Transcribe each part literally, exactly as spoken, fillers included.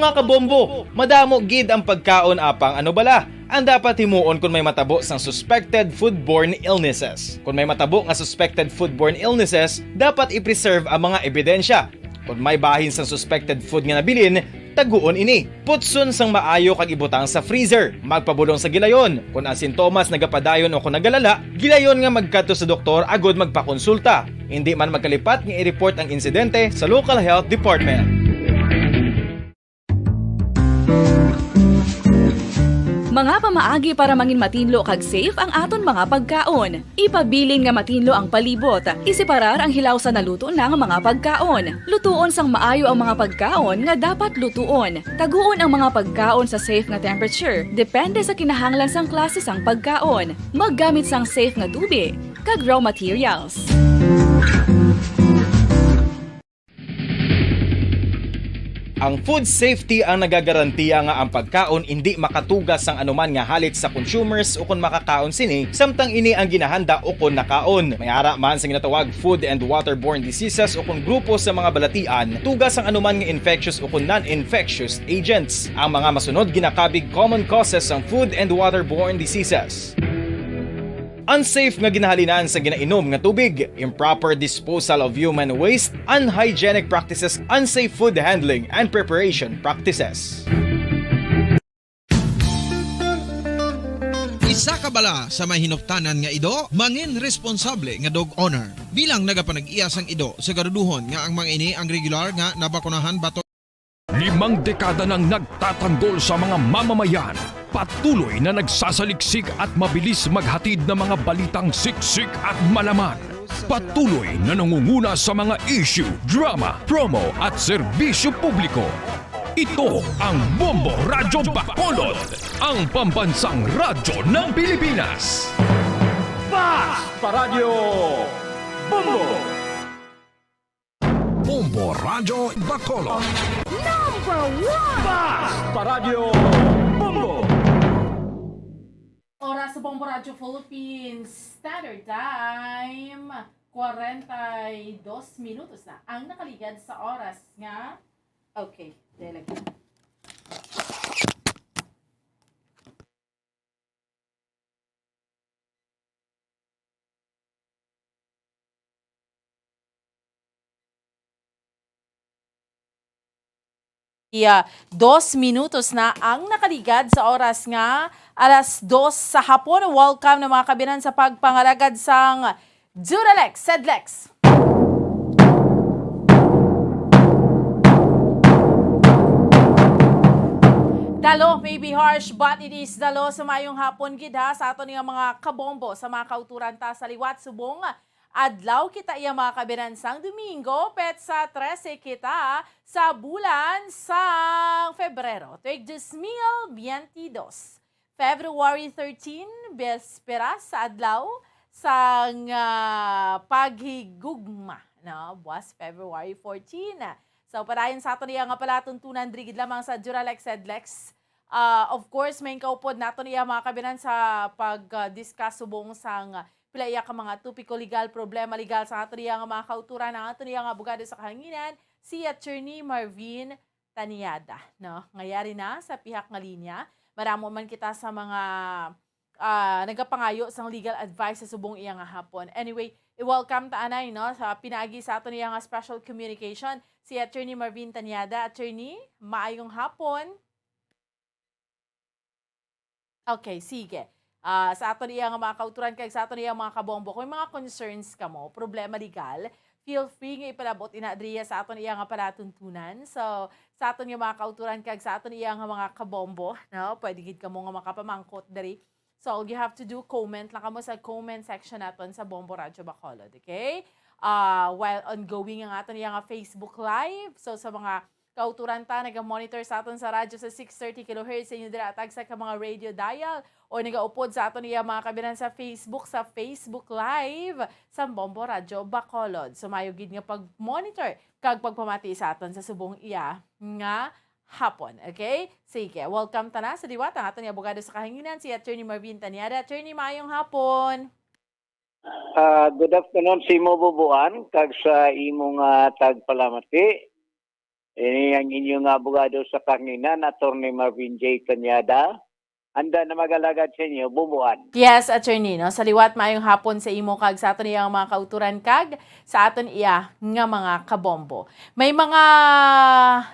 Mga kabombo, madamo gid ang pagkaon apang ano bala ang dapat himuon kon may matabo sang suspected foodborne illnesses. Kon may matabo nga suspected foodborne illnesses, dapat i-preserve ang mga ebidensya. Kon may bahin sang suspected food nga nabilin, taguon ini. Putson sang maayo kag ibutang sa freezer. Magpabulong sa gilayon. Kon ang sintomas nagapadayon o kon nagalala, gilayon nga magkadto sa doktor agud magpakonsulta. Hindi man magkalipat nga i-report ang insidente sa local health department. Mga pamaagi para mangin matinlo kag safe ang aton mga pagkaon. Ipabilin nga matinlo ang palibot. Isiparar ang hilaw sa naluto na nga mga pagkaon. Lutuon sang maayo ang mga pagkaon nga dapat lutuon. Taguon ang mga pagkaon sa safe nga temperature, depende sa kinahanglan sang klase sang pagkaon. Maggamit sang safe nga tubi kag raw materials. Ang food safety ang nagagarantiya nga ang pagkaon indi makatuga sang anuman nga halit sa consumers ukon makakaon sini, samtang ini ang ginahanda ukon nakaon. May ara man sa ginatawag food and waterborne diseases ukon grupo sa mga balatian, tuga sang anuman nga infectious ukon non-infectious agents. Ang mga masunod ginakabig common causes sang food and waterborne diseases. Unsafe nga ginahalinan sa ginainom nga tubig, improper disposal of human waste, unhygienic practices, unsafe food handling and preparation practices. Isa ka bala sa may hinuptanan nga ido, mangin responsable nga dog owner. Bilang nagapanag-iya sang ido, siguraduhon nga ang mga ini ang regular nga nabakunahan batok. Limang dekada nang nagtatanggol sa mga mamamayan, patuloy na nagsasaliksik at mabilis maghatid ng mga balitang siksik at malaman. Patuloy na nangunguna sa mga issue, drama, promo at serbisyo publiko. Ito ang Bombo Radyo Bacolod, ang pambansang radyo ng Pilipinas. Fast Paradyo Bombo! Bombo Radyo Bacolod. Number one! Fast Paradyo Bombo! Oras sa Bombo Radyo Philippines Standard Time, kwarenta y dos minutos na ang nakaligad sa oras nga, okay, dahil lagi. Iya, dos minutos na ang nakaligad sa oras nga alas dos sa hapon. Welcome na mga kabinan sa pagpangalagad sang Duralex, Sedlex. The law may be harsh, but it is the law. Sa mayong hapon gid ha, sa aton nga mga kabombo, sa mga kauturan ta sa liwat subong adlaw kita iya mga kabinan sang Domingo, petsa trese kita sa bulan sang Febrero, tuig dos mil biyente dos. February thirteen, biyespera sa adlaw sang, ah, paghigugma, no? Buwas February fourteen. So, padayon sa aton iya nga palatuntunan diri gid lamang sa Duralex Sedlex. Ah, of course, main kaupod naton iya mga kabinan sa pag, ah, discuss subong sang pila iya ka mga topiko legal, problema legal sa aton iya nga mga kauturan, ang aton iya nga abogado sa kahanginan, si Attorney Marvin Taniada, no? Nga yari na sa pihak nga linya. Maramo man kita sa mga, ah, nagapangayo sang legal advice sa subong iya nga hapon. Anyway, i-welcome ta anay, no, sa pinaagi sa aton iya nga special communication, si Attorney Marvin Taniada. Attorney, maayong hapon. Okay, sige. Ah, sa aton iya nga mga kauturan kag sa aton iya mga kabombo, kung may mga concerns kamo, problema legal, feel free nga ipalabot ina diriya sa aton iya nga palatuntunan. So, sa aton nga mga kauturan kag sa aton iya nga mga kabombo, no, pwede gid kamo nga makapamangkot diri. So, all you have to do, comment lang kamo sa comment section naton sa Bombo Radyo Bacolod, okay? Ah, while ongoing ang aton iya nga Facebook Live, so sa mga kauturan ta, naga-monitor sa aton sa radyo sa six thirty kilohertz sa inyo dira tagsa ka mga radio dial, o nagaupod sa aton iya mga kabinan sa Facebook, sa Facebook Live sa Bombo Radyo Bacolod. So, mayo gid nga pag-monitor kag pagpamati sa aton sa subong iya nga hapon. Okay? Sige, welcome ta na sa liwat ang aton nga abogado sa kahanginan, si Attorney Marvin Taniada. Attorney, maayong hapon. Ah, good afternoon sa imo, Bubuan, kag sa imo nga tagpalamati. Ini ang inyong abogado sa kahanginan, Attorney Marvin J. Cañada. Handa na mag-alagad sa inyo, Bumbuan. Yes, attorney, no? Sa liwat, maayong hapon sa imo kag sa aton iya nga mga kauturan kag sa aton iya nga mga kabombo. May mga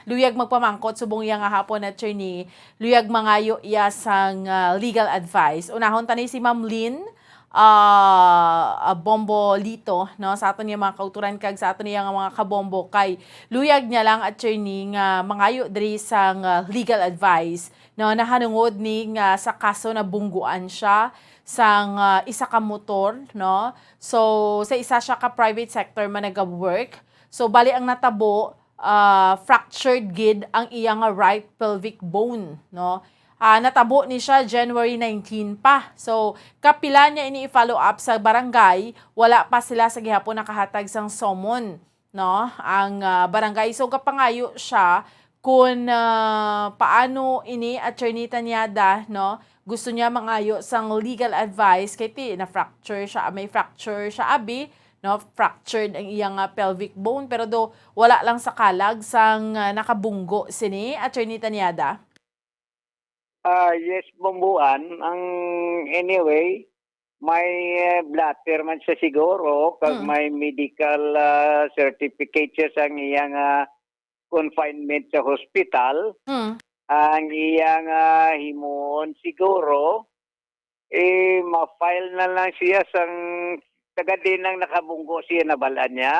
luyag magpamangkot subong iya nga hapon, attorney, luyag mangayo iya sang ah, legal advice. Unahon tani si Ma'am Lynn ah, ah, Bombo Lito, no, sa aton nga mga kauturan kag sa aton nga mga kabombo kay luyag niya lang, attorney, nga mangayo diri sang ah, legal advice, no, nahanungod ni nga sa kaso nabungguan siya sang ah, isa ka motor, no. So sa isa siya ka private sector man nagawork. So bali ang natabo, ah, fractured gid ang iya nga right pelvic bone, no. Ah, natabo ni siya January nineteen pa. So, kapila niya ini i-follow up sa barangay, wala pa sila sa gihapon nakahatag sang summon, no, ang ah, barangay. So, gapangayo siya kung ah, paano ini, Attorney Tanyada, no, gusto niya mangayo sang legal advice kay ti na-fracture siya, may fracture siya, abi, no, fractured ang iyang ah, pelvic bone, pero do wala lang sa kalag sang ah, nakabunggo sini, Attorney Tanyada. Ah, yes, Bumbuan. Ang, anyway, may eh, blotter man siya siguro, kag Mm. may medical ah, certificate siya sa iyang ah, confinement sa hospital. Mm. Ang iyang ah, himuon siguro, eh, ma-file na lang siya sang taga din ang nakabunggo siya, nabalaan niya.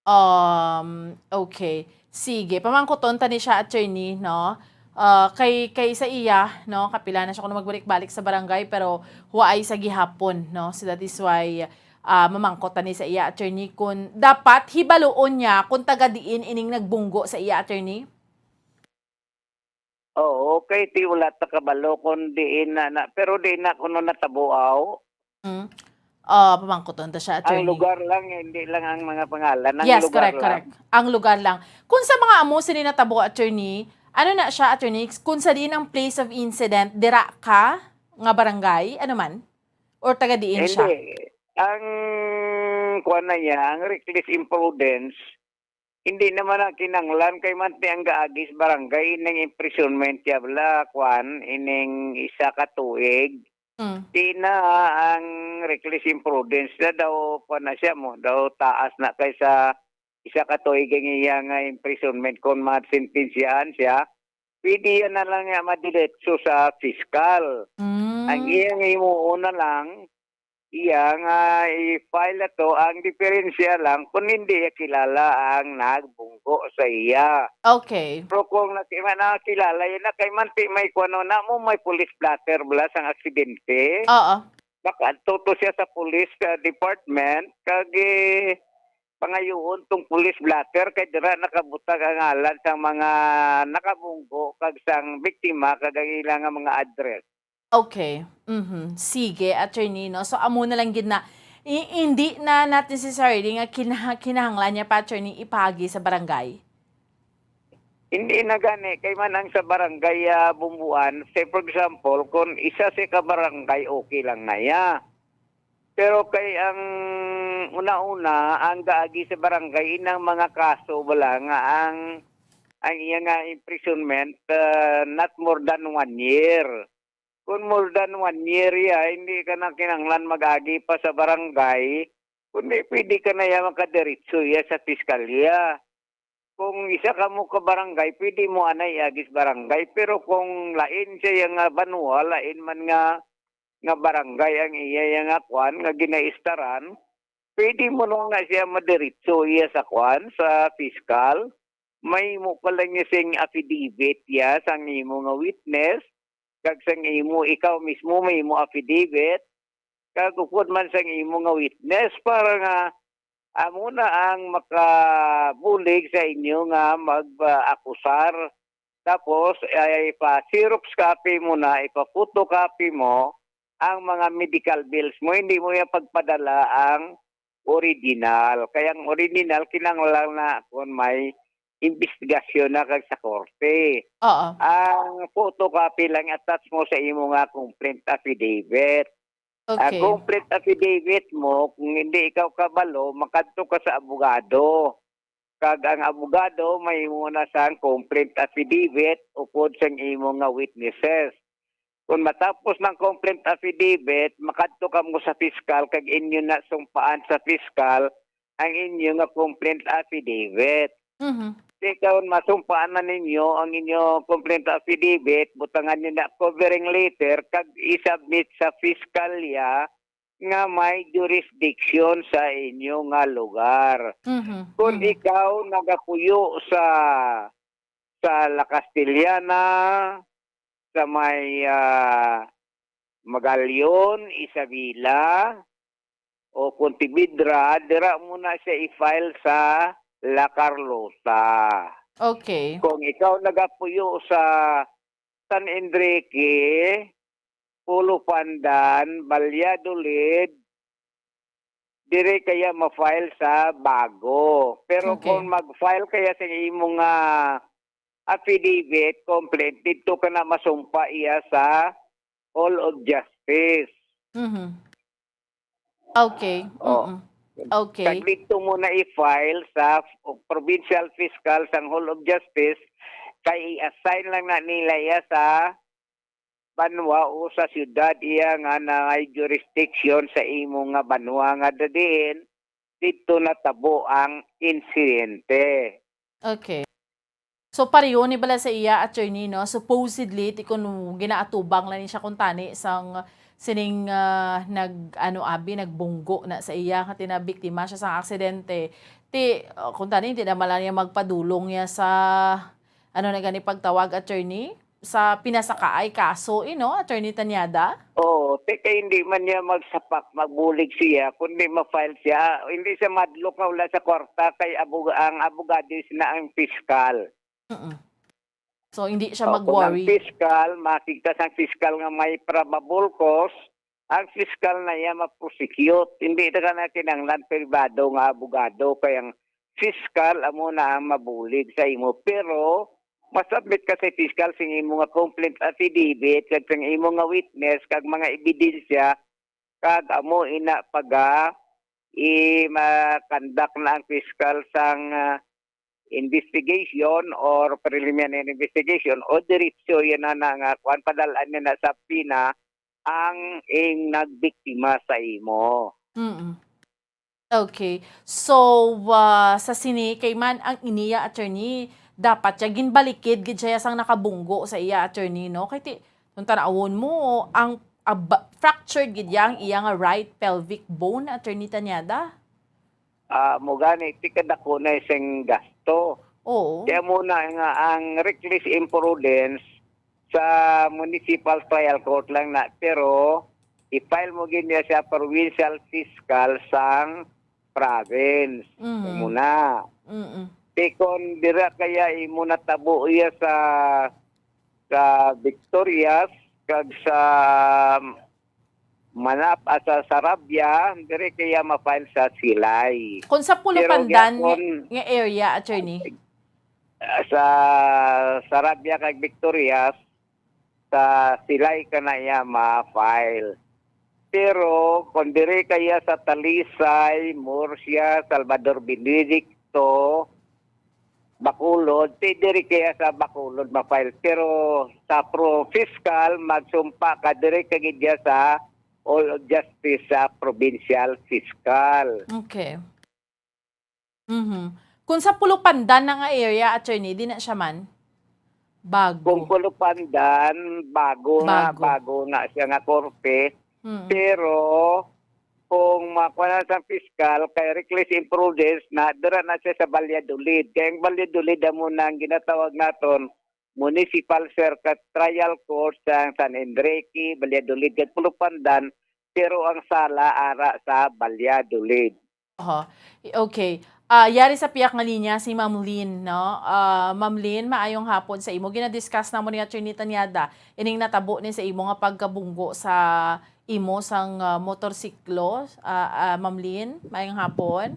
Um, okay. Sige, pamangkuton ta ni siya, attorney, no? Ah, kay kay sa iya, no, kapila na siya kuno magbalik-balik sa barangay, pero huwaay sa gihapon, no? So that is why ah, mamangkot ta ni sa iya, attorney, kung dapat hibaluon niya kung taga diin ining nagbunggo sa iya, attorney. Oo, kay ti wala ta kabalo kung diin na, na pero di na kuno natabuaw. Mm. Ah, pamangkuton ta siya, Ang attorney. Lugar lang, hindi lang ang mga pangalan. Ang Yes, lugar correct, lang. Correct. Ang lugar lang. Kung sa mga amo sini natabo, attorney, ano na siya, attorney? Kung sa diin ang place of incident, dira ka nga barangay, ano man? Or taga diin siya? Hindi. Ang kuan na niya, ang reckless imprudence, hindi naman na kinanglan kay man ti ang gaagis barangay ining imprisonment niya bala, kuan, ining isa ka tuig. Mm. Di na ang reckless imprudence na daw, kuan na siya mo, daw taas na kay sa isa ka tuig ang iya nga imprisonment kung masentensyahan siya. Pwede yan na lang nga madiretso sa fiskal. Ang Mm. iyang himuon na lang, iya nga i-file na to, ang diferensya lang kung hindi iya kilala ang nagbunggo sa iya. Okay. Pero kung naki-, man nakilala yun na kay manti may kuno na mo, may police blotter bala sang aksidente. Oo. Makaadto to siya sa police ah, department kag eh, pangayuon tong police blotter kay dira nakabutag ang ngalan sang mga nakabunggo kag sang biktima kag ang ila nga mga address. Okay. Mhm. Sige, attorney, no? So, amo na lang gid na, i- hindi na natin necessarily nga kinah- kinahanglan niya pa, attorney, ipagi sa barangay. Hindi na gani kay man ang sa barangay ah, Bumbuan, say for example, kung isa sa ka barangay, okay lang na iya. Pero kay ang una-una, ang gaagi sa barangay inang mga kaso bala nga ang ang iya nga imprisonment ah, not more than one year. Kung more than one year iya, hindi ka na kinahanglan mag-agi pa sa barangay, kundi pwede ka na iya makadiretso iya sa piskalya. Kung isa ka mo ka barangay, pwede mo anay iagis barangay. Pero kung lain siya iya nga banwa, lain man nga nga barangay ang iya iya nga kwan nga ginaistaran, pwede mo na nga siya madiretso iya sa kwan, sa piskal. Mahimo pa lang niya sing affidavit iya sang imo nga witness, kag sang imo, ikaw mismo mahimo affidavit, kag upod man sang imo nga witness para nga amo na ang makabulig sa inyo nga mag-akusar. Tapos, ay, ipa-xerox copy mo na, ipa-photocopy mo ang mga medical bills mo. Hindi mo yan pagpadala ang original. Kaya ang original, kinahanglan na kung may investigasyon na kag sa korte. Oo. Ang photocopy lang attach mo sa imo nga complaint affidavit. Ang Okay. complaint affidavit mo, kung hindi ikaw kabalo, makadto ka sa abogado. kag ang abogado mahimo na sang complaint affidavit upod sang imo nga witnesses. Kung matapos ng complaint affidavit, makadto ka mo sa piskal kag inyo na sumpaan sa piskal ang inyo nga complaint affidavit. Mhm. Di karon masumpaan na ninyo ang inyo complaint affidavit, butangan niyo na covering letter kag isubmit sa piskalya nga may jurisdiction sa inyo nga lugar. Mhm. Kung Mhm. ikaw nagapuyo sa sa La Castellana, sa may, ah, Magallon, Isabela, o Pontevedra, dira mo na siya i-file sa La Carlosa. Okay. Kung ikaw nagapuyo sa San Enrique, Pulupandan, Valladolid, diri kaya ma-file sa bago. Pero Okay. kung mag-file kaya sa imo nga affidavit, complaint, dito ka na masumpa iya sa Hall of Justice. Mhm. Okay. Oh. Mm-mm. Okay. Kag dito mo na i-file sa Provincial Fiscal sang Hall of Justice, kay i-assign lang na nila iya sa banwa o sa siyudad iya nga naay jurisdiction sa imo nga banwa nga diin dito natabo ang insidente. Okay. So, pareho ni bala sa iya, attorney, no? Supposedly, ti kun ginaatubang lang ni siya kung tani sang sining, ah, nag, ano, abi, nagbunggo na sa iya, nga tinabiktima siya sa aksidente. Ti, ah, kung tani, hindi naman lang niya magpadulong niya sa, ano na gani pagtawag, attorney? Sa pinasakaay kaso, eh, no, Attorney Tanyada? Oo, ti kay hindi man niya magsapak, magbulig siya, kundi ma-file siya. Hindi siya madlok nga wala sa kwarta kay abog-, ang abogado is na ang piskal. Mm-mm. So, hindi siya O, kung ang mag-worry. piskal, makita sang piskal nga may probable cause, ang piskal na iya ma-prosecute. Hindi na ka na kinahanglan pribado nga abogado, kay ang piskal amo na ang mabulig sa imo. Pero, masubmit ka sa piskal sing imo nga complaint affidavit, kag sing imo nga witness, kag mga ebidensya, kag amo ina paga i-, ma-conduct na ang piskal sang, ah, investigation or preliminary investigation, o diretso yan na, na nga kuan, padal-an niya na sa pina ang ing nagbiktima sa imo. Mm. Okay. So, ah, sa sini, kay man ang iniya, attorney, dapat siya ginbalikid gid siya sang nakabunggo sa iya, attorney, no? Kay ti, kung tanawon mo, ang, ah, ba-, fractured gid iya ang iya nga right pelvic bone, Attorney Tanyada. Ah, mo gani, ti kadako na sing gasto. Oo. Kaya mo na nga ang reckless imprudence sa municipal trial court lang na, pero i-file mo gid niya sa provincial fiscal sang province. Mhm. Muna. Mm-mm. Ti kon dira kaya imo natabo iya sa, sa Victorias kag sa Manap, ah, sa Sarabia, diri kaya ma-file sa Silay. Kung sa Pero Pulupandan nga, gyapon, nga area, attorney? Ah, sa Sarabia kag Victorias, sa Silay ka na iya ma-file. Pero kung diri kaya sa Talisay, Murcia, Salvador Benedicto, Bacolod, ti diri kaya sa Bacolod ma-file. Pero sa pro fiscal, magsumpa ka diri kag iya sa Hall of Justice sa provincial fiscal. Okay. Mhm. Kung sa Pulupandan na nga area, attorney, di na siya man? Bago. Kung Pulupandan, bago na, Bago. bago na siya nga korte. Mm. Pero, kung makuha na sa fiscal, kay reckless imprudence na, dira na siya sa Valladolid. Kay ang Valladolid, amo na ang ginatawag naton, Municipal Circuit Trial Court sa San Enrique, Valladolid, kag Pulupandan, pero ang sala ara sa Valladolid. Oho. Okay. Ah, yari sa piyak nga linya si Ma'am Lynn, no? Ah, Ma'am Lynn, maayong hapon sa imo. Gina-discuss namon ni Attorney Tanyada ining natabo ni sa imo nga pagkabunggo sa imo sang, ah, motorsiklo. Ah, ah, Ma'am Lynn, maayong hapon.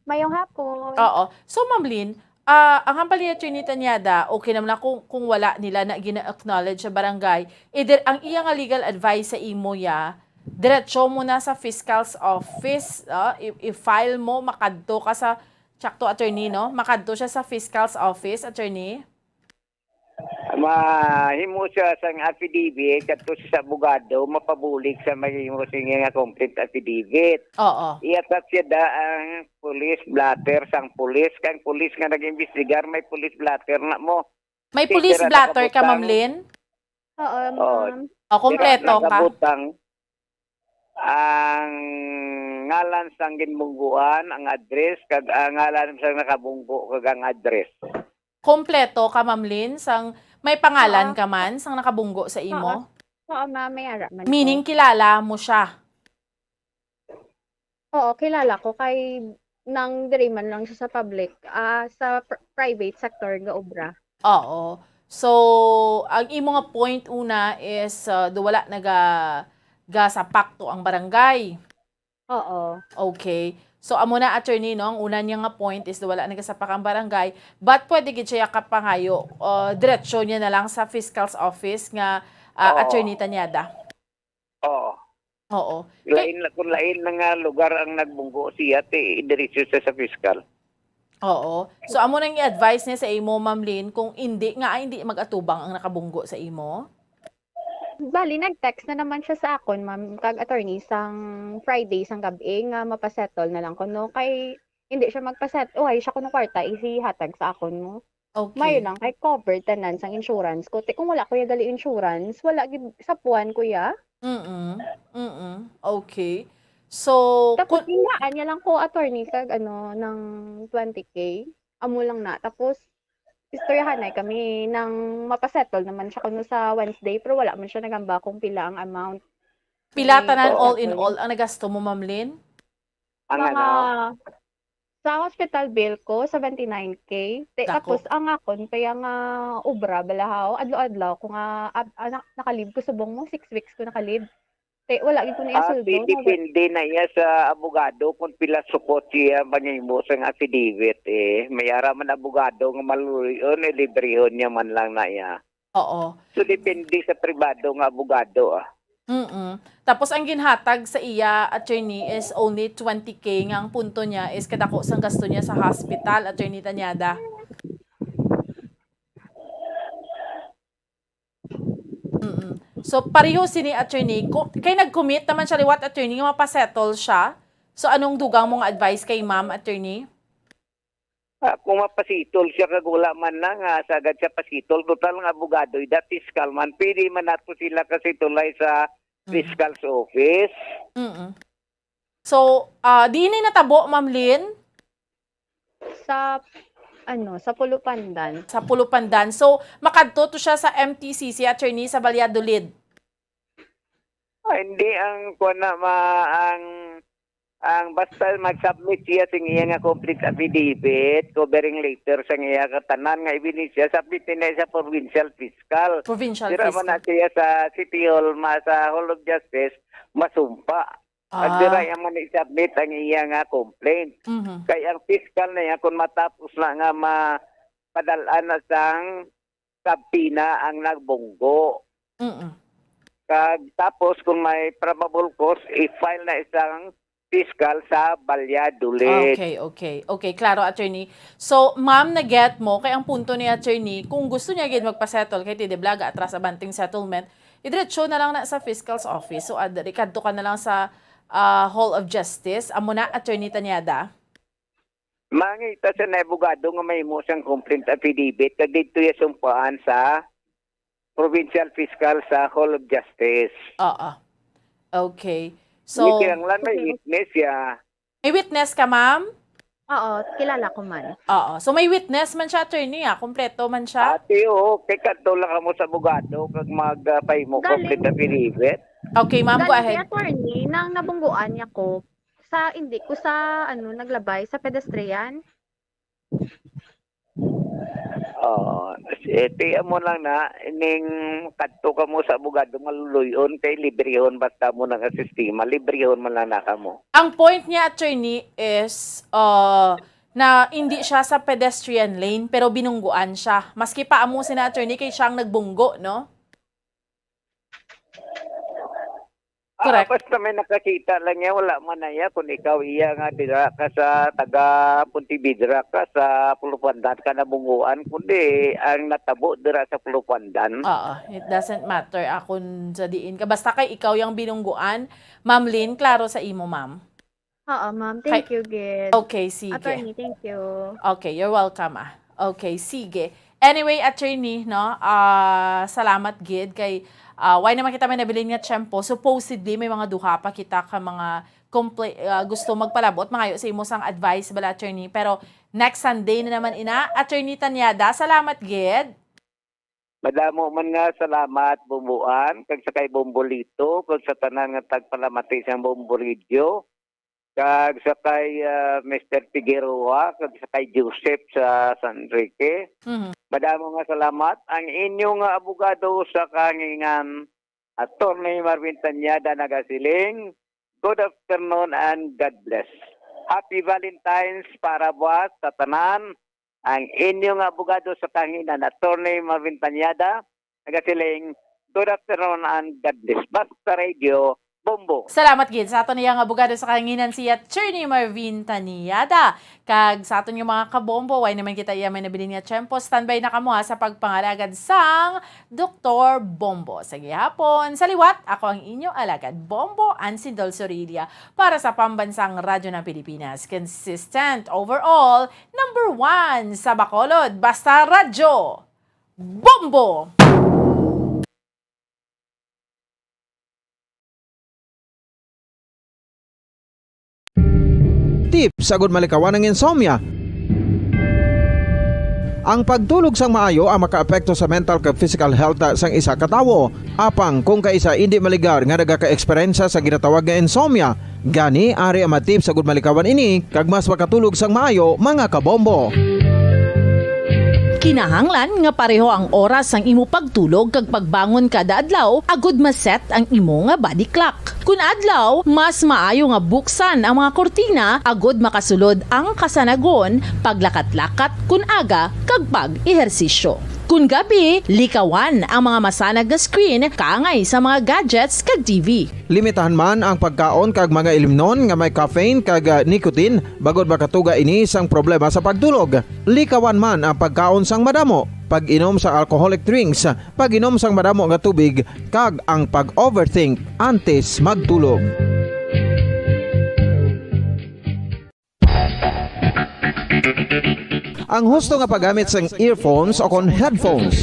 Mayong hapon. Oo. So, Ma'am Lynn, ah, ang hambal ni Attorney Tanyada, okay naman na kung, kung wala nila na gina-acknowledge sa barangay. Either ang iya nga legal advice sa imo ya, diretso mo na sa fiscal's office, ah, i-, i-file mo, makadto ka sa Sakto, attorney, no? Makadto siya sa fiscal's office, attorney. Mahimo siya sang affidavit kadto sa abogado, mapabulig sa mahimo sa iya nga complaint affidavit. Oo. I-attach siya da ang police blotter sang police, kang police nga nag-imbestigar, may police blotter na mo. May Sige, police sir, blotter ka, Ma'am nakabutang. Lynn? Oo, Oh, ma'am. O, kompleto ka. Nakabutang ang ngalan sang ginbungguan, ang address, kag ang ngalan sang nakabunggo, kag ang address. Kompleto ka, Ma'am Lynn? Sang may pangalan Oo. ka man sang nakabunggo sa imo? Oo, ma'am, may ara man ko. Meaning, kilala mo siya? Oo, kilala ko kay nang diri man lang siya sa public, ah, sa pr- private sector gaobra. Oo. So, ang imo nga point una is uh, do wala naga gasapak to ang barangay. Oo. Okay. So, amo na, attorney, no? Ang una niya nga point is do wala nagasapak ang barangay, but pwede gid siya kapangayo, uh, diretso niya na lang sa fiscal's office nga uh, Oo. Attorney Tanyada. Oo. Oo. Lain, kung lain na nga lugar ang nagbunggo siya, ti diretso siya sa fiscal. Oo. So, amo nang i-advise niya sa imo, Ma'am Lynn, kung hindi nga, ay, hindi mag-atubang ang nakabunggo sa imo? Bali, nag-text na naman siya sa akon, ma'am, kag attorney, sang Friday, sang gab-i, nga mapasettle na lang ko, no? Kay, hindi siya magpaset, uhay siya kuno kwarta, isihatag sa akon, no? Okay. Mayo lang, kay covered tanan sang insurance ko. Ti, kung wala ko ya gali insurance, wala gid sa puwan ko ya. Mm-mm. Mm-mm. Okay. So, Tapos, kun- hingaan niya lang ko, attorney, kag ano, ng twenty K. Amo lang na. Tapos, istoryahanay kami nang mapasettle naman siya kuno sa Wednesday, pero wala man siya nagamba kung pila ang amount. pila May tanan all total in yun. All ang nagasto mo, Ma'am Lynn? Ang Mga ano? sa hospital bill ko, seventy-nine K. Te, Dako. Tapos ang akon, kaya nga obra, balahaw, adlaw-adlaw ko nga, ab, ah, nak- nakalib ko subong mo, six weeks ko nakalib. Te, wala gid ko na Ah, isuldo. di- depende na iya sa abogado kung pila sukot siya manghimo sang affidavit, eh. May ara man abogado nga maluluy-on, eh, librehon niya man lang na iya. Oo. So, depende sa pribado nga abogado, ah. Mm. Tapos ang ginhatag sa iya, attorney, is only twenty K, nga ang punto niya is kadako sang gasto niya sa hospital, Attorney Tanyada. Mm. So, pareho sini, attorney. Ku- kay nag-commit naman siya liwat, attorney, nga mapasettle siya. So, anong dugang mo nga advice kay ma'am, attorney? Ah, kung mapasettle siya kag wala man na nga sagad siya pasettle, total nga abogado, ida fiscal man, pwede man nato sila kasitulay sa Mm. fiscal's office. Mm. So, ah, diin ni natabo, Ma'am Lynn? Sa, ano, sa Pulupandan. Sa Pulupandan. So, makadto to siya sa M T C C, attorney, sa Valladolid. Ah, hindi ang kuan na ma ang ang basta mag-submit siya sing iya nga complete affidavit, covering letter sa iya katanan nga ebidensya, submit na sa provincial fiscal. Provincial Dira man na fiscal. Siya sa City Hall, ma, sa Hall of Justice, masumpa. Ang Ah. Dira iya man i-submit ang iya nga complaint. Mhm. Kay ang fiscal na iya, kung matapos na nga ma, padal-an na sang subpoena ang nagbunggo. Mm-mm. Kag tapos kung may probable cause, i-file na isang fiscal sa Valladolid. Okay, okay. Okay, klaro, attorney. So, ma'am, na-get mo, kay ang punto ni attorney, kung gusto niya gid magpasettle kay Tide Blaga atras abanting settlement, idiretso na lang na sa fiscal's office. So, ad, kadto ka na lang sa ah, Hall of Justice. Amo na, Attorney Tanyada. Mangita sa na abogado nga mahimo sang complaint affidavit, kag didto iya sumpaan sa provincial fiscal sa Hall of Justice. Oo. Okay. So, Kinahanglan may witness ya. May witness ka, ma'am? Oo, kilala ko man. Oo. So, may witness man siya, attorney, ah. Kompleto man siya. Ate, oo, kay kadto lang kamo sa abogado kag mag, ah, pahimo Galing. Complaint affidavit. Okay, ma'am, go Galing si ahead. Attorney, nang nabungguan niya ko, sa, hindi ko sa, ano, naglabay, sa pedestrian. Oo. Eh, tiyan mo lang na, ining kadto kamo sa abogado, maluluy-on kay librehon basta mo na nga sistema, librehon man lang na kamo. Ang point niya, attorney, is uh, na hindi siya sa pedestrian lane, pero binungguan siya. Maski pa amo sina attorney kay siyang nagbunggo, no? Ah, correct. Basta may nakakita lang niya, wala man na iya kung ikaw iya nga dira ka sa taga Pontevedra ka sa Pulupandan ka nabungguan, kundi ang natabo dira sa Pulupandan. Oo, it doesn't matter, ah, kung sa diin ka. Basta kay ikaw yung binungguan, Ma'am Lynn, klaro sa imo, ma'am? Oo, ma'am. Thank Kay you, gid. Okay, sige. Attorney, thank you. Okay, you're welcome, ah. Okay, sige. Anyway, attorney, no, ah, salamat gid kay, ah, why naman kita may nabilin nga tiyempo? Supposedly, may mga duha pa kita ka mga compla-, ah, gusto magpalabot, mangayo sa imo sang advice bala, attorney. Pero next Sunday na naman ina, Attorney Tanyada, salamat gid. Madamo man nga salamat, Bumbuan, kag sa kay Bombolito, kag sa tanan nga tagpalamati sang Bombo Radio, kag sa kay, ah, Mister Figueroa, kag sa kay Joseph sa San Enrique. Mhm. Madamo nga salamat. Ang inyo nga abogado sa kahanginan, Attorney Marvin Tanyada, nagasiling, "Good afternoon and God bless." Happy Valentine's para buwas sa tanan. Ang inyo nga abogado sa kahanginan, Attorney Marvin Tanyada, nagasiling, "Good afternoon and God bless." Basta Radio, Bombo. Salamat gid sa aton iya nga abogado sa kahanginan, si Attorney Marvin Tanyada. Kag sa aton nga mga kabombo, way naman kita iya may nabilin nga tiyempo. Standby na kamo, ha, sa pagpangalagad sang Doktor Bombo. Sa gihapon, sa liwat, ako ang inyo alagad Bombo, Ansin Dol Sorilla, para sa Pambansang Radyo ng Pilipinas. Consistent, overall, number one sa Bacolod. Basta Radyo, Bombo! Tips agud malikawan ang insomnia. Ang pagtulog sang maayo ang makaapekto sa mental kag physical health sang isa ka tawo. Apang kung kaisa indi maligar nga nagaka-eksperyensya sa ginatawag nga insomnia, gani ari ang mga tips agud malikawan ini kag mas makatulog sang maayo, mga kabombo. Kinahanglan nga pareho ang oras sang imo pagtulog kag pagbangon kada adlaw agud ma-set ang imo nga body clock. Kun adlaw, mas maayo nga buksan ang mga kurtina agud makasulod ang kasanagon, paglakat-lakat kun aga, kag pag-ehersisyo. Kun gabi, likawan ang mga masanag nga screen kaangay sa mga gadgets kag T V. Limitahan man ang pagkaon kag mga ilimnon nga may caffeine kag, ah, nicotine, bangod makatuga ini sang problema sa pagtulog. Likawan man ang pagkaon sang madamo, pag-inom sa alcoholic drinks, pag-inom sang madamo nga tubig, kag ang pag-overthink antes magtulog. Ang husto nga paggamit sang earphones o kon headphones.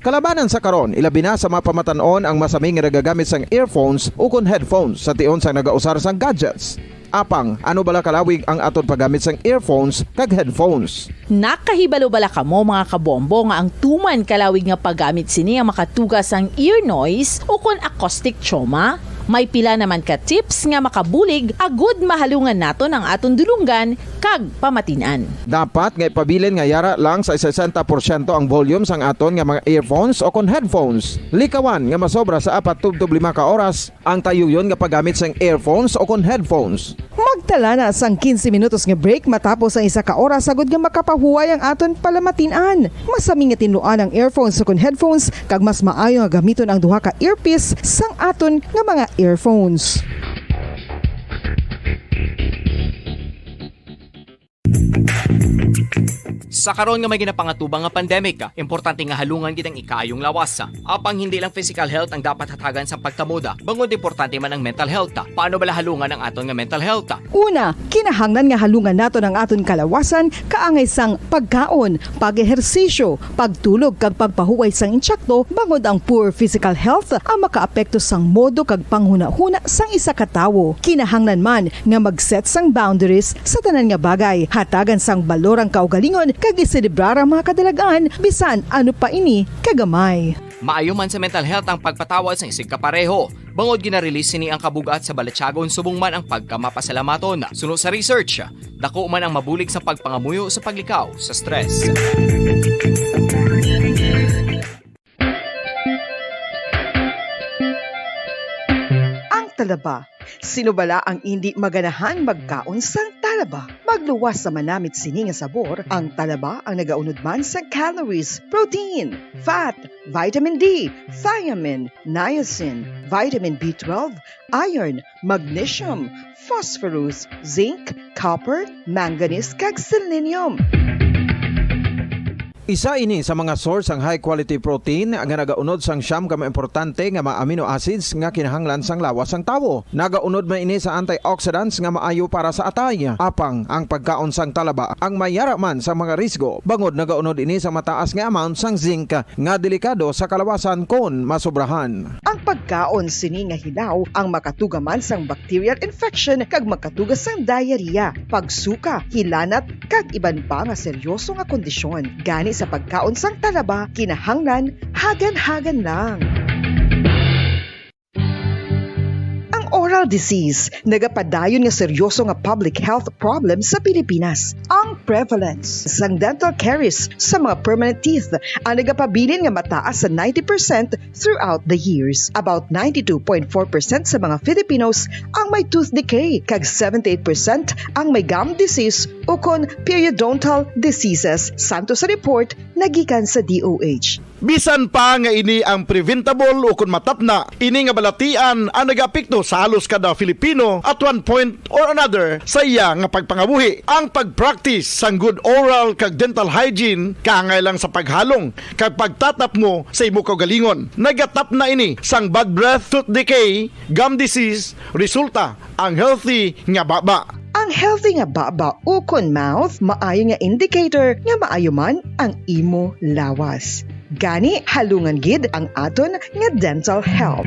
Kalabanan sa karon, ilabi na sa mga pamatan-on ang masami nga nagagamit sang earphones o kon headphones sa tion sang nagausar sang gadgets. Apang, ano bala kalawig ang aton paggamit sang earphones kag headphones? Nakahibalo bala kamo, mga kabombo, nga ang tuman kalawig nga paggamit sini ang makatuga sang ear noise o kon acoustic trauma? May pila naman ka tips nga makabulig agud mahalungan naton ang aton dulonggan kag pamatin-an. Dapat nga ipabilin nga yara lang sa sesenta porsyento ang volume sang aton nga mga earphones o kon headphones. Likawan nga masobra sa apat tubtob lima ka oras ang tayuyon nga paggamit sang earphones o kon headphones. Magtala na sang quince minutos nga break matapos ang isa ka oras agud nga makapahuway ang aton palamatin-an. Masami nga tinluan ang earphones o kon headphones, kag mas maayo nga gamiton ang duha ka earpiece sang aton nga mga earphones. Sa karon nga may ginapangatubang nga pandemic, importante nga halungan gid ang ikaayong lawas. Apang hindi lang physical health ang dapat hatagan sang pagtamuda, bangod importante man ang mental health. Paano bala halungan ang aton nga mental health? Una, kinahanglan nga halungan naton ang aton kalawasan kaangay sang pagkaon, pag-ehersisyo, pagtulog kag pagpahuway sang intsakto, bangod ang poor physical health ang makaapekto sang modo kag panghunahuna sang isa ka tawo. Kinahanglan man nga mag-set sang boundaries sa tanan nga bagay, hatagan sang balor ang kaugalingon kag iselebrar ang mga kadalag-an bisan ano pa ini kagamay. Maayo man sa mental health ang pagpatawad sang isigka pareho. Bangod gina-release sini ang kabug-at sa balatyagon subong man ang pagkamapasalamaton. Suno sa research, dako man ang mabulig sa pagpangamuyo sa paglikaw sa stress. Ang talaba. Sino bala ang indi maganahan magkaon sang Talaba. Magluwas sa manamit sini nga sabor, ang talaba ang nagaunod man sa calories, protein, fat, vitamin D, thiamine, niacin, vitamin B twelve, iron, magnesium, phosphorus, zinc, copper, manganese, kag selenium. Isa ini sa mga source sang high quality protein nga nagaunod sang siyam ka mga importante nga mga amino acids nga kinahanglan sang lawas sang tawo. Nagaunod man ini sa antioxidants nga maayo para sa atay. Apang ang pagkaon sang talaba ang mayara man sa mga risgo, bangod nagaunod ini sa mataas nga amount sang zinc nga delikado sa kalawasan kon masobrahan. Ang pagkaon sini nga hilaw ang makatuga man sang bacterial infection kag makatuga sang diarrhea, pagsuka, hilanat, kag iban pa nga seryoso nga kondisyon. Gani sa pagkaon sang talaba, kinahanglan hagan-hagan lang. Ang oral disease nagapadayon nga seryoso nga public health problem sa Pilipinas. Ang prevalence sang dental caries sa mga permanent teeth ang nagapabilin nga mataas sa ninety percent throughout the years. About ninety-two point four percent sa mga Filipinos ang may tooth decay, kag seventy-eight percent ang may gum disease ukon periodontal diseases, santo sa report nagikan sa D O H. Bisan pa nga ini ang preventable ukon matapna, ini nga balatian ang nagaapekto sa halos kada Filipino at one point or another sa iya nga pagpangabuhi. Ang pag-practice sang good oral kag dental hygiene kaangay lang sa paghalong kag pagtatapmo sa imo kaugalingon. Nagatapna ini sang bad breath, tooth decay, gum disease, resulta ang healthy nga baba. Ang healthy nga baba ukon mouth maayo nga indicator nga maayo man ang imo lawas. Gani, halungan gid ang aton nga dental health.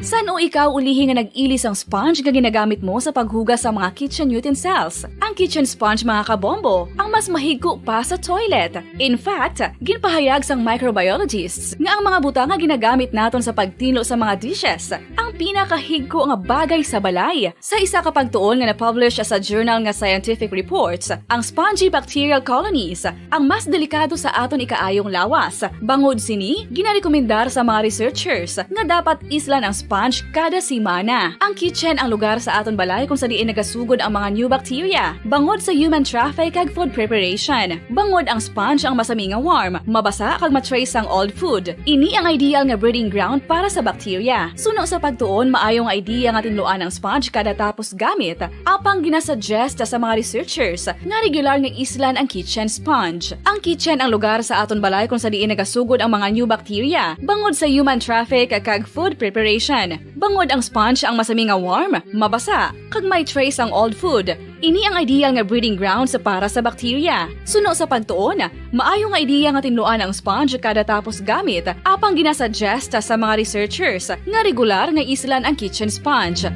San-o ikaw ulihi nga nag-ili sang sponge nga ginagamit mo sa paghugas sa mga kitchen utensils? Ang kitchen sponge, mga kabombo, ang mas mahigko pa sa toilet. In fact, ginpahayag sang microbiologists nga ang mga butang nga ginagamit naton sa pagtinlo sa mga dishes ang pinakahigko nga bagay sa balay. Sa isa ka pagtuon nga na-publish sa journal nga Scientific Reports, ang spongy bacterial colonies ang mas delikado sa aton ikaayong lawas. Bangod sini, ginarekomendar sa mga researchers nga dapat islan ang sponge kada semana. Ang kitchen ang lugar sa aton balay kung sa diin nagasugod ang mga new bacteria, bangod sa human traffic kag food preparation. Bangod ang sponge ang masami nga warm, mabasa kag ma-trace sang old food. Ini ang ideal nga breeding ground para sa bacteria. Suno sa pagtuon, maayo nga idea nga tinluan ang sponge kada tapos gamit, apang ginasuggest sa mga researchers nga regular nga islan ang kitchen sponge. Ang kitchen ang lugar sa aton balay kung sa diin nagasugod ang mga new bacteria, bangod sa human traffic kag food preparation. Bangod ang sponge ang masami nga warm, mabasa, kag may trace ang old food, ini ang ideal nga breeding grounds para sa bacteria. Suno sa pagtuon, maayo nga idea nga tinluan ang sponge kada tapos gamit, apang ginasuggest sa mga researchers nga regular nga islan ang kitchen sponge.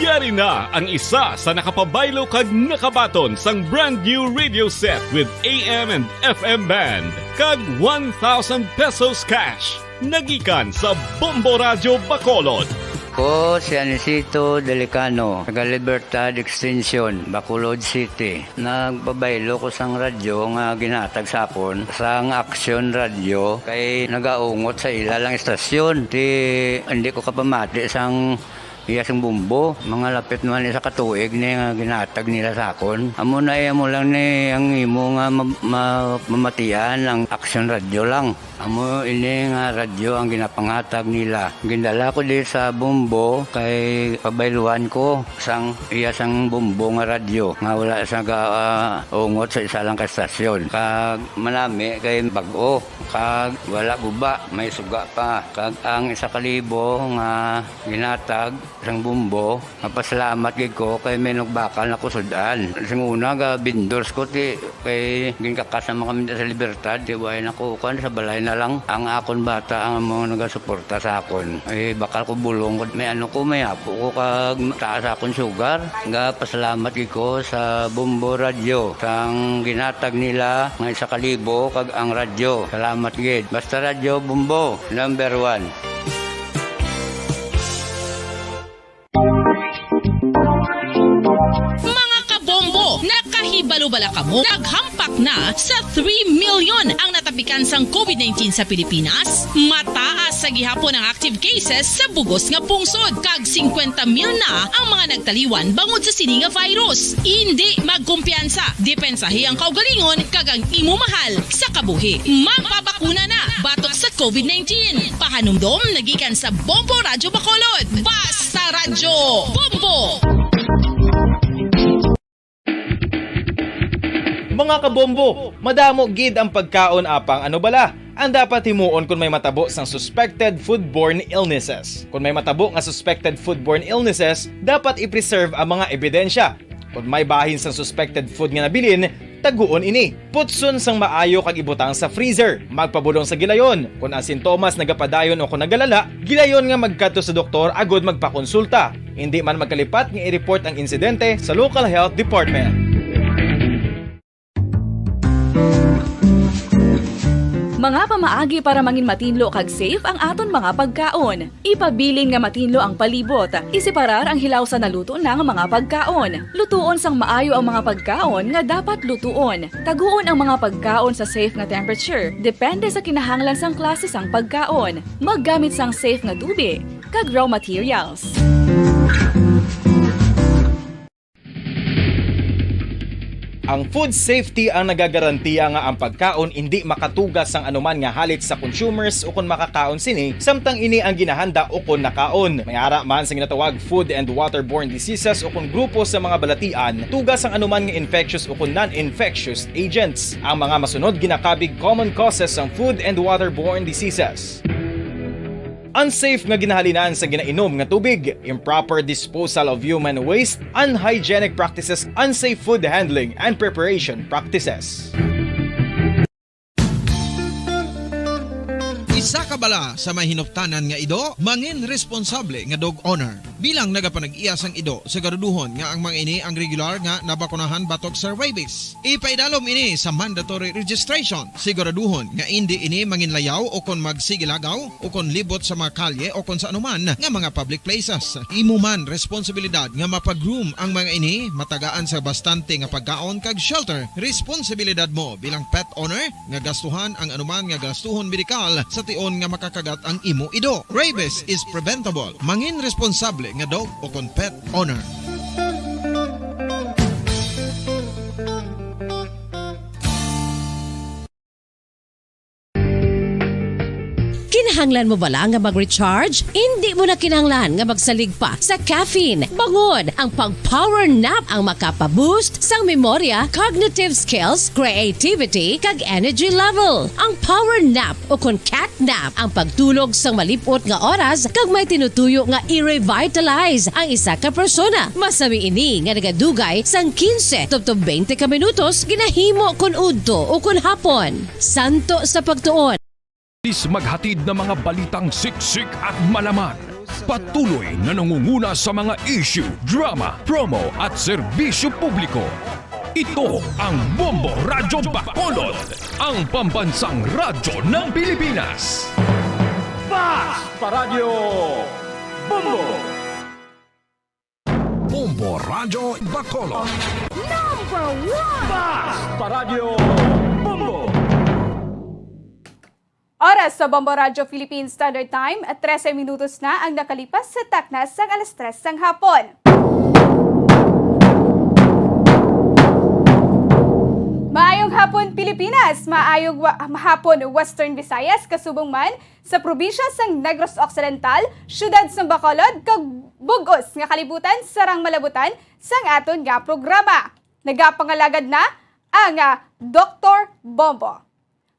Yari na ang isa sa nakapabaylo kag nakabaton sang brand new radio set with A M and F M band kag one thousand pesos cash. Nagikan sa Bombo Radyo Bacolod. Ko si Anisito Delicano, taga Libertad Extension, Bacolod City. Nagpabaylo ko sang radyo nga ginhatag sa akon sang Action Radio kay nagaungot sa ila lang istasyon. Ti, hindi ko kapamati sang iya sang bombo. Mga lapit naman isa ka tuig ni nga ginhatag nila sa akon. Amo na, eh, amo lang ni ang imo nga ma-, ma-, mamatian ang Action Radio lang. Amo ini nga radyo ang ginapanghatag nila. Gindala ko di sa bombo kay pabayluan ko sang iya sang bombo nga radyo nga wala sa ga-, ah, ungot sa isa lang ka estasyon. Kag manami kay bag-o, kag wala guba, may suga pa. Kag ang isa ka libo nga ginhatag sang bombo, mapasalamat gid ko kay may nagbakal na ko sud-an. Sing una, ga vendors ko, ti, kay ginkakas naman kami sa Libertad, ti, way na ko, kuwan, sa balay na lang. Ang akon bata ang mga nagasuporta sa akon. Eh, bakal ko bulong ko, may ano ko, may apo ko, kag taas akon sugar. Ga pasalamat gid ko sa Bombo Radyo, sang ginhatag nila nga isa ka libo, kag ang radyo. Salamat gid. Basta Radyo Bombo, number one. Mga kabombo, nakahibalo Ano bala kamo? Naghampak na sa three million ang natapikan sang covid nineteen sa Pilipinas. Mataas sa gihapon ang active cases sa bugos nga pungsod, kag singkwenta mil na ang mga nagtaliwan bangod sa sini nga virus. Indi magkumpiyansa, depensahi ang kaugalingon kag ang imo mahal sa kabuhi. Magpabakuna na batok sa covid nineteen. Pahanumdom nagikan sa Bombo Radyo Bacolod. Basta Radyo Bombo! Mga kabombo, madamo gid ang pagkaon, apang ano bala ang dapat himuon kon may matabo sang suspected foodborne illnesses? Kon may matabo nga suspected foodborne illnesses, dapat i-preserve ang mga ebidensya. Kon may bahin sang suspected food nga nabilin, taguon ini. Putson sang maayo kag ibutang sa freezer. Magpabulong sa gilayon. Kon ang sintomas nagapadayon o kon nagalala, gilayon nga magkadto sa doktor agud magpakonsulta. Indi man magkalipat nga i-report ang insidente sa local health department. Mga pamaagi para mangin matinlo kag safe ang aton mga pagkaon. Ipabilin nga matinlo ang palibot. Iseparar ang hilaw sa naluto na nga mga pagkaon. Lutuon sang maayo ang mga pagkaon nga dapat lutuon. Taguon ang mga pagkaon sa safe nga temperature, depende sa kinahanglan sang klase sang pagkaon. Maggamit sang safe nga tubi kag raw materials. Ang food safety ang nagagarantiya nga ang pagkaon indi makatuga sang anuman nga halit sa consumers ukon makakaon sini, samtang ini ang ginahanda ukon nakaon. May ara man sing ginatawag food and waterborne diseases ukon grupo sa mga balatian, tuga sang anuman nga infectious ukon non-infectious agents. Ang mga masunod ginakabig common causes sang food and waterborne diseases. Unsafe nga ginahalinan sa ginainom nga tubig, improper disposal of human waste, unhygienic practices, unsafe food handling, and preparation practices. Isa ka bala sa may hinuptanan nga ido, mangin responsable nga dog owner. Bilang nagapanag-iya sang ido, siguraduhon nga ang mga ini ang regular nga nabakunahan batok sa rabies. Ipaidalom ini sa mandatory registration. Siguraduhon nga indi ini manginlayaw o kon magsigilagaw o kon libot sa mga kalye o kon sa anuman nga mga public places. Imo man responsibilidad nga mapa-groom ang mga ini, matagaan sa bastante nga pagkaon kag shelter. Responsibilidad mo bilang pet owner nga gastuhan ang anuman nga gastuhon medikal sa tion nga makakagat ang imo ido. Rabies is preventable. Mangin responsable nga dog o kon pet owner. Kinahanglan mo bala nga mag-recharge? Indi mo na kinahanglan nga magsalig pa sa caffeine. Bangod ang pag-power nap ang makapa-boost sang memorya, cognitive skills, creativity, kag energy level. Ang power nap o kon cat nap ang pagtulog sang malip-ot nga oras kag may tinutuyo nga i-revitalize ang isa ka persona. Masami ini nga nagadugay sang quince tubtob twenty ka minutos, ginahimo kon udto o kon hapon. Santo sa pagtuon. Is maghatid ng mga balitang siksik at malaman. Patuloy na nangunguna sa mga issue, drama, promo at serbisyo publiko. Ito ang Bombo Radyo Bacolod, ang pambansang radyo ng Pilipinas. Basta Radyo Bombo! Bombo Radyo Bacolod. Number one! Basta Radyo Bombo! Oras sa Bombo Radyo Philippine Standard Time, trese minutos na ang nakalipas sa takna sang alas tres sang hapon. Maayong hapon, Pilipinas! Maayong wa-, hapon, Western Visayas, kasubong man sa probinsya sang Negros Occidental, siyudad sang Bacolod, kag bug-os nga kalibutan sarang malabutan sang aton nga programa. Nagapangalagad na ang, ah, Doktor Bombo.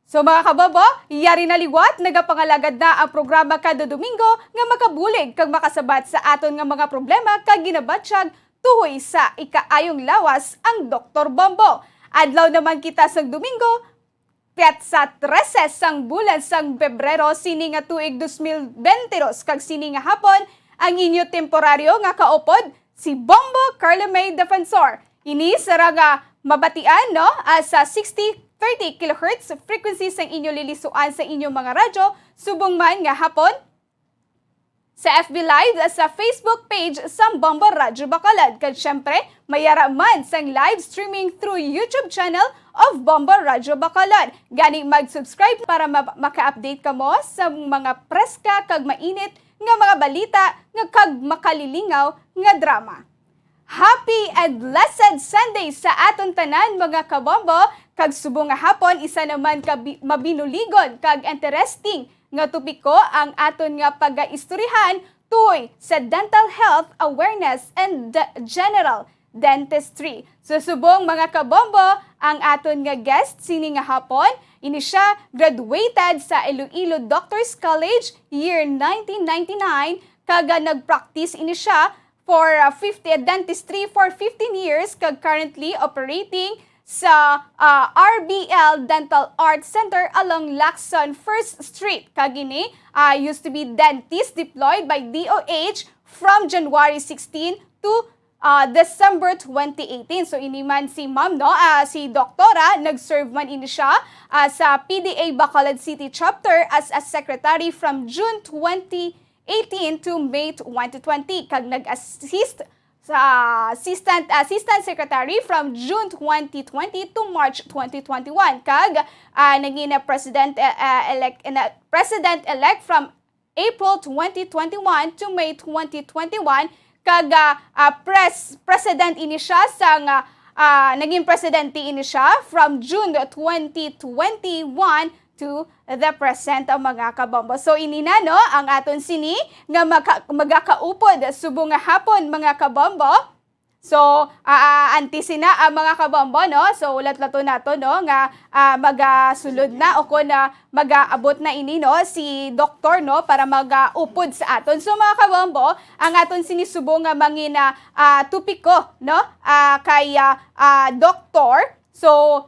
So, mga kabombo, yari na liwat, nagapangalagad na ang programa kada Domingo nga makabulig kag makasabat sa aton nga mga problema kag ginabatyag tuhoy sa ikaayong lawas ang Doktor Bombo. Adlaw naman kita sang Domingo, petsa trese sang bulan sang Pebrero sini nga tuig dos mil bente dos, kag sini nga hapon ang inyo temporaryo nga kaupod, si Bombo Carlo May Defensor. Ini sara nga mabatian, no, ah, sa sixty thirty kilohertz frequency sang inyo lilisuan sa inyo mga radyo, subong man nga hapon sa F B Live sa Facebook page sang Bombo Radyo Bacolod. Kag syempre, mayara man sang live streaming through YouTube channel of Bombo Radyo Bacolod. Gani mag-subscribe para ma- maka-update kamo sa mga preska kag mainit nga mga balita nga kag makalilingaw nga drama. Happy and blessed Sunday sa aton tanan, mga kabombo! Kag subong nga hapon, isa naman ka bi- mabinuligon kag interesting nga topiko ang aton nga pagaistoryahan tuoy sa dental health awareness and de- general dentistry. So subong, mga kabombo, ang aton nga guest sini nga hapon, ini siya graduated sa Iloilo Doctors College year nineteen ninety-nine, kag ah, nagpractice ini siya for uh, fifty, dentistry for fifteen years, kag currently operating sa uh, R B L Dental Art Center along Lacson First Street. Kag ini uh, used to be dentist deployed by D O H from January sixteen to uh, December twenty eighteen. So ini man si ma'am, no, uh, si doktora, nag-serve man ini siya uh, sa P D A Bacolod City Chapter as a secretary from June twenty eighteen to May twenty twenty, kag nag-assist sa assistant assistant secretary from June twenty twenty to March twenty twenty-one, kag ah, naging na president eh, ah, elect na president elect from April twenty twenty-one to May twenty twenty-one, kag ah, ah, pres president ini siya sang ah, ah, naging presidente ini siya from June twenty twenty-one to the present, ang mga kabombo. So ini na, no, ang aton sini nga maka- magakaupod subong nga hapon, mga kabombo. So, ah, ah, antes sina ang mga kabombo, no? So ulat-laton nato, no, nga ah, magasulod na o kon ah, magaabot na ini, no, si doktor, no, para magaupod sa aton. So mga kabombo, ang aton sini subong nga mangin ah, ah, topiko, no, ah, kay ah, ah, doktor. So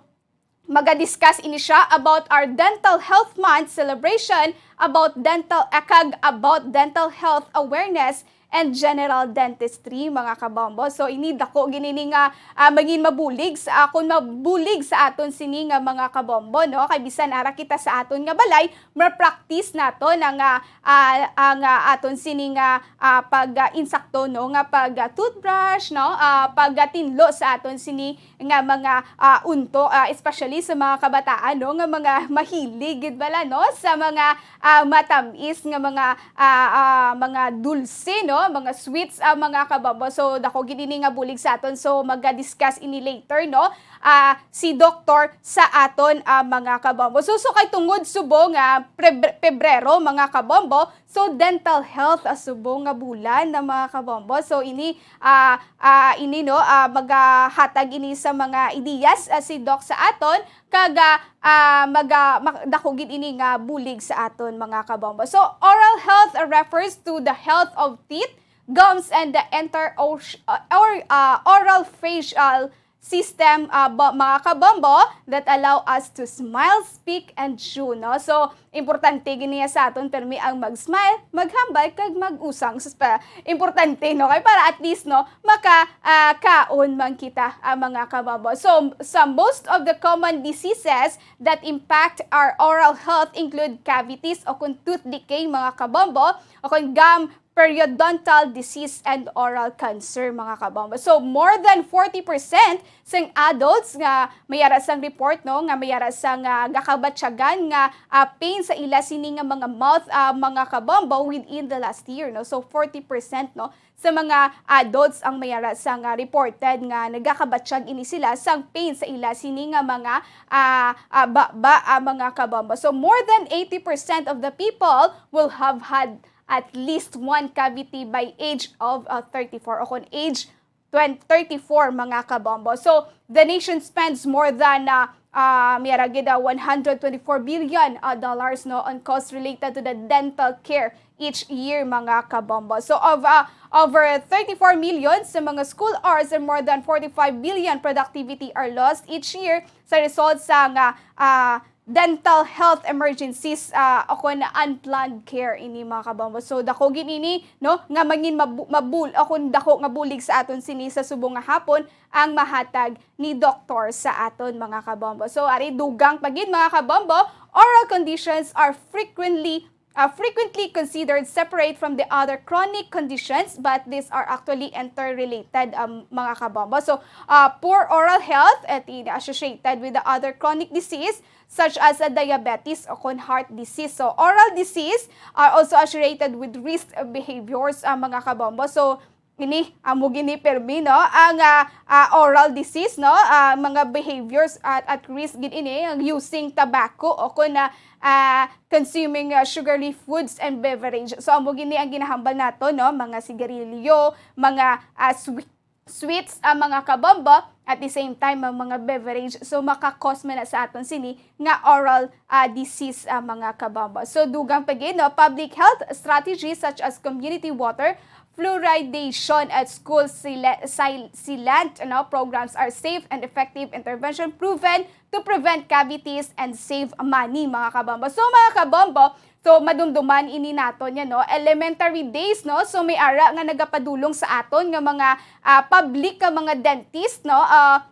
maga-discuss ini siya about our Dental Health Month celebration, about dental ah, kag about dental health awareness and general dentistry, mga kabombo. So ini dako gid ini nga ah, mangin mabulig sa akon, mabulig sa aton sini nga mga kabombo, no? Kay bisan ara kita sa aton nga balay, ma-practice naton ang ah, ah, ang ah, aton sini nga ah, pag ah, insakto, no, nga pag ah, toothbrush, no, ah, pag ah, tinlo sa aton sini nga mga ah, unto, ah, especially sa mga kabataan, no, nga mga mahilig gid bala, no, sa mga ah, matamis nga mga ah, ah, mga dulce, no, mga sweets, ah, mga kabombo. So dako gid ini nga bulig sa aton. So maga-discuss ini later, no, ah, si doktor sa aton, ah, mga kabombo. So, so kay tungod subong nga Pebre- Pebrero, mga kabombo, so dental health ah, subong nga bulan na, mga kabombo. So ini ah, ah, ini, no, ah, magahatag ini sa mga ideas ah, si Doc sa aton, kag ah, ah, maga- ma- dako gid ini nga bulig sa aton, mga kabombo. So oral health ah, refers to the health of teeth, gums, and the entire or, or ah, oral facial system, ah, ba- mga kabombo, that allow us to smile, speak, and chew, no? So importante gid niya sa aton permi ang mag-smile, maghambal, kag mag-usang. Sus pa, importante, no, kay para at least, no, maka ah, kaon man kita, ah, mga kabombo. So sa most of the common diseases that impact our oral health include cavities o kon tooth decay, mga kabombo, o kon gum periodontal disease and oral cancer, mga kabombo. So more than forty percent sang adults nga mayara sang report, no, nga mayara sang ah, gakabatyagan nga ah, pain sa ila sini nga mga mouth, ah, mga kabombo, within the last year, no. So forty percent, no, sa mga adults ang mayara sang ah, reported nga nagakabatyag ini sila sang pain sa ila sini nga mga ah, ah, baba, ah, mga kabombo. So more than eighty percent of the people will have had at least one cavity by age of ah, thirty-four o kon age twenty, thirty-four, mga kabombo. So the nation spends more than ah, ah, mayara gid ah, one hundred twenty-four billion ah, dollars, no, on costs related to the dental care each year, mga kabombo. So of ah, over thirty-four million sa mga school hours and more than forty-five billion productivity are lost each year sa result sa nga ah, dental health emergencies ah, o kon unplanned care ini, mga kabombo. So dako gid ini, no, nga mangin mabu- mabul o kon dako nga bulig sa aton sini sa subong nga hapon ang mahatag ni doktor sa aton, mga kabombo. So ari, dugang pa gid, mga kabombo, oral conditions are frequently uh, frequently considered separate from the other chronic conditions, but these are actually interrelated, um, mga kabombo. So, uh, poor oral health, ito ini associated with the other chronic disease, such as, uh, diabetes o kon heart disease. So, oral disease are also associated with risk behaviors, uh, mga kabombo. So, ini, amo gini permi, no? Ang, ah, ah, oral disease, no? Ah, mga behaviors at, at risk gid ini, ang using tobacco o kon, ah, ah, consuming, ah, sugary foods and beverage. So, amo gini ang ginahambal nato, no? Mga sigarilyo, mga, ah, swe-, sweets, ang mga kabombo, at the same time, ang mga beverage. So, maka-cause man na sa aton sini nga oral, ah, disease, ah, mga kabombo. So, dugang pa gid, no? Public health strategies such as community water fluoridation at school sila-, sil-, sealant, ano, programs are safe and effective intervention proven to prevent cavities and save money, mga kabombo. So, mga kabombo, so madumduman ini naton yan, no? Elementary days, no? So, may ara nga nagapadulong sa aton nga mga, ah, public nga mga dentist, no? Ah,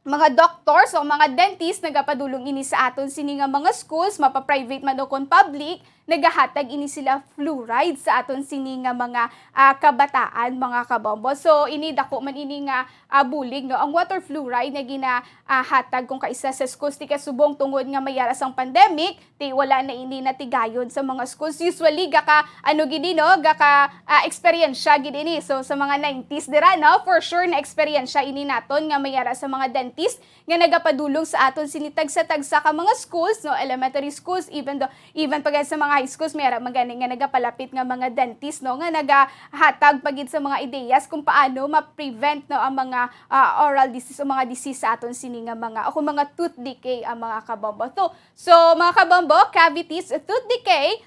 mga doctors o mga dentist nagapadulong ini sa aton sini nga mga schools, mapa-private man o kon public, nagahatag ini sila fluoride sa aton sini nga mga, ah, kabataan, mga kabombo. So, ini dako man ini nga, ah, bulig, no? Ang water fluoride nga gina, ah, hatag kung kaisa sa schools ti kasubong tungod nga may ara sang pandemic, ti wala na ini natigayon sa mga schools. Usually, gaka, ano gid, no? Gaka, ah, eksperyensya gid ini. So, sa mga nineties dira, no? For sure na eksperyensya ini naton nga may ara sa mga dentist nga nagapadulong sa aton sini tagsa-tagsa ka mga schools, no? Elementary schools, even though, even pa gid sa mga high schools, may ara man gani nga nagapalapit nga mga dentist, no? Nga nagahatag pa gid sa mga ideyas kung paano ma-prevent, no, ang mga, ah, oral disease o mga disease sa aton sini nga mga, o kung mga tooth decay ang mga kabombo. So, So, mga kabombo, cavities, tooth decay,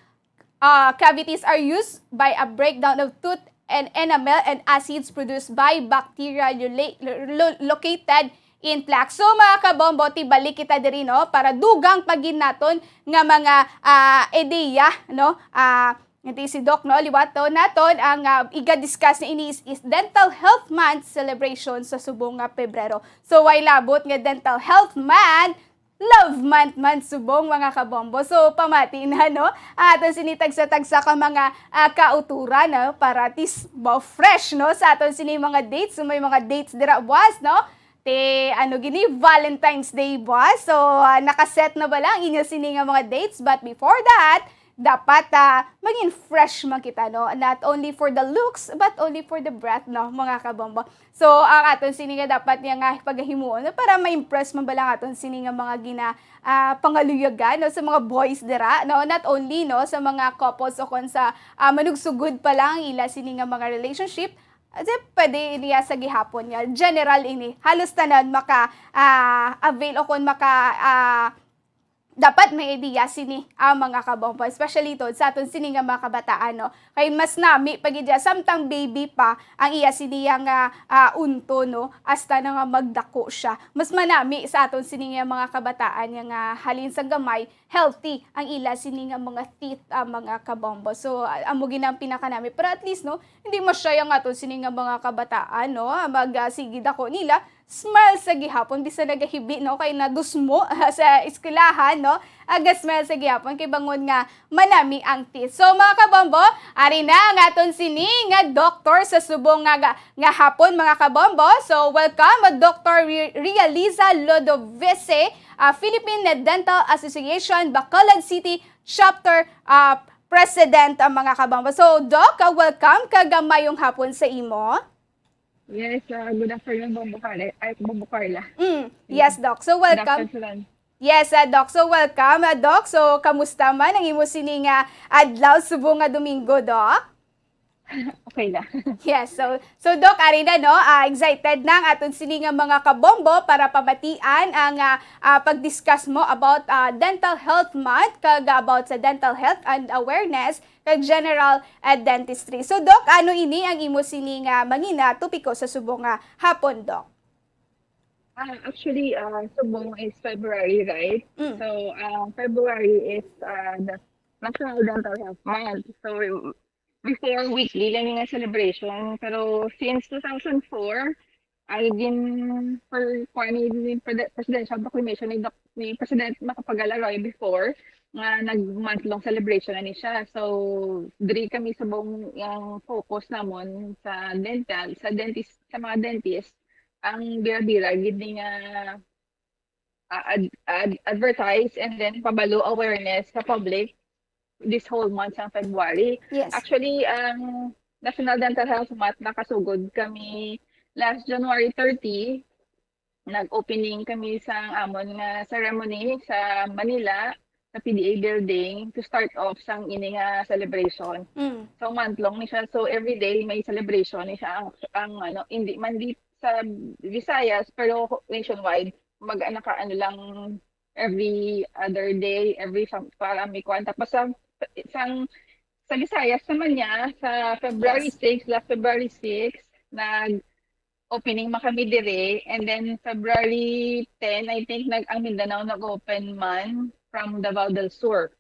uh, cavities are used by a breakdown of tooth and enamel and acids produced by bacteria lo-, lo-, located in plaque. So, mga kabombo, tibalik kita diri, no, para dugang pa gid naton nga mga, ah, ideya, no? Ah, ito si Doc, no? Liwat to naton ang, ah, iga-discuss na ini is, is Dental Health Month celebration sa subong nga Pebrero. So, why labot nga Dental Health Month? Love month man subong, mga kabombo. So, pamati na, no? Ang aton sini tagsa-tagsa ka mga, ah, kauturan, no? Para at least ba fresh, no? Sa aton sini mga dates, so may mga dates dira buwas, no? Te, ano gini, Valentine's Day buwas. So, ah, nakaset na ba lang inyo sini nga mga dates? But before that, dapat, ah, maging fresh man kita, no? Not only for the looks, but only for the breath, no, mga kabombo. So, ang aton sini nga dapat niya nga pagahimuon, no, para ma-impress man ba lang aton sini nga mga gina-, ah, pangaluyagan, no, sa mga boys dira, no? Not only, no, sa mga couples o kon sa, ah, manugsugod pa lang ang ila sini nga mga relationship, ah, di, pwede niya sa gihapon niya. General ini, halos tanan maka, ah, avail o kon maka, ah, dapat may idea sini ang mga kabombo, especially to sa aton sini nga mga kabataan, no? Kay mas nami pa gid siya, samtang baby pa ang iya sini nga, ah, unto, no? Hasta na nga magdako siya. Mas manami sa aton sini nga mga kabataan nga, nga halin sa gamay, healthy ang ila sini nga mga teeth, ah, mga kabombo. So, ah, amo gid ang pinakanami. Pero at least, no, hindi masya ang aton sini nga mga kabataan, no? Mag, ah, sige dako nila, smile sa gihapon, bisan nagahibi, no, kay nadusmo sa eskwelahan, no, aga-smile sa gihapon kay bangod nga manami ang teeth. So, mga kabombo, ari na ang aton sini nga doktor sa subong nga, ga-, nga hapon, mga kabombo. So, welcome, Doctor Re-, Realiza Lodovice, ah, Philippine Dental Association, Bacolod City Chapter, ah, President, ah, mga kabombo. So, Doc, ah, welcome, kag, ah, mayong hapon sa imo. Yes, ah, good afternoon, Bombo Carla. Ay, Bombo Carla. Mm, yes, Doc. So, welcome. Good afternoon. Yes, ah, Doc. So, welcome, ah, Doc. So, kamusta man ang imo sini nga adlaw, subong nga Domingo, Doc? Okay lang. Yes. So, so, Doc, ari na, no? Ah, excited na ang aton sini nga mga kabombo para pamatian ang, ah, ah, pag-discuss mo about, ah, Dental Health Month kag about sa dental health and awareness kag general, ah, dentistry. So, Doc, ano ini ang imo sini nga mangina topiko sa subong nga hapon, Doc? Ah, actually, ah, subong is February, right? Mm. So, ah, February is, ah, the National Dental Health Month. So, before, weekly lang yung celebration. Pero since two thousand four, ay din per, kuwan ni, ni prede-, presidential proclamation ni Doc-, ni President Macapagal-Arroyo before, nga nag-month-long celebration na ni siya. So, diri kami subong ang focus namon sa dental, sa dentist, sa mga dentist, ang bira-bira gid ni nga, ah, ad-, ad-, advertise and then pabalo awareness sa public this whole month sang February. Yes. Actually, ang National Dental Health Month nakasugod kami last January thirty. Nag-opening kami sa amon nga ceremony sa Manila, sa P D A building, to start off sang ini nga celebration. Mm. So, month long ni siya. So, every day may celebration ni siya. Ang, ang ano, hindi man di sa Visayas, pero nationwide, mag, naka, ano lang, every other day, every some, para may kwan. Tapos sa, sa, sa Visayas naman niya, sa February Yes. six, last February six, nag-opening man kami dire. And then February ten, I think, nag, ang Mindanao nag-open man from Davao del Sur.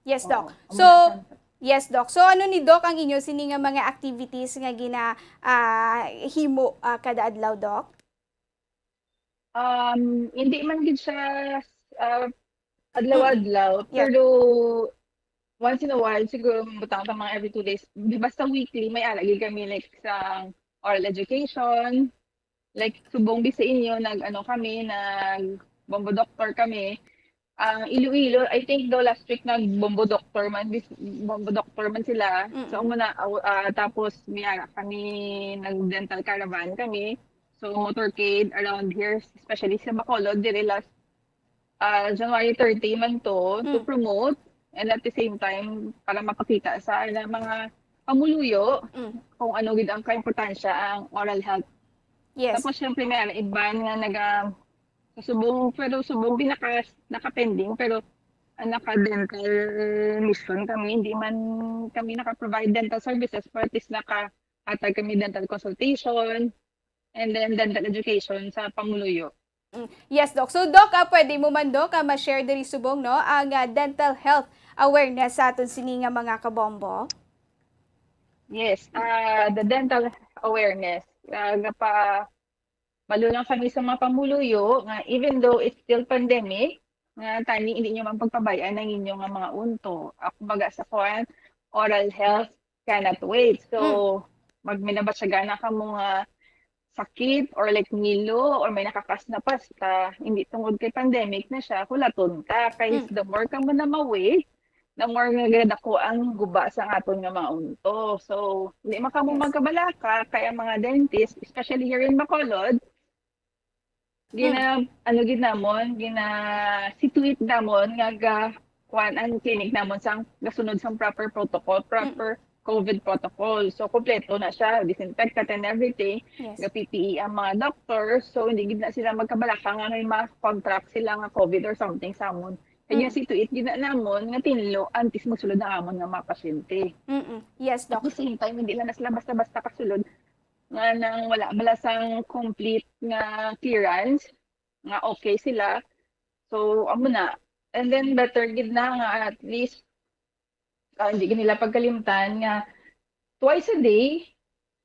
Yes, Doc. Oo, ang So, mga yes, Doc. So, ano ni Doc ang inyo sini nga mga activities nga gina, ah, himo, ah, kada adlaw, Doc? Um, hindi man gid siya, ah, adlaw-adlaw, Yeah. pero once in a while, siguro mabutang ta mga every two days. Di basta weekly, may ara gid kami, like, sa oral education. Like, subong di sa inyo, nag, ano kami, nag Bombo Doctor kami. Ang Iloilo, I think daw last week nag Bombo Doctor man, bis-, Bombo Doctor man sila. Mm-mm. So, amo na, aw-, ah, tapos may ara kami, nag dental caravan kami. So, motorcade around here, especially sa Bacolod, diri last, ah, January thirty man to, to Mm. promote, and at the same time, para mapakita sa, ah, mga pamuluyo Mm. kung ano gid ang kaimportansya ang oral health. Yes. Tapos, syempre, may ara iban nga naga-, subong, pero subong di naka-, naka-pending, pero, ah, naka-dental mission kami. Hindi man kami naka-provide dental services, pero at least nakahatag kami dental consultation and then dental education sa pamuluyo. Mm. Yes, Doc. So, Doc, ah, pwede mo man, Doc, ah, ma-share diri subong, no, ang, ah, dental health awareness sa aton sini nga mga kabombo? Yes, ah, the dental awareness. Ah, gapa-, balo lang kami sa mga pamuluyo nga even though it's still pandemic, nga tani hindi nyo man pagpabay-an ang inyo nga mga unto. Ah, kumbaga sa kuan, oral health cannot wait. So, Mm. mag, may nabatyag na kamo nga sakit or like ngilo or may nakakas na pasta, hindi tungod kay pandemic na siya, hulaton ta. Kay Mm. the more kamo na ma-wait, the more nga gadako ang guba sa aton nga mga unto. So, hindi man kamo Yes. magkabalaka, kay ang mga dentist, especially here in Bacolod, gina, Mm. ano gid namon, gina-situate namon nga ga, kuan ang clinic namon sang gasunod sang proper protocol, Mm. proper COVID protocol. So, kompleto na siya, disinfectant and everything. Yes. Ga-P P E ang mga doctor. So, hindi gid na sila magkabalaka nga may ma-contract sila nga COVID or something sa amon. Kaya Mm. situate gid na namon nga tinlo antes magsulod ang amon nga mga pasyente. Mm-mm. Yes, At Doc. the same time, hindi lang na sila basta-basta kasulod nga nang wala bala sang complete nga clearance, nga okay sila. So, amo na. And then, better gid na nga at least, ah, hindi gid nila pagkalimtan nga twice a day,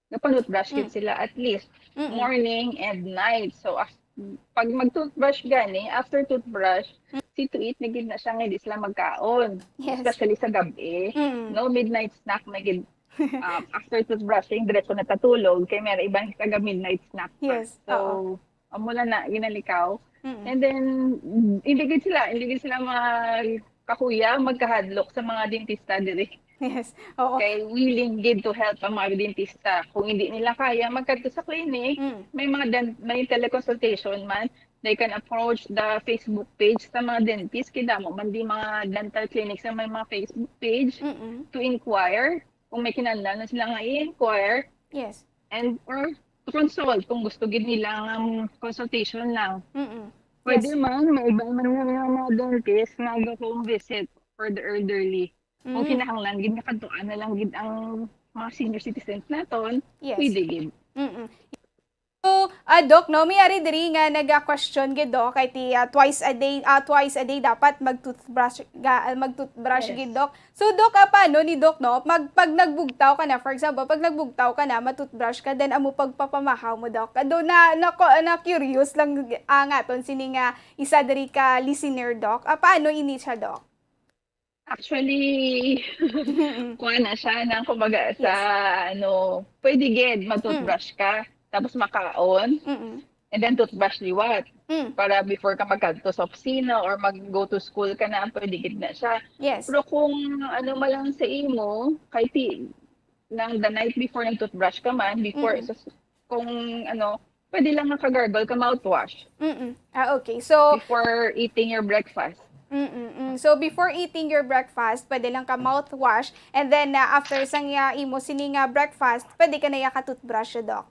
nagpa-toothbrush gid Mm. sila at least Mm-mm. morning and night. So, af-, pag mag-toothbrush gani, after toothbrush, Mm. see to it na gid na siya nga di sila magkaon. Yes. Especially sa gabi. Mm. No, midnight snack na gid. Ah, after toothbrushing, diretso na tatulog. Kay may iban taga midnight snack pa. Yes, So, oo. Amo lang na ginalikaw. Mm. And then, hindi gid sila, hindi gid sila magkakuya, magkahadlok sa mga dentista diri. Yes. Oo. Kay willing gid to help ang mga dentista. Kung hindi nila kaya magkadto sa clinic, Mm. may mga den-, may teleconsultation man. They can approach the Facebook page sa mga dentist. Kay damo man di mga dental clinics na may mga Facebook page Mm-mm. to inquire kung may kinahanglan na sila nga i-inquire. Yes. And, or to consult kung gusto gid nila nga, um, consultation lang. Mm-mm. Pwede Yes. man, may iba man nga mga dentist nga ga-home visit for the elderly. Kung Mm. kinahanglan gid nga kadtuan na lang gid ang mga senior citizens naton, Yes. pwede gid. Mm-mm. So, ah, Doc, no, may ari diri nga naga-question gid, Doc, kay ti, ah, twice a day, ah, twice a day dapat mag-toothbrush, ga, ah, mag-toothbrush Yes. gid, Doc. So, Doc, ah, paano ni Doc, no? Mag, pag nagbugtaw ka na, for example, pag nagbugtaw ka na, ma-toothbrush ka, then amo pagpapamahaw mo, Doc. Ado na, na, na curious lang ang aton sini nga isa diri ka listener, Doc. Ah, paano ini siya, Doc? Actually, kuha na siya ng, kumbaga, sa, ano, pwede gid, matoothbrush ka, tapos makaon, Mm-mm. and then toothbrush liwat. Mm. Para before ka magkadto sa opisina or mag-go to school ka na, pwede gid na siya. Yes. Pero kung ano man lang sa imo, kay ti nang the night before nag-toothbrush ka man, before Mm. sa s- kung ano, pwede lang naka-gargle ka mouthwash Mm-mm. Ah, okay. So, before eating your breakfast. Mm-mm. So, before eating your breakfast, pwede lang ka mouthwash. And then, ah, after sang ah, imo sini nga breakfast, pwede ka na iya ka-toothbrush, Doc.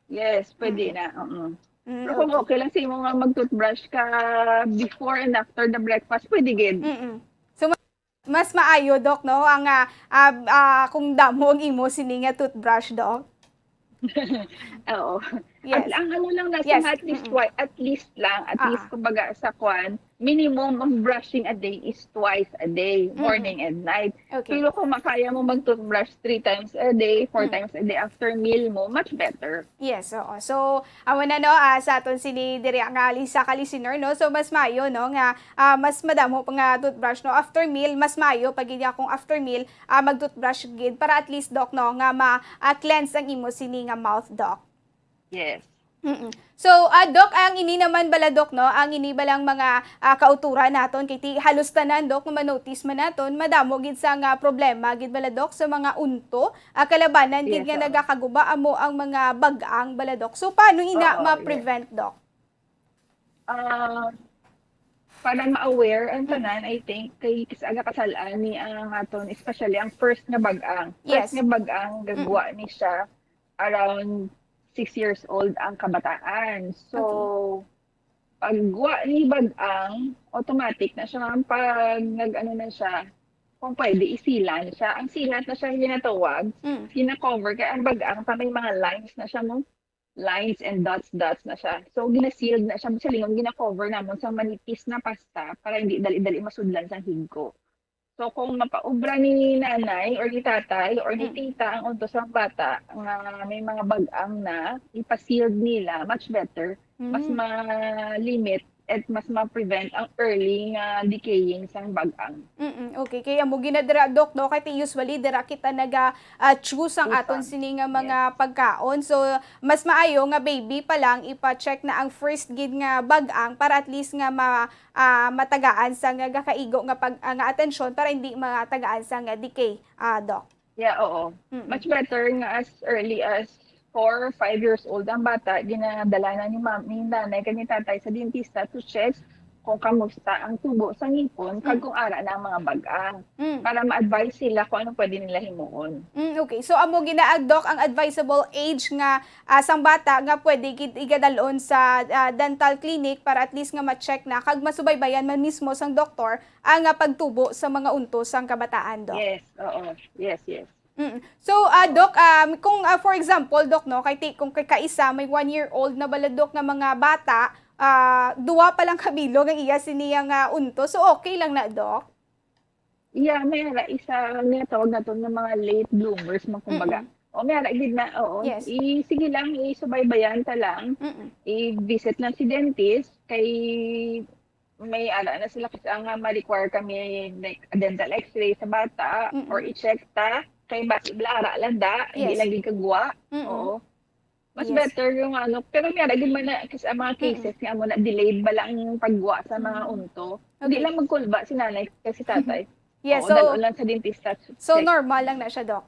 Yes, pwede na. Oo. Mm, Pero kung okay. Okay lang sa imo nga mag-toothbrush ka before and after the breakfast, pwede gid. Mm-mm. So, ma- mas maayo, Doc, no? Ang, ah, ah, ah, kung damo ang imo sini nga toothbrush, Doc. Oo. Yes. At ang ano lang na Yes. At least Mm-mm. twice, at least lang, at Ah, least ah. Kumbaga sa kwan, minimum of brushing a day is twice a day, Mm-mm. morning and night. Okay. Pero kung makaya mo mag-toothbrush three times a day, four Mm. times a day after meal mo, much better. Yes, oo. So, amo na, no, ah, sa aton sini diri nga isa ka listener, no? So, mas maayo, no, nga ah, mas madamo pa nga toothbrush, no? After meal, mas maayo pa gid niya kung after meal ah, mag-toothbrush gid para at least, Doc, no, nga ma-cleanse ang imo sini nga mouth, Doc. Yes. Mm-mm. So, ah, Doc, ang ini naman bala, Doc, no, ang ini balang mga ah, kauturan naton kay ti halos tanan, Doc, nga ma-notice man naton, madamo gid sa nga problema gid bala, Doc, sa mga unto, ah, kalabanan gid Yes, nga oo. Nagakaguba amo ang mga bag-ang bala, Doc. So, paano ina Oo, ma-prevent, Doc? Ah, para ma-aware ang Mm. tanan, I think, kay kis-, aga kasal-an ni ang aton, especially ang first nga bag-ang. Yes. First nga bag-ang, gagwa ni siya around six years old ang kabataan. So, pag gwa ni bag-ang, automatic na siya nga pag nag-ano na siya, kung pwede, isilan siya. Ang silat na siya ginatawag, Mm. gina-cover, kay ang bag-ang pa may mga lines na siya mo. Lines and dots, dots na siya. So, ginasealed na siya. Silingon, gina-cover namon sa manipis na pasta para hindi dali-dali masudlan sang higko. So, kung mapaubra ni nanay or ni tatay or ni Mm. tita ang unto sang bata nga may mga bag-ang na, ipa-sealed nila, much better. Mas Mm. ma-limit at mas ma-prevent ang early nga decaying sang bag-ang. Mm, okay. Kaya mo ginadira, Doc, no? Kaya usually, dira kita naga ah, choose ang Choose aton ang, sini nga mga pagkaon. So, mas maayo nga baby pa lang ipa-check na ang first gid nga bag-ang para at least nga ma, ah, matagaan sa nga gakaigo nga pag, ah, nga atensyon para hindi matagaan sa nga decay, ah, Doc. Yeah, oo. Mm-mm. Much better nga as early as four, five years old ang bata, ginadala na ni ma'am, ni nanay kag ni tatay sa dentista to check kung kamusta ang tubo sa ngipon kag Mm. kung ara na ang mga bag-ang Mm. para ma-advise sila kung anong pwede nila himuon. Mm, okay. So, amo gina, ah, Doc, ang advisable age nga ah, sang bata nga pwede gid igadalon sa ah, dental clinic para at least nga ma-check na kag masubaybayan man mismo sang doktor ang ah, pagtubo sa mga unto sang kabataan, Doc. Yes, oo. Yes, yes. Mm. So, ah, Doc, um, kung ah, for example, Doc, no, kay ti, kung kay kaisa may one year old na bala, Doc, nga mga bata, ah, duwa pa lang ka bilog ang iya sini nga unto. So, okay lang na, Doc? Yeah, may ara isa nga tawag naton nga mga late bloomers man kumbaga. Mm-mm. O may ara gid na, oo. Yes. I, sige lang, isubaybayan ta lang. Mm-mm. I-visit lang si dentist kay may ara na sila kasi ang ah, ma-require kami like a dental x-ray sa bata Mm-mm. or i-check ta kay basi bala ara lang da, hindi Yes. lang gid kagwa. Mm-mm. Oo. Mas Yes. better yung ano, pero may ara gid man na kasi ang mga Mm-mm. cases nga amo na delayed bala ang pagwa sa mga Mm. unto. Hindi Okay. lang magkulba si nanay kasi tatay. Yes, Oo, so, dalon lang sa dentist sa so check. Normal lang na siya, Doc.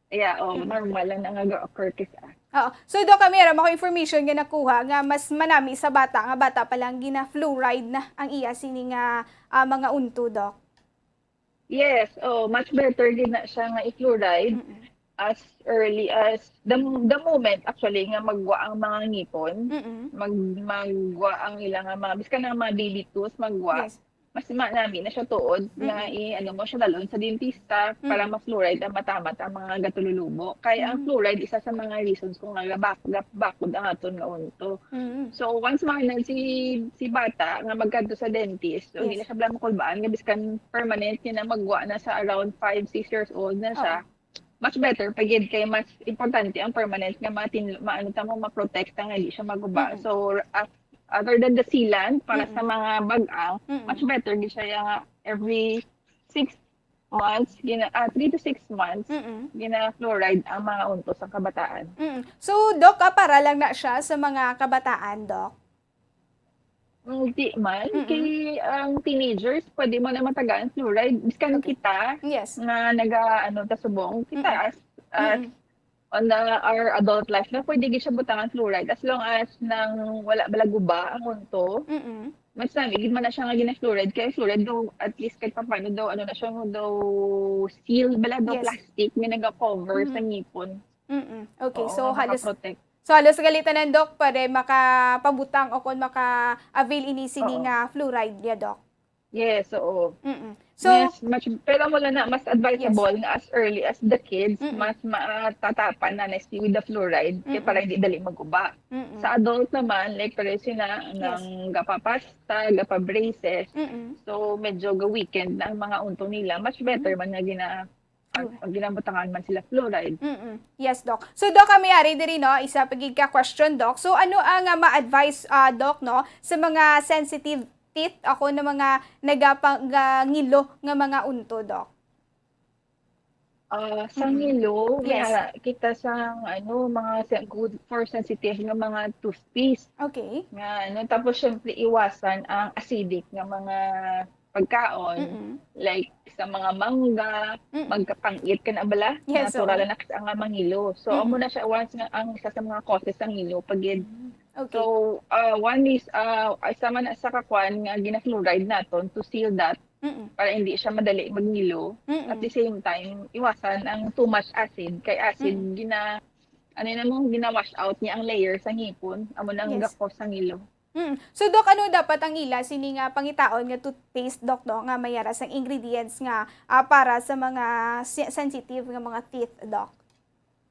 Yeah, oh, Mm-mm. Normal lang na nga occur kasi ah. Oo. So, Doc, kami ra, ako information nga nakuha nga mas manami sa bata, nga bata pa lang gina-fluoride na ang iya sini nga ah, mga unto, Doc. Yes, oh, much better gid na siya nga i-fluoride Mm-mm. as early as the the moment actually nga magwa ang mga ngipon, Mm-mm. mag magwa ang ilang mga biskan ang mga baby tooth magwa, Yes. Mas manami na siya tuod nga Mm. i-ano mo siya dalon sa dentista para Mm. ma-fluoride ang mata-mata ang mga gatululubo. Kay ang Mm. fluoride isa sa mga reasons kung nga gabak gap bakod ang aton nga unto. Mm. So once mahanan si si bata nga magkadto sa dentist, so hindi Yes. na siya bala makulbaan nga biskan permanent niya na magwa na sa around five, six years old na siya. Oo. Much better pa gid kay mas importante ang permanent nga matin maano ta mo maprotekta nga di siya maguba. Mm. So af- other than the sealant para sa Mm. mga bag-ang, Mm. much better gid siya nga every six months, gina-, ah, three to six months, Mm-mm. gina-fluoride ang mga unto sa kabataan. Mm. So, Doc, ah, para lang na siya sa mga kabataan, Doc? Hindi man. Mm-mm. Kay ang teenagers, pwede mo na matagaan fluoride. Biskan Okay. kita Yes. nga naga, ano, ta subong, kita Mm-mm. as, as Mm-mm. on the, our adult life na pwede gid siya butangan fluoride as long as nang wala bala guba ang unto. Mm-mm. Mas nami gid man na siya nga gina-fluoride, kay fluoride daw at least kahit papaano daw ano na siya, daw seal bala, daw Yes. plastic nga naga-cover sa Mm-hmm. ngipon. Mm-mm. Okay, Oo, so nga halos makaprotect. So halos gali tanan, Doc, pwede makapabutang o kon maka-avail ini sini Oo. nga fluoride niya, Doc. Yes, oo. Mm-mm. So, Mas, much, pero mo lang na, mas advisable Yes. nga as early as the kids, Mm-mm. mas matatapan na na with the fluoride, kaya Mm-mm. para hindi dali maguba. Mm-mm. Sa adult naman, like, pareho sila Yes. nang gapapasta, gapa-braces. Mm-mm. So, medyo ga-weakened na ang mga unto nila. Much better Mm. man nga gina-, ang, ang ginabutangan man sila fluoride. Mm-mm. Yes, Doc. So, Doc, kami ari diri, no, isa pa gid ka question, Doc. So, ano ang, ah, ma-advise, ah, Doc, no, sa mga sensitive teeth ako na mga nagapangilo nga mga unto, Doc? Ah, sa Mm-mm. ngilo, may Yes. ara kita sa, ano, mga se-, good for sensitive nga mga toothpaste. Okay. Nga, ano, tapos syempre iwasan ang acidic nga mga pagkaon, Mm-mm. like sa mga mangga, Mm-mm. magkapangit ka na bala, Yes, natural oo. na kasi ang mangilo. So, Mm-mm. amo na siya once nga ang isa sa mga causes sa ngilo pag Mm, okay. So, ah, one is, ah, isa man sa kakuan nga gina-fluoride naton to seal that Mm-mm. para hindi siya madali magngilo. Mm-mm. At the same time, iwasan ang too much acid. Kay acid, Mm-mm. gina-, ano na mo, gina-wash out niya ang layer sa ngipon. Amo nang Yes. gakos sa ngilo. Mm. So, Doc, ano dapat ang ila sini nga pangitaon nga toothpaste, Doc, no, nga may ara sang ingredients nga, ah, para sa mga si-, sensitive nga mga teeth, Doc?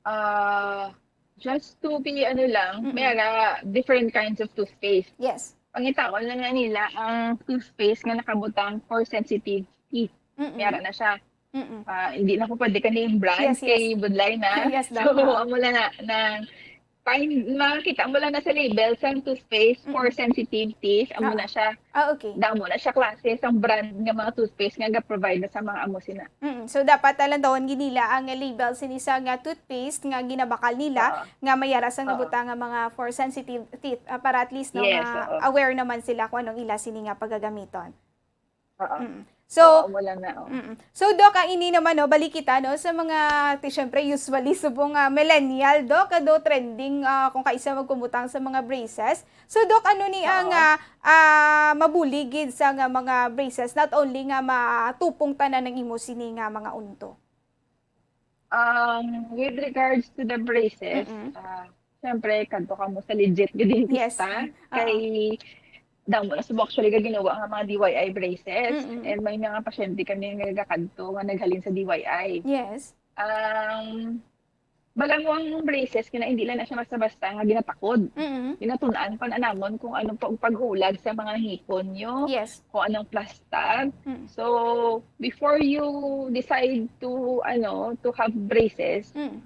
Ah, just to be, ano lang, Mm-mm. may ara different kinds of toothpaste. Yes. Pangitaon lang nga nila ang toothpaste nga nakabutang for sensitive teeth. Mm-mm. May ara na siya. Mm-mm. Ah, hindi na ko pwede ka name brand Yes, yes. kay budlay na. Yes, So, Doc. amo lang na, na, find, makita mo lang na sa label sa toothpaste for Mm-mm. sensitive teeth, amo Ah. na siya. Ah, okay. Damo na siya klase sang brand nga mga toothpaste nga ga-provide na sa mga amo sina. Mm. So, dapat alantawan gid nila ang label sini sa nga toothpaste nga ginabakal nila Oo. nga may ara sang Oo. nabutang nga mga for sensitive teeth, ah, para at least, no, Yes, nga oo. aware naman sila kung anong ila sini nga pagagamiton. Oo. Mm. Oo, So, wala na, oh. mm. So, Doc, ang ini naman, no, balik kita, no, sa mga, ti-, syempre, usually, subong, ah, millennial, Doc, ado trending, ah, kung kaisa magkumutang sa mga braces. So, Doc, ano ni ang, Oo. ah, ah, mabulig gid sa nga mga braces, not only nga matupong tanan ang imo sini nga mga unto? Um, with regards to the braces, Mm-mm. ah, syempre, kadto ka mo sa legit gid Yes. dentista. Ah. Kay, damo na subong actually nga ginawa nga mga D Y I braces. Mm-mm. And may mga pasyente kami nga nagakadto nga naghalin sa D Y I. Yes. Um, bala mo ang braces, kina hindi lang na siya basta-basta nga ginatakod. Mm-mm. Ginatun-an pa na namon kung ano pa ang paghulag sa mga ngipon nyo, Yes. kung anong plastar. Mm. So, before you decide to, ano, to have braces, Mm.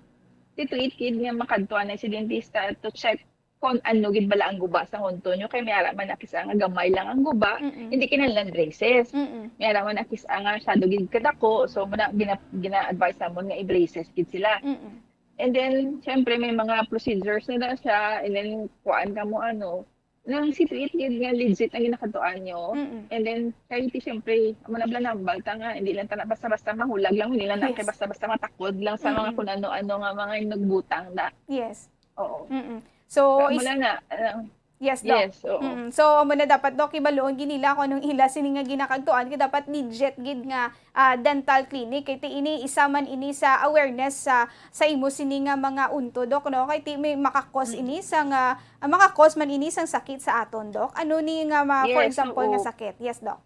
ti-treat gid nga makadto anay si dentista to check kung ano gid bala ang guba sa unto nyo, kay may ara man na kis-a nga gamay lang ang guba, Mm-mm. hindi kinahanglan braces. Mm-mm. May ara man na kis-a nga masyado gid kadako, so muna, gina-, gina-advise namon nga i-braces gid sila. Mm-mm. And then, syempre, may mga procedures na, na siya, and then, kuhaan ka mo, ano, nang si-treat gid nga legit ang ginakadtuan nyo. Mm-mm. And then, kay ti, syempre, amo na bala nambal ta nga, hindi lang ta na basta-basta mahulag lang, hindi lang na Yes. kay basta-basta matakod lang sa mga Mm-mm. kung ano-ano nga mga nagbutang na. Yes. Oo. Mm-mm. So, Sa is- mula na, ah, Yes, Doc. Yes, oo. Mm. So, amo na dapat, Doc, ibaluon gid nila kung anong ila sini nga ginakadtuan, kay dapat legit gid nga, ah, dental clinic. Kay ti ini, isa man ini sa awareness sa, sa imo sini nga mga unto, Doc, no? Kay ti may makakos Mm. ini sa nga, ah, makakos man ini sang sakit sa aton, Doc. Ano ni nga ma-, for Yes, example, nga oo. sakit? Yes, Doc.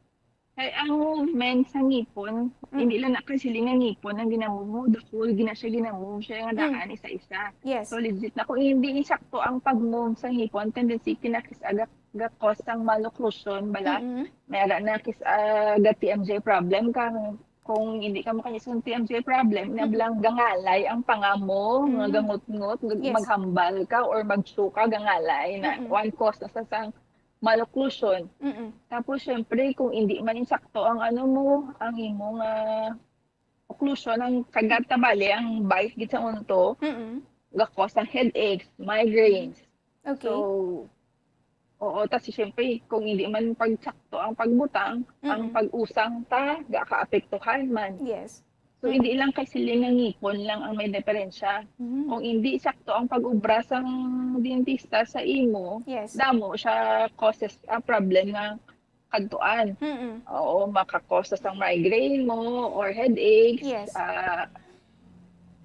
Kay ang movement sa ngipon, Mm. hindi lang na kay siling nga ngipon ang gina-move mo, the whole gina-, siya gina-move, siya nga Mm. daan isa-isa. Yes. So, legit na kung hindi insakto ang pag-move sa ngipon, tendency kinakis-a ga-, ga-cause ang malocclusion, bala. Mm-mm. May ara na kis-a ga T M J problem ka, kung hindi ka makakis-a T M J problem, na Mm-mm. bala gangalay ang panga mo, mga Mm. gangot-ngot, mag-, Yes. maghambal ka or mag-chew ka, gangalay na Mm-mm. one cause na sa sang malocclusion. Mm-mm. Tapos, syempre, kung hindi man insakto ang ano mo, ang imong ah, occlusion, ang kagat na bali, ang bite gid sa unto, Mm-mm. ga-cause ang headaches, migraines. Okay. So, oo, tas syempre, kung hindi man pagsakto ang pagbutang, ang Mm-mm. pag-usang ta, gakaapektuhan man. Yes. So, Mm. hindi lang kay siling nga ngipon lang ang may diferensya. Mm. Kung hindi sakto ang pag-ubra sang dentista sa imo, Yes. damo siya causes a problem nga kadtuan. Mm-mm. Oo, maka-cause sang migraine mo or headaches. Yes. Ah,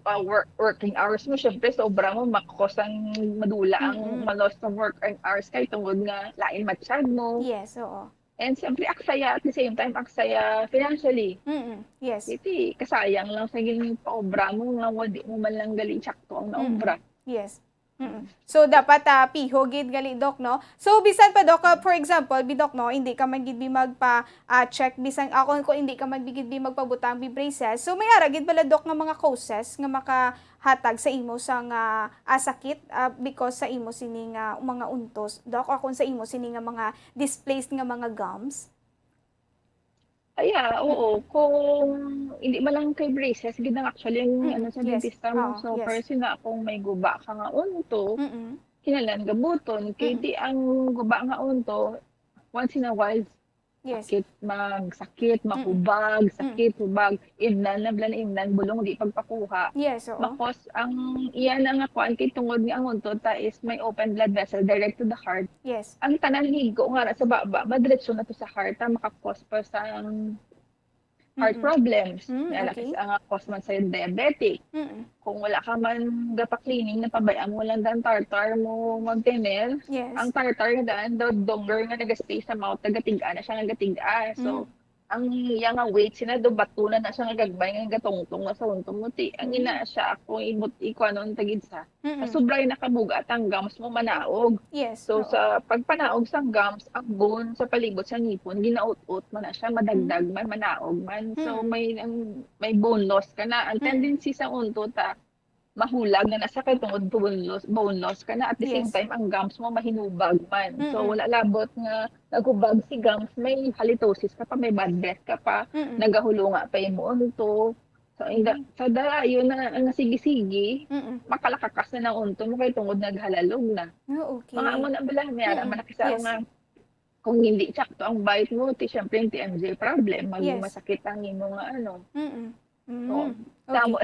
ah, work, working hours mo, syempre, sobra mo, maka-cause ang madula ang Mm-mm. ma-loss of working hours kay tungod nga lain matsyag mo. Yes, oo. And syempre, aksaya at the same time, aksaya financially. Mm-mm. Yes. Iti, kasayang lang sa ginpaobra mo nga wala mo man lang gali sakto ang Mm-mm. naobra. Yes. Mm-mm. So, dapat ah, piho gid gali, Doc, no? So, bisan pa, Doc, ah, for example, bi, Doc, no, hindi ka man gid bi magpa ah, check bisan ako kung hindi ka man gid bi magpabutang bi braces. So, may ara gid bala, Doc, nga mga causes nga makahatag sa imo sang ah, ah, sakit ah, because sa imo sini nga mga untos, Doc, o kung sa imo sini nga mga displaced nga mga gums? Aya, oo. Kung hindi man lang kay braces, gid ang actually ang Mm, ano sa yes. dentista mo. Oo, So, yes. Personally, kung may guba ka nga unto, Mm-mm. kinahanglan gabuton. Kay Mm. Ti ang guba nga unto, once in a while, Yes. sakit, magsakit, mahubag, Mm. sakit, hubag. Imnan na bala na imnan, bulong di pagpakuha. Yes, oo. Makos ang iya na nga kuan kay tungod nga ang unto ta is may open blood vessel direct to the heart. Yes. Ang tanan higo nga ara sa baba, madiretso na to sa heart, ta makakos pa sa heart Mm-mm. problems. Mm, May anak okay. Is ang cause man sa diabetic. Mm-mm. Kung wala ka man gapa-cleaning, na pabay-an mo lang ang tartar mo mag-tener, Yes. Ang tartar na daan, the longer nga nagastay sa mouth, nagatig-a na siya, nagatig-a. So, Mm. ang iya nga weight, sina do bato na na siya nga gagmay nga gatungtong na sa unto mo. Ti, ang Mm. ina siya, kung ibut-, ikuanon tagid sa, Mm-mm. sobra na kabugat ang gums mo manaog. Yes. So, Oo. Sa pagpanaog sang gums, ang bone sa palibot sa ngipon, ginaut-ut man na siya, madagdag Mm. man, manaog man. So, Mm. may, ang, may bone loss ka na. Ang Mm. tendency sa unto ta, mahulag na na siya kay tungod bone loss, bone loss ka na. At the same Yes. time, ang gums mo mahinubag man. So, Mm-mm. wala labot nga naghubag si gums, may halitosis ka pa, may bad breath ka pa, Mm-mm. nagahulunga pa imo unto. So, inda, Mm. sa dayon na nga sige-sige, Mm-mm. makalakakas na ng unto mo kay tungod naghalalog na. Ah, okay. Mga amo na bala, may ara Mm-mm. man na kisa Yes. nga kung hindi sakto ang bite mo, ti syempre yung T M J problem, mag Yes. masakit ang imo nga ano. Mm-mm. Oo. Mm. Okay. Tamo,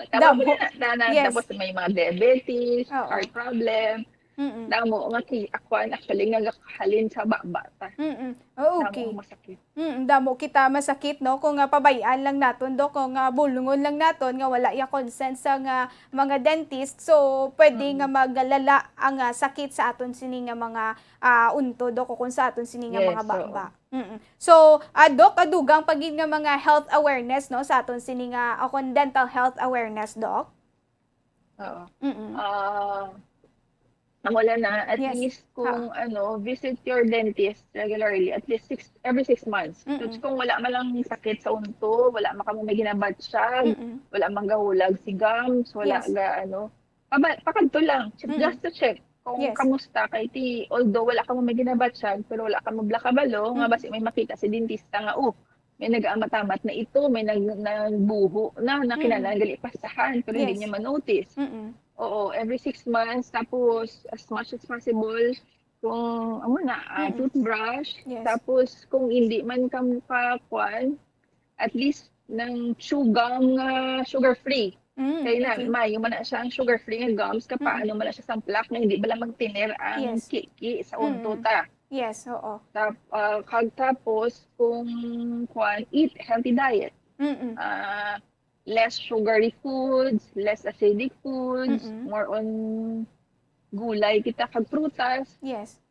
tamo Damo. mo na, na, na, Yes. Tapos may mga diabetes, Oo. heart problem. Mm-mm. Damo nga ki, ako ang actually nga halin sa baba ta. Mm-mm. Oh, Damo okay. ang masakit. Mm, damo kita masakit, no? Kung nga pabayaan lang naton, Dok, kung nga bulungon lang naton nga wala ya consent sa nga mga dentist, so pwede Mm. nga magalala ang ah, sakit sa aton sini nga mga ah, unto, Dok, o kung sa aton sini nga Yes, mga oo. baba. Mm. So, ah, Dok, ah, dugang pa gid nga mga health awareness, no, sa aton sini nga, o kung dental health awareness, Dok. Oo. Mm. Ah, nawala na, at Yes. least kung Ha. ano, visit your dentist regularly, at least six, every six months. Mm-mm. Tapos kung wala man lang sakit sa unto, wala man kamo may ginabatsyag, Mm-mm. wala man gahulag si gums, wala Yes. ga ano, paba, pakadto lang, ch- Mm-mm. just to check kung Yes. kamusta kay ti, although wala kamo may ginabatsyag, pero wala kamo bala kabalo nga Mm-mm. basi may makita si dentista nga, oh, may nag-amat-amat na ito, may nag, nagbuho na, na Mm. kinahanglan gali pasahan, pero hindi Yes. niya ma-notice. Mm-mm. Oo, every six months, tapos as much as possible, kung, amo na, ah, Mm-mm. toothbrush, Yes. tapos kung hindi man ka makakuan, at least ng chewgum nga sugar-free. Mm, Kaya na, okay. Maayo man na siya ang sugar-free nga gums, kay Mm-mm. paano man na siya sang plaque nga hindi bala magtener ang Yes. kiki sa unto Mm. ta. Yes, oo. Tap, ah, kag tapos, kung, kuan, eat healthy diet. Mm-mm. Ah, less sugary foods, less acidic foods, Mm-mm. more on gulay kita kag prutas. Yes.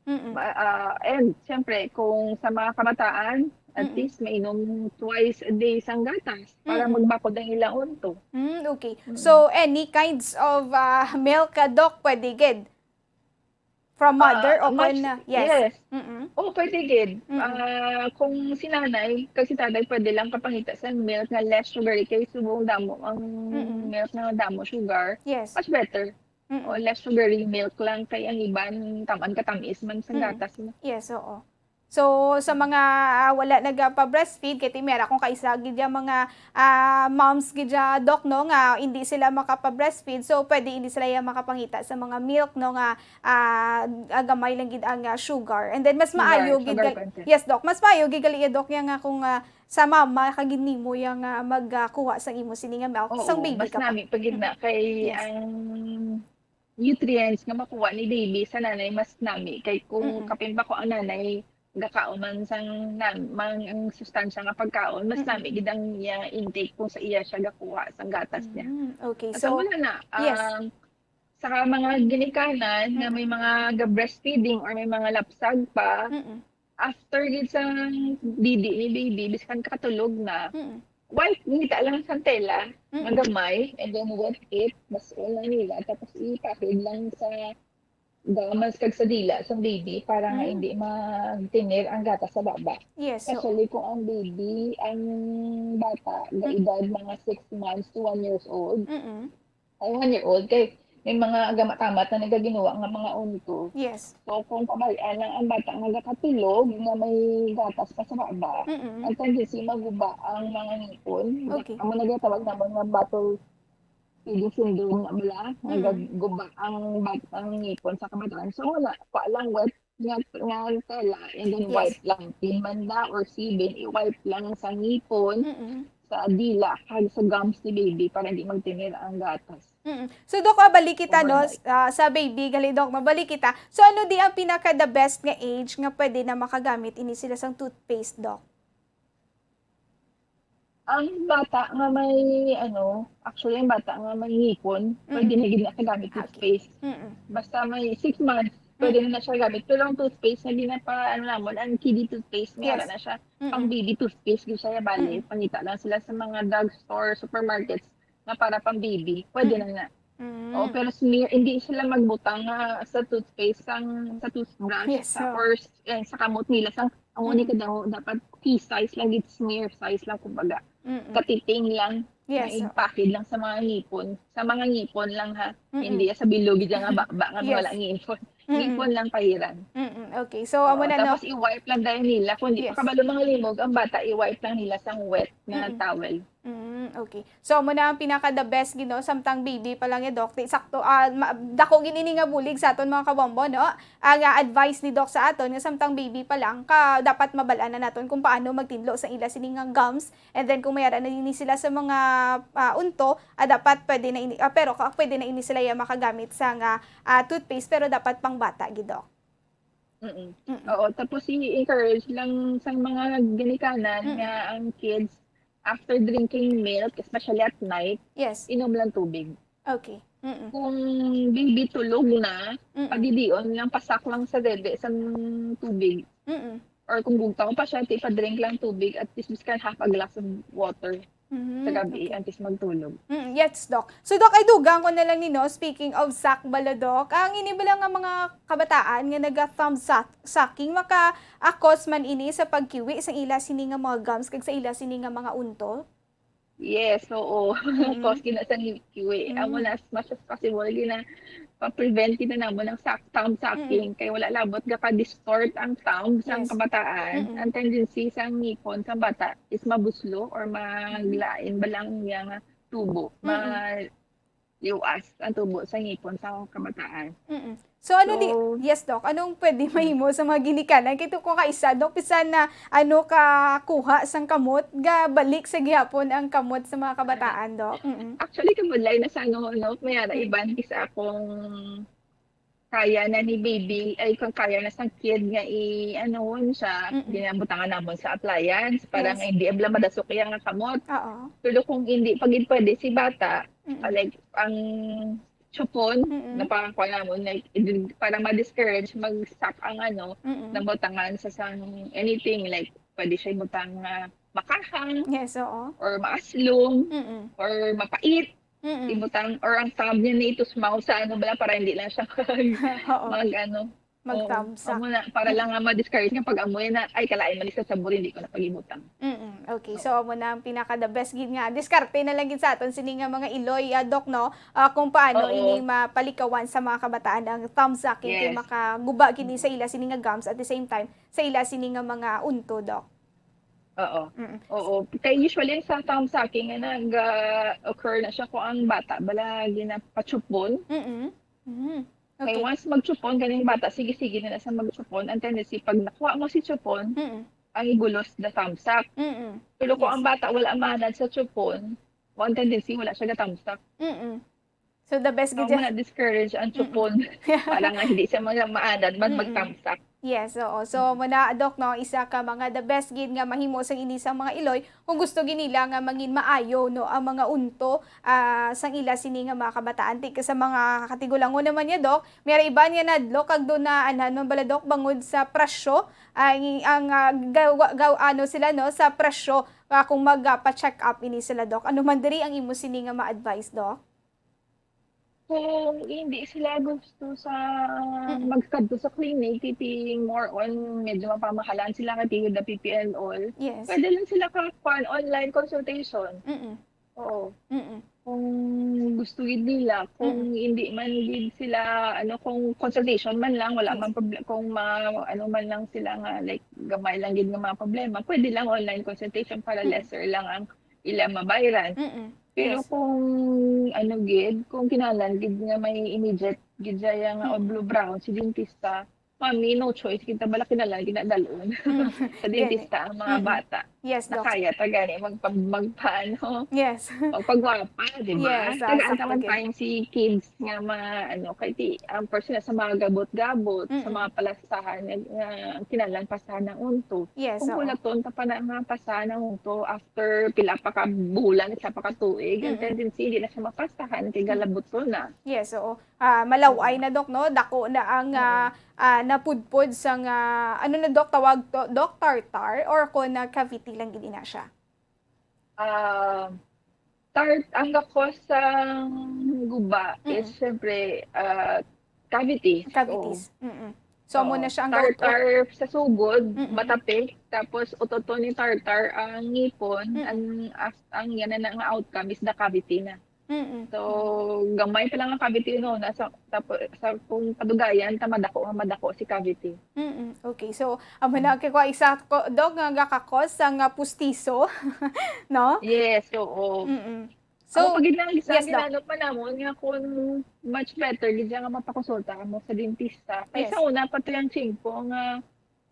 Mm-mm. Ma-, ah, and, siyempre, kung sa mga kabataan, at Mm-mm. least mainom twice a day sang gatas para Mm-mm. magbakod ang ilang unto. Mm, okay. Mm. So, any kinds of ah, milk, ah, Doc, pwede gid? From mother Ah, o much, kon, ah, yes. yes. Mm-mm. Oh, pwede gid. Mm-mm. Ah, kung si nanay, kag si tatay, pwede lang kapangita sa milk nga less sugary kay subong damo ang Mm-mm. milk nga damo sugar. Yes. Much better. Mm. O less sugary milk lang, kay ang iban, tam-an ka tam-is man sa Mm. gatas mo. Yes, oo. So, sa mga, ah, wala nagapa-breastfeed, kay ti may ara kong kaisa gid yang mga, ah, moms gid ya, Doc, no, nga hindi sila makapa-breastfeed, so pwede hindi sila ya makapangita sa mga milk, no, nga, ah, ah, gamay lang gid ang, ah, sugar. And then mas Sugar, maayo gid sugar gal-, content. Yes, Doc, mas maayo gid gali ya, Doc, ya nga kung, ah, sa mama ka gid nimo ya nga mag, ah, kuha sang imo sini nga milk, sang Oo, baby mas ka pa. nami pa gid na Mm. kay Yes. ang nutrients nga makuha ni baby sa nanay mas nami kay kung Mm. kapin pa ko ang nanay gakaon man sang nam-, mang, ang sustansya nga pagkaon, mas Mm. nami gid ang iya intake kung sa iya siya gakuha sang gatas niya. Mm, okay. At So, amo na na, yes. um, sa mga ginikanan nga Mm. may mga ga-breastfeeding or may mga lapsag pa, Mm. after gid sa didi ni baby, biskan katulog na, Mm. wipe, ngita lang sa tela, nga Mm. gamay, and then wet it, bas-on lang nila, tapos ipahid lang sa gamas kag sa dila sang baby para nga Mm. hindi magtinir ang gatas sa baba. Yes, so Especially kung ang baby, ang bata, Mm. ga-edad mga six months to one years old, Mm. ay, one year old, kay may mga gamat-gamat na nagaginuwa nga mga unto. Yes. So, kung pabay-an lang ang bata nga nakatulog nga may gatas pa sa baba, Mm. ang tendency maguba ang mga ngipon. Okay. Amo na ginatawag namon nga bottle feeding syndrome na bala, nga Mm. gaguba ang bat-, ang ngipon sa kabataan. So, wala, pa lang wet nga, nga tela, and then Yes. wipe lang. Pinmanda or sibin, i-wipe lang sa ngipon, Mm. sa dila, kag sa gums ni baby para hindi magtinir ang gatas. Mm. So, Doc, ah, balik kita, no, Overnight. s-, ah, sa baby, gali, Doc, mabalik kita. So, ano di ang pinaka the best nga age nga pwede na makagamit ini sila sang toothpaste, Doc? Ang bata nga may, ano, actually, ang bata nga may ngipon, pwede Mm. na gid na kagamit Okay. toothpaste. Mm. Basta may six months, pwede Mm. na na siya gamit. Pero ang toothpaste nga ginapa-, ano namon, ang kiddie toothpaste, may ara Yes. na siya. Mm. Pang baby toothpaste gyud siya, bali. Mm. Pangita lang sila sa mga drugstore, supermarkets na para pang baby. Pwede Mm. na na. Mm. Oo, pero smear, hindi sila magbutang nga sa toothpaste, sang, sa toothbrush, Yes, sa, oo. or s-, eh, sa kamot nila. Sang, ang Mm. unika daw, dapat pea size lang, gid smear size lang, kumbaga. Mm. Katiting lang, Yes, oo. maigpakid lang sa mga ngipon. Sa mga ngipon lang, ha. Mm. Hindi sa bilog, dyan nga ba, ba, nga Yes. wala ngipon. Mm. Ngipon lang pahiran. Mm, okay. So, amo Oo, na, no? tapos i-wipe lang dahil nila. Kung di Yes. pa kabalo mga limog, ang bata, i-wipe lang nila sang wet na Mm. towel. Mm, okay. So, amo na ang pinaka the best, gid, no? Samtang baby pa lang ya, Doc. Di, sakto, ah, ma-, dako gid ini nga bulig sa aton mga kabombo, no? Ang, ah, advice ni Doc sa aton nga samtang baby pa lang, ka, dapat mabal-an na naton kung paano magtinlo sa ila sini nga gums. And then, kung may ara na ini sila sa mga, ah, unto, ah, dapat pwede na ini, ah, pero ka-, pwede na ini sila ya makagamit sa nga, ah, toothpaste, pero dapat pang bata gid, Doc. Mm. Mm. Oo, tapos i-encourage lang sa mga ginikanan Mm. nga ang kids, after drinking milk, especially at night, Yes. inom lang tubig. Okay. Mm. Kung baby tulog na, Mm. padidion lang, pasak lang sa dede sa tubig. Mm. Or kung bugtaw pa siya, ipa-drink lang tubig, at least, biskan half a glass of water Mm, sa gabi, okay. antes magtulog. Mm, yes, Doc. So, Doc, ay dugang ko na lang ni, no, speaking of sak bala, Doc, ang ini bala nga mga kabataan nga naga-thumb suck-, sucking, maka-cause man ini sa pagkiwi sa ila sini nga mga gums kag sa ila sini nga mga unto? Yes, oo. Mm. Cause gina sa kiwi. Amo Mm. na, as much as possible, gina, pa-prevent gina namon ang sak-, thumb sucking. Mm. Kay wala labot gaka-distort ang thumb sa Yes. kabataan. Mm. Ang tendency sa ngipon sa bata is mabuslo or Mm. maglain ba lang niya nga tubo. Mm. Ma-, liwas ang tubo sa ngipon sa kabataan. Mm. So, ano di, So, yes, Doc, anong pwede Mm. mahimo sa mga ginikanan? Kay to ko kaisa, Doc, bisan na, ano, kakuha sang kamot, gabalik sa gihapon ang kamot sa mga kabataan, Doc. Mm. Actually, kabudlay na sa, ano, no, may ara Mm. iban isa akong kaya na ni baby, ay, kung kaya na sang kid nga i-, ano, siya, Mm. ginabutangan namon sa appliance para Yes. nga hindi abla madasok iya nga kamot. Oo. Pero kung hindi pa gid pwede si bata, Mm. ah, like, ang chupon, Mm. na parang kuha namon, like, i-, para ma-discourage, mag-suck ang, ano, Mm. nabutangan sa sang anything, like, pwede siya ibutang nga makahang Yes, oo. or maaslom Mm. or mapait. Mm. Ibutang, or ang thumb niya na itusmaw sa ano bala para hindi lang siya mag, Oo. mag ano. Oo, Mag-thumbs up. Amo na, para lang nga ma-discourage nga pag-amoy na, ay, kalain man ni sa sabor, hindi ko na pag-ibutang. Mm, okay. So, amo na ang pinaka the best gid nga diskarte na lang gid sa aton sini nga mga iloy, ah, Doc, no? Ah, kung paano Oo. ini mapalikawan sa mga kabataan ang thumb sucking kay Yes. makaguba gid ni sa ila sini nga gums, at the same time sa ila sini nga mga unto, Doc. Oo. Mm. Oo. Kay usually sa thumb sucking nga nag-occur na siya kung ang bata bala ginapachupon. Mm. Mm. Kay Okay. once magchupon ganing bata, sige-sige na lang sa magchupon. Ang tendency, pag nakuha mo si chupon, Mm. ang igulos na thumb suck. Mm. Pero kung Yes. ang bata wala manad sa chupon, ang tendency wala siya ga-thumb suck. Mm. So the best So, gid. mo na-discourage ang Mm-mm. chupon. Para nga hindi siya mga maanad man Mm-mm. mag-thumb suck. Yes, oo. So, muna, Doc, no, isa ka mga the best gid nga mahimo sang ini sa mga iloy kung gusto gid nila nga mangin maayo, no, ang mga unto, ah, sang ila sini nga mga kabataan. Ti-, sa mga katigulangon naman niya, Doc, may ra iban nga nadlo kag do na anhan man bala, Doc, bangod sa presyo, ang, ang, ah, gawa, gaw-, ano sila, no, sa presyo, ah, kung mag, ah, pa-check up ini sila, Doc. Ano man diri ang imo sini nga ma-advise, Doc? Kung hindi sila gusto sa Mm-mm. magkadto sa clinic, kay more on medyo mapamahalan sila kay with the P P L all. Yes. Pwede lang sila ka kuan, online consultation. Mm-mm. Oo. Mm-mm. Kung gusto gid nila, kung Mm-mm. hindi man gid sila, ano, kung consultation man lang, wala Yes. man proble-, kung ma-, ano man lang sila nga, like, gamay lang gid nga mga problema, pwede lang online consultation para Mm-mm. lesser lang ang ila mabayran. Mm-mm. Pero Yes. kung ano gid, kung kinahanglan gid nga may immediate gid siya nga Mm-mm. oblubraon si dentista, mami, no choice kita bala, kinahanglan gid na dalon Mm. sa dentista ang mga Mm-mm. bata. Yes, Doc. Nakaya ta gani magpa-, magpaano, Yes. magpagwapa, di ba? Yes, ah, Tagaan sakto naman gid. Time si kids nga mga ano, kay ti, ang person sa mga gabot-gabot, sa Mm-mm. mga palasahan nga, nga kinahanglan pasahan ang unto. Yes, Kung oo. bulaton ta pa na nga pasahan ang unto after pila pa ka bulan, isa pa ka tuig, ang Mm-mm. tendency hindi na siya mapasahan kay Mm. galabuton na. Yes, oo. Ah, malaway Oo. na, Doc, no? Dako na ang, ah, Oo. ah, napudpod sa nga, ano na, Doc, tawag to, Doc, tartar or kon na cavity lang gid ina siya? Ah, tar-, ang ga-cause sang guba is Mm-mm. syempre, ah, cavities. Oo. Cavities. Mm-mm. So, amo Oo. na siya ang gaut-, Tartar sa sugod, Mm-mm. matapik, tapos utoton ni tartar ang ngipon, Mm-mm. ang, as-, ang yan na nga outcome is the cavity na. Mm-mm. So, gamay pa lang ang cavity, no, nasa, tapos, sa, kung padugayan ta, madako nga madako si cavity. Mm-mm. Okay. So, amo na kay kwa isa ko, Dok, nga gakakos sa nga pustiso, no? Yes, oo. Mm-mm. So, So, pag gid lang, isa yes, ang Doc. ginanap pa namon nga kung much better gid siya nga mapakonsulta kamo sa dentista. Kay Yes. sa una pa to yung tiyempo nga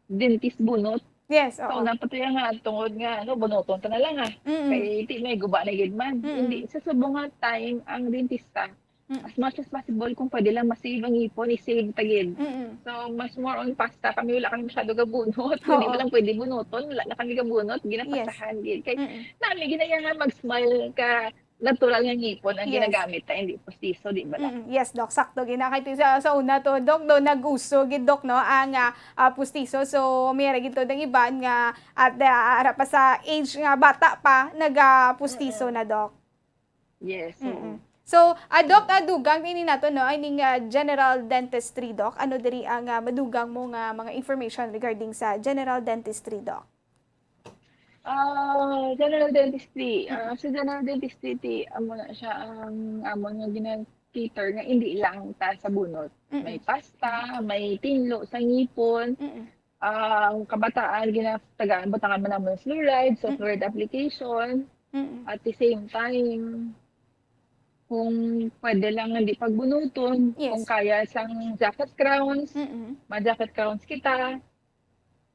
dentist bunot. Yes, Sa oo. una pa to yung nga tungod nga, ano, bunoton ta na lang, ah. Mm-mm. Kay di may guba na gid man. Mm-mm. Hindi, sa subong nga time, ang dentista, Mm. as much as possible, kung pwede lang ma-save ang ngipon, i-save ta gid. Mm-mm. So, mas more on pasta kami, wala kami masyado gabunot. Kung di Oo. ba lang pwede bunoton, wala na kami gabunot, ginapastahan gid. Kay, Mm-mm. nami, ginaya nga mag-smile ka, natural nga ngipon ang Yes. ginagamit ta, hindi postiso, di ba lang? Mm, yes, Doc. Sakto gid na kay sa, sa una to, Doc, do nag-uso gid, Doc, no, ang, ah, ah, pustiso. So, may ra gid to ang iban nga at, ah, ara pa sa age nga bata pa, nag, ah, pustiso Mm-mm. na, Doc. Yes, oo. Mm-mm. So, ah, Doc, ah, dugang ini nato, no, ining, ah, general dentistry, Doc. Ano diri ang, ah, madugang mo nga mga information regarding sa general dentistry, Doc? Ah, general dentistry. Mm. Ah, sa general dentistry, ti, amo na siya ang amon nga gina-cater nga hindi lang ta sa bunot. Mm. May pasta, may tinlo sa ngipon. Mm-mm. Ah, ang kabataan, ginatagaan, butangan man naman ng fluoride, so Mm. fluoride application. Mm-mm. At the same time, kung pwede lang hindi pagbunuton, Yes. kung kaya sang jacket crowns, Mm-mm. ma-jacket crowns kita.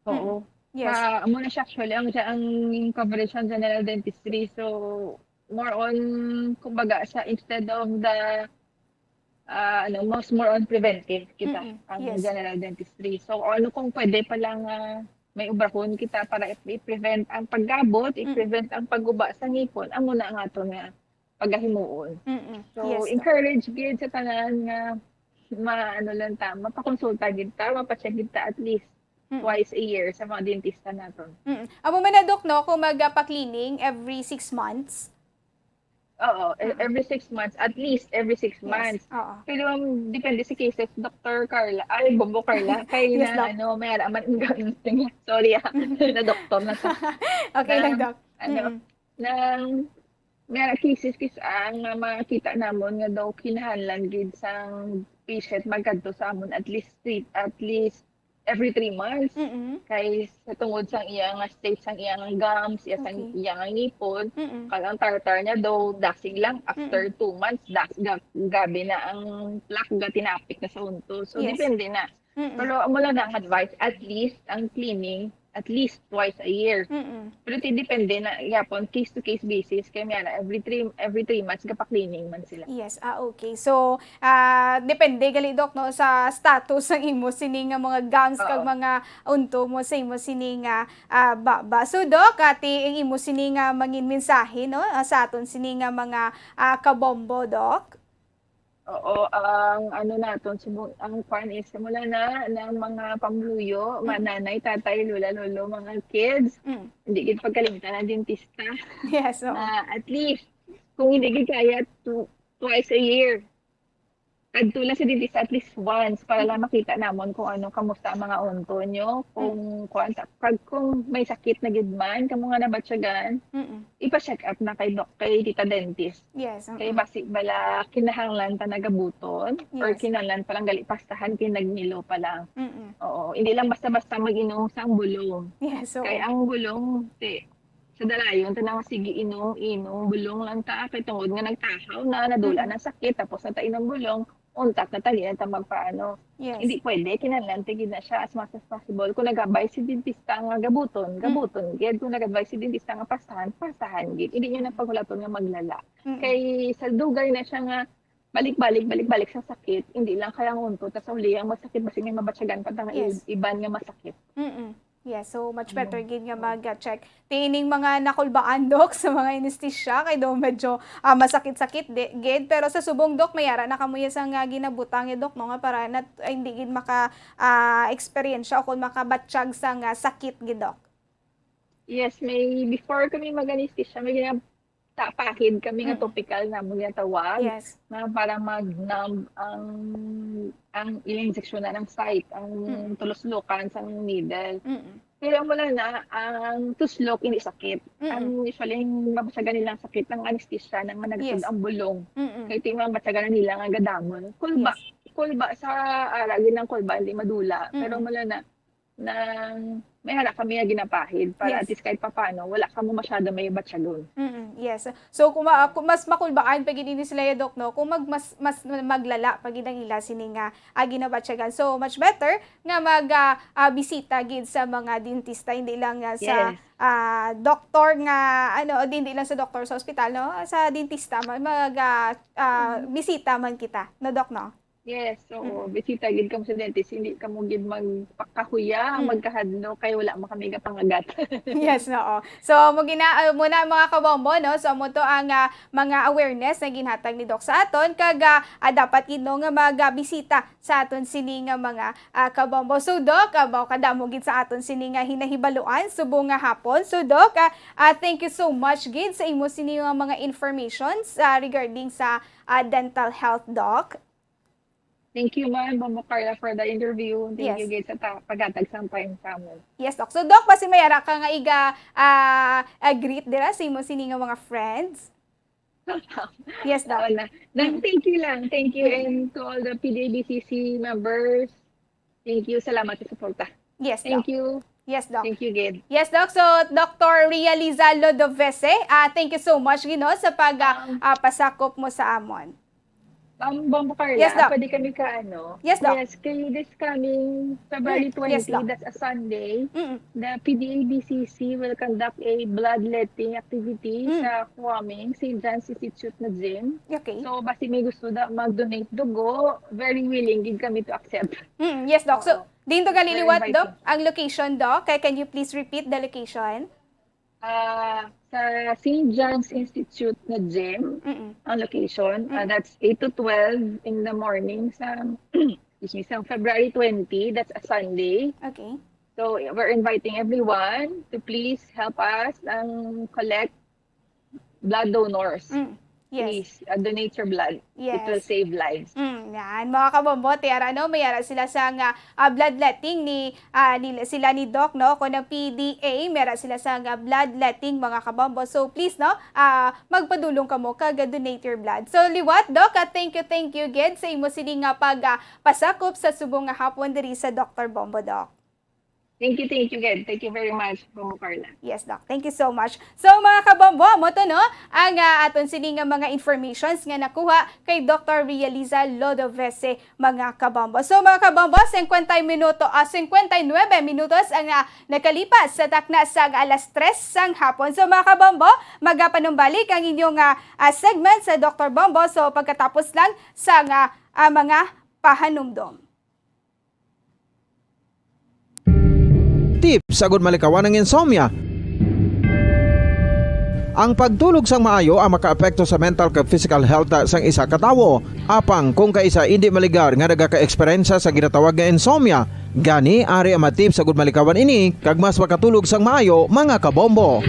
Oo. Mm. Yes. Ma-, amo na siya actually ang, ang coverage ng general dentistry. So, more on, kumbaga, sa instead of the, ah, ano, mas more on preventive kita, Mm-mm. ang Yes. general dentistry. So, ano kung pwede pa lang, ah, may ubrahon kita para i-, i-prevent ang paggabot, Mm. i-prevent ang pagguba sa ngipon, amo na ang ato nga pagahimuon. Mm-mm. So, Yes, Doc. encourage gid sa tanan nga ma-, ano lang ta, mapakonsulta gid ta, mapacheck gid ta at least Mm. twice a year sa mga dentista naton. Mm. Amo man na, Doc, no, kung magpa-cleaning every six months? Oo, e- Mm. every six months, at least every six Yes. months. Oo. Pero um, depende si cases, Doctor Carla, ay, Bombo Carla, kay Yes, na Doc. ano, may ara man, sorry ah, na doktor na sa, Okay lang, na, Doc. ano, Mm. nang may ara cases kis ang nga makita namon nga daw kinahanglan gid sang patient magkadto sa amon at least three, at least every three months. Mm-mm. Kay sa tungod sang iya nga state, sang iya nga gums, iya sang Okay. iya nga ngipon, Mm-mm. kag ang tartar niya daw dasig lang after Mm-mm. two months, das ga, gabi na ang plaque ga tinapik na sa unto. So Yes. depende na. Mm-mm. Pero amo lang na ang advice, at least ang cleaning, at least twice a year. Mm-mm. Pero ti depende na yapon, case to case basis, kay may ara every three every three months gapa-cleaning man sila. Yes, ah, okay. So, ah, depende gali, Doc, no, sa status sang imo sini nga mga gums kag Oo. mga unto mo sa imo sini nga, ah, baba. So, Doc, ati ang imo sini nga mangin mensahe, no, ah, sa aton sini nga mga, ah, kabombo, Doc? Oo, ang ano naton, subong, ang kwan is, mula na ng mga pamluyo, Mm. mananay, tatay, lola, lolo, mga kids, Mm. hindi gid pagkalimtan ang dentista. Yes, oo. Na at least, kung hindi gid kaya, two, twice a year. Adto lang sa dentista at least once para lang makita namon kung ano, kamusta ang mga unto nyo, kung kuan ta-, kag kung may sakit na gid man kamo nga nabatyagan, Mm-mm. ipa-check up na kay doc, kay tita dentist. Yes, Kay mm-mm. basi bala kinahanglan ta nagabuton or Yes. kinahanglan pa lang gali pastahan kay nagmilo pa lang. Mm-mm. Oo, hindi lang basta-basta mag-inom sang bulong. Yes, oo. Kay ang bulong, ti, sa dalayon ta na nga sige inom, inom, bulong lang ta kay tungod nga nagtahaw na, nadula Mm-mm. na sakit, tapos na ta inom bulong, untat na ta, di na ta magpaano. Yes. Hindi pwede, kinahanglan ta gid na siya as much as possible. Kung nag-advise si dentista nga gabuton, Mm. gabuton gid. Kung nag-advise si dentista nga pastahan, pastahan gid. Hindi niyo na paghulaton nga maglala. Mm-mm. Kay sa dugay na siya nga balik-balik, balik-balik sa sakit, hindi lang kaya ang unto, tas sa uli ang masakit, basi may mabatyagan pa ta nga i-, Yes. iban nga masakit. Mm-mm. Yes, so much better Yun. gid nga mag-check. Ti ining mga nakulbaan, Doc, sa mga anesthesia, kay daw medyo, ah, masakit-sakit di, gid. Pero sa subong, Doc, may ara na kamo ya sa nga ginabutang ya, Doc, no, nga para na, ay, hindi gid maka, ah, eksperyensya o kung makabatyag sa nga sakit gid, Doc. Yes, may before kami mag-anesthesia, may ginatapahid kami nga Mm. topical na mo ginatawag, Yes. na para mag-numb ang, ang ilang injection na ng site, ang Mm. tuluslukan sa needle. Mm-mm. Pero amo lang na, ang tuslok hindi sakit. Mm-mm. Ang usually, ang mabatyagan nilang sakit ng anesthesia, ng managtod Yes. ang bulong. Mm-mm. Kaya ito yung mabatyagan nila nga gadamon. Kulba, Yes. kulba sa aragin ng kulba, hindi madula. Pero Mm-mm. amo lang na, nang may ara kami nga ginapahid para at Yes. least kahit papano, wala kamo masyado may batyagon. Mm-mm, yes. So, kung ma-, kung mas makulbaan pa gid ini sila ya, Doc, no? Kung mag-, mas, mas maglala pa gid ang ila sini nga, ah, ginabatyagan. So, much better nga mag, ah, ah, bisita gid sa mga dentista, hindi lang nga sa, Yes. ah, doktor nga, ano, o di, hindi lang sa doktor sa ospital, no? Sa dentista, mag, mag, ah, ah, bisita man kita, no, Doc, no? Yes, oo. Mm. Bisita gid kamo sa dentist, hindi kamo gid magpakahuya, Mm. magkahadlok, kay wala man kami kapangagat. Yes, oo. So, mo gina-, ah, muna, mga kabombo, no? So, mo to ang, ah, mga awareness na ginhatag ni Doc sa aton, kag, ah, ah, dapat gid, no, nga mag, ah, bisita sa aton sini nga mga, ah, kabombo. So, Doc, ah, mao kadamo gid sa aton sini nga hinahibaluan subong nga hapon. So, Doc, ah, ah, thank you so much gid sa imo sini nga mga informations, ah, regarding sa, ah, dental health, Doc. Thank you, ma'am, Ma'am Carla, for the interview. Thank you Yes. gid sa ta-, paghatag sang time sa amon. Yes, Doc. So, Doc, basi may ara ka nga iga, ah, ah, greet dira sa imo sini nga mga friends? Yes, Doc. Oo na. Nang, Mm. thank you lang. Thank you Mm. and to all the P D A B C C members. Thank you. Salamat sa suporta. Yes, Doc. Thank you. Yes, Doc. Thank you, Gid. Yes, Doc. So, Doctor Realiza Lodovese, ah, thank you so much, Gino, sa pag, ah, Um, ah, pasakop mo sa amon. Ma'am Bombo Carla, Yes, Doc. Pwede kami ka ano? Yes, Doc. Yes, kay this coming February Mm, yes, twenty, Doc. That's a Sunday, Mm. The P D A B C C will conduct a bloodletting activity Mm. sa Kuaming, Saint John's Institute na gym. Okay. So, basi may gusto na mag-donate dugo, very willing gid kami to accept. Mm, yes, Doc. So, Oo. diin to gali We're liwat, inviting. Doc, ang location, Doc? Kay, can you please repeat the location? Ah, sa Saint John's Institute na gym, Mm-mm. ang location, ah, Mm. that's eight to twelve in the morning sa, excuse me, sa February twenty, that's a Sunday. Okay. So, we're inviting everyone to please help us ang collect blood donors. Mm. Yes. Please, uh, donate your blood. It will Yes. save lives. Mm, yan. Mga kabombo, tiara, no? May ara sila sa nga, ah, bloodletting ni, ah, ni, sila ni Doc, no? Kung ang P D A, may ara sila sa nga bloodletting, mga kabombo. So, please, no? Ah, magpadulong kamo kag donate your blood. So, liwat, Doc, ah, thank you, thank you, gid, sa imo sini nga pag, ah, pasakop sa subong nga hapon diri sa Doctor Bombo, Doc. Thank you, thank you, gid. Thank you very much, Bombo Carla. Yes, Doc. Thank you so much. So, mga kabombo, amo to, no? Ang, ah, aton sini nga mga informations nga nakuha kay Doctor Realiza Lodovese, mga kabombo. So, mga kabombo, singkwenta minuto, ah, singkwenta y nuebe minutos ang, ah, nakalipas sa takna sang alas tres sang hapon. So, mga kabombo, magapanumbalik ang inyong, ah, ah, segment sa Doctor Bombo. So, pagkatapos lang sang, ah, ah, mga pahanumdom. Tips agud malikawan ang insomnia. Ang pagtulog sang maayo ang makaapekto sa mental kag physical health sang isa ka tawo. Apang kung kaisa indi maligar nga nagaka-eksperyensya sa ginatawag nga insomnia, gani ari ang mga tips agud malikawan ini kag mas makatulog sang maayo, mga kabombo.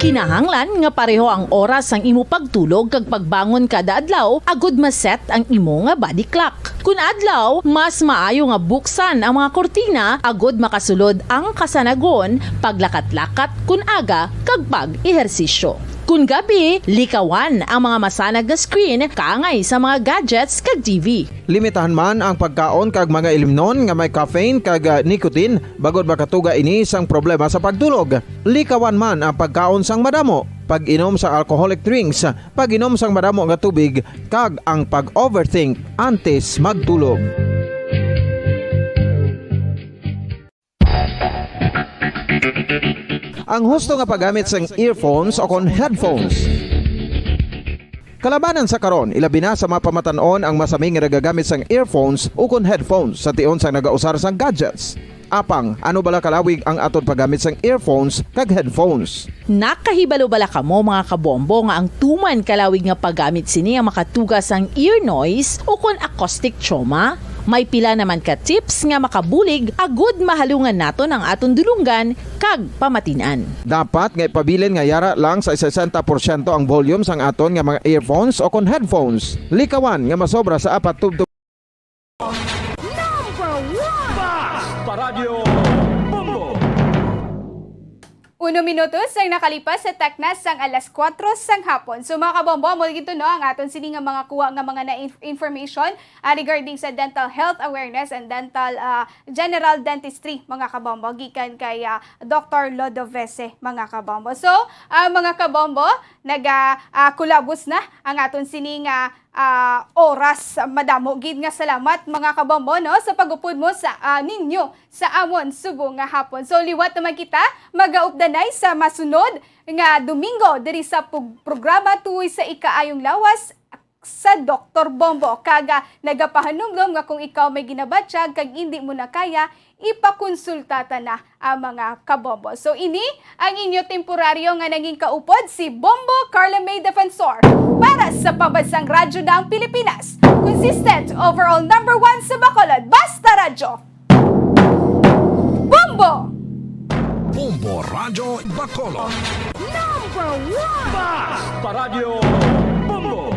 Kinahanglan nga pareho ang oras sang imo pagtulog kag pagbangon kada adlaw agud ma-set ang imo nga body clock. Kun adlaw, mas maayo nga buksan ang mga kurtina agud makasulod ang kasanagon, paglakat-lakat kun aga, kag pag-ehersisyo. Kun gabi, likawan ang mga masanag nga screen kaangay sa mga gadgets kag T V. Limitahan man ang pagkaon kag mga ilimnon nga may caffeine kag, ah, nicotine, bangod makatuga ini sang problema sa pagtulog. Likawan man ang pagkaon sang madamo, pag-inom sa alcoholic drinks, pag-inom sang madamo nga tubig, kag ang pag-overthink antes magtulog. Ang husto nga paggamit sang earphones o kon headphones. Kalabanan sa karon, ilabi na sa mga pamatan-on ang masami nga nagagamit sang earphones ukon headphones sa tion sang nagausar sang gadgets. Apang, ano bala kalawig ang aton paggamit sang earphones kag headphones? Nakahibalo bala kamo, mga kabombo, nga ang tuman kalawig nga paggamit sini ang makatuga sang ear noise ukon acoustic trauma? May pila naman ka tips nga makabulig agud mahalungan naton ang aton dulonggan kag pamatin-an. Dapat nga ipabilin nga yara lang sa sesenta porsyento ang volume sang aton nga mga earphones o kon headphones. Likawan nga masobra sa apat tubtob. Number one! Basta Radyo Bombo! Uno minutos ang nakalipas sa takna sang alas kuwatro sang hapon. So, mga kabombo, amo gid to, no, ang aton sini nga mga kuha nga mga na inf- information, ah, regarding sa dental health awareness and dental, ah, general dentistry, mga kabombo, gikan kay, ah, Doctor Lodovese, mga kabombo. So, ah, mga kabombo, naga, ah, kulabos na ang aton sini nga, ah, oras. Madamo gid nga salamat, mga kabombo, no, sa pag-upod mo sa, ah, ninyo sa amon subong nga hapon. So, liwat naman kita, magaupdanay sa masunod nga Domingo diri sa pug- programa Tuoy sa Ikaayong Lawas sa Doktor Bombo. Kag, ah, nagapahanumdom nga kung ikaw may ginabatyag kag indi mo na kaya, ipakonsulta ta na ang mga kabombo. So, ini ang inyo temporaryo nga nangin kaupod, si Bombo Carla May Defensor, para sa Pambansang Radyo ng Pilipinas. Consistent, overall number one sa Bacolod. Basta Radyo! Bombo! Bombo Radyo Bacolod. Number one! Basta Radyo Bombo!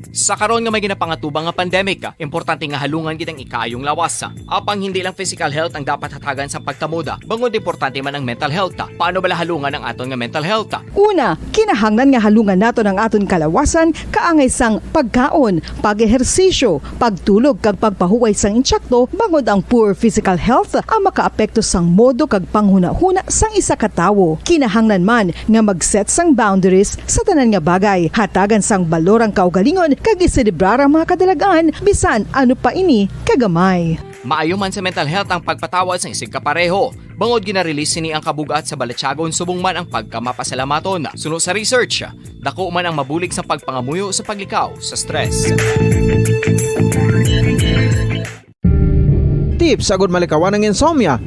Sa karon nga may ginapangatubang nga pandemic, importante nga halungan gid ang ikaayong lawas. Apang hindi lang physical health ang dapat hatagan sa pagtamod, bangod importante man ang mental health. Paano bala halungan ang aton nga mental health? Una, kinahanglan nga halungan naton ang aton kalawasan kaangay sang pagkaon, pag-ehersisyo, pagtulog kag pagpahuway sang intsakto, bangod ang poor physical health ang makaapekto sang modo kag panghunahuna sang isa ka tawo. Kinahanglan man nga mag-set sang boundaries sa tanan nga bagay. Hatagan sang balor ang kaugalingon kag iselebrar ang mga kadalag-an, bisan ano pa ini kagamay. Maayo man sa mental health ang pagpatawad sang isigkapareho, bangod gina-release sini ang kabug-at sa balatyagon subong man ang pagkamapasalamaton. Suno sa research, dako man ang mabulig sa pagpangamuyo sa paglikaw sa stress. Tips agud malikawan ang insomnia.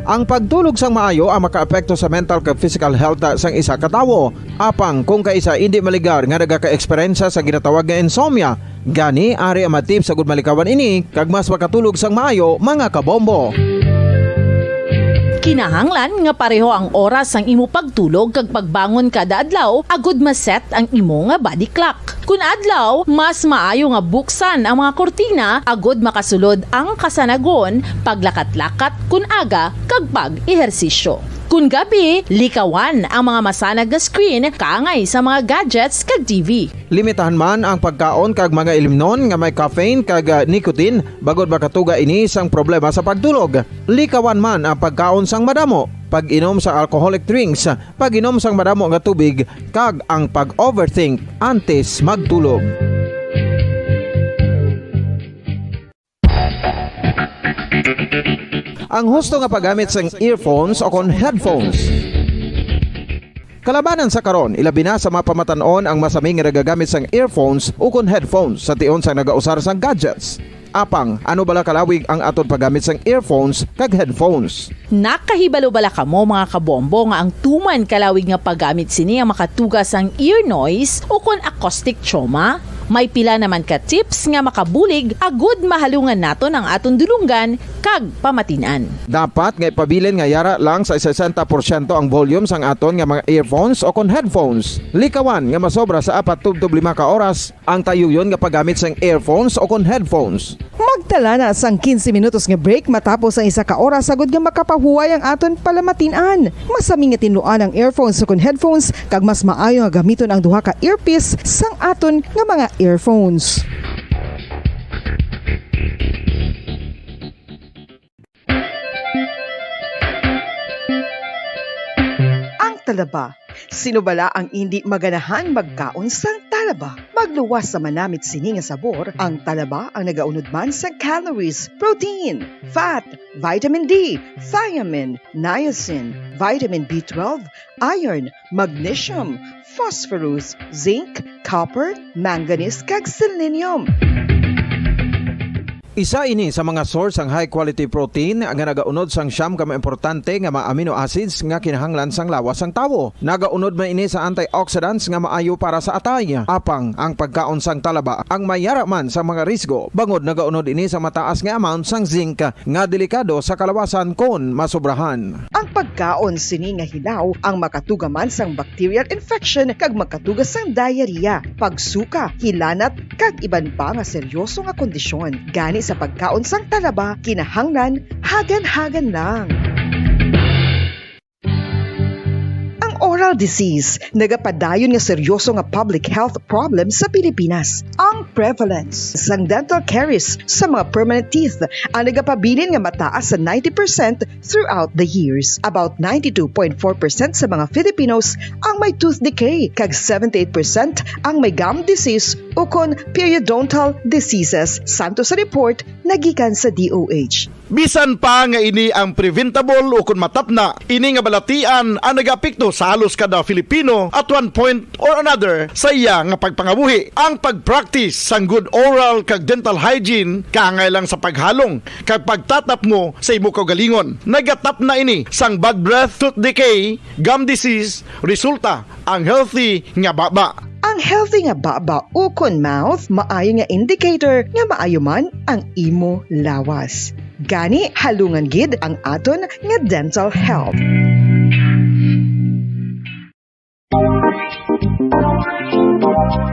Ang pagtulog sang maayo ang makaapekto sa mental kag physical health sang isa ka tawo. Apang kung kaisa indi maligar nga nagaka-eksperyensya sa ginatawag nga insomnia, gani ari ang mga tips agud malikawan ini kag mas makatulog sang maayo, mga kabombo. Kinahanglan nga pareho ang oras sang imo pagtulog kag pagbangon kada adlaw agud ma-set ang imo nga body clock. Kun adlaw, mas maayo nga buksan ang mga kurtina agud makasulod ang kasanagon, paglakat-lakat kun aga, kag pag-ehersisyo. Kun gabi, likawan ang mga masanag nga screen kaangay sa mga gadgets kag T V. Limitahan man ang pagkaon kag mga ilimnon nga may caffeine kag, ah, nicotine, bangod makatuga ini sang problema sa pagtulog. Likawan man ang pagkaon sang madamo, pag-inom sang alcoholic drinks, pag-inom sang madamo nga tubig, kag ang pag-overthink antes magtulog. Ang husto nga paggamit sang earphones o kon headphones. Kalabanan sa karon, ilabi na sa mga pamatan-on ang masami nga nagagamit sang earphones ukon headphones sa tion sang nagausar sang gadgets. Apang, ano bala kalawig ang aton paggamit sang earphones kag headphones? Nakahibalo bala kamo, mga kabombo, nga ang tuman kalawig nga paggamit sini ang makatuga sang ear noise ukon acoustic trauma? May pila naman ka tips nga makabulig agud mahalungan naton ang aton dulonggan kag pamatin-an. Dapat nga ipabilin nga yara lang sa sesenta porsyento ang volume sang aton nga mga earphones o kon headphones. Likawan nga masobra sa apat tubtob lima ka oras ang tayuyon nga paggamit sang earphones o kon headphones. Magtala na sang quince minutos nga break matapos ang isa ka oras, agud nga makapahuway ang aton palamatin-an. Masami nga tinluan ang earphones o kon headphones, kag mas maayo nga gamiton ang duha ka earpiece sang aton nga mga earphones. Ang talaba. Sino bala ang indi maganahan magkaon sang talaba? Magluwas sa manamit sini nga sabor, ang talaba ang nagaunod man sang calories, protein, fat, vitamin D, thiamine, niacin, vitamin B twelve, iron, magnesium, phosphorus, zinc, copper, manganese, kag selenium. Isa ini sa mga source sang high quality protein nga nagaunod sang siyam ka mga importante nga mga amino acids nga kinahanglan sang lawas sang tawo. Nagaunod man ini sa antioxidants nga maayo para sa atay. Apang ang pagkaon sang talaba ang may yara man sa mga risgo, bangod nagaunod ini sa mataas nga amount sang zinc nga delikado sa kalawasan kon masobrahan. Ang pagkaon sini nga hilaw ang makatuga man sang bacterial infection kag makatuga sang diarrhea, pagsuka, hilanat, kag iban pa nga seryoso nga kondisyon. Gani, sa pagkaon sang talaba, kinahanglan hagan-hagan lang. Ang oral disease nagapadayon nga seryoso nga public health problem sa Pilipinas. Ang prevalence sang dental caries sa mga permanent teeth ang nagapabilin nga mataas sa ninety percent throughout the years. About ninety-two point four percent sa mga Filipinos ang may tooth decay, kag seventy-eight percent ang may gum disease ukon periodontal diseases, santo sa report nga gikan sa D O H. Bisan pa nga ini ang preventable ukon matapna, ini nga balatian ang nagaapekto sa halos kada Filipino at one point or another sa iya nga pagpangabuhi. Ang pag-practice sang good oral kag dental hygiene kaangay lang sa paghalong kag pagtatapmo sa imo kaugalingon. Nagatapna ini sang bad breath, tooth decay, gum disease, resulta ang healthy nga baba. Ang healthy nga baba ukon mouth maayo nga indicator nga maayo man ang imo lawas. Gani, halungan gid ang aton nga dental health.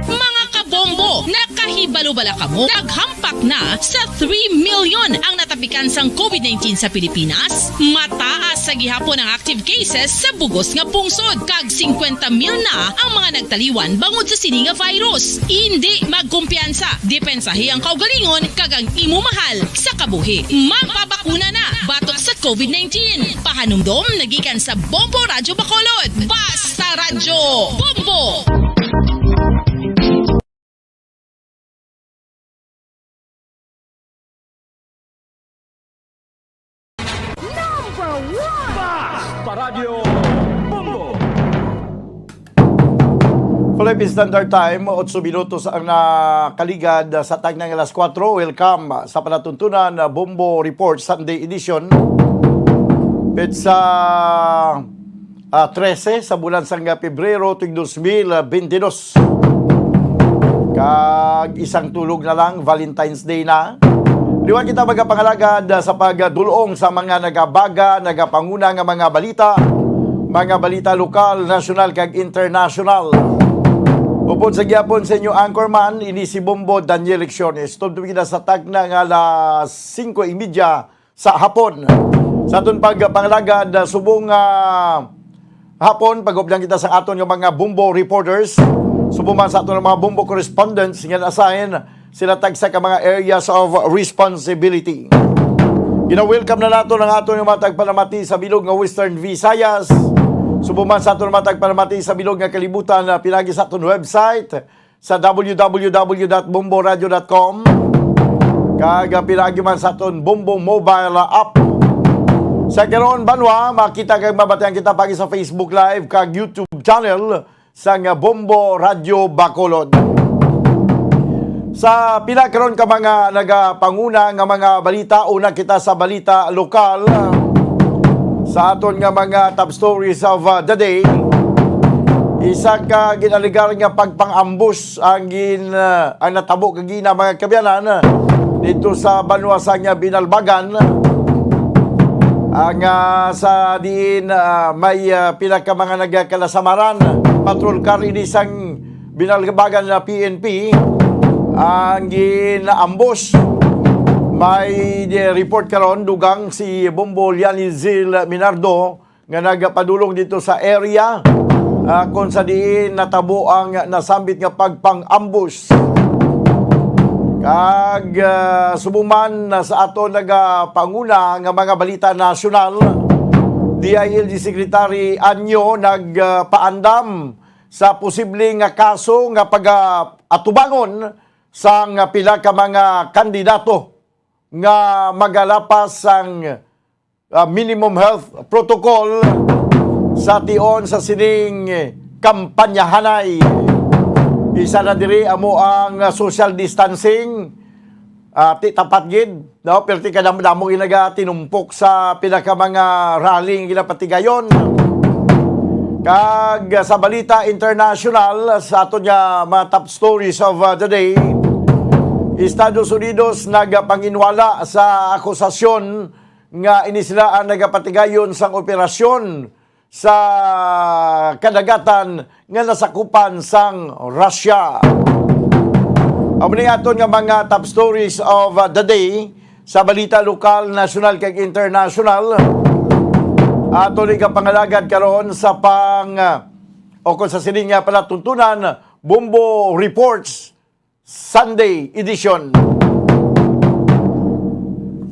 Mga kabombo, nakahibalo bala kamo? Naghampak na sa three million ang natapikan sang COVID nineteen sa Pilipinas. Mataas sa gihapon ang active cases sa bug-os nga pungsod, kag singkwenta mil na ang mga nagtaliwan bangod sa sini nga virus. Indi magkumpiyansa, depensahi ang kaugalingon kag ang imo mahal sa kabuhi. Magpabakuna na batok sa COVID nineteen. Pahanumdom nagikan sa Bombo Radyo Bacolod. Basta Radyo Bombo! Number one! Basta Radyo Bombo! Philippine Standard Time, otso minutos ang nakaligad sa tagna nga alas kuwatro. Welcome sa palatuntunan, Bombo Report Sunday Edition. Petsa ah, trese sa bulan sang Pebrero tuig dos mil bente dos. Kag isang tulog na lang, Valentine's Day na. Liwat kita, mga pangalagad, sa pagdulong sa mga nagabaga, nagapanguna nga mga balita, mga balita lokal, nasyonal, kag internasyonal. Upod sa gihapon sa inyo anchorman, ini si Bombo Daniel Lecciones. Tubtob kita sa takna nga alas singko y media sa hapon. Sa aton pagpangalagad, ah, subong, ah, hapon, pag-updan kita sa aton nga mga Bombo reporters, subong man sa aton nga mga Bombo correspondents nga na-assign sila tagsa ka mga areas of responsibility. Gina-welcome na naton ang aton nga mga tagpalamati sa bilog nga Western Visayas, subong man sa aton mga tagpalamati sa bilog nga kalibutan, ah, pinagi sa aton website, sa w w w dot bombo radio dot com, kag, ah, pinaagi man sa aton Bombo mobile app. Sa karon, banwa, makita kag mabatian kita pagi sa Facebook Live kag YouTube channel sang Bombo Radio Bacolod. Sa pila karon ka mga nagapanguna nga mga balita, una kita sa balita lokal, sa aton nga mga top stories of, uh, the day. Isa ka ginalegar nga pagpang-ambush ang gin-, uh, ang natabo kagina, mga kaabyanan, dito sa banwa sang Binalbagan, ang, uh, sa diin, uh, may, uh, pila ka mga nagkalasamaran. Patrol car ini sang Binalbagan na P N P ang gin-ambush. May, uh, report karon, dugang si Bombo Lianizil Minardo nga nagapadulong dito sa area, ah, kung sa diin natabo ang nasambit nga pagpang-ambush. Kag, ah, subong man sa aton nagapanguna nga mga balita nasyonal, D I L G Secretary Anyo nagpaandam sa posible nga kaso nga pag-atubangon sang pila ka mga kandidato nga magalapas sang, ah, minimum health protocol sa tion sa sining kampanyahanay. Isa na diri amo ang, ah, social distancing. Ah, ti tapat gid, no? Pero ti kadamo-damo ginagatinumpok sa pila ka mga rally nga ginapatigayon. Kag sa balita international, sa aton nga mga top stories of, uh, the day, Estados Unidos nagapanginwala sa akusasyon nga ini sila ang nagapatigayon sang operasyon sa kadagatan nga nasakupan sang Russia. Amo ni aton nga mga top stories of, uh, the day sa balita lokal, nasyonal, kag internasyonal. Ato ni kapangalagad karon sa pang, uh, o kung sa sining nga palatuntunan, Bombo Reports Sunday Edition.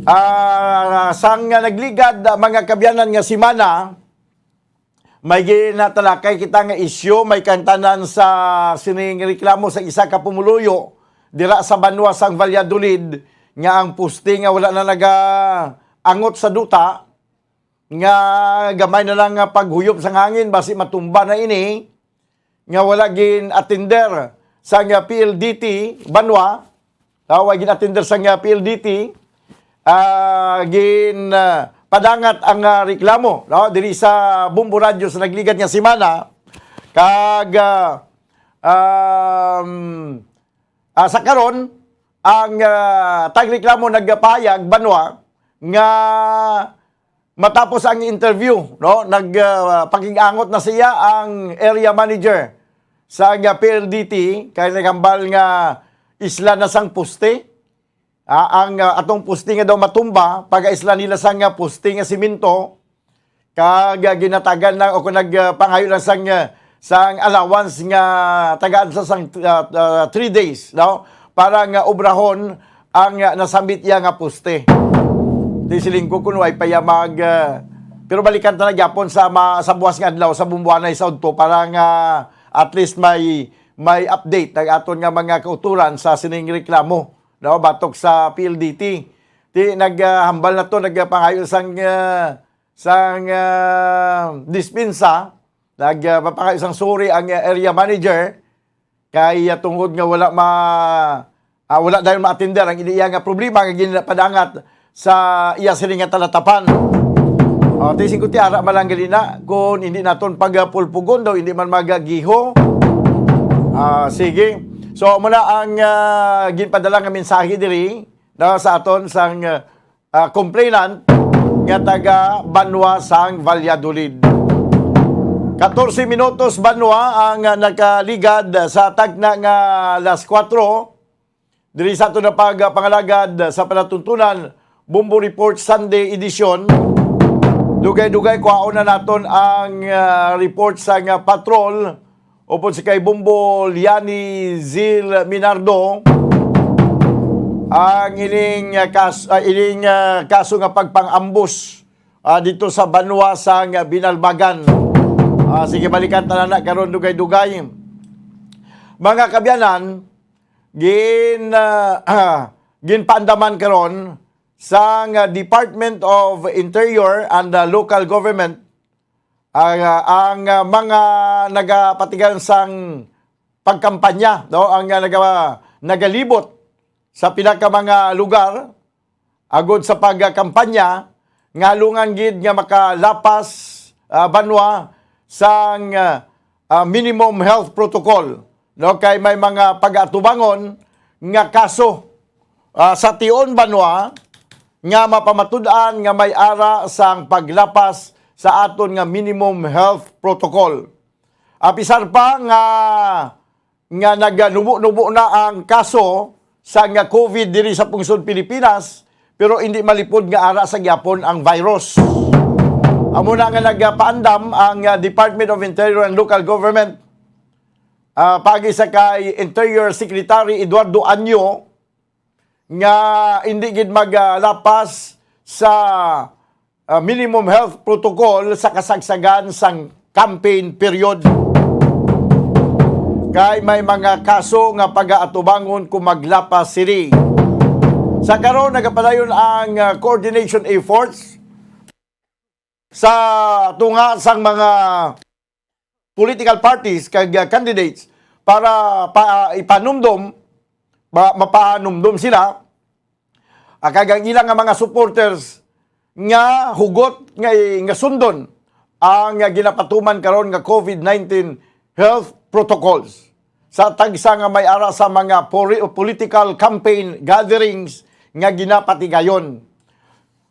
Ah, sang nagligad, ah, mga kaabyanan, nga semana, may ginatalakay kita nga isyu, may kaangtanan sa sining reklamo sa isa ka pumuluyo dira sa banwa sang Valladolid, nga ang poste nga wala na nagaangot sa duta, nga gamay na lang nga paghuyop sang hangin, basi matumba na ini, nga wala gin-atender sang P L D T banwa, ah, wala gin-atender sang P L D T, ah, gin, ah, padangat ang, ah, reklamo, no, diri sa Bombo Radyo sa nagligad nga semana. Kag, ah, um, ah, sa karon, ang, ah, tagreklamo nagpahayag banwa nga matapos ang interview, no, nag, ah, pakig-angot na siya ang area manager sa, ah, P L D T, kay naghambal nga isla na sang poste. Ah, ang, ah, atong poste nga daw matumba, pagaisla nila sang, ah, poste nga simento, kag, ah, ginatagan lang o kung nag, ah, pangayo lang sang, ah, sang allowance nga tagaan sa sang, ah, ah, three days, no? Para nga obrahon ang, ah, nasambit iya nga poste. Di siling ko kung way pa iya mag, ah, pero balikan ta na gyapon sa ma-, sa buwas nga adlaw, sa bumbuanay sa udto, para nga at least may, may update ang aton nga mga kauturan sa sining reklamo, no? Batok sa P L D T. Di nag, ah, hambal na to, nagpangayo sang, ah, sang, ah, dispensa, nag, ah, papangayo sang sorry ang, ah, area manager, kay, ah, tungod nga wala ma-, ah, wala dayon ma-atender ang iya nga problema nga ginapadangat sa iya sini nga talatapan. O, ti singko ti ara man lang gali na, kung hindi naton pagapulpugon daw, hindi man magagiho. Ah, sige. So, amo na ang, ah, ginpadala nga mensahe diri na sa aton sang, ah, complainant nga taga banwa sang Valladolid. Katorse minutos banwa ang, ah, nakaligad sa tagna nga alas kuwatro. Diri sa aton na pagpangalagad sa panatuntunan, Bombo Report Sunday Edition. Dugay-dugay, kuhaon na naton ang, ah, report sa nga patrol upod si kay Bombo Liani Zil Minardo, ang ining, ah, kas-, ah, ining, ah, kaso nga pagpang-ambos, ah, dito sa banwa sa nga Binalbagan. Ah, sige, balikan ta na karon dugay-dugay. Mga kabyanan, gin, ah, ginpaandaman karon sang, ah, Department of Interior and, ah, Local Government, ah, ang, ah, mga nagapatigayon sang pagkampanya, no, ang, ah, naga-, nagalibot sa pila ka mga lugar agod sa pagkampanya nga halungan gid nga makalapas, ah, banwa sang, ah, ah, minimum health protocol, no, kay may mga pag-atubangon nga kaso, ah, sa tion banwa nga mapamatud-an nga may ara sang paglapas sa aton nga minimum health protocol. Apisar pa nga, nga naganubo-nubo na ang kaso sa nga COVID diri sa pungsod Pilipinas, pero hindi malipod nga ara sa gyapon ang virus. Amo na nga nagapaandam ang, ah, Department of Interior and Local Government, ah, pagi sa kay Interior Secretary Eduardo Anyo, nga hindi gid maglapas sa, ah, minimum health protocol sa kasagsagan sang campaign period. Kay may mga kaso nga pagaatubangon kung maglapas sini. Sa karon, nagapadayon ang, ah, coordination efforts sa tunga sang mga political parties kag, ah, candidates para pa, ipanumdom, ma-, mapanumdom sila, ah, kag ang ilang nga mga supporters nga hugot nga, nga sundon ang, ah, ginapatuman karon nga COVID nineteen health protocols sa tagsa nga may ara sa mga pori-, political campaign gatherings nga ginapatigayon.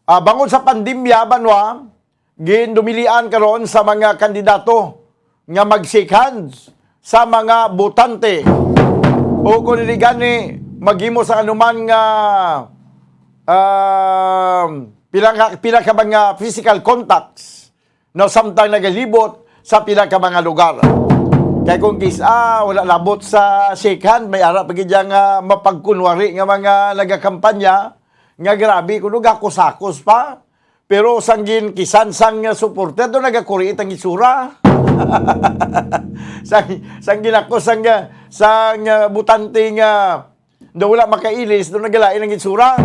Ah, bangod sa pandemya, banwa, gindumilian karon sa mga kandidato nga mag-shake hands sa mga botante. O kung dili gani, maghimo sa anuman nga, um, pila ka, pila ka mga physical contacts, no, samtang nagalibot sa pila ka mga lugar. Kay kung kis-, ah, wala labot sa shake hand, may ara pa gid nga mapagkunwari nga mga nagakampanya, nga grabe kuno, gakusakos pa. Pero sang gin-, kisan sang supporter do nagakuriit ang itsura. Sang, sang ginakos sang, sang, ah, botante nga do wala makailis, do nagalain ang itsura.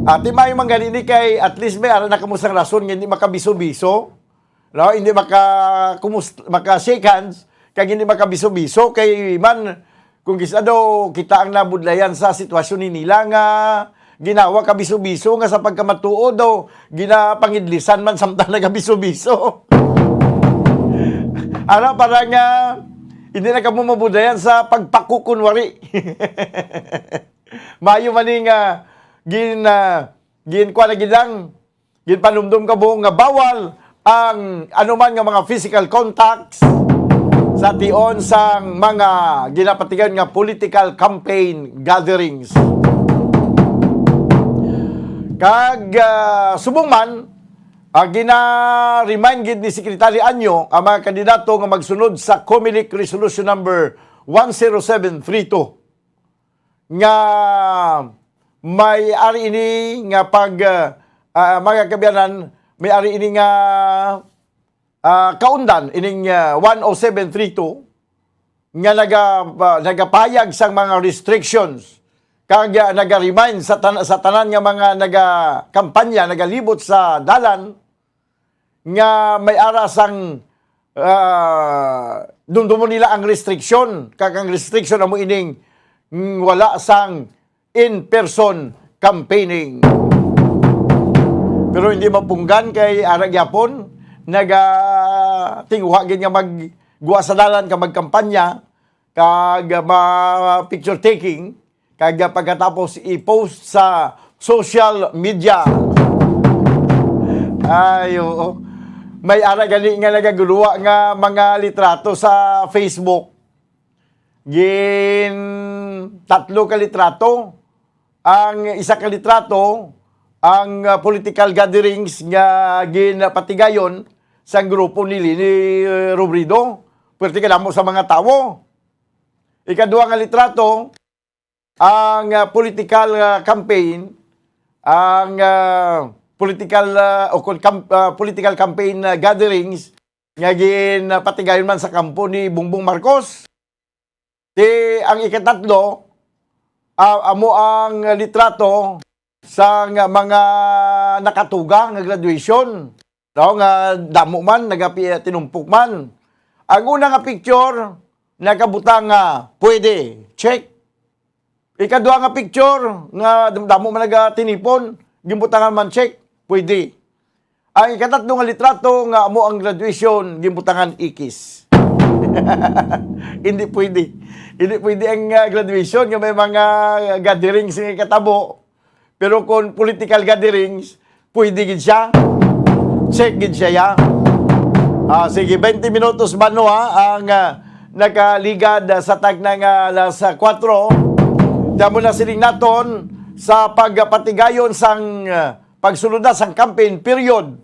Ati, maayo man gani ni kay at least may ara na kamo sang rason nga hindi makabiso-biso. No, hindi maka-, kumus-, maka-shake hands, kag hindi makabiso-biso, kay man, kung kis-a daw kita ang nabudlayan sa sitwasyon ni nila nga ginawa kabiso-biso nga sa pagkamatuod daw ginapangidlisan man samtang nagabiso-biso. Ara para nga hindi na kamo mabudlayan sa pagpakukunwari. Maayo man ni nga gin-, ah, gin-, kuwan na gid lang, ginpanumdom kamo nga bawal ang anuman nga mga physical contacts sa tion sang mga ginapatigayon nga political campaign gatherings. Kag, ah, subong man, ah, gina-remind gid ni Secretary Anyo ang mga kandidato nga magsunod sa Comelec Resolution Number one zero seven three two. Nga may ari ini nga pag, ah, ah, mga kaabyanan, may ari ini nga, ah, kaundan ining, ah, one oh seven three two nga naga-, ah, nagapahayag sang mga restrictions kag, ah, naga-remind sa tan-, sa tanan nga mga nagakampanya, nagalibot sa dalan, nga may ara sang, ah, dumdumon nila ang restriction, kag ang restriction amo ining, mm, wala sang in-person campaigning. Pero hindi mapunggan kay ara gyapon nagatinguha gid nga maggwa sa dalan ka magkampanya kag ma-picture taking, kag pagkatapos i-post sa social media. Ay, oo. May ara gani nga nagaguluwa nga mga litrato sa Facebook. Gin tatlo ka litrato. Ang isa ka litrato, ang, ah, political gatherings nga ginapatigayon sang grupo ni Leni, eh, Robredo. Pwerte kadamo sa mga tawo. Ikaduha nga litrato, ang, ah, political, ah, campaign, ang, ah, political, ah, o kon cam-, ah, political campaign, ah, gatherings nga ginapatigayon man sa kampo ni Bongbong Marcos. Di ang ikatatlo, ah, amo ang litrato sang mga nakatuga nga graduation. No, nga damo man, nagapi-, tinumpok man. Ang una nga picture, nakabutang nga pwede, check. Ikaduha nga picture, nga damo man nagatinipon, ginbutangan man check, pwede. Ang ikatatlo nga litrato nga amo ang graduation, ginbutangan ikis. Hindi pwede. Hindi pwede ang, ah, graduation nga may mga gatherings nga katabo. Pero kung political gatherings, pwede gid siya. Check gid siya, ya. Ah, sige, twenty minutos ba, no, ha, ang, ah, nakaligad, ah, sa tagna nga alas, ah, kuwatro. Damo na siling naton sa pagpatigayon sang, ah, pagsulod na sang campaign period.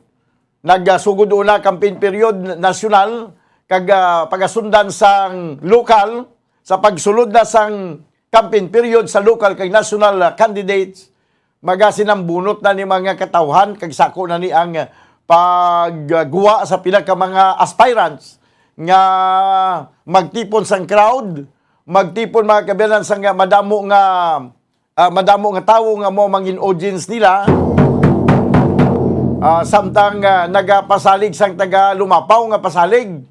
Nagasugod una campaign period nasyonal, kag, ah, pagasundan sang lokal, sa pagsulod na sang campaign period sa lokal kag nasyonal, ah, candidates, magasinambunot na ni mga katawhan, kag sako na ni ang, ah, pagguwa sa pila ka mga aspirants nga magtipon sang crowd, magtipon, mga kaabyanan, sang madamo nga, ah, madamo nga tawo nga mao mangin audience nila. Ah, samtang, ah, nagapasalig sang taga Lumapaw nga pasalig.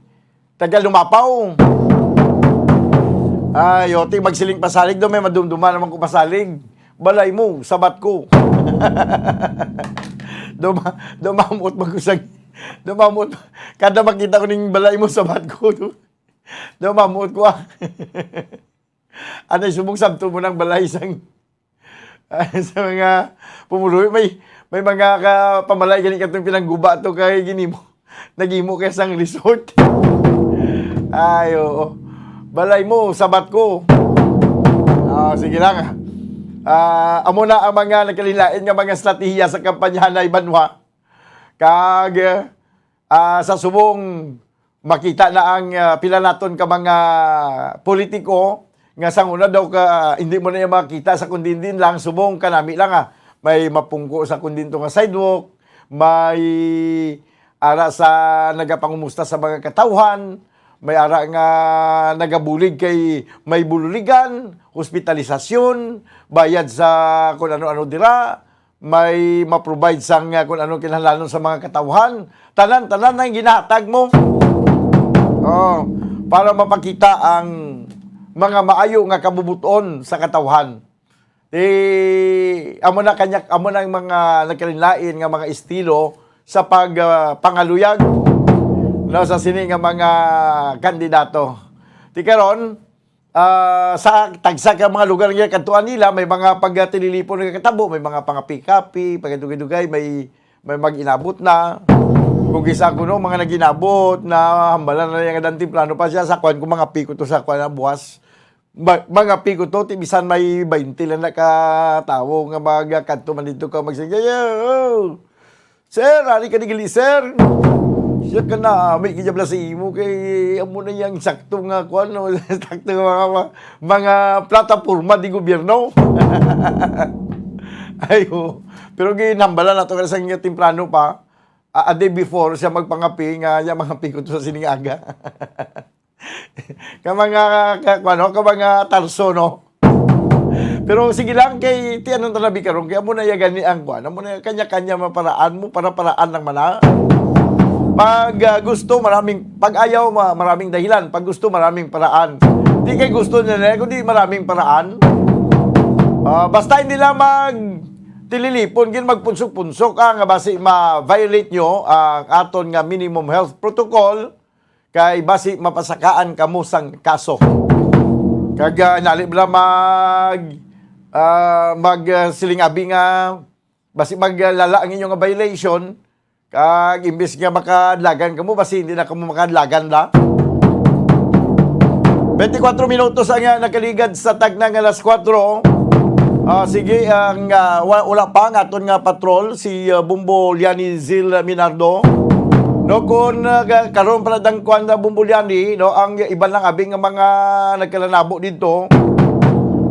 Taga Lumapaw. Ay, oti, magsiling pasalig daw, may madumduma naman ko pasalig. Balay mo, sabat ko. Duma-, dumamot magusag. Dumamot. Kada makita ko ning balay mo, sabat ko. Dumamot ko, ah. Anay subong sabto mo ng balay sang, sa mga pumuluyo. May, may mga ka-, pamalay gani katong pinangguba to kay ginimo. Naghimo kay sang resort. Ay, oo. Balay mo, sabat ko. Ah, sige lang. Ah, amo na ang mga nagkalilain nga mga estratehiya sa kampanyahan na banwa. Kag, ah, sa subong makita na ang, ah, pila naton ka mga politiko nga sang una daw ka, hindi mo na iya makita sa kundin-din lang, subong kanami lang, ah. May mapungko sa kundin to nga sidewalk, may ara sa nagapangumusta sa mga katawhan, may ara nga nagabulig kay may bululigan, hospitalisasyon, bayad sa kun ano-ano dira, may ma-provide sang, ah, kun ano kinahanglanon sa mga katawhan. Tanan-tanan na ang ginahatag mo. Oh, para mapakita ang mga maayo nga kabubuton sa katawhan. Di, amo na kanya, amo na ang mga nagkalain-lain nga mga estilo sa pag, ah, pangaluyag, no, sa sini nga mga kandidato. Di karon, ah, sa tagsa ka mga lugar nga kadtuan nila, may mga pagtililipon nga katabo, may mga pangapikapi, pagdugay-dugay, may, may mag-inabot na. Kung isa kuno, mga nag-inabot na, hambalan na niya nga dan temprano pa siya, sa kuwan ko, mga piko to sa kuwan na buwas. Ma-, mga piko to, ti bisan may baynte lang na ka tawo nga magkadto man dito ka magsigay, "Oh, sir, ari ka digili, sir." Siya ka na, may gijab na sa imo kay amo na yang sakto nga kuwan, no? Sakto nga mga, mga, mga plataporma di gobyerno. Ayo. Pero ginhambalan nato ka sa inyo temprano pa, a, a day before siya magpangapi nga, "Ya, mga piko to sa sining aga." Ka mga, ka, ano, ka mga tarso, no? Pero sige lang, kay ti anong talabi karon, kay amo na ya gani ang kuan, amo na ya kanya-kanya maparaan mo, para paraan lang man, ha? Pag, ah, gusto, maraming, pag ayaw, ma-, maraming dahilan. Pag gusto, maraming paraan. Di kay gusto na na, kundi maraming paraan. Ah, basta hindi lang mag tililipon, gin magpunsok-punsok, ah, nga basi ma-violate nyo ang aton nga minimum health protocol. Kay basi mapasakaan kamo sang kaso. Kag, ah, nali bala mag, ah, mag, ah, siling abi nga basi maglala ang inyo nga violation, kag imbis nga makadlagan kamo, basi hindi na kamo makadlagan la. Twenty-four minutos ang, ah, nakaligad sa tagna nga alas kuwatro. Ah, sige, ang, ah, wa-, wala pa ang aton nga patrol, si, ah, Bombo Liani Zil Minardo. No, kung, ah, ga-, karon pa lang kuwan na Bombo Liani, no, ang iban lang abi nga mga nagkalanabo dito.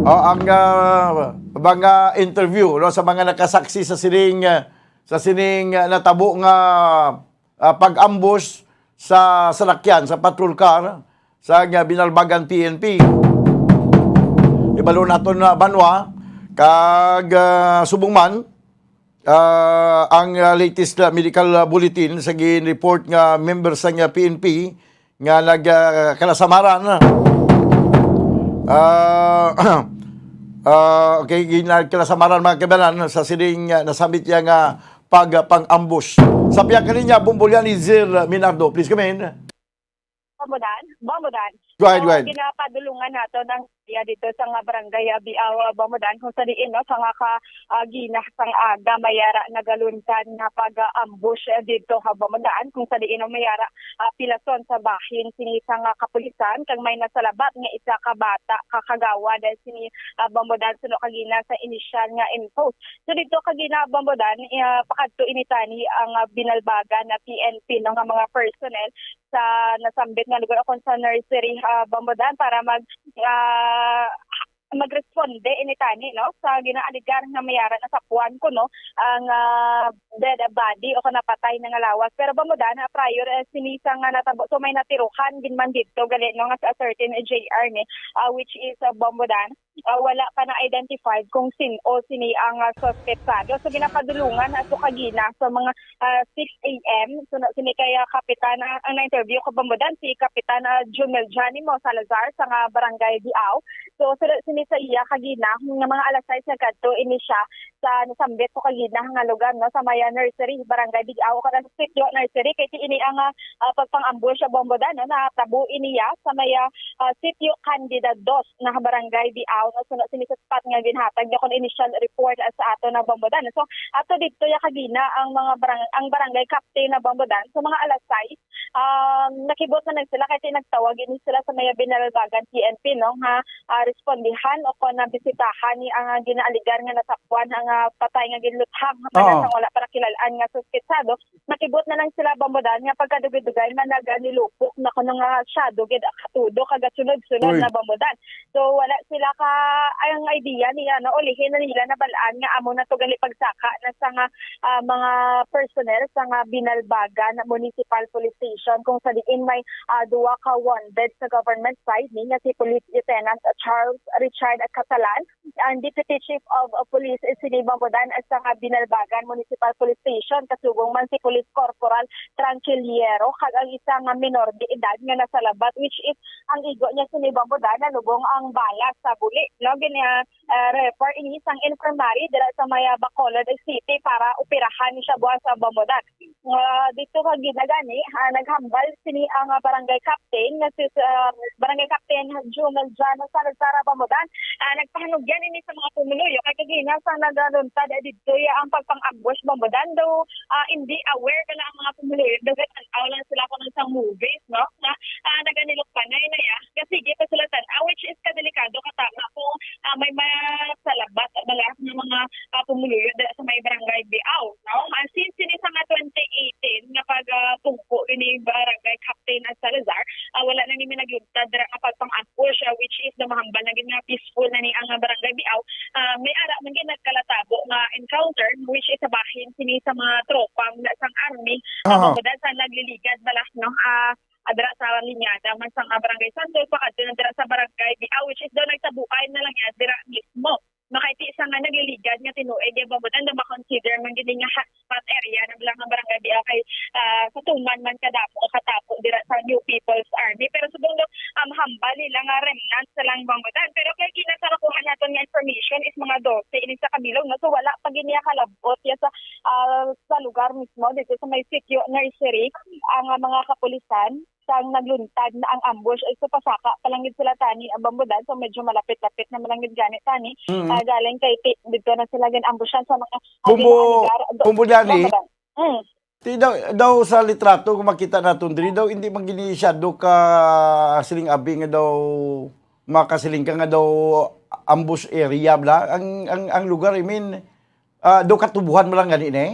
Ah, ang, ah, mga interview, no, sa mga nakasaksi sa sining, ah, sa sining, ah, natabo nga, ah, pag-ambush sa salakyan, sa patrol car, sa, ah, Binalbagan P N P. Ibalo naton na banwa, kag, ah, subong man, ah, ang, ah, latest, ah, medical, ah, bulletin sa gin-report nga member sa nga P N P nga nag, ah, kalasamaran, ah, ah, okay, gin-, kalasamaran, mga kabanan, sa sining, ah, nasambit niya nga pag, ah, pang-ambush. Sa pihak kaniya, Bombo Liani Zil Minardo, please come in. Bombodan, Bombodan. Go ahead, go So, ahead. Ginapadulungan nato ng iya dito sa nga barangay, ah, Biaw, ah, Bombodan, kung sa diin, no, sa nga ka, ah, gina sang aga, mayara nagaluntad nga pag-ambush, ah, dito ha Bombodan, kung sa diin, no, mayara, ah, pilason sa bahin sini sa nga kapulisan, kag may nasalabat nga isa ka bata, ka kagawad, ah, sini, ah, Bombodan, suno kagina sa inisyal nga info. So, dito kagina, Bombodan, ah, pakadto ini tani ang, ah, binalbagan na P N P, no, nga mga personnel sa nasambit nga lugar o kon sa nursery, ah, Bombodan para mag, ah, magresponde ini tani, no, sa ginaaligar nga mayara nasapuan kuno ang, ah, dead body o kon napatay na nga lawas. Pero Bombodan, ah, prior, eh, sini sa nga natabo, so may natiruhan gid man dito gali, no, nga sa certain J R ni, ah, which is, ah, Bombodan, ah, wala pa na-identified kung sin-o sini ang, ah, suspetsado. So, ginapadulungan ato kagina sa mga, ah, six A M. So, na, sini kay, ah, Kapitan, ah, ang na-interview ko, Bombodan, si Kapitan, ah, Jumel Janimo Salazar sa nga Barangay Diao. So, sila, sini sa iya kagina, nga mga alas sais nagkadto ini siya sa nasambit ko kagina nga lugar, no, sa may, ah, nursery, Barangay Diao, o kada sa sitio nursery, kay ini ang, ah, ah, pagpang-ambush sa Bombodan, no, natabo ini ya sa may, ah, ah, sitio Candida dos na barangay Biao, no? So, na sini sa spot nga ginhatag niya kon initial report, ah, sa ato na Bombodan. So, ato dito ya kagina ang mga barang-, ang barangay captain na Bombodan. So, mga alas sais, um, nakibot na lang sila kay nagtawag ini sila sa may Binalbagan P N P, no? Nga, ah, respondihan o kon nabisitahan ni ang, ah, ginaaligar nga nasapuan ang, ah, patay nga ginluthang. Oo. Sa wala pa nakilal-an nga suspetsado, nakibot na lang sila Bombodan nga pagkadugay-dugay nga naganilupok na kuno nga siya dugid katudo kagasunod-sunod Uy. na Bombodan. So, wala sila ka, ang idea niya, no, ulihin na nila nabalaan nga amo na to gali pagsaka na sa nga, ah, mga personnel sa nga Binalbagan Municipal Police Station, kung sa diin may, ah, duha ka wanted sa government side ni nga si Police Lieutenant Charles Richard Catalan, ang Deputy Chief of, of Police, eh, sini Bombodan, sa nga Binalbagan Municipal Police Station, kasubong man si Police Corporal Tranquiliero, kag ang isa nga minor de edad nga nasalabat, which is ang igo niya sini Bombodan, nalubong ang bala sa buli. No, gina, ah, refer ini sang infirmary dira sa may, ah, Bacolod City para operahan ni siya buwas sa Bombodan. Ah, dito kagina gani, ah, naghambal sini ang, ah, barangay captain nga si, ah, barangay captain Jumel Jano Salazar Bamudan. Ah, nagpahanugyan ini sa mga pumuluyo kay kagina sa nagaluntad, eh, didto ya ang pagpang-ambush Bamudan daw, ah, hindi aware ka na ang mga pumuluyo. Daw tan-aw lang sila kung sa movies, no? Na, ah, naganilok panay na ya. Kasi sige pa sila tan-aw, which is kadelikado katama kung, ah, may masalabat ang mga, ang mga, ah, pumuluyo dira sa may barangay Biao, no? Ah, since sini sa nga twenty eighteen nga pag, ah, pungko ini barangay Captain Salazar, ah, wala na ni naglugtad dira nga pagpang-ambush, ah, which is na mahambal na gid nga peaceful na ni ang, ah, barangay Biao. Ah, may ara man gid nagkalatabo nga encounter, which is sa bahin sini sa mga tropang na sang army, ah, Aha. Bamudan sa nagliligad bala, no? Ah, ah, dira sa linyada man sang, ah, Barangay Santos, pakadto na dira sa Barangay Biao, which is daw nagtabuan na lang yan dira mismo. Makaiti sa nga nagliligad nga tinuig ya Bamudan, daw ma-consider man gid nga hotspot area na lang ang Barangay Biao kay, ah, katuman man kadamo o katapo dira sa New People's Army. Pero subong daw, um, hambal nila nga remnants na lang Bamudan. Pero kay ginasarakuhan naton nga information is mga dose ini sa kabilog, no? So, wala pa gid niya kalabot ya sa, ah, sa lugar mismo, dito sa may sitio nursery, ang, ah, mga kapulisan. sang nagluntad na ang ambush. Ay, so pasaka pa lang gid sila tani, ah, Bombodan. So medyo malapit-lapit na man lang gid gani tani. Mm. Ah, galing kay ti-, dito na sila gin-ambushan sa mga, ah, Bumbo, lugar. Do-, Bombodan, eh. Bombodan. Mm. Ti daw, daw sa litrato kung makita naton diri daw hindi man gini siya do ka siling abi nga daw makasiling ka nga daw ambush area bla. Ang, ang, ang lugar, I mean, ah, daw katubuhan mo lang gani ni?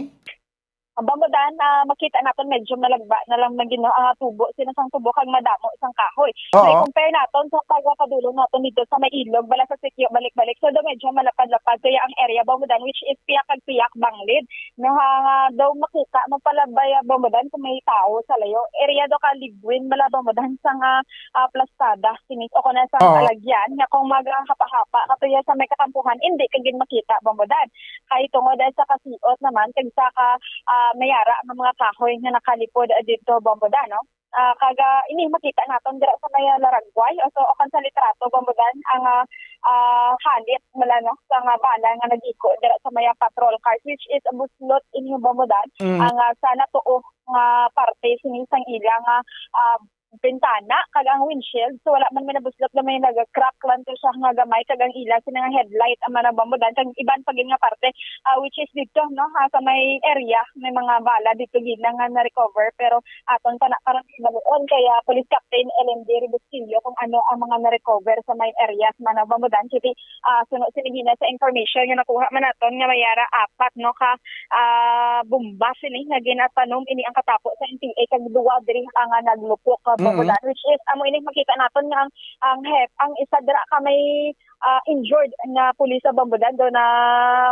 Ang Bombodan, ah, makita naton medyo malagba na lang man gid, no, ang tubo, sina sang tubo kag madamo sang kahoy. Oo. So, i-compare naton sa pagkadulong naton dito sa may ilog, bala sa Sikyo, balik-balik. So, daw medyo malapad-lapad kaya ang area, Bombodan, which is piyak kag piyak banglid. No, ha, nga daw makita mo pala ba ya, Bombodan, kung may tao sa layo. Area daw ka ligwin, bala, Bombodan, sa nga, ah, plastada, sinis, o kung sa Oo. alagyan, nga kung maghapa-hapa ka to ya sa may kakampuhan, hindi ka gid makita, Bombodan. Kay tungod sa kasiot naman, kag sa ka, ah, mayara nga mga kahoy nga nakalipod, ah, dito, Bombodan, no? Ah, kag, ah, ini makita naton dira sa may, ah, Laragway, o so, o kan sa litrato, Bombodan, ang, ah, ah, halit mula, no, sa nga bala nga nagiko dira sa may, ah, patrol cars, which is buslot ini, Bombodan, Mm. ang, ah, sa natuo nga parte sini sang ila nga, ah, bintana kag ang windshield. So, wala man may nabuslot na may nag-crack lang to siya nga gamay kag ang ila sina nga headlight ang manang, Bombodan, kag iban pa gid nga parte, ah, which is dito, no, ah, sa may area, may mga bala dito gid na nga na-recover, pero aton pa na karon hibaluon kay, ah, Police Captain L M D Rebusquillo kung ano ang mga na-recover sa may areas man, Bombodan. Kay, ah, suno sini gina sa information nga nakuha man naton nga may ara apat, no, ka, ah, bomba sini nga ginatanom ini ang katapo sa N P A kag duwa diri ang, ah, naglupok, ah, Mm. Bombodan, which is amo ini makita naton nga ang, ang hep-, ang isa dira ka may, ah, injured nga pulis sa Bombodan, daw na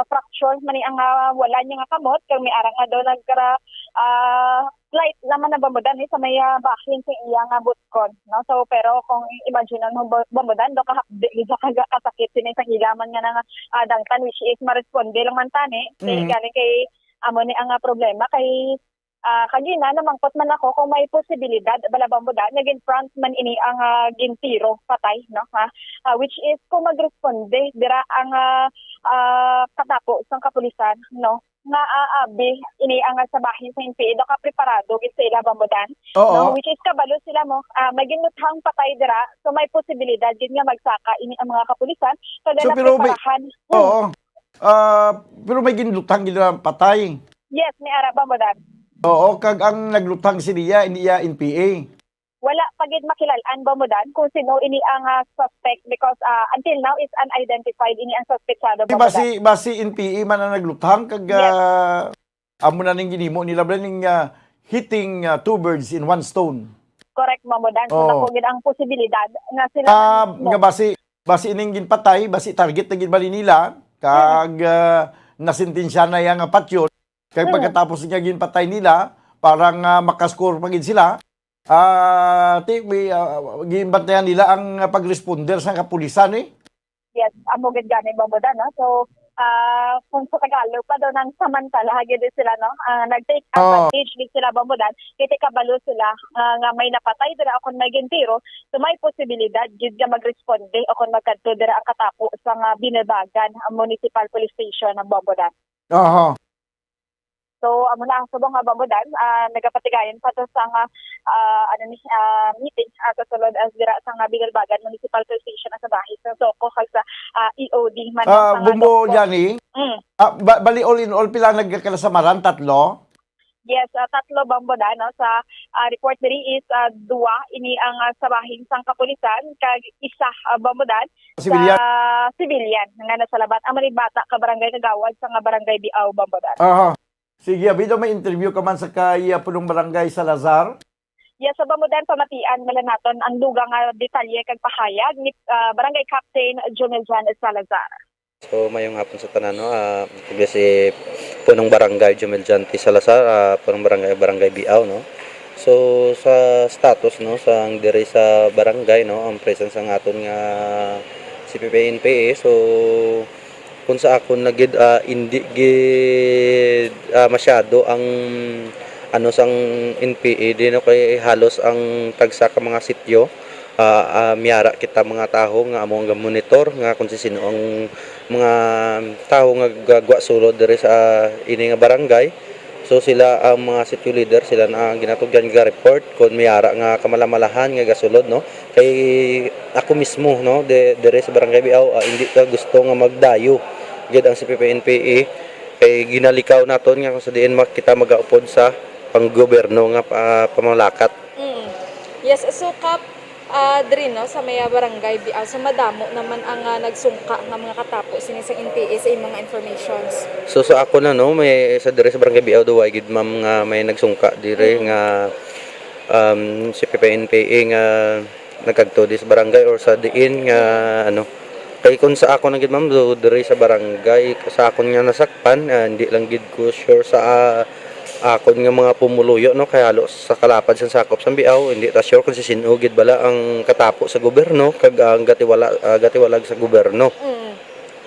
fracture man ni ang, ah, wala niya nga kamot, kag may ara nga daw nagkara-, ah, slight naman na, Bombodan, eh, sa may, ah, bahin sa iya nga butkon, no? So, pero kung imagine mo, Bo-, Bombodan, daw kahapdi gid sa kaga-, kasakit sini sa ilaman nga nang, ah, dangtan, which is maresponde lang man tani. Kay Mm. galing kay amo ni ang, ah, problema kay, ah, kagina namangkot man ako kung may posibilidad, bala, Bombodan, nga gin-front man ini ang, ah, gintiro patay, no? Ha? Ah, which is kung magresponde dira ang, ah, ah, katapo sang kapulisan, no? Nga, ah, abi, ini ang, ah, sa bahin sa N P A, daw ka preparado gid sa ila, Bombodan, Oo. no? Which is kabalo sila mo, ah, may ginluthang patay dira, so may posibilidad gid nga magsaka ini ang mga kapulisan, kag So, pero may, napreparahan. Hmm. oo. Ah, pero may ginluthang gid na patay. Yes, may ara, Bombodan. Oo, kag ang nagluthang si Lia, ini iya N P A. Wala pa gid makilal-an, Bombodan, kung sino ini ang, ah, suspect because, ah, until now is unidentified ini ang suspetsado, Di ba Bombodan. si, ba si N P A man ang nagluthang kag, Yes. ah, amo na ning ginhimo nila, bala ning, ah, hitting, ah, two birds in one stone? Correct, Bombodan. So, Oh. dako gid ang posibilidad nga sila Ah, man mismo. nga basi, basi ining ginpatay, basi target na gid bali nila, kag, Mm. ah, nasentensya na iya nga patyon. Kag Mm. pagkatapos niya ginpatay nila, para nga makascore pa gid sila, ah, ti-, may, ah, ginbantayan nila ang, ah, pag-responder sa kapulisan, eh. Yes, amo gid gani, Bombodan, no? So, ah, kung sa Tagalog pa daw, nang samantala gid sila, no? Ah, nag-take Oh. advantage gid sila, Bombodan. Kay kabalo sila, ah, nga may napatay dira o kon may gintiro. So, may posibilidad gid nga magresponde o kon magkadto dira ang katapo sa nga Binabagan, ah, Municipal Police Station, Bombodan. Aha. So, amo na ang subong nga, Bombodan, ah, nagapatigayon pa to sa nga, ah, ano ni, ah, meeting, ah, sa sulod, ah, dira sa nga Binalbagan Municipal Police Station, ah, sa bahis sa SOCO kag sa, ah, E O D man Ah, sa nga Bombo, SOCO. Jani? Mm. Ah, ba-, bali, all in all, pila nagkakasamaran? Tatlo? Yes, ah, tatlo, Bombodan, no? Sa, ah, report diri is, ah, duwa, ini ang, ah, sa bahin sang kapulisan, kag isa, ah, Bombodan, Civilian? sa civilian nga nasa labat. Amo ni bata ka barangay kagawad sa nga barangay Biao, Bombodan. Aha. Sige, abi daw may interview ka man sa kay, ah, Punong Barangay Salazar. Yes, sa Bombodan, pamatian man lang naton ang dugang nga detalye kag pahayag ni, ah, Barangay Captain Jomel Jan Salazar. So, mayong hapon sa tanan, no? Ah, ako si Punong Barangay Jomel Jan T. Salazar, ah, Punong Barangay, Barangay Biao, no? So, sa status, no, sa ang diri sa barangay, no, ang presence ang aton nga C P P N P A, so, kung sa akon na gid, ah, indi gid, ah, masyado ang, ano, sang N P A, di, no, kay halos ang tagsa ka mga sityo, ah, ah, miyara kita mga tawo nga amo nga monitor nga kung sino ang mga tawo nga gagwa sulod diri sa, ah, ini nga barangay. So sila ang mga sitio leader, sila na ang ginatugyan nga report kung may ara nga kamalamalahan nga gasulod, no? Kay ako mismo, no, de, dire sa Barangay Biao, ah, hindi ka gusto nga magdayo gid ang C P P N P A, kay ginalikaw naton nga kung sa diin ma-, kita magaupod sa panggobyerno nga pa-, pamalakat. Mm. Yes, so Kap, ah, diri, no, sa may, ah, Barangay Biao, so madamo naman ang, ah, nagsungka nga mga katapo sini sa N P A sa imong mga informations. So sa ako na, no, may sa dire sa Barangay Biao, duway gid, ma'am, nga may nagsungka dire Mm. nga, um, C P P N P A nga nagkagto di sa barangay or sa diin nga, ano. Kay kung sa ako na gid, ma'am, do, diri sa barangay, sa akon nga nasakpan, ah, hindi lang gid ko sure sa, ah, akon nga mga pumuluyo, no, kay halo sa kalapad sang sakop sang Biao, hindi ta sure kung si sin-o gid bala ang katapo sa gobyerno kag ang gatiwala, ah, gatiwalag sa gobyerno. Mm.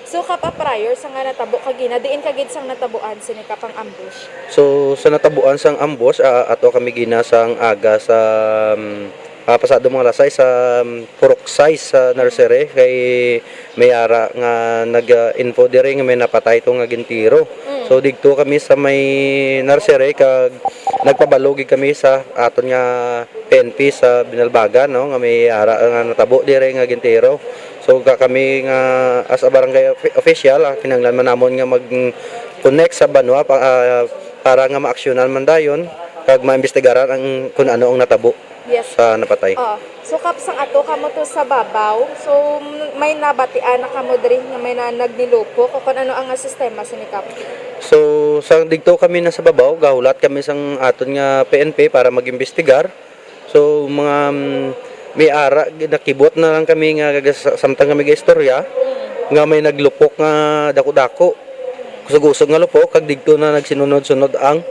So, Kap, ah, prior sa nga natabo kagina, diin ka gid sang natabuan sini, Kap, ang ambush? So, sa natabuan sang ambush, ah, ato kami gina sang aga sa, um, ah, pasado mga alas sais sa, um, Purok sais sa nursery kay may ara nga nag-info diri nga may napatay to nga gintiro. Mm. So, digto kami sa may nursery kag nagpabalo gid kami sa aton nga P N P sa Binalbagan, no, nga may ara nga natabo diri nga gintiro. So, ka-, kami nga as a barangay offi-, official, ah, kinahanglan man namon nga mag-connect sa banwa pa, ah, para nga maaksyonan man dayon kag maimbestigaran ang kung ano ang natabo Yes. sa napatay. Oo. So, Kap, sang ato kamo to sa babaw, so, m-, may nabatian na kamo diri nga may na nagnilupok o kung ano ang sistema sini, Kap? So, sa digto kami na sa babaw, gahulat kami sang aton nga P N P para mag-imbestigar. So, mga, mm, may ara, nakibot na lang kami nga ga-, sa-, samtang kami gaistorya, nga may naglupok nga dako-dako. Kusog-kusog nga lupok, kag digto na nagsinunod-sunod ang,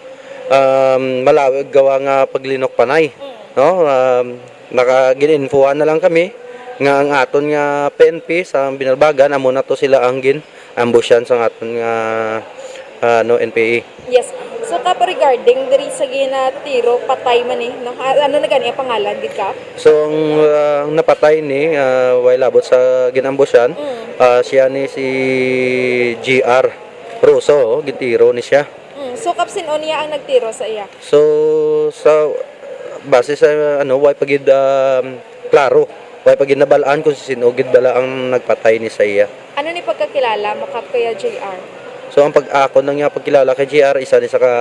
um, malawig gawa nga paglinok panay, no? Um, naka-, gin-infohan na lang kami nga ang aton nga P N P sa Binalbagan, amo na to sila ang gin-ambushan sa aton nga, ah, no, N P A. Yes. So, Kap, regarding diri sa ginatiro, patay man ni, no? Ah, ano na gani ang pangalan gid, Kap? So, ang, ah, ang napatay ni, ah, way labot sa gin-ambushan, Mm. ah, siya ni si G R Roso, oh, gintiro ni siya. Mm. So, Kap, sin-o niya ang nagtiro sa iya? So, sa, base sa, ano, way pa gid, um, klaro, way pa gid nabal-an kung sin-o gid bala ang nagpatay ni sa iya. Ano ni pagkakilala mo, Kap, kaya J R? So, ang pag-, ako nang nga pagkilala kay J R, isa ni sa ka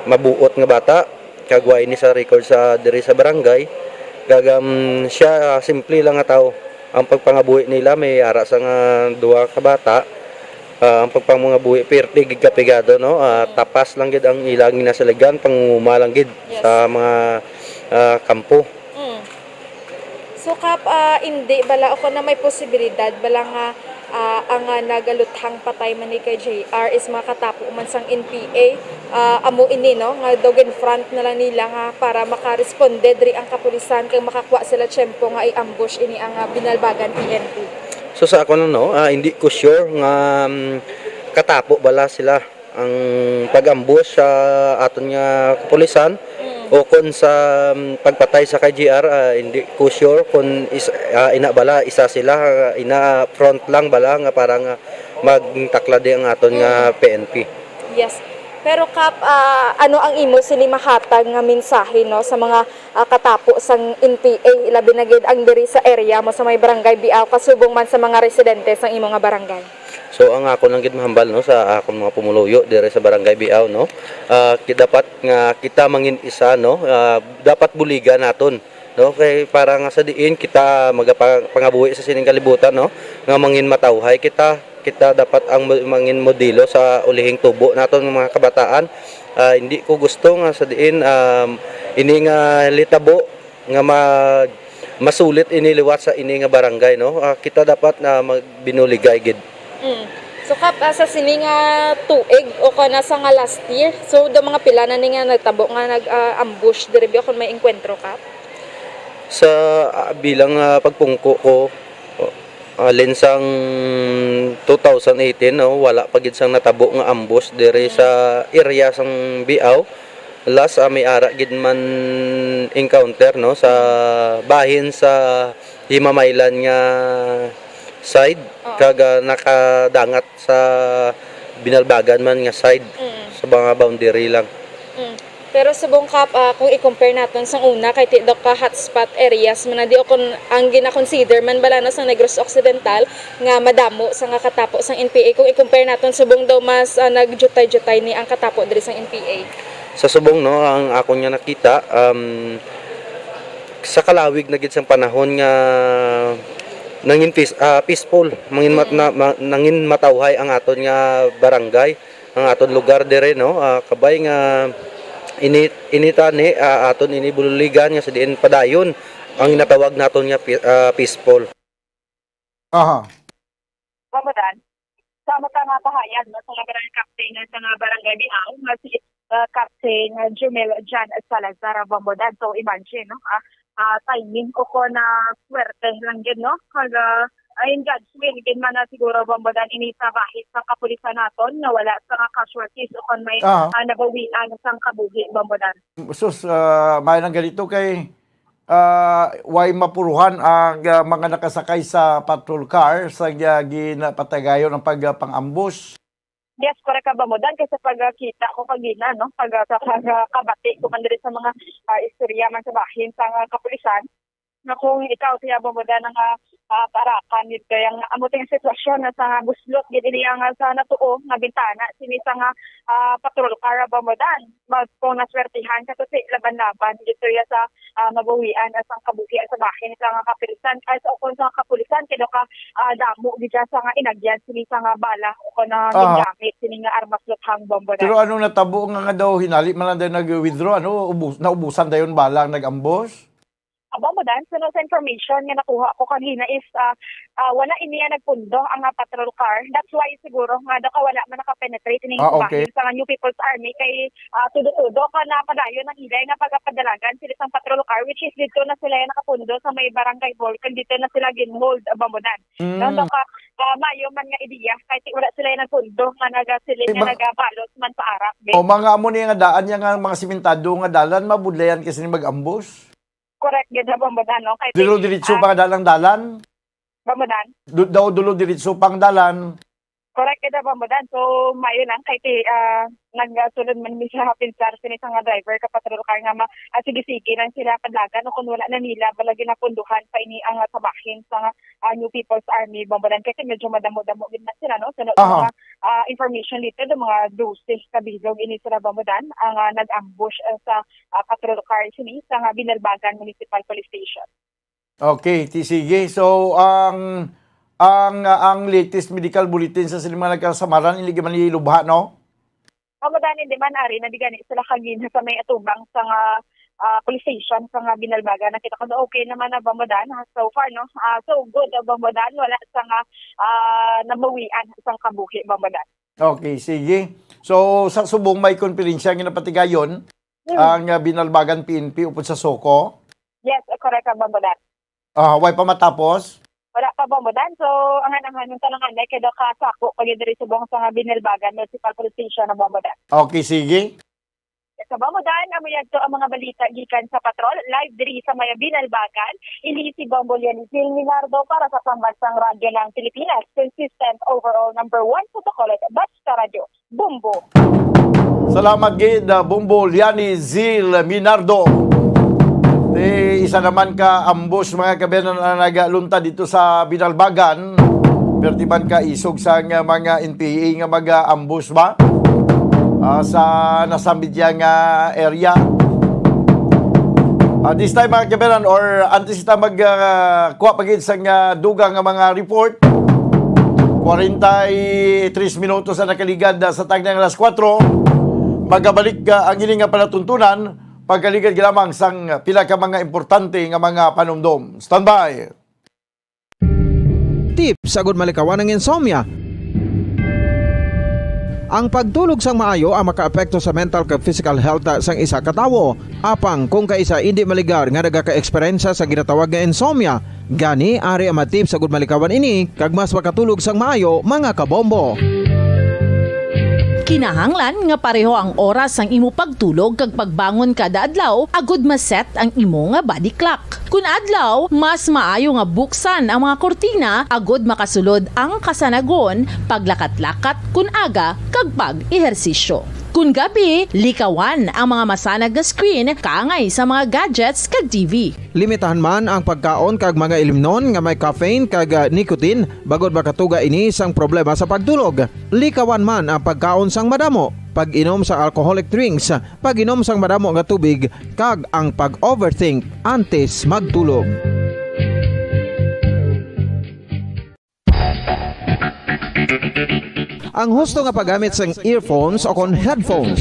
mabuot nga bata, kag way ni sa record sa diri sa barangay. Kag, um, siya, ah, simple lang nga tawo. Ang pagpangabuhi nila, may ara sa nga duha ka bata. Ah, ang pagpangabuhi, pirti gid kapigado, no? Ah, tapas lang gid ang ilang ginasaligan, pangunguma lang gid Yes. sa mga, ah, kampo. Mm. So, Kap, ah, indi bala o kung na may posibilidad bala nga, ah, ang, ah, nagaluthang patay man ni kay J R is mga katapo man sang N P A, ah, amo ini, no, nga daw gin-front na lang nila nga para makaresponde diri ang kapulisan kag makakuha sila tiyempo nga i-ambush ini ang, ah, Binalbagan P N P. So, sa ako, no, ah, hindi ko sure nga, mm, katapo bala sila ang pag-ambush sa aton nga kapulisan Mm. o kon sa, um, pagpatay sa kay G R, ah, hindi ko sure kon is-, ah, ina bala, isa sila, ah, ina front lang bala nga para nga magtakla di ang aton nga Mm. P N P. Yes. Pero Kap, ah, ano ang imo sini mahatag nga mensahe, no, sa mga, ah, katapo sang N P A, labi na gid ang diri sa area mo sa may barangay Biao, kasubong man sa mga residente sang imo nga barangay? So, ang ako lang gid mahambal, no, sa akon mga pumuluyo dire sa Barangay Biao, no, ah, ki-, dapat nga kita mangin isa, no, ah, dapat buligan naton, no, kay para nga sa diin kita magapa-, pangabuhi sa sining kalibutan, no, nga mangin matawhay kita, kita dapat ang mo-, mangin modelo sa ulihing tubo naton nga mga kabataan. Ah, hindi ko gusto nga sa diin, um, ini nga litabo nga ma-, masulit ini liwat sa ini nga barangay, no? Ah, kita dapat na magbinuligay gid. Mm. So, Kap, ah, sa sini nga tuig o kana sa nga last year, so, do mga pila na ni nga nagtabo nga nag, ah, ambush diri biya kon may engkwentro, Kap? Sa, ah, bilang, ah, pagpungko ko, halin sang two thousand eighteen, no, wala pa gid sang natabo nga ambush diri Mm. sa area sang Biao. Last, ah, may ara gid man encounter, no, sa bahin sa Himamaylan nga side, Oo. kag, ah, nakadangat sa Binalbagan man nga side. Mm. Sa mga boundary lang. Mm. Pero subong, Kap, ah, kung i-compare naton sang una, kay ti daw ka hotspot areas man na di, o kung ang gina-consider man bala na sang Negros Occidental nga madamo sa nga katapo sang N P A, kung i-compare naton subong daw mas, ah, nagjutay-jutay ni ang katapo diri sang N P A. Sa subong, no, ang akon nga nakita, um, sa kalawig na gid sang panahon nga nangin peace-, ah, peaceful, mangin mat-, Mm. na, ma-, nangin matawhay ang aton nga barangay, ang aton lugar dire, no? Ah, kabay nga ini, ini tani, ah, aton ini buligan nga sa diin padayon ang Mm. ginatawag naton nga pi-, ah, peaceful. Aha. Bambodan, sa mata nga pahayag, no, sa General Captain sa nga Barangay Biao, nga si, ah, Captain Jumel Jan Salazar, Bambodan. So, imagine, no, ah, ah, timing o kon na swerte lang gid, no? Kag, ah, in God's will gid man na siguro, Bambodan, ini sa bahin sa kapulisan naton nga wala sa nga casualties o kon may, Ah. ah, nabawian sang kabuhi, Bambodan. Sus, ah, may lang ganito kay, ah, way mapuruhan ang, ah, mga nakasakay sa patrol car sa, ah, ginapatigayon ang pag, ah, pang-ambush. Yes, correct ka, Bambodan, kay sa pagkita ko kagina, no, pag, ah, sa pagkabati ko man diri sa mga, ah, istorya man sa bahin sa nga kapulisan, nga kung ikaw siya, Bambodan, nga, ah, paarakan gid kay ang amo ting sitwasyon na sa nga buslot gid ini ang, ah, sa natuo nga bintana sini sa nga, ah, patrol car, Bambodan. Mag-, kung naswertihan ka to, si laban-laban gid to ya sa, ah, mabawian, ah, sang kabuhi sa bahin sa nga kapulisan, ay, sa ukon sa nga kapulisan, kay daw ka, ah, damo gid siya sa nga inagyan sini sa nga bala o kon na Aha. gingamit sini nga armas luthang, Bambodan. Pero ano natabo nga, nga daw hinali man lang daw nag-withdraw, ano, ubus-, naubusan dayon bala ang nag-ambush? Ah, Bambodan, suno sa information nga nakuha ko kanina is, ah, ah, wala ini nga nagpundo ang, ah, patrol car. That's why siguro nga daw ka wala man nakapenetrate ning Ah, okay. bahin sa nga New People's Army kay, ah, tudo-tudo ka na padayon ang ila nga pagapadalagan sila sang patrol car, which is dito na sila nakapundo sa may barangay hall kag dito na sila ginhold, ah, Bambodan. Mm. Nang daw ka, ah, mayo man nga ideya, kahit wala sila nagpundo nga naga-, sila Eh, nga ma- nagabalot man sa arak, be. O, mga amo ni nga daan niya nga mga simentado nga dalan, mabudlayan kasi ni mag-ambush? Correct gid, Bambodan, no? Kay Dilo diretso ah, pa dalang dalan? Bambodan? Du-, daw dulo diretso pang dalan. Correct gid, Bambodan. So, mayo lang kay ti-, ah, nagsulod man mi sa pinsar sini sa nga driver ka patrol car nga ma-, ah, sige-sige lang sila kadlagan o kung wala na nila bala ginapunduhan pa ini ang, ah, sa bahin sa nga, ah, New People's Army, Bambodan. Kay medyo madamo-damo gid na sila, no? Sunod Aha. mga, ah, information dito, do mga dose ka bilog ini sila, Bambodan, ang, ah, nag-ambush, ah, sa, ah, patrol car sini sa nga Binalbagan Municipal Police Station. Okay, ti-, sige. So, ang, ang, ang latest medical bulletin sa sila mga nagkasamaran, hindi man ilubha, no? Bambodan, hindi man, ari na di gani sila kagina sa may atubang sa nga, ah, police station sa nga Binalbagan. Nakita ko na okay naman na, Bambodan, ha, so far, no? Ah, so good, ah, Bambodan, wala sa nga, ah, nabawian sang kabuhi, Bambodan. Okay, sige. So, sa subong may konferensya nga napatigayon Hmm. ang, ah, Binalbagan P N P upod sa SOCO? Yes, correct ka, Bambodan. Ah, way pa matapos? Wala pa, Bambodan. So, ang anangan ng talangan ay kaya kasako pag diri subong sa nga Binalbagan Municipal Police Station na, Bambodan. Okay, sige. Sa, Bambodan, amo yadto ang mga balita gikan sa patrol, live diri sa may Binalbagan. Ini si Bombo Leonizil Minardo para sa Pambansang Radyo ng Pilipinas, consistent overall number one sa Bacolod, Basta Radyo. Bombo. Salamat gid, ah, Bombo Liani Zil Minardo. Ti isa naman ka ambush, mga kabenan, ang nagaluntad dito sa Binalbagan. Perti man ka isog sa nga mga N P A nga mag-ambush ba? Ah, sa nasambit ya nga area. Ah, this time, mga kabenan, or antes kita mag, ah, kuha pa gid sa nga dugang nga mga report, kwarenta y tres minutos ang nakaligad, ah, sa tagna nga alas kuwatro. Magabalik, ah, ang ini nga palatuntunan pagkaligad lamang sang pila ka mga importante nga mga panumdom. Standby! Tips agud malikawan ang insomnia. Ang pagtulog sang maayo ang makaapekto sa mental kag physical health sang isa ka tawo. Apang kung kaisa indi maligar nga nagaka-eksperyensya sa ginatawag nga insomnia, gani ari ang mga tips agud malikawan ini kag mas makatulog sang maayo, mga kabombo. Kinahanglan nga pareho ang oras sang imo pagtulog kag pagbangon kada adlaw agud ma-set ang imo nga body clock. Kun adlaw, mas maayo nga buksan ang mga kurtina agud makasulod ang kasanagon, paglakat-lakat kun aga, kag pag-ehersisyo. Kon gabi, likawan ang mga masanag nga screen kaangay sa mga gadgets kag T V. Limitahan man ang pagkaon kag mga ilimnon nga may caffeine kag, ah, nicotine, bangod makatuga ini sang problema sa pagtulog. Likawan man ang pagkaon sang madamo, pag-inom sang alcoholic drinks, pag-inom sang madamo nga tubig, kag ang pag-overthink antes magtulog. Ang husto nga paggamit sang earphones o kon headphones.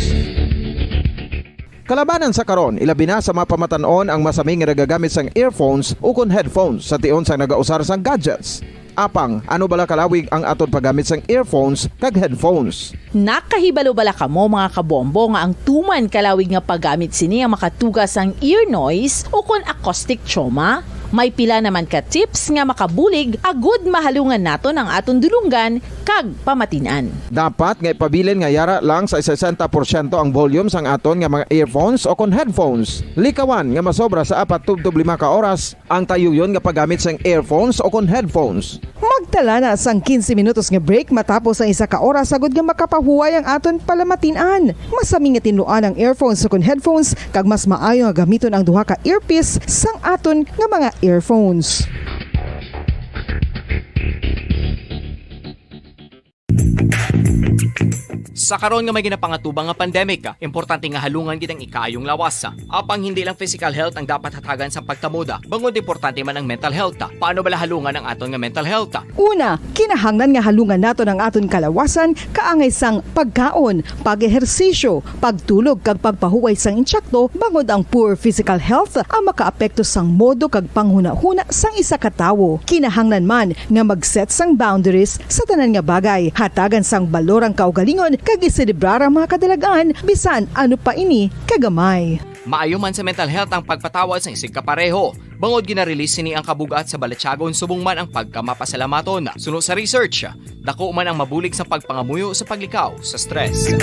Kalabanan sa karon, ilabi na sa mga pamatan-on ang masami nga nagagamit sang earphones o kon headphones sa tion sang nagausar sang gadgets. Apang, ano bala kalawig ang aton paggamit sang earphones kag headphones? Nakahibalo bala kamo, mga kabombo, nga ang tuman kalawig nga paggamit sini ang makatuga sang ear noise o kon acoustic trauma? May pila naman ka tips nga makabulig agud mahalungan naton ang aton dulonggan kag pamatin-an. Dapat nga ipabilin nga yara lang sa sesenta porsyento ang volume sang aton nga mga earphones o kon headphones. Likawan nga masobra sa apat tubtob lima ka oras ang tayuyon nga paggamit sang earphones o kon headphones. Magtala na sang quince minutos nga break matapos ang isa ka oras, agud nga makapahuway ang aton palamatin-an. Masami nga tinluan ang earphones o kon headphones, kag mas maayo nga gamiton ang duha ka earpiece sang aton nga mga earphones. Sa karon nga may ginapangatubang nga pandemic, importante nga halungan gid ang ikaayong lawas. Apang hindi lang physical health ang dapat hatagan sang pagtamod, bangod importante man ang mental health. Paano bala halungan ang aton nga mental health? Una, kinahanglan nga halungan naton ang aton kalawasan kaangay sang pagkaon, pag-ehersisyo, pagtulog kag pagpahuway sang intsakto, bangod ang poor physical health ang makaapekto sang modo kag panghunahuna sang isa ka tawo. Kinahanglan man nga mag-set sang boundaries sa tanan nga bagay, hatagan sang balor ang kaugalingon kag iselebrar ang mga kadalag-an, bisan ano pa ini kagamay. Maayo man sa mental health ang pagpatawad sang isigkapareho, bangod gina-release sini ang kabug-at sa balatyagon subong man ang pagkamapasalamaton. Suno sa research, dako man ang mabulig sa pagpangamuyo sa paglikaw sa stress.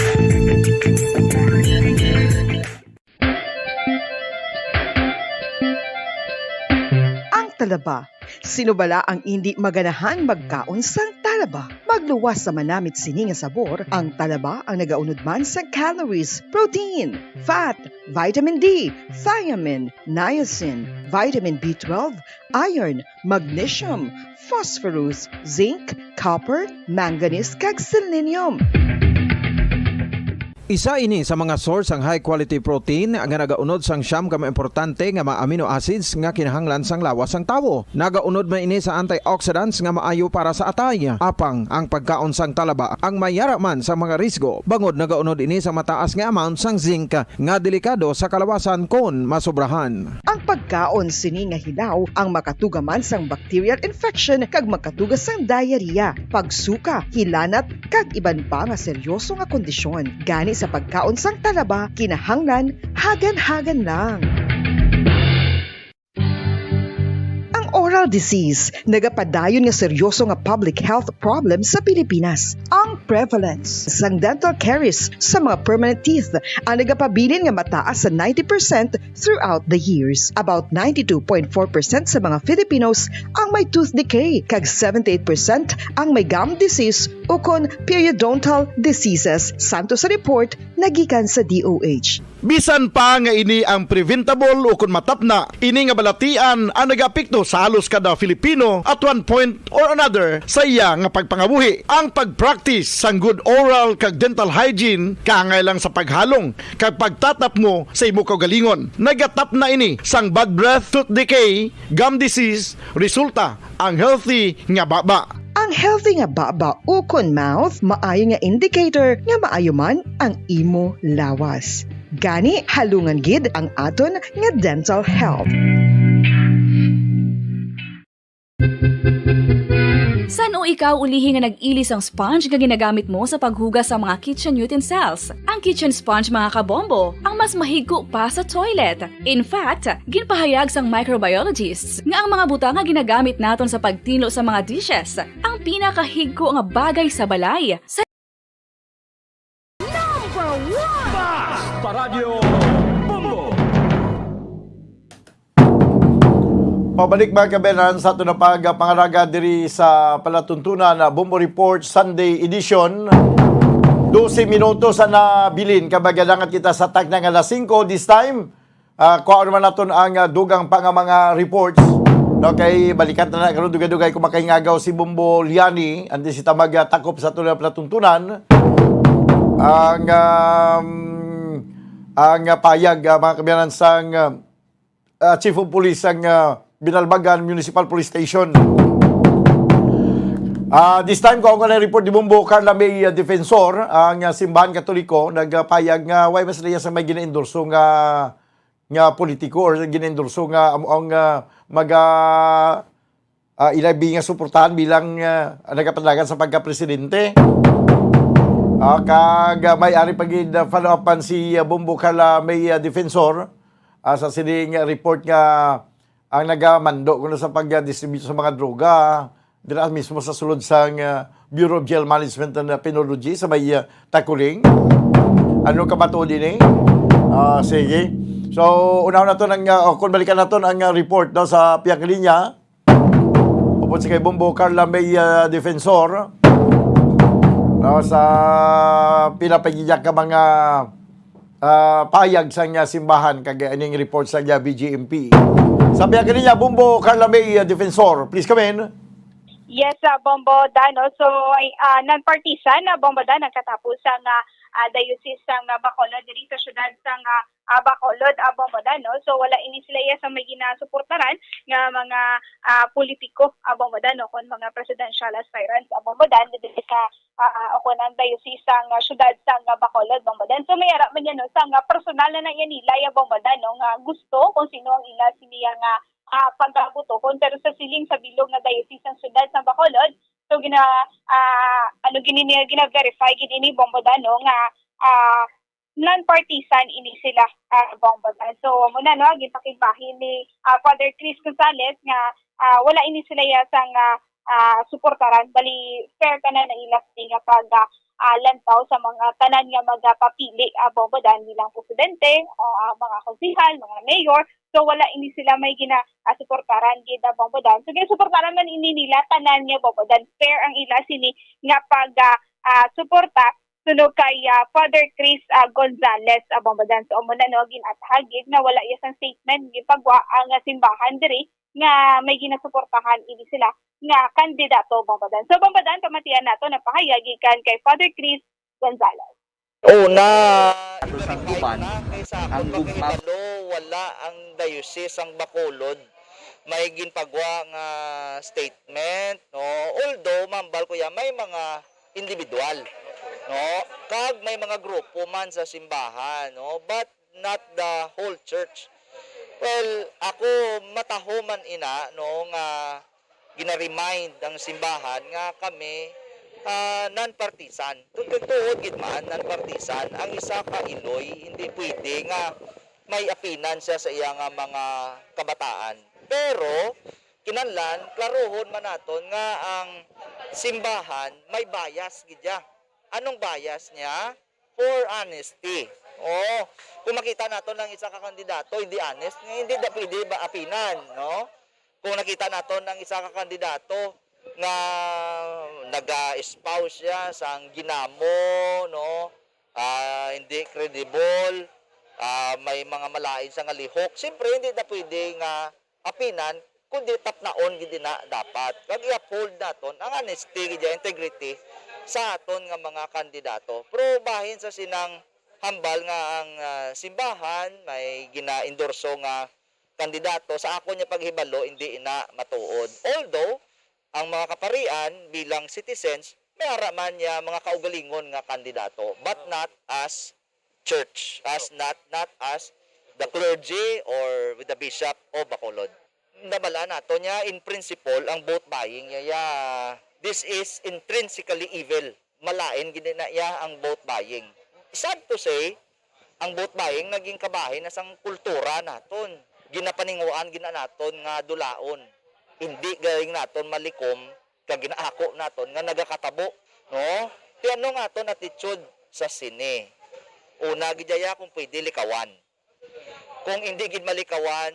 Ang talaba. Sino bala ang indi maganahan magkaon sang talaba? Magluwas sa manamit sini nga sabor, ang talaba ang nagaunod man sa calories, protein, fat, vitamin D, thiamine, niacin, vitamin B twelve, iron, magnesium, phosphorus, zinc, copper, manganese, kag selenium. Isa ini sa mga source sang high quality protein nga nagaunod sang siyam ka mga importante nga mga amino acids nga kinahanglan sang lawas sang tawo. Nagaunod man ini sa antioxidants nga maayo para sa atay. Apang ang pagkaon sang talaba ang mayara man sa mga risgo, bangod nagaunod ini sa mataas nga amount sang zinc nga delikado sa kalawasan kon masobrahan. Ang pagkaon sini nga hilaw ang makatuga man sang bacterial infection kag makatuga sang diarrhea, pagsuka, hilanat, kag iban pa nga seryoso nga kondisyon. Gani sa pagkaon sang talaba, kinahanglan hagan-hagan lang. Ang oral disease nagapadayon nga seryoso nga public health problem sa Pilipinas. Ang prevalence sang dental caries sa mga permanent teeth ang nagapabilin nga mataas sa ninety percent throughout the years. About ninety-two point four percent sa mga Filipinos ang may tooth decay, kag seventy-eight percent ang may gum disease ukon periodontal diseases, santo sa report nga gikan sa D O H. Bisan pa nga ini ang preventable ukon matapna, ini nga balatian ang nagaapekto sa halos kada Filipino at one point or another sa iya nga pagpangabuhi. Ang pag-practice sang good oral kag dental hygiene kaangay lang sa paghalong kag pagtatapngo sa imo kaugalingon. Nagatapna ini sang bad breath, tooth decay, gum disease, resulta ang healthy nga baba. Ang healthy nga baba ukon mouth maayo nga indicator nga maayo man ang imo lawas. Gani, halungan gid ang aton nga dental health. San-o ikaw ulihi nga nag-ili sang sponge nga ginagamit mo sa paghugas sa mga kitchen utensils? Ang kitchen sponge, mga kabombo, ang mas mahigko pa sa toilet. In fact, ginpahayag sang microbiologists nga ang mga butang nga ginagamit naton sa pagtinlo sa mga dishes ang pinakahigko nga bagay sa balay. Sa Number one! Basta Radyo Bombo! Pabalik, mga kabenan, sa aton na pagpangaraga diri sa palatuntunan na Bombo Report Sunday Edition. Dose minutos ang nabilin, kag magadangat kita sa takna nga alas singko. This time, ah, kuhaon naman naton ang, ah, dugang pa nga mga reports. No, kay balikan ta na karon, dugay-dugay kung makahingagaw si Bombo Liani, antes kita magtakop sa tuloy nga palatuntunan. Ang, um, ang, ah, payag, ah, mga kaabyanan, sang, ah, ah, Chief of Police sang, ah, Binalbagan Municipal Police Station. Ah, this time, kuhaon ko na report ni Bombo Carla May, ah, Defensor, ang, ah, simbahan Katoliko, nagpayag nga way mas iya sa may ginaendorso nga, nga politiko or ginaendorso nga amo ang, ah, maga-, ah, ilabi nga suportahan bilang, ah, nagapanlagan sa pagka-presidente. Ah, kag, ah, may ari pa gid, ah, follow-up man si, ah, Bombo Carla May, ah, Defensor, ah, sa sining report nga ang nagamando kuno sa pagdistribute sa mga droga dira mismo sa sulod sang, ah, Bureau of Jail Management and, ah, Penology sa may, ah, Taculing. Ano ka ba to din eh? Ah, sige. So, unahon naton ang, ah, o, kung balikan naton ang, ah, report, no, sa pihak linya. Upod sa kay Bombo Carla May, ah, Defensor, no, sa pinapagiyak ka mga, ah, payag sang, ah, simbahan, kag, ah, ining report sa, ah, B J M P. Sa pihak niya, Bombo Carla May, ah, Defensor, please come in. Yes, ah, Bombo Dan, no? So, ay, ah, non-partisan, ah, Bombo Dan, ang katapos sang, ah, ah, diocese sang, ah, Bacolod, diri sa syudad sang, ah, ah, Bacolod, ah, Bombo Dan, no? So, wala ini sila iya sa may ginasuportaran nga mga, ah, politiko, ah, Bombo Dan, no? Kon mga presidential aspirants, ah, Bombo Dan, diri sa, ah, o kon ang diocese sang, ah, syudad sang, ah, Bacolod, Bombo Dan. So, may ara man yan, no? Sang, ah, personal na na yan nila, ya, Bombo Dan, no? Nga gusto kung sino ang ila siniya nga, ah, pagkabutohon. Pero sa siling sa bilog nga diocese sang syudad sang Bacolod, so, gina-, ah, ano, gini-, gina-verify gid ini, Bombo Dan, no? Nga, ah, non-partisan ini sila, ah, Bombo Dan. So, muna, no, ginpakigbahin ni, ah, Father Chris Gonzalez nga, ah, wala ini sila iya sang, ah, ah, suportaran. Bali, fair ka na na ila sini nga pag, ah, ah, lantaw sa mga tanan nga magapapili, ah, Bombo Dan, bilang presidente, ah, mga konsehal, mga mayor. So, wala ini sila may gina, ah, suportaran gid, ah, Bombo Dan. So, ginasuportaran man ini nila tanan nga, Bombo Dan. Fair ang ila sini nga pag, ah, ah, suporta suno kay, ah, Father Chris, ah, Gonzalez, ah, Bombo Dan. So, amo na, no, gin-atahag gid nga wala iya sang statement gipagwa ang, ah, simbahan diri nga may ginasuportahan ini sila nga kandidato, Bombo Dan. So, Bombo Dan, pamatian nato ang pahayag gikan kay Father Chris Gonzalez. Una, ato sa i-verify ko na, kay sa akon pagkahibalo, wala ang Diocese sang Bacolod may ginpagwa nga statement, no? Although, mahambal ko ya, may mga individual, no? Kag may mga grupo man sa simbahan, no? But not the whole church. Well, ako, mataho man ina, no, nga gina-remind ang simbahan nga kami, ah, non-partisan. Tug-, tuod gid man, non-partisan. Ang isa ka iloy, hindi pwede nga may apinan siya sa iya nga mga kabataan. Pero, kinahanglan, klarohon man naton nga ang simbahan may bias gid ya. Anong bias niya? For honesty. Oh, kung makita naton ang isa ka kandidato, hindi honest, nga hindi na pwede ba apinan, no? Kung nakita naton ang isa ka kandidato nga naga-espouse siya sang ginamo, no? Ah, hindi credible, ah, may mga malain sa nga lihok. Siyempre, hindi na pwede nga apinan, kundi tapnaon gid na dapat. Kag i-uphold naton ang honesty gid, integrity sa aton nga mga kandidato. Pero bahin sa sinang hambal nga ang, ah, simbahan may gina-endorso nga kandidato, sa akon nga paghibalo, hindi ina matuod. Although, ang mga kaparian bilang citizens, may ara man niya mga kaugalingon nga kandidato, but not as church, as not, not as the clergy or with the bishop of Bacolod. Nabal-an nato niya, in principle, ang vote buying niya, ya, this is intrinsically evil. Malain gid na iya ang vote buying. Sad to say, ang vote buying naging kabahin na sang kultura naton. Ginapaninguan gid na naton nga dulaon. Hindi galing naton malikom kag ginaako naton nga nagakatabo, no? Ti ano nga aton attitude sa sini? Una gid ya, kung pwede, likawan. Kung hindi gid malikawan,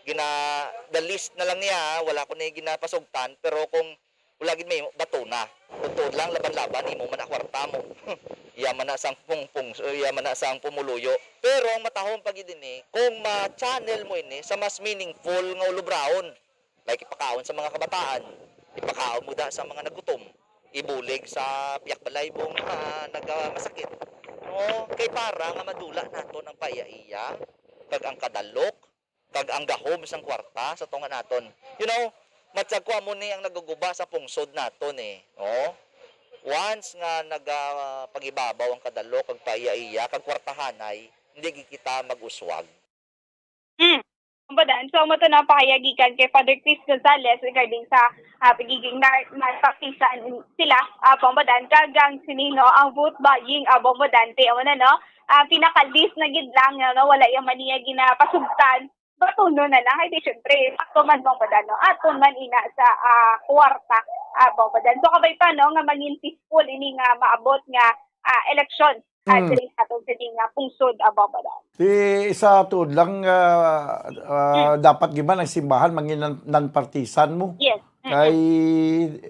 gina, the list na lang niya, wala ko ni ginapasugtan, pero kung Wala gid may bato na. Kung tuod lang, laban-laban, imo man na kwarta mo. Iya man na sang pung-, pung-, iya man na sang pumuluyo. Pero ang matahom pa gid ini, kung ma-channel mo ini sa mas meaningful nga ulubraon, like ipakaon sa mga kabataan, ipakaon mo da sa mga nagutom, ibulig sa pihak balay mo nga nagamasakit. No, kay para nga madula naton ang paiya-iya kag ang kadalok, kag ang gahom sang kwarta sa tunga naton. You know, matsyag ko amo ni ang nagaguba sa pungsod naton eh. Oh? Once nga nagapag-ibabaw ang kadalok kag paiya-iya kag kwartahanay, hindi gid kita mag-uswag. Mm. Ang badan, so amo to na pahayag gikan kay Father Chris Gonzalez regarding sa ah, pagiging nar narcotisan sila, ah, Bombodan, kag ang sinino ang vote buying, ah, Bombodan, ti amo na, no? Ah, pinaka-least na gid lang, no? Wala yung maniya ginapasugtan. Batunon na lang, ay di syempre, sakto man, Bombodan, no? Aton man ina sa ah, kwarta, ah, Bombodan. So, kabay pa, no, nga mangin peaceful ini nga maabot nga ah, eleksyon ah, Mm. diri sa aton sini nga pungsod, ah, Bombodan. Ti sa tuod lang, ah, ah, dapat gid man ang simbahan mangin non-, non-partisan mo. Yes. Mm-mm. Kay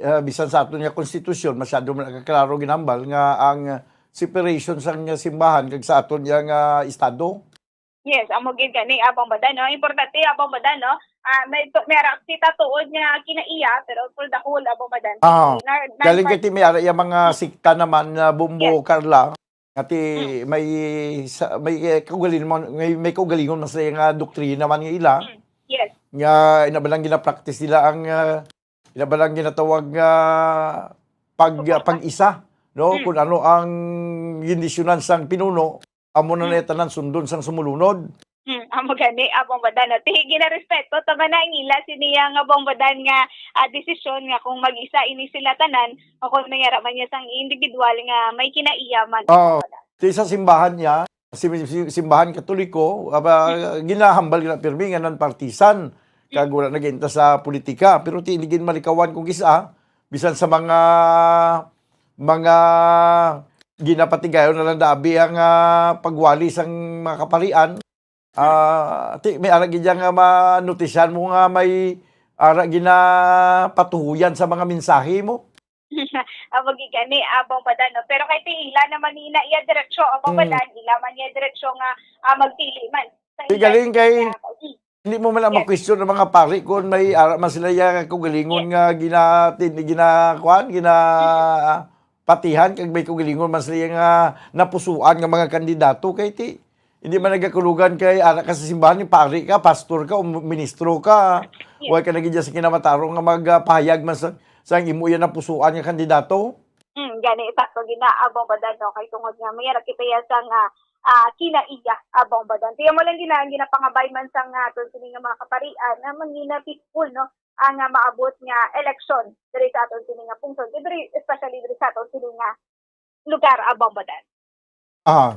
ah, bisan sa aton nga konstitusyon, masyado man nagkaklaro ginambal nga ang separation sang simbahan kag sa aton nga estado. Yes, amo gid gani, ah, Bombodan, no? Importante, ah, Bombodan, no? Ah, may to, may ra kita tuod nga kinaiya, pero for the whole, ah, Bombodan. Ah, Nar- galing non-part- kay ti may ara iya mga sikta naman na bumbo Yes. Carla nga ti Mm. may sa, may eh, kaugalingon may, may kaugalingon man sa nga doktrina man nga ila Mm. Yes. nga ina ba lang gina-practice nila ang ah, ina ba lang ginatawag nga pag ah, pag-isa, no? Mm. Kung ano ang gindisyonan sang pinuno, amo na Mm. na tanan sundon sang sumulunod. Hmm, amo gani, ah, Bombodan, no? Ti ginarespeto ta man ang ila siniya nga, Bombodan, nga ah, desisyon nga kung mag-isa ini sila tanan o kung may ara man niya sang individual nga may kinaiya man. Oh, ti sa simbahan niya, si, si- simbahan Katoliko, aba, ginahambal gina pirmi nga non-partisan kag wala naginta sa politika. Pero ti hindi gid malikawan kung kisa bisan sa mga mga ginapatigayon na lang dabi ang ah, pagwali sang mga kaparian. Ah, ti may ara gid nga manotisyan mo nga may ara ginapatuhuyan sa mga mensahe mo. Amo gid gani, ah, Bombodan, no? Pero kay ti ila naman ni ila iya diretsyo, ah, Bombodan, ila man iya diretsyo nga ah, magpili man. Sa Di ila galing kay ah, mm. Hindi mo man lang Yes. ma-question ang mga pari kung may ara man sila iya kaugalingon nga gina tin- gina kuan, gina patihan kag may kaugalingon man sila iya nga napusuan nga mga kandidato kay ti hindi man nagakulugan kay ara ka sa simbahan ni pari ka, pastor ka o ministro ka. Yes. Wa ka na gid sa kinamatarong nga magpahayag man sa, sa imo iya napusuan nga kandidato. Hmm, gani, sakto gina, ah, Bombodan, no? Kay tungod nga may ara kita iya sa nga ah, kinaiya, ah, Bombodan. Kaya mo lang gina ang ginapangabay man sa nga aton sini nga mga kaparian na mangina peaceful, no? Ang ah, maabot nga eleksyon diri sa aton sini nga pungsod, diri, especially diri sa aton sini nga lugar, ah, Bombodan. Ah,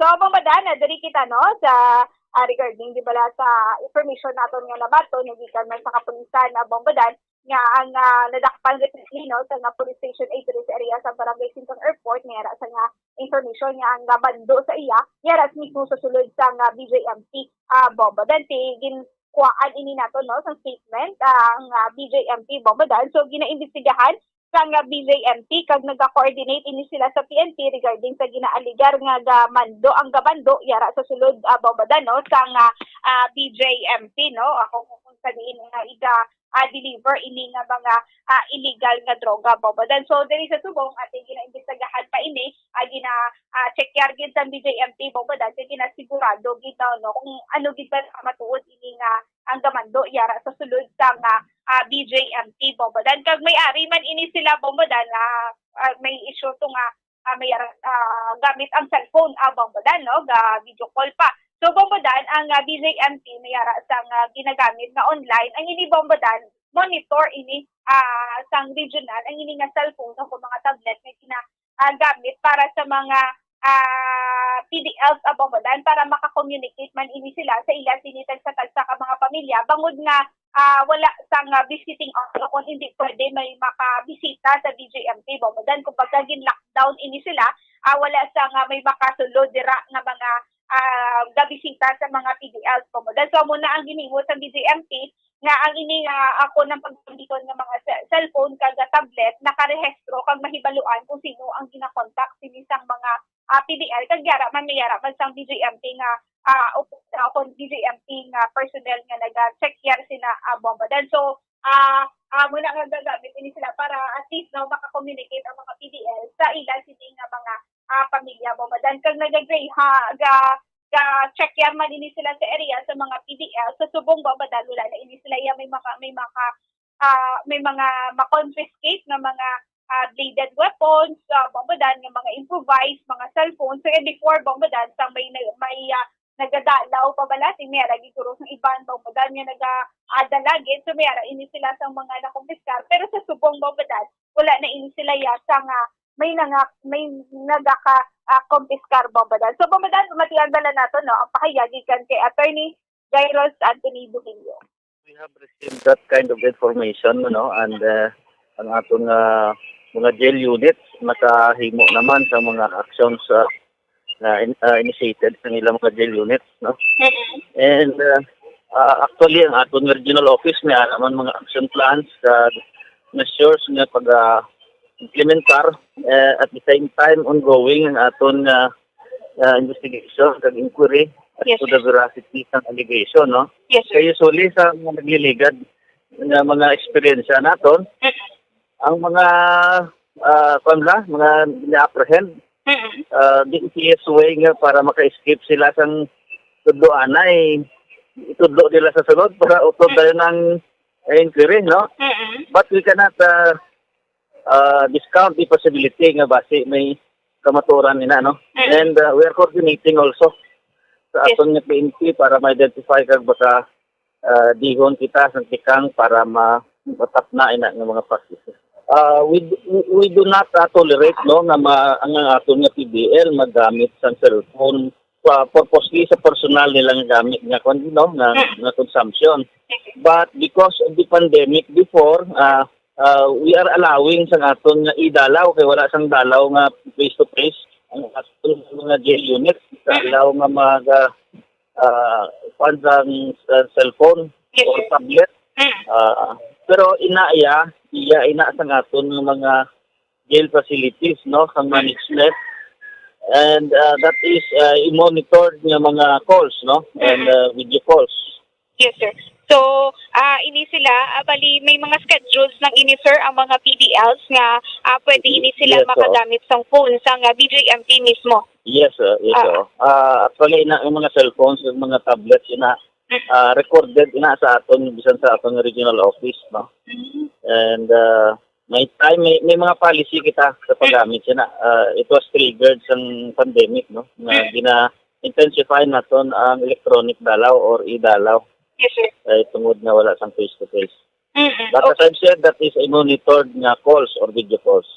So, Bombodan, na diri kita, no, sa ah, regarding di bala sa information naton nga nabaton nga gikan man sa kapulisan, ah, Bombodan, nga ang ah, nadakpan recently, no, sa nga police station eight diri sa area sa Barangay Singkang Airport, may ara sa nga information nga ang ah, bando sa iya may ara mismo sa sulod sa nga B J M P, ah, Bombodan. Ti ginkuhaan ini nato, no, sa statement ah, ang ah, B J M P, Bombodan. So, ginaimbestigahan sa nga B J M P kag naga-coordinate ini sila sa P N P regarding sa ginaaligar nga gamando, ang gamando yara sa sulod, ah, Bombodan, no, sa nga ah, B J M P, no, ako kung, kung sa diin nga iga ah, deliver ini nga mga ah, illegal nga droga, Bombodan. So, diri sa subong, ati ginaimbestigahan pa ini, ah, gina ah, check yar gid sa B J M P, Bombodan, kay ginasigurado gid daw, no, kung ano gid ba nakamatuod ini nga ang gamando yara sa sulod sa nga ah, B J M P, Bombodan. Kag may ari man ini sila, Bombodan, nga ah, may issue to nga ah, may ara- ah, gamit ang cellphone, ah, Bombodan, no, ga video call pa. So, Bombodan, ang ah, B J M P may ara sa nga ginagamit nga online, ang ini, Bombodan, monitor ini ah, sang regional, ang ini nga cellphone o kung mga tablet nga gina ah, gamit para sa mga ah, P D Ls, ah, Bombodan, para maka-communicate man ini sila sa ila sini tagsa-tagsa ka mga pamilya, bangod nga ah, wala sa nga visiting hour o kung hindi pwede may makabisita sa B J M P, Bombodan. Kumbaga, gin-lockdown ini sila, ah, wala sa nga may makasulod dira nga mga ah, gabisita sa mga P D Ls, Bombodan. So, amo na ang ginhimo sa B J M P nga ang ini nga ako nang paggamiton nga mga ce- cellphone kag tablet nakarehistro kag mahibaluan kung sino ang ginakontak sini sang mga, ah, P D L, kag yara man, may yara man sang B J M P nga, ah, o, o kon B J M P nga personnel nga naga-check yara sina, ah, Bombadan. So, ah, ah, muna nga gagamit ini sila para at least, no, maka-communicate ang mga P D L sa ila sini nga mga, ah, pamilya, Bombadan. Kag naga-gray ha, ga, ga-check yara man ini sila sa area sa mga P D L. Sa subong, Bombadan, wala na ini sila iya may maka, may maka, ah, may mga ma-confiscate nga mga, ah, bladed weapons, ah, Bombadan, nga mga improvised, mga cellphones. Kaya before, Bombadan, sang may, may, ah, nagadalaw pa bala, si may lagi guro sang iban, Bombadan, nga naga-ada lagi. So, may ara ini sila sang mga nakumpiskar. Pero sa subong, Bombadan, wala na ini sila ya sa nga may nanga, may nagaka, ah, kumpiskar, Bombadan. So, Bombadan, matian bala nato, no, ang pahayag gikan kay Attorney Jairus Anthony Buhillo. We have received that kind of information, no, and, uh, ang aton nga mga jail units nakahimo naman sa mga actions, uh, na in-, uh, initiated sa ilang mga jail units, no? Mm-mm. And, uh, uh, actually, ang aton nga regional office may ara man mga action plans, uh, measures nga pag, uh, implementar. Uh, at the same time, ongoing ang aton, uh, uh, investigation kag inquiry as Yes, to the sir. veracity sang allegation, no? Yes, sir. Kay usually sa mga nagliligad nga mga eksperyensya naton, Mm. ang mga, ah, kwan ba, mga na-apprehend, Mm. ah, the easiest way nga para maka-escape sila sang tudloanay, itudlo nila sa sulod para utod Mm. dayon ang inquiry, no? Mm. But we cannot, ah, ah, discount the possibility nga basi may kamatuoran ina, no? Mm. And, ah, we are coordinating also sa Yes. aton nga P N P para ma-identify kag baka, ah, dihon kita sa tikang para ma-, matapna ina nga mga practices. Ah, we, we, we do not, ah, tolerate, no, nga ma-, ang, ang aton nga P D L magamit sang cellphone pa, purposely sa personal nila nga gamit nga, kwan, no, nga, Mm. nga consumption. But because of the pandemic before, ah, ah, we are allowing sang aton nga idalaw, kay wala sang dalaw nga face to face ang aton mga jail unit. Sa Mm. allow nga mag, ah, ah, kwan sang, ah, cellphone Yes, or sir. tablet. Mm. Ah, pero ina iya, iya ina sang aton nga mga jail facilities, no, sang Mm. management. And, ah, that is, ah, i-monitored nga mga calls, no, and, Mm. ah, video calls. Yes, sir. So, ah, ini sila, ah, bali, may mga schedules lang ini, sir, ang mga P D Ls nga, ah, pwede ini sila Yes, oo. makagamit sang phone, sang, ah, B J M P mismo. Yes, sir. Yes, Ah. sir. Ah, actually, ina, ang mga cellphones, ang mga tablets, ina, Mm. ah, recorded ina sa aton, bisan sa aton regional office, no? Mm. And, ah, may time, may, may mga policy kita sa paggamit sina. Ah, it was triggered sang pandemic, no? Nga Mm. gina-intensify naton ang electronic dalaw or e-dalaw. Yes, sir. Eh, tungod nga wala sang face-to-face. Mm-mm. But as Okay. I've said, that is a monitored nga calls or video calls.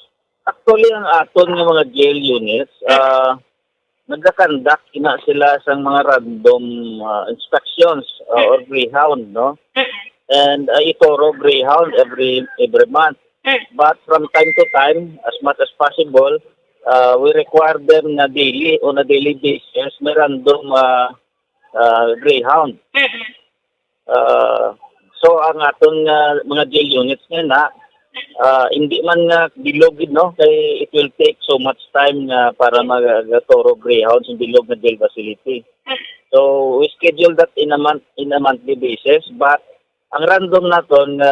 Actually, ang aton nga mga jail units, Mm. ah, nagka-conduct ina sila sang mga random, ah, inspections, ah, Mm. or greyhound, no? Mm. And, ah, i-thorough greyhound every, every month. Mm. But from time to time, as much as possible, ah, we require them na daily, on a daily basis, may random, ah, ah, greyhound. Mm-mm. Ah, so, ang aton nga mga jail units nga na, ah, hindi man nga bilog gid, no, kay it will take so much time nga para Mm. mag-thorough greyhound sa bilog nga jail facility. Mm. So, we schedule that in a month, in a monthly basis, but ang random naton nga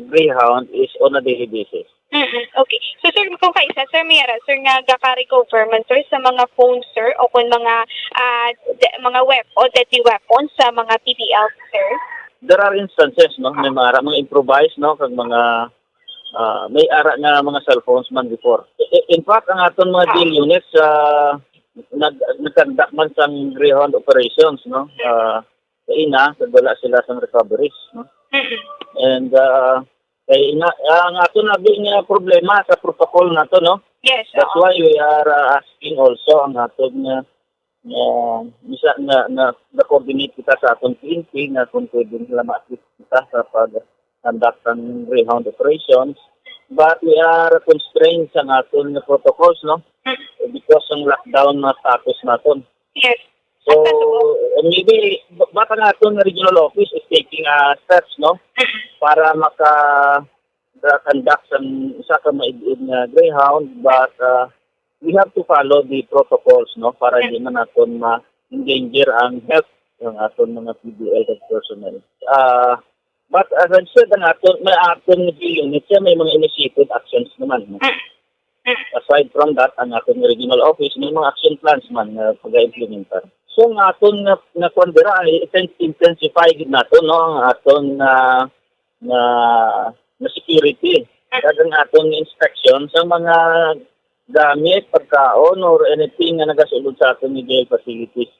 greyhound is on a daily basis. Mm-mm. Okay. So, sir, kung kaisa, sir, may ara, sir, nga gaka-recover man, sir, sa mga phones, sir, o kung mga, ah, de-, mga wep-, o deadly weapons sa mga P D L, sir? There are instances, no? May Ah. mga ara, mga improvised, no? Kag mga, ah, may ara nga mga cellphones man before. I-, i-, in fact, ang aton mga Ah. jail units, ah, nag-, nag-conduct man sang greyhound operations, no? Mm. Ah, sa ina, kag wala sila sang recoveries, no? Mm-mm. And, ah, kay ina, ang aton abi nga problema sa protocol nato, no? Yes, That's oo. why we are, ah, asking also ang aton nga, ah, bisa nga, nga, nga coordinate kita sa aton P N P nga kung pwede nila ma-assist kita sa pag-conduct ng greyhound operations. But we are constrained sa aton nga protocols, no? Mm. Because ang lockdown na status naton. Yes. So, At sa tubo. maybe, ba-, baka nga aton nga regional office is taking, ah, steps, no? Mm. Para maka-, uh, conduct sang usa ka maid-id nga greyhound, but uh, we have to follow the protocols, no, para hindi man naton ma-endanger ang health ng aton mga P D L personnel. Uh, but as I've said, ang aton, may aton nga unit siya, may mga initiated actions naman, no? Aside from that, ang aton regional office may mga action plans man nga pag-implementar. So ang aton nga, nga kwan dira ay inten-, intensify gid nato, no, ang aton nga, nga, nga security. Kag ang aton inspection sa mga gamit, pagkaon, or anything nga nagasulod sa aton nga jail facilities.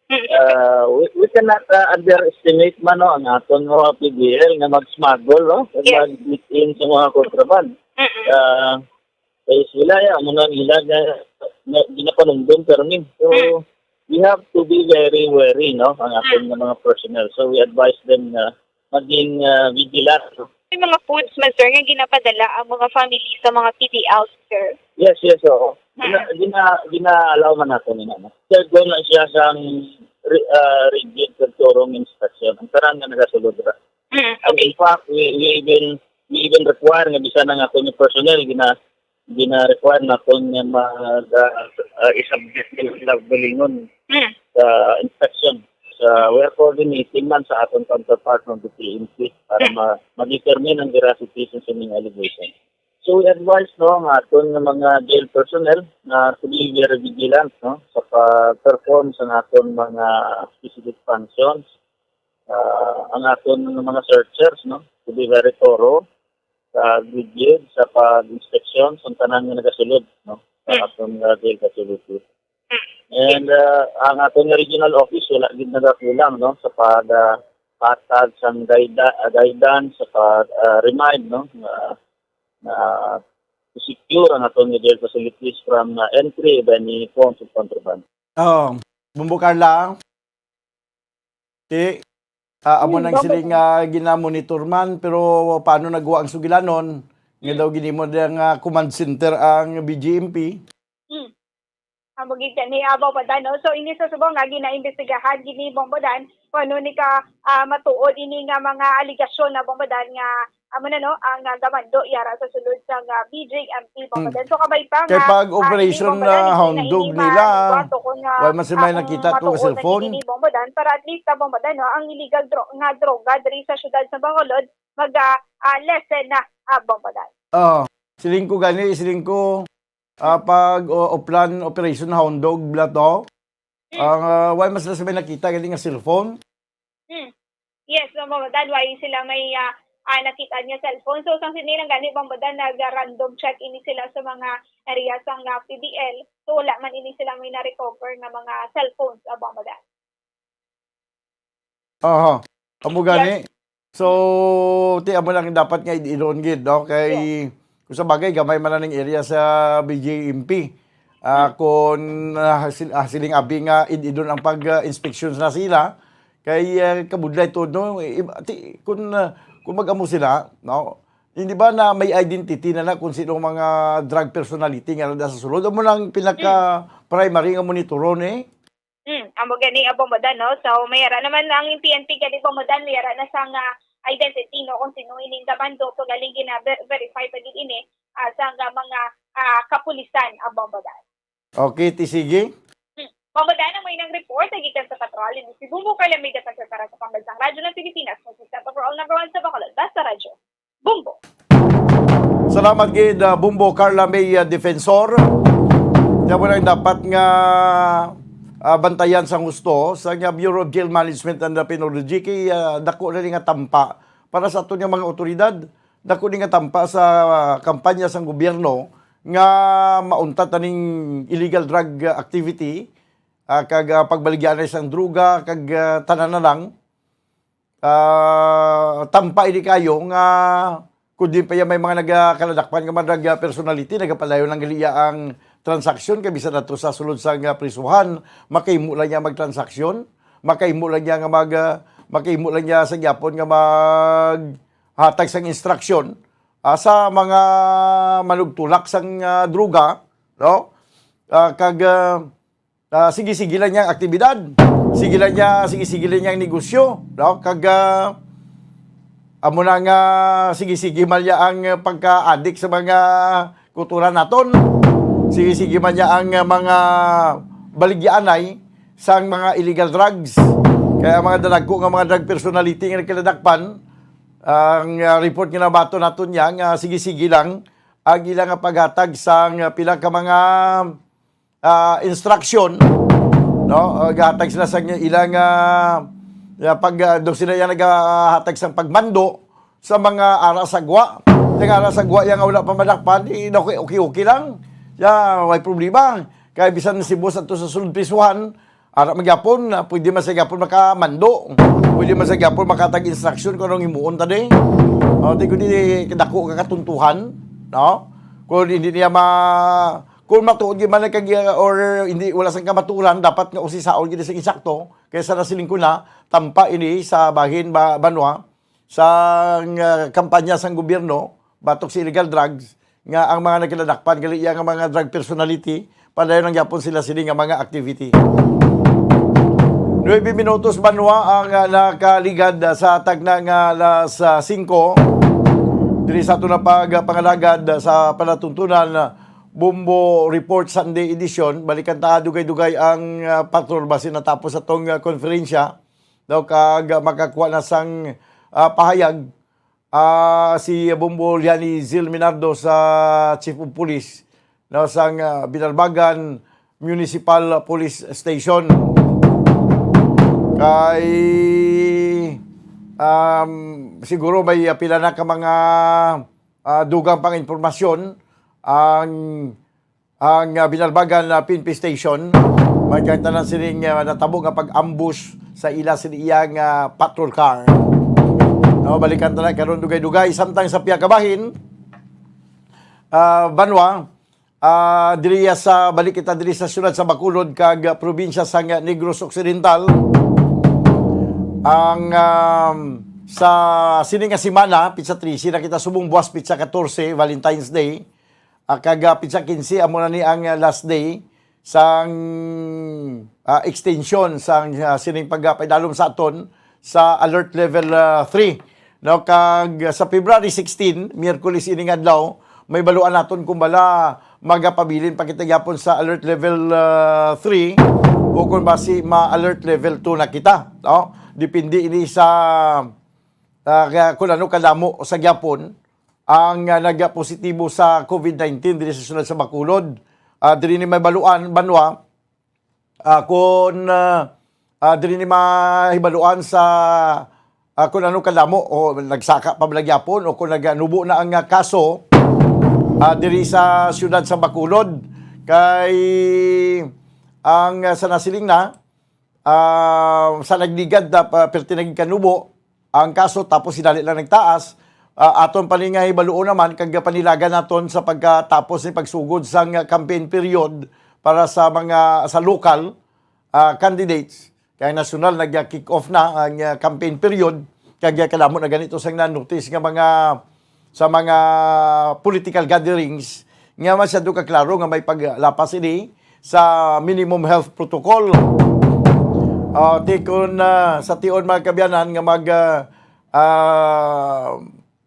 Uh, we, we cannot uh, underestimate man, no, ang aton mga P D L nga mag-smuggle, no? Kag mag-sneak in sa mga kontraband. Uh, kay sila, ya, amo na nila nga, nga ginapanumdum permi. So, we have to be very wary, no, ang aton nga mga personnel. So, we advise them na maging uh, vigilant, no? May mga foods man, sir, nga ginapadala ang mga family sa mga P D L, sir? Yes, yes, oo. Gina, gina, gina-allow man nato nila, no? Undergo na siya sang ri-, ah, rigid kag thorough inspection ang tanan nga nagasulod ra. Mm, and okay. In fact, we, we even, we even require nga bisan ang aton nga personnel gina, gina-require naton nga mag, ah, ah, i-subject nila sila bulingon Mm. sa inspection. Sa, we are coordinating man sa aton counterpart ng P P M C para Mm. ma-, ma-determine ang veracity sa sining allegation. So, we advise, no, ang aton nga mga jail personnel na to be very vigilant, no, sa pag-perform sa aton mga specific functions, ah, ang aton nga mga searchers, no, to be very thorough sa rigid sa pag-inspeksyon sa tanan nga nagasulod, no, sa Mm. aton nga jail facility. And, uh, ang aton nga regional office wala gid nagakulang, no, sa pag, uh, patag sang guida-, uh, guidance, sa pag, uh, remind, no, nga, nga to secure ang aton nga jail facilities from, uh, entry of any forms of contraband. Oh, Bumbo Carla, ti, ah, amo Hmm, nang bakit? Siling nga gina-monitor man, pero paano nagwa ang sugilanon? Nga Hmm. daw ginimo nga command center ang B J M P? Hmm. Amo gid gani, ah, Bong Bodan, no? So, ini sa subong nga ginaimbestigahan gini, Bong Bodan, kung ano ni ka, ah, matuod ini nga mga aligasyon na, Bong Bodan, nga, amo na, no, ang, ah, gamando yara sa sulod sa nga B J M P, Bong Hmm. Bodan. So, kabay pa Kay nga, pag ah, operation ini, Bong Bodan, na hindi na handog ini nila, makuha to kung, ah, wala man sila may ah, kung nakita to matuod na cellphone. Ini, Bong Bodan, para at least, ah, Bong Bodan, no, ang illegal dro-, nga droga diri sa siyudad sa Bacolod, mag, ah, ah, lessen na, ah, Bong Bodan. Oh, siling ko gani, siling ko, ah, pag o, o plan operation na handog bala to, Mm. ang, ah, why mas na may nakita gani nga cellphone? Mm. Yes, no, Bong Bodan, why sila may, ah, ah, nakita niya cellphone. So, sang sini lang gani, Bong Bodan, nag-random check ini sila sa mga area sang, ah, P D L. So, wala man ini sila may na-recover nga mga cellphones, ah, Bong Bodan. Aha. Amo gani. Yes. So, ti, amo lang dapat nga id-idon gid, no? Kay, Yes. kung sa bagay, gamay man lang ning area sa B J M P. Ah, Mm. kung, ah, sil-, ah, siling abi nga id-idon ang pag, ah, inspections na sila, kay, ah, kabudlay to, no? I-, ti, kung, ah, kung mag-amo sila, no? Hindi ba na may identity na na kung sino mga drug personality nga nada sa sulod? Amo lang pinaka Mm. primary nga monitoron, eh. Hmm, amo gani, ah, Bong Bodan, no? So, may ara naman ang P N P gani, Bong Bodan, may ara na sang, ah, identity, no, kung sino ining gamando, kung galing gina-ver-, verify pa gid ini, ah, sang, ah, mga, ah, kapulisan, ah, Bong Bodan. Okay, ti sige. Hmm. Bong Bodan, amo inang report, nagikan sa Patrol, ini si Bumbo Carla May Defensor para sa Pambansang Radyo ng Pilipinas, consistent overall number one sa Bacolod, Basta Radyo. Bumbo. Salamat gid, ah, Bumbo Carla May, ah, Defensor. Kaya mo lang dapat nga, ah, bantayan sang husto sa nga Bureau of Jail Management and Penology kay, ah, dako na ni nga tampa para sa aton nga mga otoridad. Dako ni nga tampa sa, ah, kampanya sang gobyerno nga mauntat aning illegal drug, ah, activity, ah, kag, ah, pagbaligya na sang droga, kag, ah, tanan na lang. Ah, tampa ini kayo nga kun di pa iya may mga nagakaladakpan nga mga drug personality, nagapadayon lang gali iya ang transaksyon, kay bisan ato sa sulod sa nga prisuhan, makahimo lang niya magtransaksyon, makahimo lang niya nga mag, ah, makahimo lang niya sa gyapon nga maghatag sang instruksyon, ah, sa mga manugtulak sang, ah, droga, no? Ah, kag, ah, ah, sige-sige lang niya ang aktibidad. Sige lang niya, sige-sige lang niya ang negosyo, no? Kag, ah, Amo na nga, sige-sige man niya ang pagka-adik sa mga kultura naton. Sige-sige man niya ang mga baligyaanay sang mga illegal drugs. Kaya ang mga dalagko nga mga drug personality nga nagkaladakpan, ang, ah, report nga nabaton naton niya nga sige-sige lang ang ilang nga paghatag sang pila ka mga ah, instruction, no? Ah, gahatag sila sa ilang, ah, ah, pag, ah, daw sila yang nagahatag sang pagmando sa mga ara sa gwa. Ang ara sa gwa yang wala pa madakpan, di, okay, okay, okay lang. Ya, may problema. Kaya bisan si boss ato sa sulod prisuhan, ara magyapon, ah, pwede man sa gyapon makamando. Pwede man sa gyapon makatag instruction kung anong himuon ta di. Oh, di ko di kadako ka katuntuhan, no? Kung hindi niya ma Kung matuod gyud man ang kag-, or hindi, wala sang kamatuoran, dapat nga usisaon gyud sa insakto, kay sa nasiling ko na, tampa ini sa bahin ba, banwa, sa, ah, kampanya sang gobyerno batok sa illegal drugs, nga ang mga nagkaladakpan gali iya nga mga drug personality, padayon lang gyapon sila sini nga mga activity. Nuebe minutos banwa ang, ah, nakaligad, ah, sa tagna nga alas, ah, singko. Diri sa ato na pag, ah, pangalagad, ah, sa palatuntunan, ah, Bombo Report Sunday Edition, balikan ta dugay-dugay ang, ah, patrol basin natapos atong, ah, konferensya, daw kag, ah, makakuha na sang, ah, pahayag, ah, si Bombo Liani Zil Minardo sa Chief of Police, no, sang, ah, Binalbagan Municipal Police Station. Kay, um, siguro may pila na ka mga ah, dugang pang impormasyon ang, ang, ah, Binalbagan, ah, P N P Station. May kang tanan sining, ah, natabo nga pag-ambush sa ila sa iyang, ah, patrol car. No, balikan ta na karon dugay-dugay. Samtang sa pihak kabahin, ah, banwa, ah, diri sa, balik kita diri sa siyudad sa Bacolod kag, ah, probinsya sang, ah, Negros Occidental. Ang, um, sa sini nga semana, pitsa trese na kita, subong buwas pitsa katorse, Valentine's Day. Ah, kag, ah, pitsa kinse, amo na ni ang, ah, last day sang, ah, extension sang, ah, sining pagpaidalom sa aton sa alert level, ah, three. No, kag sa February sixteen, Miyerkules ining adlaw, may baluan naton kung bala magapabilin pa kita gyapon sa alert level, ah, three o kung basi ma-alert level two na kita, no? Depende ini sa, ah, kaya kung ano kadamo sa gyapon ang, ah, nagapositibo sa COVID nineteen diri sa siyudad sa Bacolod. Ah, diri ni may baluan, banwa, ah, kun, ah, ah, diri ni mahibaluan sa, ah, kun ano kadamo o nagsaka pa ba gyapon o kun naganubo na ang, ah, kaso, ah, diri sa siyudad sa Bacolod. Kay ang, ah, sa nasiling na, ah, sa nagligad na pa, perti naging kanubo ang kaso, tapos sinali lang nagtaas. Ah, aton pa ni nga hibaluon naman kag panilagan naton sa pagkatapos ni pagsugod sang, ah, campaign period para sa mga, sa lokal, ah, candidates. Kay nasyonal nag-kick off na ang, ah, campaign period, kag, ah, kadamo na ganito sang na-notice nga mga, sa mga political gatherings nga masyado ka klaro nga may paglapas ini sa minimum health protocol. Ah, ti kun, ah, sa tion, mga kaabyanan, nga mag, ah, ah,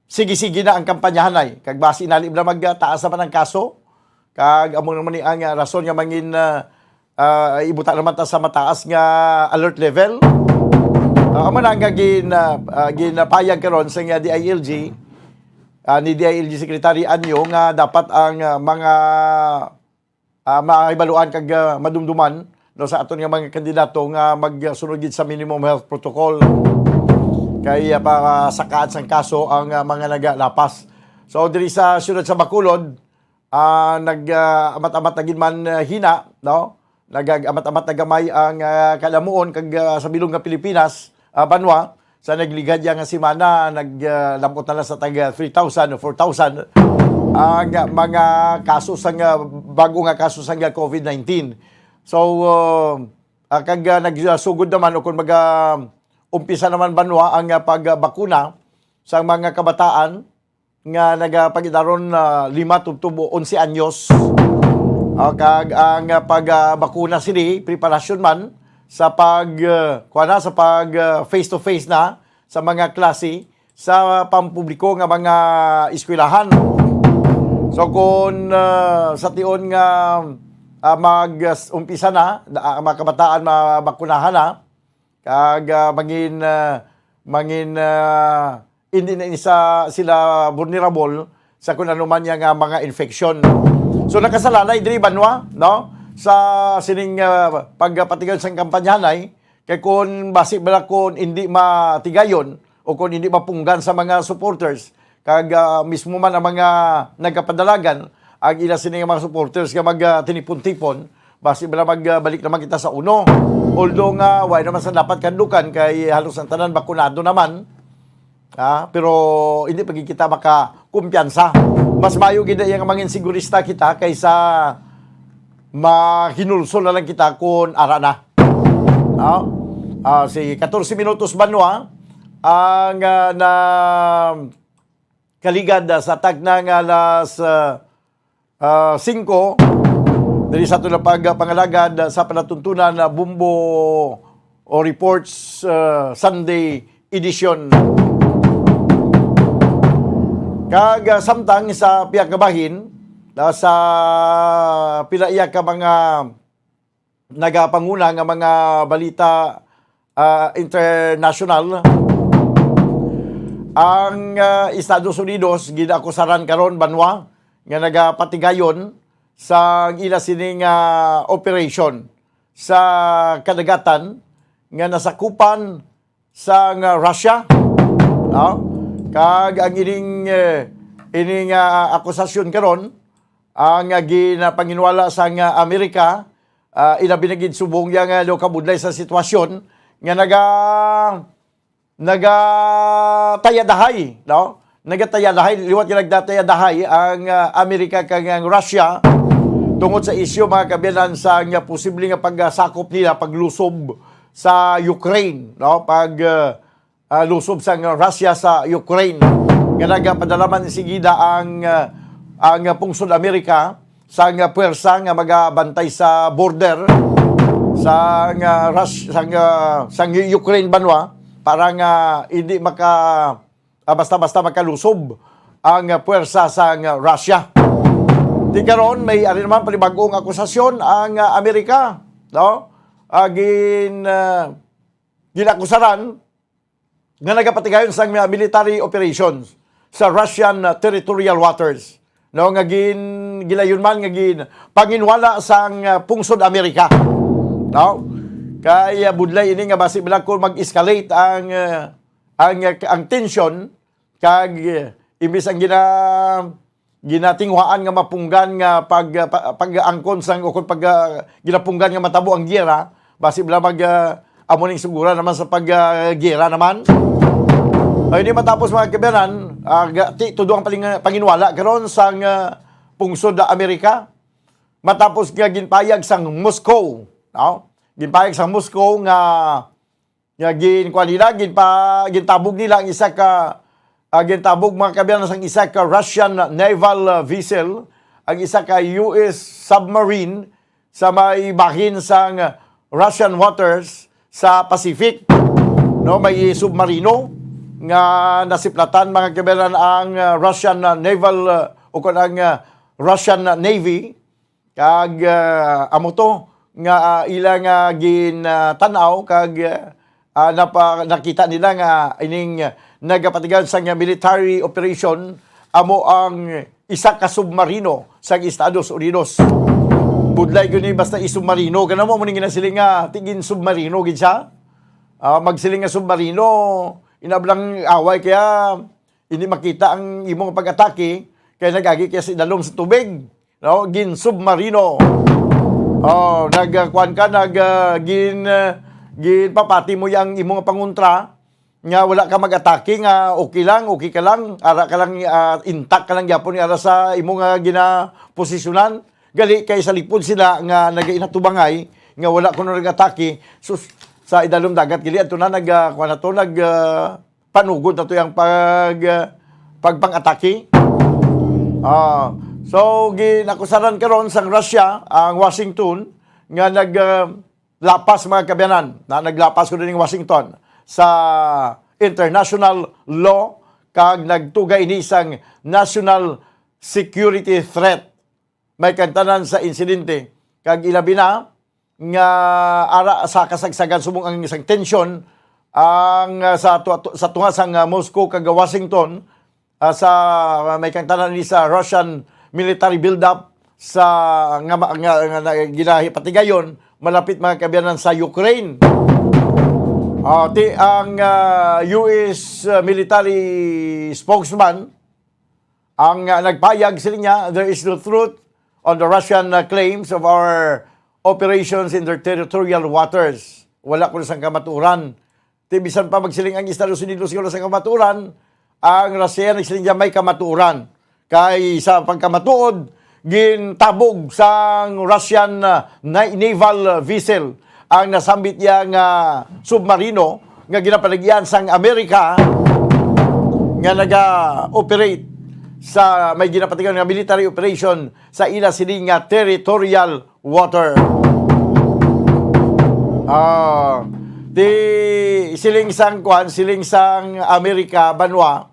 sige-sige na ang kampanyahanay. Kag basi inali na magtaas naman ang kaso. Kag amo naman ni ang, ah, rason nga mangin, ah, ah, ibuta naman ta sa mataas nga alert level. Ah, amo na nga gin, ah, ah, ginapayag karon sa nga D I L G, ah, ni D I L G Secretary Anyo nga dapat ang, ah, mga, ah, mahibaluan kag, ah, madumduman, no, sa aton nga mga kandidato nga magsunod gid sa minimum health protocol. Kay, ah, pasakaan sang kaso ang, ah, mga nagalapas. So, diri sa siyudad sa Bacolod, ah, nag, ah, amat-amat na gid man, ah, hina, no? Nag-amat-amat na gamay ang, ah, kalamuon kag, ah, sa bilog nga Pilipinas, ah, banwa, sa nagligad ya nga semana, nag, ah, labot na lang sa taga three thousand o four thousand ang, ah, mga kaso sang, ah, bago nga kaso sang, ah, COVID nineteen. So, ah, ah, kag, ah, nagsugod naman o kung mag, ah, umpisa naman banwa ang, ah, pagbakuna sa mga kabataan, nga nagapag-edaron na lima tubtob onse anyos. Ah, kag ang, ah, pag, ah, bakuna sini, preparasyon man sa pag, ah, kuha na, sa pag, ah, face to face na sa mga klase sa pampubliko nga mga eskwelahan. So kung, ah, sa tion nga, ah, mag-umpisa na, da- ang mga kabataan mabakunahan na, kag, ah, mangin, ah, mangin, ah, hindi na isa sila vulnerable sa kung ano man niya nga mga infection. So nakasalalay diri, Banwa, no, sa sining, ah, pagpatigayon sang kampanyahanay, kay kung basi bala kung hindi matigayon o kung hindi mapunggan sa mga supporters, kag, ah, mismo man ang mga nagkapadalagan, ang ila sini nga mga supporters nga mag, ah, tinipon-tipon, basi bala magbalik naman kita sa uno. Although nga, wala naman sa dapat kadlukan kay halos ang tanan bakunado naman. Ah, pero hindi pa gid kita makakumpiyansa. Mas mayo gid iya nga mangin sigurista kita kaysa mahinulsol na lang kita kung ara na. Ah, ah, si katorse minutos, Banwa, ang, ah, na kaligad, ah, sa tagna nga alas, ah, ah, singko, diri sa aton pagpangalagad sa palatuntunan na Bumbo o Reports, ah, Sunday Edition. Kag, ah, samtang sa pihak nga bahin, ah, sa pila iya ka mga nagapanguna nga mga balita, ah, international, ang, ah, Estados Unidos ginakusaran karon, Banwa, nga nagapatigayon sa ila sini nga operation sa kadagatan nga nasakupan sang Russia, no? Kag ang ining, eh, ining, ah, akusasyon karon ang, ah, ginapanginwala sang, ah, Amerika, ah, ilabi na gid subong iya nga daw kabudlay sa sitwasyon nga naga-, nagatayadahay, no? Nagatayadahay, liwat nga nagtatayadahay ang, ah, Amerika kag ang Russia tungod sa isyu, mga kaabyanan, sa nga posible nga pagsakop nila, paglusob sa Ukraine, no? Pag, ah, ah, lusob sang Russia sa Ukraine, nga nagapadala man sigida ang, ah, ang pungsod Amerika sang puwersa nga magabantay sa border sang, ah, Rus-, sang, ah, sang Ukraine, Banwa, para nga hindi maka, ah, basta-basta makalusob ang, ah, puwersa sang Russia. Di karon, may ari naman panibag-ong akusasyon ang, ah, Amerika, no? Ah, gin, ah, ginakusaran nga nagapatigayon sang mga military operations sa Russian, uh, territorial waters, no, nga gin-, gilayon man nga gin-, panginwala sang, uh, pungsod Amerika, no? Kay, uh, budlay ini nga basi bala kung mag-escalate ang, uh, ang, uh, ang tension, kag, uh, imbis ang gina-, ginatinguhaan nga mapunggan nga pag, pa-, pag-angkon sang, o kung pag, ah, ginapunggan nga matabo ang giyera, basi bala mag, ah, amo ning sugura naman sa pag, ah, giyera naman. Ay, di matapos, mga kaabyanan, ah, ga-, ti-, tudo ang paling-, panginwala karon sang, ah, pungsod na Amerika. Matapos nga ginpayag sang Moscow, no? Ginpayag sang Moscow nga nga gin-, kuwan nila, ginpa-, gintabog nila ang isa ka, ah, gintabog, mga kaabyanan, sang isa ka Russian naval, ah, vessel, ang isa ka U S submarine sa may bahin sang Russian waters sa Pacific. No, may submarino nga nasiplatan, mga kaabyanan, ang, ah, Russian, ah, naval, ah, o kon ang, ah, Russian Navy. Kag, ah, amo to nga, ah, ila nga gin, ah, tan-aw kag, ah, ah, napa-, nakita nila nga ining, ah, nagapatigayon sang military operation amo ang isa ka submarino sang Estados Unidos. Budlay gyud ni basta isubmarino, kana mo, mo ning ginasiling nga, ti gin-submarino gid siya. Ah, magsiling nga submarino, inablang away kaya hindi makita ang imo nga pag-atake kay nagagi kaya sa idalom sa tubig, no? Gin-submarino. Oh, nag, ah, kuwan ka, nag, ah, gin, ah, ginpapati mo yang imo nga pangontra nga wala ka mag-atake, nga okay lang, okay ka lang, ara ka lang, ah, intact ka lang gyapon ara sa imo nga ginaposisyonan. Gali kay sa lipod sila nga nagainatubangay nga wala kuno nag-atake. Sus, sa idalom dagat gali adto na nag, ah, kuwan na to, nag, ah, panugod na to yang pag, ah, pagpang-atake. Ah, so, ginakusaran karon sang Russia ang Washington nga nag, ah, lapas, mga kaabyanan, na naglapas ko din ang Washington sa international law kag nagtuga ini sang national security threat. May kaangtanan sa insidente, kag ilabi na nga ara sa kasagsagan subong ang isang tensyon ang, ah, sa tu-, sa tunga sang, ah, Moscow kag Washington, ah, sa may kaangtanan ni sa Russian military buildup sa nga ma-, nga, nga, nga ginahipatigayon malapit, mga kaabyanan, sa Ukraine. Ah, ti ang, ah, U S, ah, military spokesman ang, ah, nagpayag sila niya, "There is no truth on the Russian, ah, claims of our operations in their territorial waters." Wala ko sang kamatuoran. Ti bisan pa magsiling ang Estados Unidos nga wala sang kamatuoran, ang Russia nagsiling niya may kamatuoran. Kay sa pagkamatuod, gintabog sang Russian, ah, na-, naval vessel ang nasambit niya nga submarino nga ginapalagian sang Amerika nga naga-operate sa may ginapatigayon nga military operation sa ila sini nga territorial water. Ah, di siling sang kuan, siling sang Amerika banwa,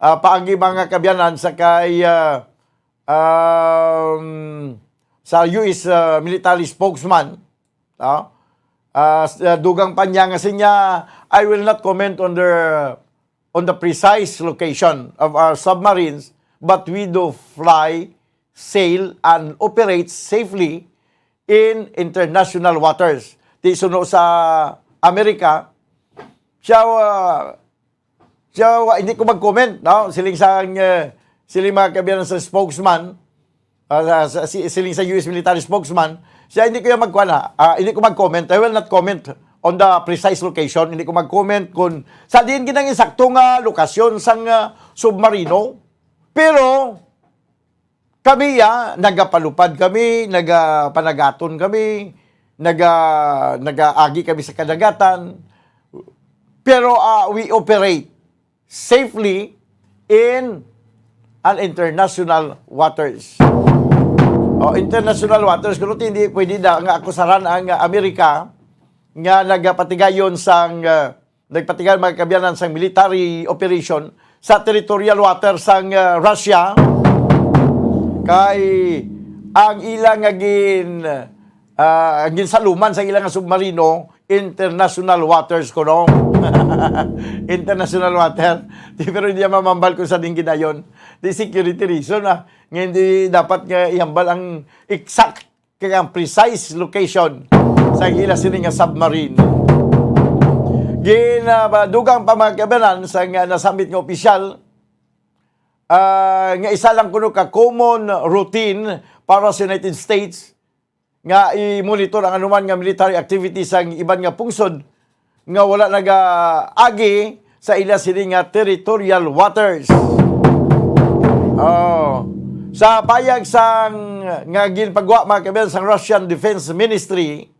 ah, paagi, mga kaabyanan, sa kay, ah, um, sa U S, ah, military spokesman, ah, ah, s-, ah, dugang pa niya nga sinya, "I will not comment on the, on the precise location of our submarines, but we do fly, sail, and operate safely in international waters." Ti suno sa Amerika, siya, ah, siya, wa, hindi ko mag-comment, no? Siling sang, eh, siling, mga kaabyanan, sa spokesman, ah, sa, sa, si, siling sa U S military spokesman, siya, hindi ko yan magkuan, ha? Ah, hindi ko mag-comment. "I will not comment on the precise location." Hindi ko mag-comment kung sa diin ginang insakto nga lokasyon sang, ah, submarino. Pero, kami, ah, nagapalupad kami, nagapanagaton kami, naga-, nagaagi kami sa kadagatan. Pero, ah, we operate safely in an international waters. O, international waters, kuno hindi pwede na nga akusaran ang Amerika nga nagapatigayon sang, ah, nagpatigayon, mga kaabyanan, sang military operation sa territorial water sang, ah, Russia, kay ang ila nga gin-, ah, ang ginsaluman sa ila nga submarino, international waters kuno. International water. Di, pero hindi mamambal kung sa din ginayon. Di security reason, ah, nga hindi dapat nga ihambal ang exact kag ang precise location sa ila sini nga submarine. Gin, ah, ba, dugang pa, mga kaabyanan, sa nga nasambit nga opisyal, ah, nga isa lang kuno ka common routine para sa United States nga i-monitor ang anuman nga military activity sang iban nga pungsod nga wala nagaagi sa ila sini nga territorial waters. Oh. Sa payag sang nga ginpagwa, mga kaabyanan, sang Russian Defense Ministry,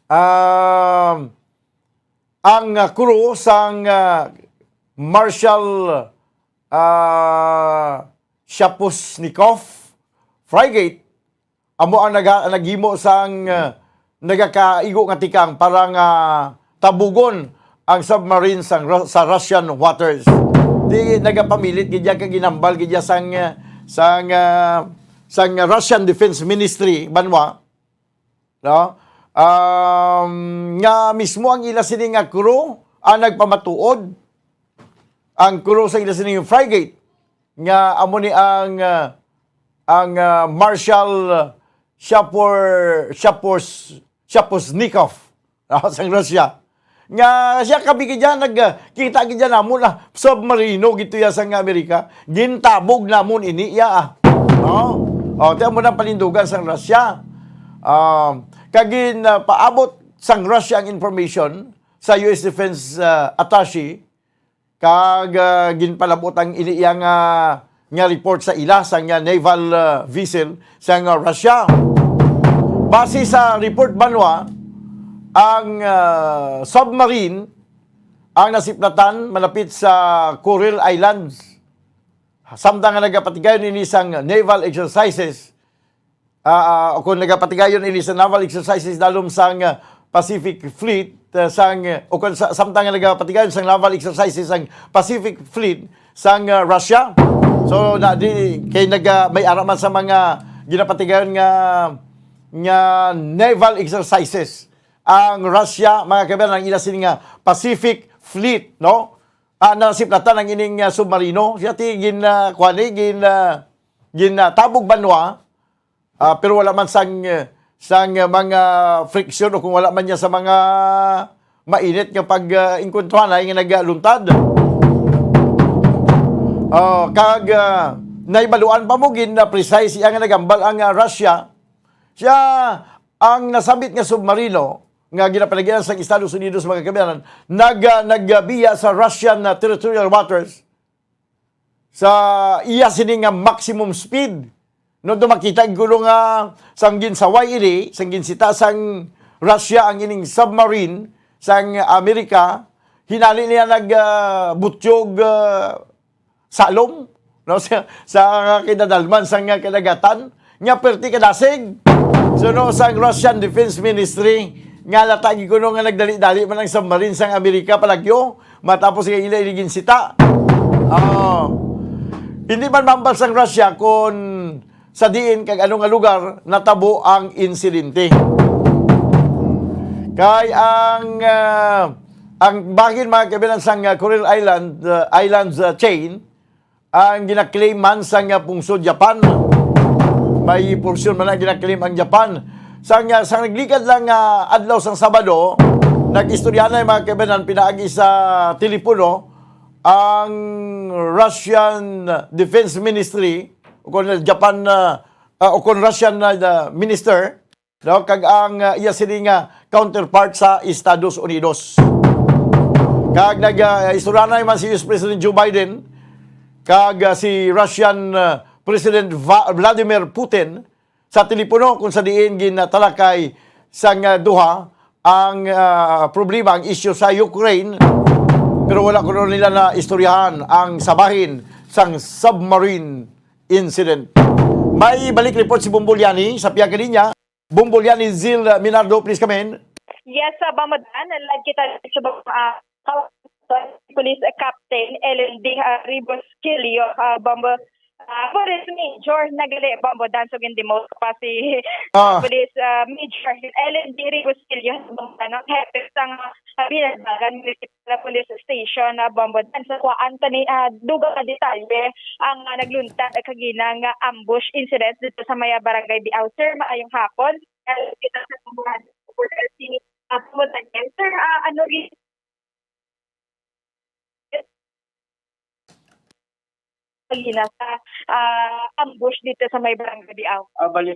um, ang, uh, crew sang, uh, Marshal, uh, Shaposhnikov frigate amo ang naga-, naghimo sang, ah, nagakaigo nga tikang para nga tabugon ang submarine sang Ru-, sa Russian waters. Di nagapamilit gid ya kag ginambal gid ya sang, ah, sang, ah, sang Russian Defense Ministry banwa, no? Um, nga mismo ang ila sini nga crew ang nagpamatuod, ang crew sa ila sini frigate nga amo ni ang, ah, ang, ah, Marshal Shapor-, Shapors-, Shaposnikov, ah, sang Russia. Nga siya, kami gid yan, nag, ah, kita gid yan namon, ah, submarino gid to ya sang Amerika. Gintabog namon ini iya, ah. Oh. Oh, tiyan mo na panindugan sang Russia. Um, kag gin, ah, paabot sang Russia ang information sa U S Defense, ah, Attaché, kag, ah, ginpalabot ang ini iya nga, nga report sa ila sang, ah, naval, ah, vessel sang, ah, Russia. Base sa report banwa, ang, ah, submarine ang nasiplatan malapit sa Kuril Islands, samtang nga nagapatigayon ini sang naval exercises, ah, ah, o kung nagapatigayon ini sa naval exercises dalom sang, ah, Pacific Fleet, uh, sang, uh, o kon sa, samtang nga nagapatigayon sang naval exercises ang Pacific Fleet sang, uh, Russia. So, na, di, kay naga, may ara man sa mga ginapatigayon nga, nga naval exercises ang Russia, mga kaibigan, ang ila sini nga Pacific Fleet, no? Ah, nasiplatan ang ining, ah, submarino. Siya ti gin, ah, kuwan ni, gin, ah, gin, ah, tabog banwa. Ah, pero wala man sang, eh, sang, eh, mga friction o kung wala man niya sa mga mainit nga pag, ah, engkwentro anay nga nagaluntad. Oh, kag, ah, nahibaluan pa mo gin, ah, precise iya nga nagambal ang, ah, Russia. Siya ang nasambit nga submarino nga ginapalagian sang Estados Unidos, mga kabayanan, nag-, ah, nagbiya sa Russian, ah, territorial waters sa iya sini nga maximum speed. No, do makita gid kuno nga sang ginsaway ini, sang ginsita sang Russia ang ining submarine sang Amerika, hinali niya nag, ah, butyog, ah, salom, no, sa, sa kinadalman sang kadagatan, nga perti kadasig. So, no, sang Russian Defense Ministry, nga lata gid kuno nga nagdali-dali man ang submarine sang Amerika palagyo, matapos nga ila ini ginsita. Oh. Hindi man mahambal sang Russia kon sa diin kag ano nga lugar natabo ang insidente. Kay ang, ah, ang bahin, mga kabayanan, sang, ah, Kuril Island, ah, Islands, ah, chain, ang gina-claim man sang, ah, pungsod Japan. May porsyon man ang gina-claim ang Japan. Sang, ah, sang nagligad lang nga adlaw sang Sabado, nag-istorya na ang mga kabayanan pinaagi sa telepono ang Russian Defense Ministry, o kon Japan, ah, ah, o kon Russian, ah, minister, no, kag ang, ah, iya sini nga counterpart sa Estados Unidos. Kag nag, ah, istoryanay man si U S President Joe Biden kag, ah, si Russian, ah, President Va-, Vladimir Putin sa telepono, kung sa diin ginatalakay sang, ah, duha ang, ah, problema, ang isyu sa Ukraine, pero wala kuno nila na istoryahan ang sabahin sang submarine incident. May balik report si Bombo Liani sa pihak nga linya. Bombo Liani, Zil Minardo, please come in. Yes, uh, Bombo Dan, lagi kita sa, uh, Police Captain L L D, uh, Ribos Quilio, uh, Bombo, uh, Police Major, nagali, Bombo Dan, so gin-demote pa si, uh, Ah. Police, uh, Major L L D Ribos Quilio, Bombo Dan, ang hepe sang, uh, Binalbagan Municipal Police Station, uh, Bombo Dan, sa kuwaan tani, uh, dugang nga detalye ang, uh, nagluntad, uh, kagina nga ambush incident dito sa may, uh, Barangay Biao. Sir, maayong hapon. Uh, kita sa pambuhan, uh, Bombo Daniel. Sir, uh, ano gi-, Pagina sa, ah, ambush dito sa may Barangay Biao. Ah, bali,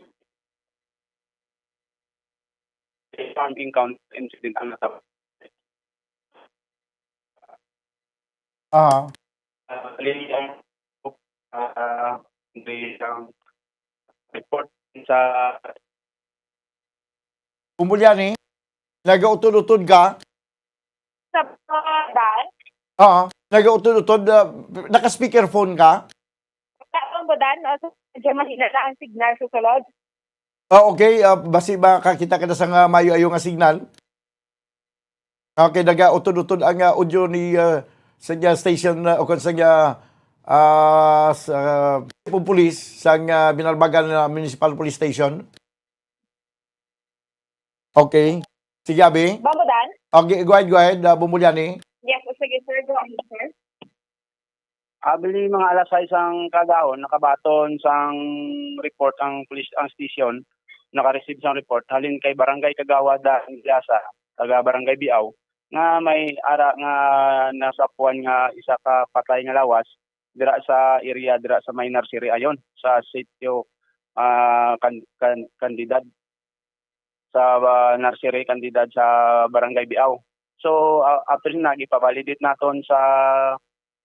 armed encounter incident ang natapos. Ah. Ah, bali, ang, ah, ang report sa Bombo Liani, nagautod-utod ka? Sa, ah, Dan? Oo, nagautod-utod, ah, naka-speakerphone ka? Sa Bombo Dan, o sa, medyo mahina na ang signal sa sulod. Ah, okay, ah, basi makakita ka na sa nga maayo-ayo nga signal. Okay, nagautod-utod ang, ah, audio ni, ah, sa nga station, ah, o kon sa nga, ah, sa, ah, chief of police sa nga Binalbagan, ah, Municipal Police Station. Okay. Sige, abi. Bombo Dan? Okay, go ahead, go ahead, ah, Bombo Liani. Yes, sige, sir. Go ahead, sir. Ah, bali, mga alas sais ang kagahon, nakabaton sang report ang pulis, ang station, naka-receive sang report halin kay Barangay Kagawad Anglasa, taga Barangay Biao, nga may ara nga nasapuan nga isa ka patay nga lawas dira sa area, dira sa may nursery ayon sa sitio, ah, Can-, Can-, Candidad, sa, ah, nursery Candidad sa Barangay Biao. So, ah, after na, gipa-validate naton sa,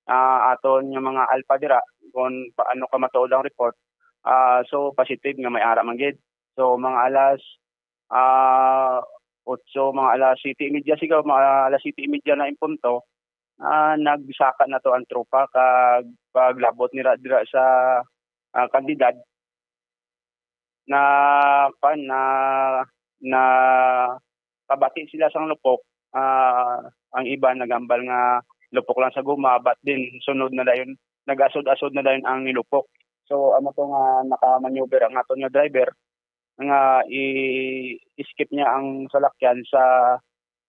ah, aton nga mga alpha dira kung paano ka matuod ang report. Ah, so, positive nga may ara man gid. So, mga alas, ah, otso, mga alas siyete y media siguro, mga alas siyete y media na in punto, ah, nagsaka na to ang tropa kag paglabot nila dira sa, ah, Candidad, na, kuwan, na, na pabati sila sang lupok, Ah, ang iba nagambal nga lupok lang sa guma, but then sunod na dayon, nag-asod-asod na dayon ang nilupok. So, amo to nga nakamaneuver ang aton nga driver nga i-, i-skip niya ang salakyan sa,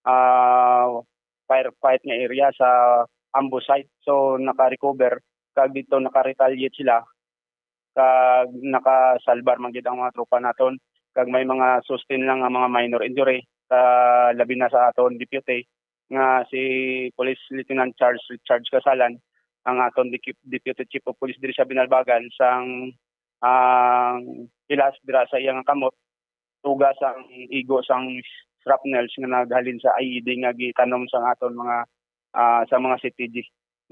ah, firefight nga area sa ambush site. So, naka-recover kag dito naka-retaliate sila kag nakasalbar man gid ang mga tropa naton, kag may mga sustain lang nga mga minor injury, sa, labi na sa aton deputy nga si Police Lieutenant Charles Richard Casalan, ang aton diki-, Deputy Chief of Police diri sa Binalbagan, sang, ang hilas dira sa iya nga kamot, tuga sang igo sang shrapnels nga naghalin sa I E D nga gitanom sang aton mga, ah, sa mga C T G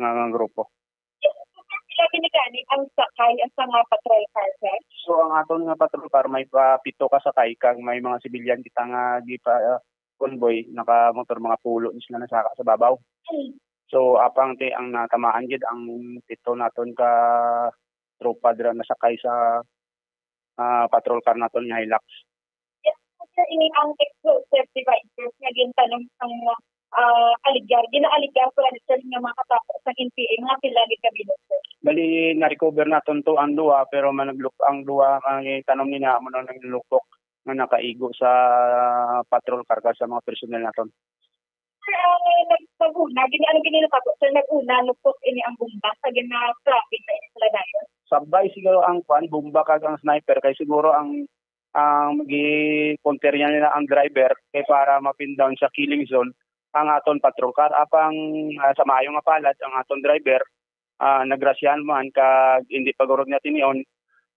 nga, nga grupo. Sila gani ang sakay sa mga patrol car, sir? So, ang aton nga patrol car may pa pito ka sakay kag may mga civilian kita nga gipa, ah, convoy, naka-motor, mga pulo ni sila nasaka sa babaw. Hmm. So, apang ti ang natamaan gid ang pito naton ka tropa dira nasakay sa, ah, patrol car naton nga Hilux. Yes, sir, ini ang explosive devices nga gintanom sang mga, ah, aligar, ginaaligar pala ni sir nga mga katapo sa N P A, mga pila gid ka bilog, sir? Bali, na-recover naton to ang duha, pero managlup-, ang duha nga gitanom nila amo nang naglupok nga nakaigo sa patrol car kag sa mga personnel naton. Sir, ang nag-, nag-una, gini, ano gini natabo, sir, nag-una, lupok ini ang bomba sa ginatraffic na ini sila dayon? Sabay siguro ang kwan, bomba kag ang sniper, kay siguro ang, ang gi-counter niya nila ang driver kay para ma-pin down sa killing zone ang aton patrol car. Apang, ah, sa maayo nga palad, ang aton driver, ah, nagrasyahan man kag hindi pa gurod niya tinion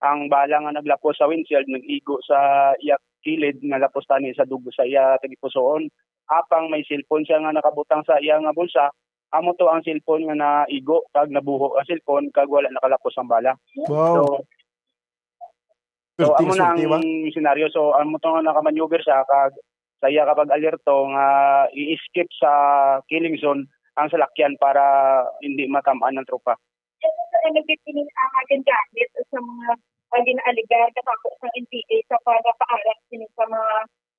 ang bala nga naglapos sa windshield, nag-igo sa iya kilid nga lapos tani sa dugo sa iya tagipusoon. Apang may cellphone siya nga nakabutang sa iya nga bulsa, amo to ang cellphone nga naigo kag nabuho ang cellphone kag wala nakalapos ang bala. Wow. So, so, amo na ang senaryo. So, amo to nga nakamaneuver siya kag sa iya ka pag-alerto nga i-escape sa killing zone ang salakyan para hindi matam-an ng tropa. Yes, sir, ano gid ini ang gingamit sa mga, ah, ginaaligar katapos ng N P A sa pagpaarak sini sa mga,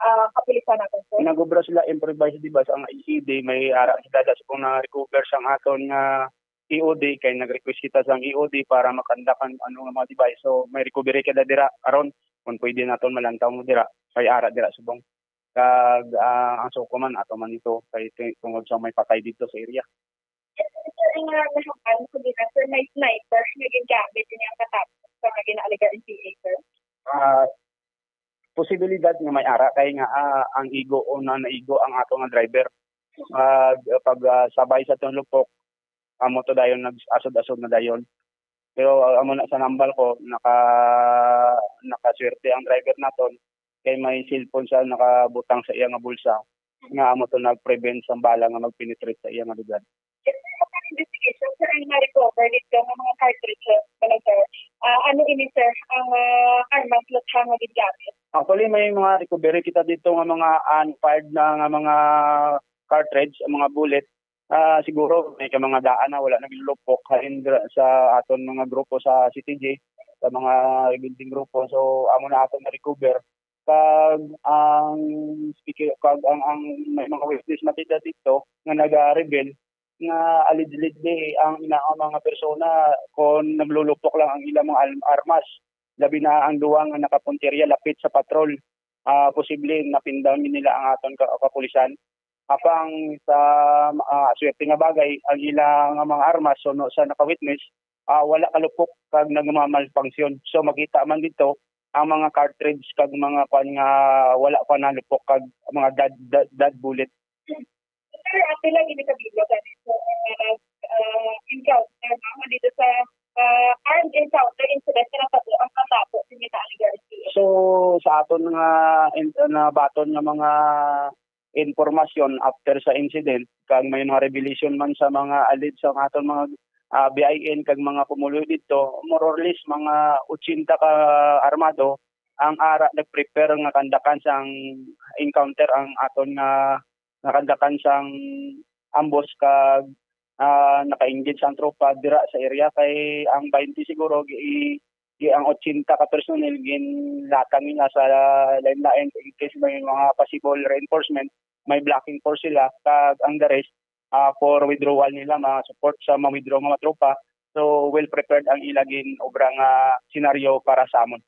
ah, kapulisan natin, sir? Nagobra sila improvised device ang I E D, may ara sila sa kung na-recover sang aton nga E O D, kay nag-request kita sang E O D para makandak ang ano nga mga device. So, may recovery kita dira aron kung pwede naton malantaw mo dira, kay ara dira subong. Kag, ah, ang suko man, ato man ito, kay ti-, tungod sa may patay dito sa area. Yes, sir, ang, ah, nahapan ko din, sir, may sniper nga gingamit niya ang katapos sa mga ginaaligar N P A, sir? Ah, posibilidad nga may ara kay nga, ah, ang igo o na naigo ang ato nga driver. Ah, pag, ah, sabay sa atong lupok, amo to dayon nag-asod-asod na dayon. Pero, ah, amo na sa nambal ko, naka-, nakaswerte ang driver naton kay may cellphone siya nakabutang sa iya nga bulsa nga amo to nag-prevent sang bala nga mag-penetrate sa iya nga lugar. Yes, sir, upon investigation, sir, ang na-recover dito nga mga cartridges, ano, sir? Ah, ano ini, sir, ang, ah, armas latha nga gingamit? Actually, may mga recovery kita dito nga mga unfired na nga mga cartridge, ang mga bullet. Ah, siguro may ka mga daan na wala naglulupok halin dra-, sa aton mga grupo sa C T G, sa mga rebuilding grupo. So, amo na aton na-recover. Kag ang speaker, kag ang, ang may mga witness makita dito nga naga-reveal nga allegedly ang ina nga mga persona kon naglulupok lang ang ilang mga al-, armas, labi na ang duwa nga nakapuntirya lapit sa patrol. Ah, posible napindaw nila ang aton ka-, kapulisan. Apang sa, ah, swerte nga bagay, ang ila nga mga armas, suno sa nakawitness, ah, wala kalupok kag nagmamalfunction. So, makita man dito ang mga cartridge kag mga kwan nga wala pa nalupok kag mga dad, dad, dad bullet. Sir, ang pila gini ka bilog gani sa mga nag, ah, encounter, no? Dito sa, ah, armed encounter incident na natabo ang katapo sa Gina Aligar N P A. So, sa aton nga in-, nabaton nga mga impormasyon after sa incident, kag may mga revelation man sa mga alleged sa aton mga, ah, B I N kag mga pumuluyo dito, more or less mga ochenta ka armado ang ara nag-prepare nga kandakan sang encounter ang aton nga nakandakan sang ambos kag, ah, naka-engage ang tropa dira sa area kay ang twenty siguro gi-, gi-, ang ochenta ka personnel ginlatag nila sa lain-lain in case may mga possible reinforcement may blocking force sila, kag ang the rest, ah, for withdrawal nila, ma-support sa ma-withdraw nga mga tropa. So, well prepared ang ila gin-obra nga senaryo para sa amon.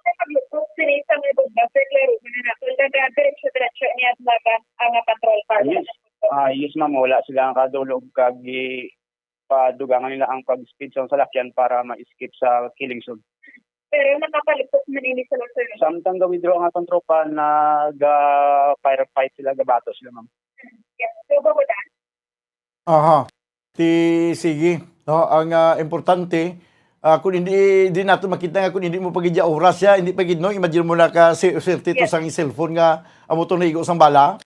Sa paglukop sini sa may bugnaw, sir, klaro man na nato, nagadiretso-diretso niya ang laban ang, ah, patrol car. Yes. Ah, yes, ma'am. Wala sila ang kadulog kag gi-, padugangan nila ang pag-speed sa salakyan para ma-escape sa killing zone. Pero nakapalupok man ini sila, sir. Samtang ga-withdraw ang atong tropa, nag-firefight sila, gabato sila, ma'am. Yes. So, babo na. Aha. Ti, sige. No, ang, ah, importante, ah, kung hindi, di nato makita nga kung hindi mo pa gid ya oras ya, hindi pa gid, no? Imagine mo na ka si, swerte to Yes. sang cellphone nga amo to naigo sang bala.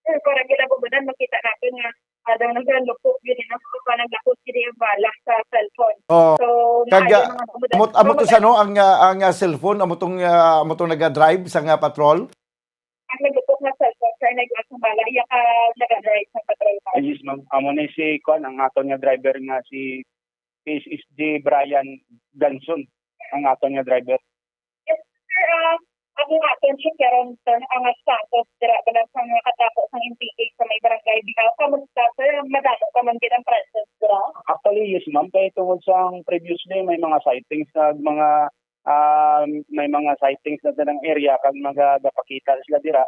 Sir, para gila po ba makita natin nga, ah, daw nagalupok yun, eh, no? So, parang lapos yun yung bala sa cellphone. Oh. So, Kag, maayo ah, mga babudan. Amo, amo to Babudan. siya, no? Ang, ah, ang, ah, cellphone, amo tong, ah, amo tong naga-drive sa nga patrol? Ang nagupok nga cellphone, sir, nagwa sa bala, iya ka naga-drive sa patrol car. Yes, ma'am. Amo ni si, kuan, ang aton nga driver nga si S S G Brian Ganson, ang aton nga driver. Yes, sir, ah, ang aton siya karon, sir, ang status dira ba lang sa mga katapo sa N P A sa may barangay Bigaw? Kamusta, sir? Madamo pa man gid ang presence dira? Actually, yes, ma'am. Kay tungod sa previously, may mga sightings na mga, ah, may mga sightings na sa area kag magagapakita sila dira.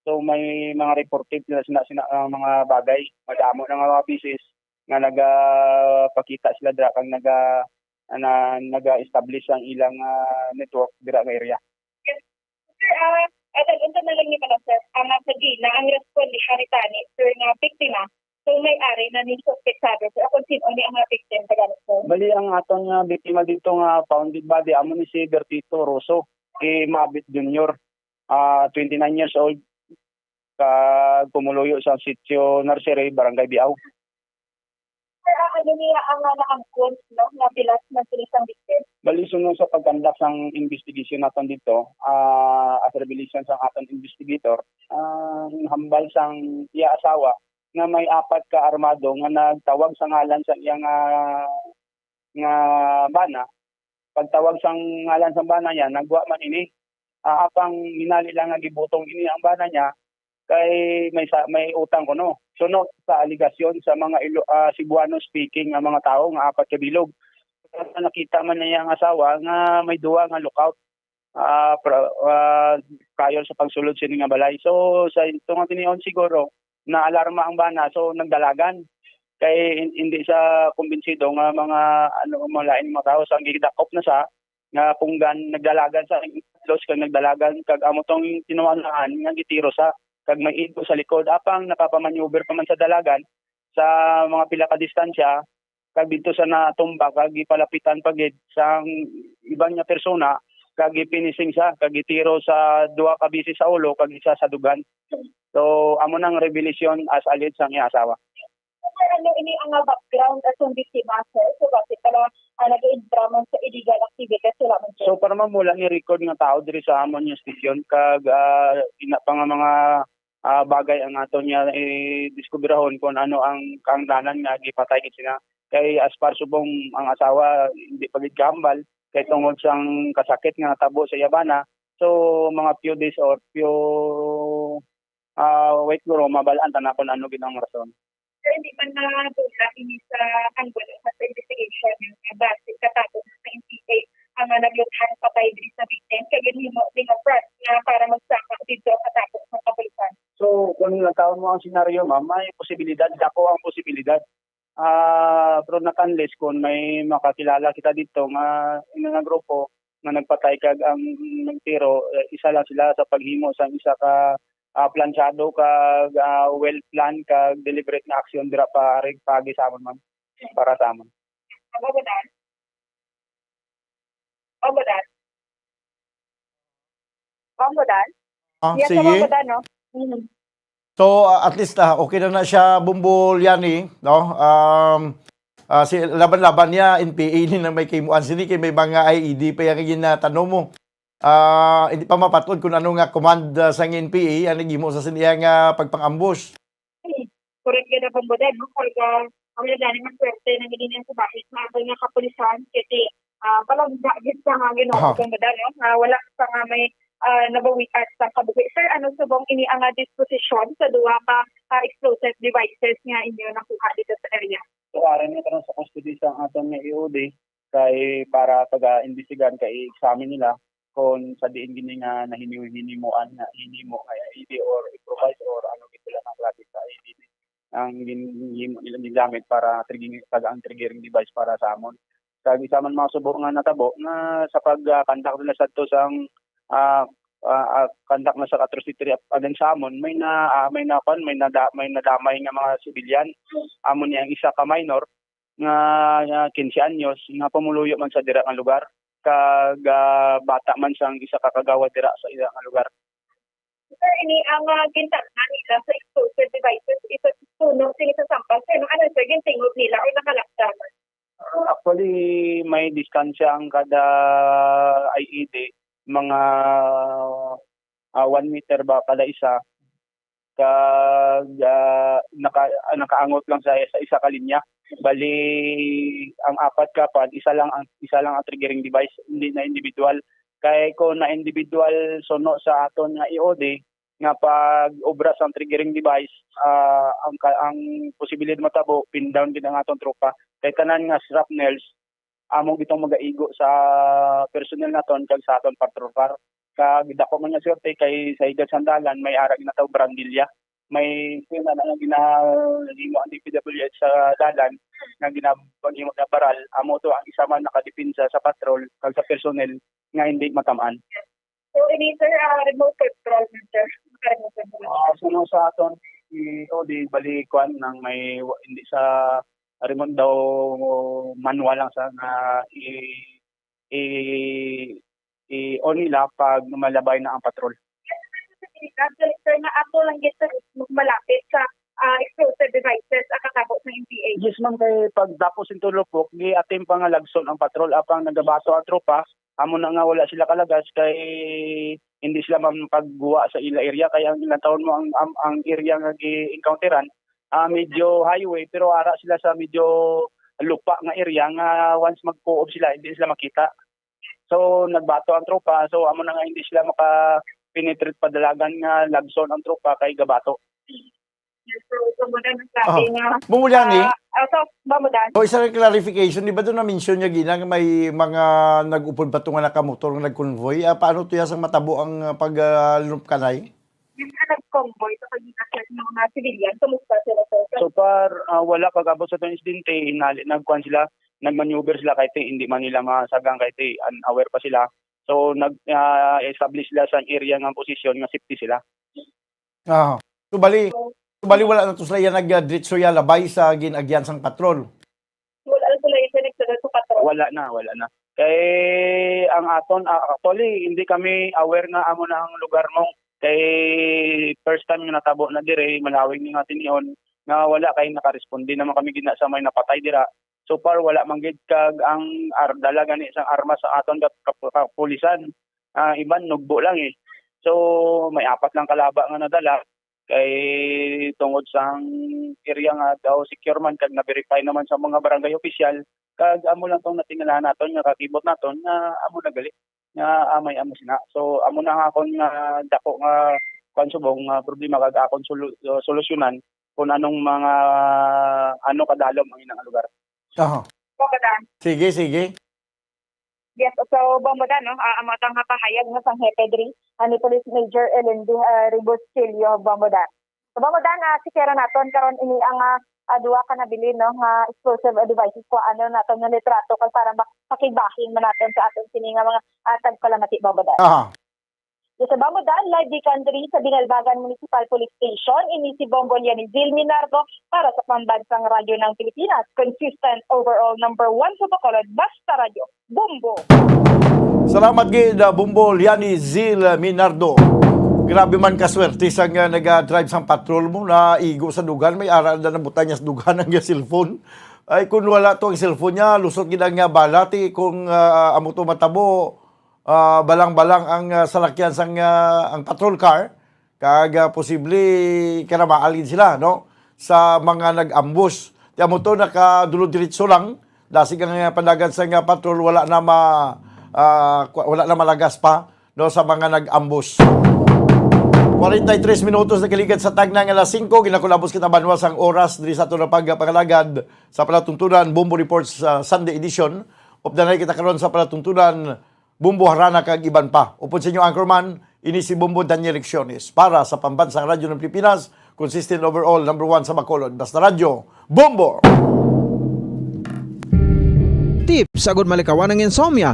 So, may mga reported sila sina, sina, ah, mga bagay. Madamo na nga mga beses nga nagapakita sila dira kag naga-, na, naga-establish ang ilang, ah, network dira nga area. Yes. Sir, ah, ah, unsa na lang ni pala, sir? Ang, ah, sa Gina, ang responde siya ni tani, sir, nga biktima. So, may ari na ni suspetsado, sir. Kung sino ni ang, ah, victim sa ganito, sir? Bali, ang aton nga biktima dito nga found dead body, amo ni si Bertito Rosso, kay Mabit Junior, ah, twenty-nine years old, kag pumuluyo sa Sitio Nursery, Barangay Biao. Sir, ah, ano niya ang, ah, naangkon, no, nga pilas man sila sang victim? Bali, suno sa pag-conduct sang investigation naton dito, ah, as revelation sang aton investigator, ang hambal sang iya asawa nga may apat ka armado nga nagtawag sa ngalan sa iya nga, nga bana. Pagtawag sang ngalan sang bana niya, nagwa man ini. Ah, apang hinali lang nga gibutong ini ang bana niya, kay may sa, may utang kuno. Suno sa alegasyon sa mga Ilo-, ah, Cebuano speaking nga mga tawo nga apat ka bilog. Nakita man niya ang asawa nga may duwa nga lookout, ah, pra-, ah, prior sa pagsulod sini nga balay. So, sa tungod tinion siguro, naalarma ang bana, so nagdalagan. Kay hin-, hindi siya kumbinsido nga mga, ano, mga lain mga tawo. So, ang gidakop na sa nga punggan, nagdalagan sa los kag nagdalagan kag amo tong tinuanaan nga gitiro sa kag may igo sa likod. Apang nakapamaneuver pa man sa dalagan sa mga pila ka distansya, kag dito sa natumba, kag gipalapitan pa gid sang iban nga persona, kag gipinising siya, kag gitiro sa duha ka beses sa ulo, kag isa sa dugan. So, amo nang revelasyon as alleged sang iya asawa. Sir, ano ini ang, ah, background atong biktima, sir? So, bakit pala, ah, nag-iintra man sa illegal activities? Wala man, sir. So, para mamula ni record nga tao diri sa amon nga station, kag, ah, ina pa nga mga, ah, bagay ang aton nga, eh, diskubrahon kung ano ang kaangtanan nga gipatay gid sila. Kay as far subong ang asawa, hindi pa gid kahambal, kay tungod sang kasakit nga natabo sa iya bana. So, mga few days or few, ah, wait, guro, mabal-an ta na kung ano gid ang rason. Sir, hindi man nadula ini sa angulo sa investigation nga base katapos sa N P A ang, ah, nagluthan patay diri sa victim, kay ginhimo ni nga front nga para magsaka dito katapos ng kapulisan. So, kung nagkaon mo ang senaryo, ma'am, may posibilidad, dako ang posibilidad. Ah, pero not unless kung may makakilala kita dito nga, nga grupo nga nagpatay kag ang nagtiro, eh, isa lang sila sa paghimo sa isa ka, ah, plansyado kag, ah, well plan kag deliberate nga aksyon dira pa rig pagi sa amon, ma'am, para sa amon. Amo ba dan? Amo ba dan? Amo ba dan? Ah, Yes, sige. Amo ba dan, no? Mhm. So, ah, at least, ah, okay na na siya, Bumbol, yani, no? Um, ah, si laban-laban niya, N P A ni na may kimuan sini, kay may mga I E D pa yan nga ginatanom mo. Ah, hindi pa mapatod kung ano nga command, ah, sang N P A ang naghimo sa siniya nga pagpang-ambush. Correct gid ang pambudan, no? Kay, ah, ang gani, maswerte na gid niya sa bahis nga abay nga kapulisan, kay, ah, palangga gid sa mga Ginoo Aha. Sa pambudan, no? Nga wala pa nga may, ah, nabawian sang kabuhi. Sir, ano subong ini ang, ah, disposisyon sa duha ka, ah, explosive devices nga inyo nakuha dito sa area? So, ari ni karon sa custody sa aton nga E O D kay para taga-imbestigahan kay i-examine nila kung sa diin gini nga nahini-, hinimuan nga hinimo nga I E D or improvise or ano gid sila nga klase sa I E D ang gin-, gin-, gigamit para triggering, taga ang triggering device para sa amon. Kag isa man mga subo nga natabo nga sa pag, ah, contact nila sadto sang, ah, ah, ah, contact na sa atrocity against sa amon, may na, ah, may na, kwan, may nada-, may nadamay nga mga civilian. Amo ni ang isa ka minor nga, nga quince anyos nga pumuluyo man sa dira nga lugar, kag, ah, bata man sang isa ka kagawad dira sa ila nga lugar. Sir, ini ang, ah, gintamnan nila sa explosive devices, isa sa puno sini sa sampas. Ano, ano, sir, gintingog nila o nakalapdan? Actually, may distansya ang kada I E D, mga, ah, one meter ba kada isa. Kag, ah, naka-, ah, nakaangot lang sa, sa isa ka linya. Bali, ang apat ka pan, isa lang ang, isa lang ang triggering device, hindi na individual. Kay kung na individual suno sa aton nga E O D, nga pag-obra sang triggering device, ah, ang ka-, ang posibilidad matabo, pin down gid ang aton tropa. Kay tanan nga shrapnels, amo gitong magaigo sa personnel naton kag sa aton patrol car. Kag dako man nga swerte kay sa higad sang dalan may ara ginatawag brandilya. May sina na nga ginahimo ang D P W H sa dalan nga ginapaghimo na baral. Amo to ang isa man nakadepensa sa patrol kag sa personnel nga hindi matamaan. So, ini, sir, ah, remote control man, sir. Naka-remote control. Ah, suno sa aton, i-, o di, bali, kuan, nang may wa-, hindi sa remote daw, manual lang sa nga i-, i-, i-on nila pag malabay na ang patrol. Sir, nga ato lang gid, sir, malapit sa, ah, explosive devices ang katabo sa N P A. Yes, ma'am, kay pagtapos sa Tulupok, gi-attempt pa nga lagson ang patrol, apang nagabato ang tropa, amo na nga wala sila kalagas kay hindi sila man pagguwa sa ila area, kay ang ilang taon mo ang, ang, ang area nga gi-encounteran, ah, medyo highway, pero ara sila sa medyo lupa nga area nga once magkuob sila, hindi sila makita. So, nagbato ang tropa, so amo na nga hindi sila maka-penetrate padalagan nga lagson ang tropa kay gabato. So, so, muna na sa Oh, ating, ah, Bumbo Liani. Ah, ah, so, Bambudan. O, isa lang clarification, di ba doon na-mention niya gina nga may mga nag-upod pa to nga nakamotor nga nag-convoy? Ah, paano to ya sang matabo ang, ah, pag, ah, lunupkanay? Yung mga nag-convoy sa pagkita sa mga civilian, kumusta sila, sir? So far, ah, wala pag-abot sa itong insidente, inali, nagkuhan sila, nag-maneuver sila kahit hindi man nila masagang kahit unaware pa sila. So, nag, ah, establish sila sa area nga posisyon nga safety sila. Ah. So, bali, so, bali wala na to sila yan nag, ah, diretso ya labay sa gin-agyan sang patrol. Wala na sila yung nagsagal sa patrol. Wala na, wala na. Kay ang aton, ah, actually, hindi kami aware nga amo na ang lugar mo. Kay first time nga natabo na dire, malawig ni nga tinion, nga wala kay nakaresponde naman kami gina sa may napatay dira. So far, wala man gid kag ang ar-, dala gani sang armas sa aton kap-, kap-, kapulisan. Ah, iban nugbo lang eh. So, may apat lang kalaba nga nadala. Kay tungod sang area nga daw secure man kag na-verify naman sa mga barangay official, kag amo lang tong natingalahan naton nga kakibot naton nga amo na gali nga amay amo sina. So, amo na nga akon nga dako nga kuwan subong nga problema kag akon solu-, uh, solusyonan kung anong mga, ano kadalom ang ilang lugar. Aha. Bambudan. Sige, sige. Yes, so, Bambudan, no? Ah, amo tang pahayag nga sang hepe diri, ah, ni Police Major Elending, ah, Rebustillo, Bambudan. So, Bambudan, ah, sikera naton karon ini ang, ah, ah, duha ka nabilin, no, nga explosive, ah, devices. Kuhaan na naton nga litrato kag para mak-, makigbahin man naton sa aton sini nga mga, ah, tagpalamati, Bambudan. Aha. Sa Bambudan, live gikan diri sa Binalbagan Municipal Police Station, ini si Bombo Lianizil Minardo para sa Pambansang Radyo ng Pilipinas, consistent overall number one sa Bacolod, Basta Radyo, Bombo. Salamat gid, ah, Bombo Lianizil Minardo. Grabe man kaswerte sa nga naga-drive sang patrol mo, naigo sa dugan, may ara na nabutang niya sa dugan ang cellphone. Ay, kung wala to ang cellphone niya, lusot gid ang, ah, bala, ti kung, ah, amo to matabo, ah, balang-balang ang, ah, salakyan sang, ah, ang patrol car, kag, ah, posible karamaal gid sila, no, sa mga nag-ambush. Ti amo to, nakadulod diretso lang, dasig ang, ah, pandagan sang, ah, patrol, wala na ma-, ah, kwa-, wala na malagas pa. no, sa mga nag-ambos. Forty-three minutos nagkalikat sa tagna nga alas singko, ginakulabos kita banwa sang oras diri sa aton nga pagpangalagad sa palatuntunan Bombo Reports sa Sunday edition. Updanay kita karon sa palatuntunan Bombo Harana kag iban pa. Upod sa inyo anchorman, ini si Bombo Daniel Lecciones para sa Pambansang Radyo ng Pilipinas, consistent overall, number one sa Bacolod. Basta Radyo, Bombo! Tips agud malikawan ang insomnia.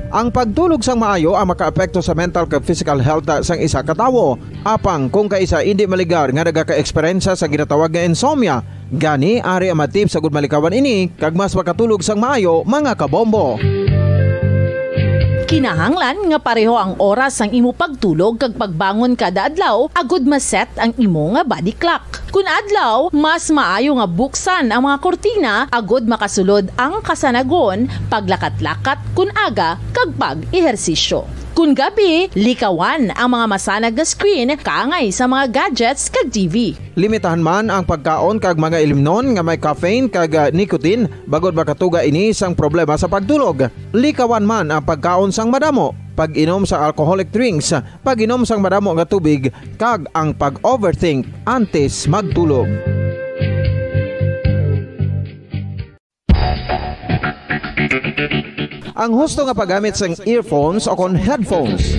Ang pagtulog sang maayo ang makaapekto sa mental kag physical health sang isa ka tawo. Apang kung kaisa indi maligar nga nagaka-eksperyensya sa ginatawag nga insomnia, gani ari ang mga tips agud malikawan ini kag mas makatulog sang maayo, mga kabombo. Kinahanglan nga pareho ang oras sang imo pagtulog kag pagbangon kada adlaw agud ma-set ang imo nga body clock. Kun adlaw, mas maayo nga buksan ang mga kurtina agud makasulod ang kasanagon, paglakat-lakat kun aga, kag pag-ehersisyo. Kun gabi, likawan ang mga masanag nga screen kaangay sa mga gadgets kag T V. Limitahan man ang pagkaon kag mga ilimnon nga may caffeine kag, ah, nicotine, bangod makatuga ini sang problema sa pagtulog. Likawan man ang pagkaon sang madamo, pag-inom sang alcoholic drinks, pag-inom sang madamo nga tubig, kag ang pag-overthink antes magtulog. Ang husto nga paggamit sang earphones o kon headphones.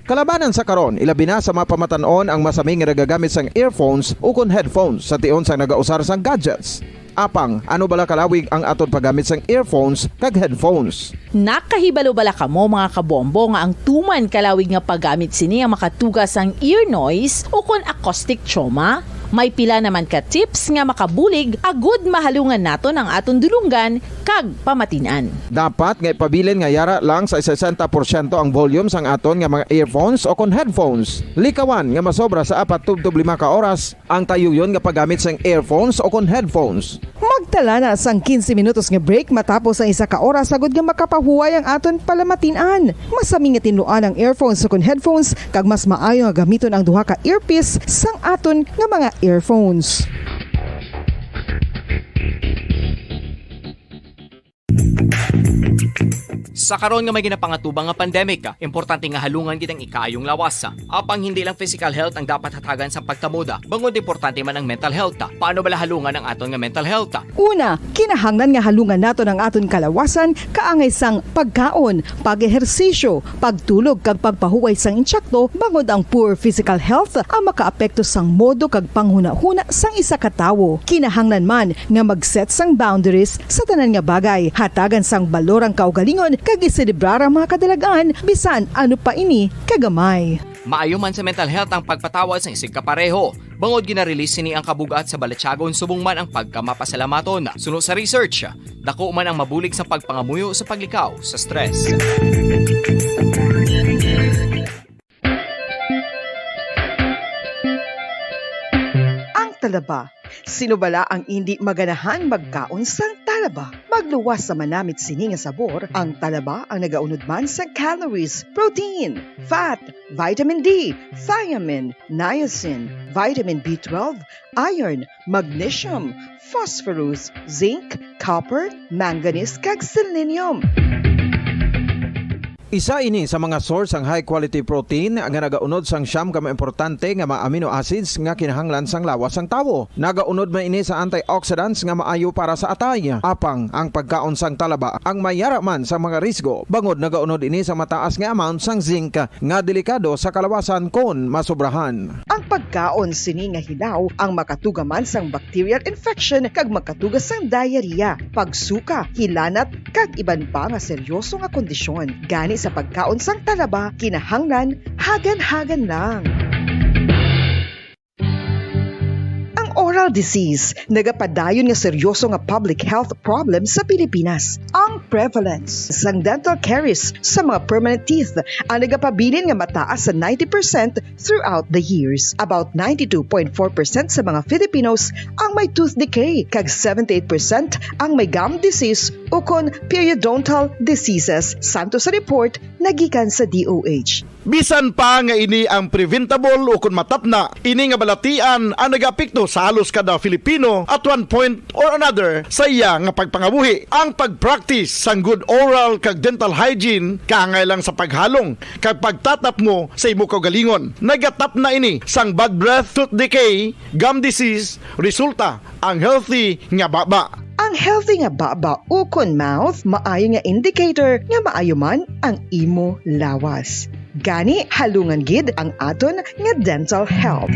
Kalabanan sa karon, ilabi na sa mga pamatan-on ang masami nga nagagamit sang earphones o kon headphones sa tion sang nagausar sang gadgets. Apang, ano bala kalawig ang aton paggamit sang earphones kag headphones? Nakahibalo bala kamo, mga kabombo, nga ang tuman kalawig nga paggamit sini ang makatuga sang ear noise o kon acoustic trauma? May pila naman ka tips nga makabulig agud mahalungan naton ang aton dulonggan kag pamatin-an. Dapat nga ipabilin nga yara lang sa sesenta porsyento ang volume sang aton nga mga earphones o kon headphones. Likawan nga masobra sa apat tubtob lima ka oras ang tayuyon nga paggamit sang earphones o kon headphones. Magtala na sang quince minutos nga break matapos ang isa ka oras, agud nga makapahuway ang aton palamatin-an. Masami nga tinluan ang earphones o kon headphones, kag mas maayo nga gamiton ang duha ka earpiece sang aton nga mga earphones. Sa karon nga may ginapangatubang nga pandemic, importante nga halungan gid ang ikaayong lawas. Apang hindi lang physical health ang dapat hatagan sang pagtamod, bangod importante man ang mental health. Paano bala halungan ang aton nga mental health? Una, kinahanglan nga halungan naton ang aton kalawasan kaangay sang pagkaon, pag-ehersisyo, pagtulog kag pagpahuway sang insakto, bangod ang poor physical health ang makaapekto sang modo kag panghunahuna sang isa ka tawo. Kinahanglan man nga mag-set sang boundaries sa tanan nga bagay. Hatagan sang balor ang kaugalingon kag iselebrar ang mga kadalagan, bisan ano pa ini kagamay. Maayo man sa mental health ang pagpatawad sang isigkapareho, bangod gina-release sini ang kabug-at sa balatyagon subong man ang pagkamapasalamaton. Suno sa research, dako man ang mabulig sa pagpangamuyo sa paglikaw sa stress. Ang talaba. Sino bala ang indi maganahan magkaon sang talaba? Magluwas sa manamit sini nga sabor, ang talaba ang nagaunod man sa calories, protein, fat, vitamin D, thiamine, niacin, vitamin B twelve, iron, magnesium, phosphorus, zinc, copper, manganese, kag selenium. Isa ini sa mga source sang high quality protein nga nagaunod sang siyam ka mga importante nga mga amino acids nga kinahanglan sang lawas sang tawo. Nagaunod man ini sa antioxidants nga maayo para sa atay. Apang ang pagkaon sang talaba ang may yara man sa mga risgo, bangod nagaunod ini sa mataas nga amount sang zinc nga delikado sa kalawasan kon masobrahan. Ang pagkaon sini nga hilaw ang makatuga man sang bacterial infection kag makatuga sang diarrhea, pagsuka, hilanat, kag iban pa nga seryoso nga kondisyon. Gani sa pagkaon sang talaba, kinahanglan hagan-hagan lang. Ang oral disease nagapadayon nga seryoso nga public health problem sa Pilipinas. Ang prevalence sang dental caries sa mga permanent teeth ang nagapabilin nga mataas sa ninety percent throughout the years. About ninety-two point four percent sa mga Filipinos ang may tooth decay, kag seventy-eight percent ang may gum disease ukon periodontal diseases, santo sa report nagikan sa D O H. Bisan pa nga ini ang preventable ukon matapna, ini nga balatian ang nagaapekto sa halos kada Filipino at one point or another sa iya nga pagpangabuhi. Ang pag-practice sang good oral kag dental hygiene kaangay lang sa paghalong kag pagtatapmo sa imo kaugalingon. Nagatapna ini sang bad breath, tooth decay, gum disease, resulta ang healthy nga baba. Ang healthy nga baba ukon mouth maayo nga indicator nga maayo man ang imo lawas. Gani, halungan gid ang aton nga dental health.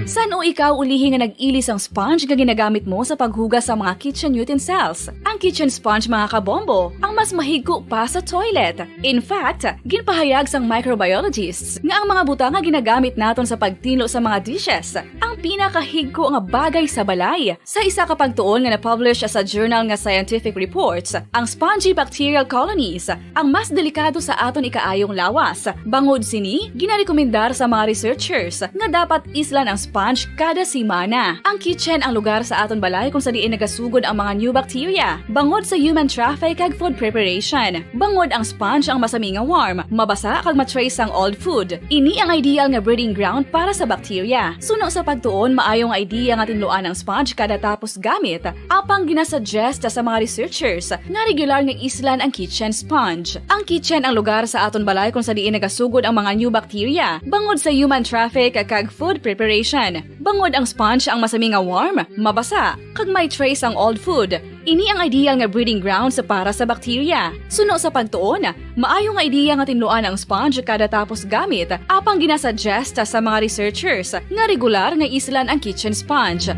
San-o ikaw ulihi nga nag-ili sang sponge nga ginagamit mo sa paghugas sa mga kitchen utensils? Ang kitchen sponge, mga kabombo, ang mas mahigko pa sa toilet. In fact, ginpahayag sang microbiologists nga ang mga butang nga ginagamit naton sa pagtinlo sa mga dishes ang pinakahigko nga bagay sa balay. Sa isa ka pagtuon nga na-publish sa journal nga Scientific Reports, ang spongy bacterial colonies ang mas delikado sa aton ikaayong lawas. Bangod sini, ginarekomendar sa mga researchers nga dapat islan ang sponge kada semana. Ang kitchen ang lugar sa aton balay kung sa diin nagasugod ang mga new bacteria, bangod sa human traffic kag food preparation. Bangod ang sponge ang masami nga warm, mabasa kag ma-trace sang old food. Ini ang ideal nga breeding ground para sa bacteria. Suno sa pagtuon, maayo nga idea nga tinluan ang sponge kada tapos gamit, apang ginasuggest sa mga researchers nga regular nga islan ang kitchen sponge. Ang kitchen ang lugar sa aton balay kung sa diin nagasugod ang mga new bacteria, bangod sa human traffic kag food preparation. Bangod ang sponge ang masami nga warm, mabasa, kag may trace ang old food. Ini ang ideal nga breeding grounds para sa bacteria. Suno sa pagtuon, maayo nga ideya nga tinluan ang sponge kada tapos gamit, apang ginasuggest sa mga researchers nga regular nga islan ang kitchen sponge.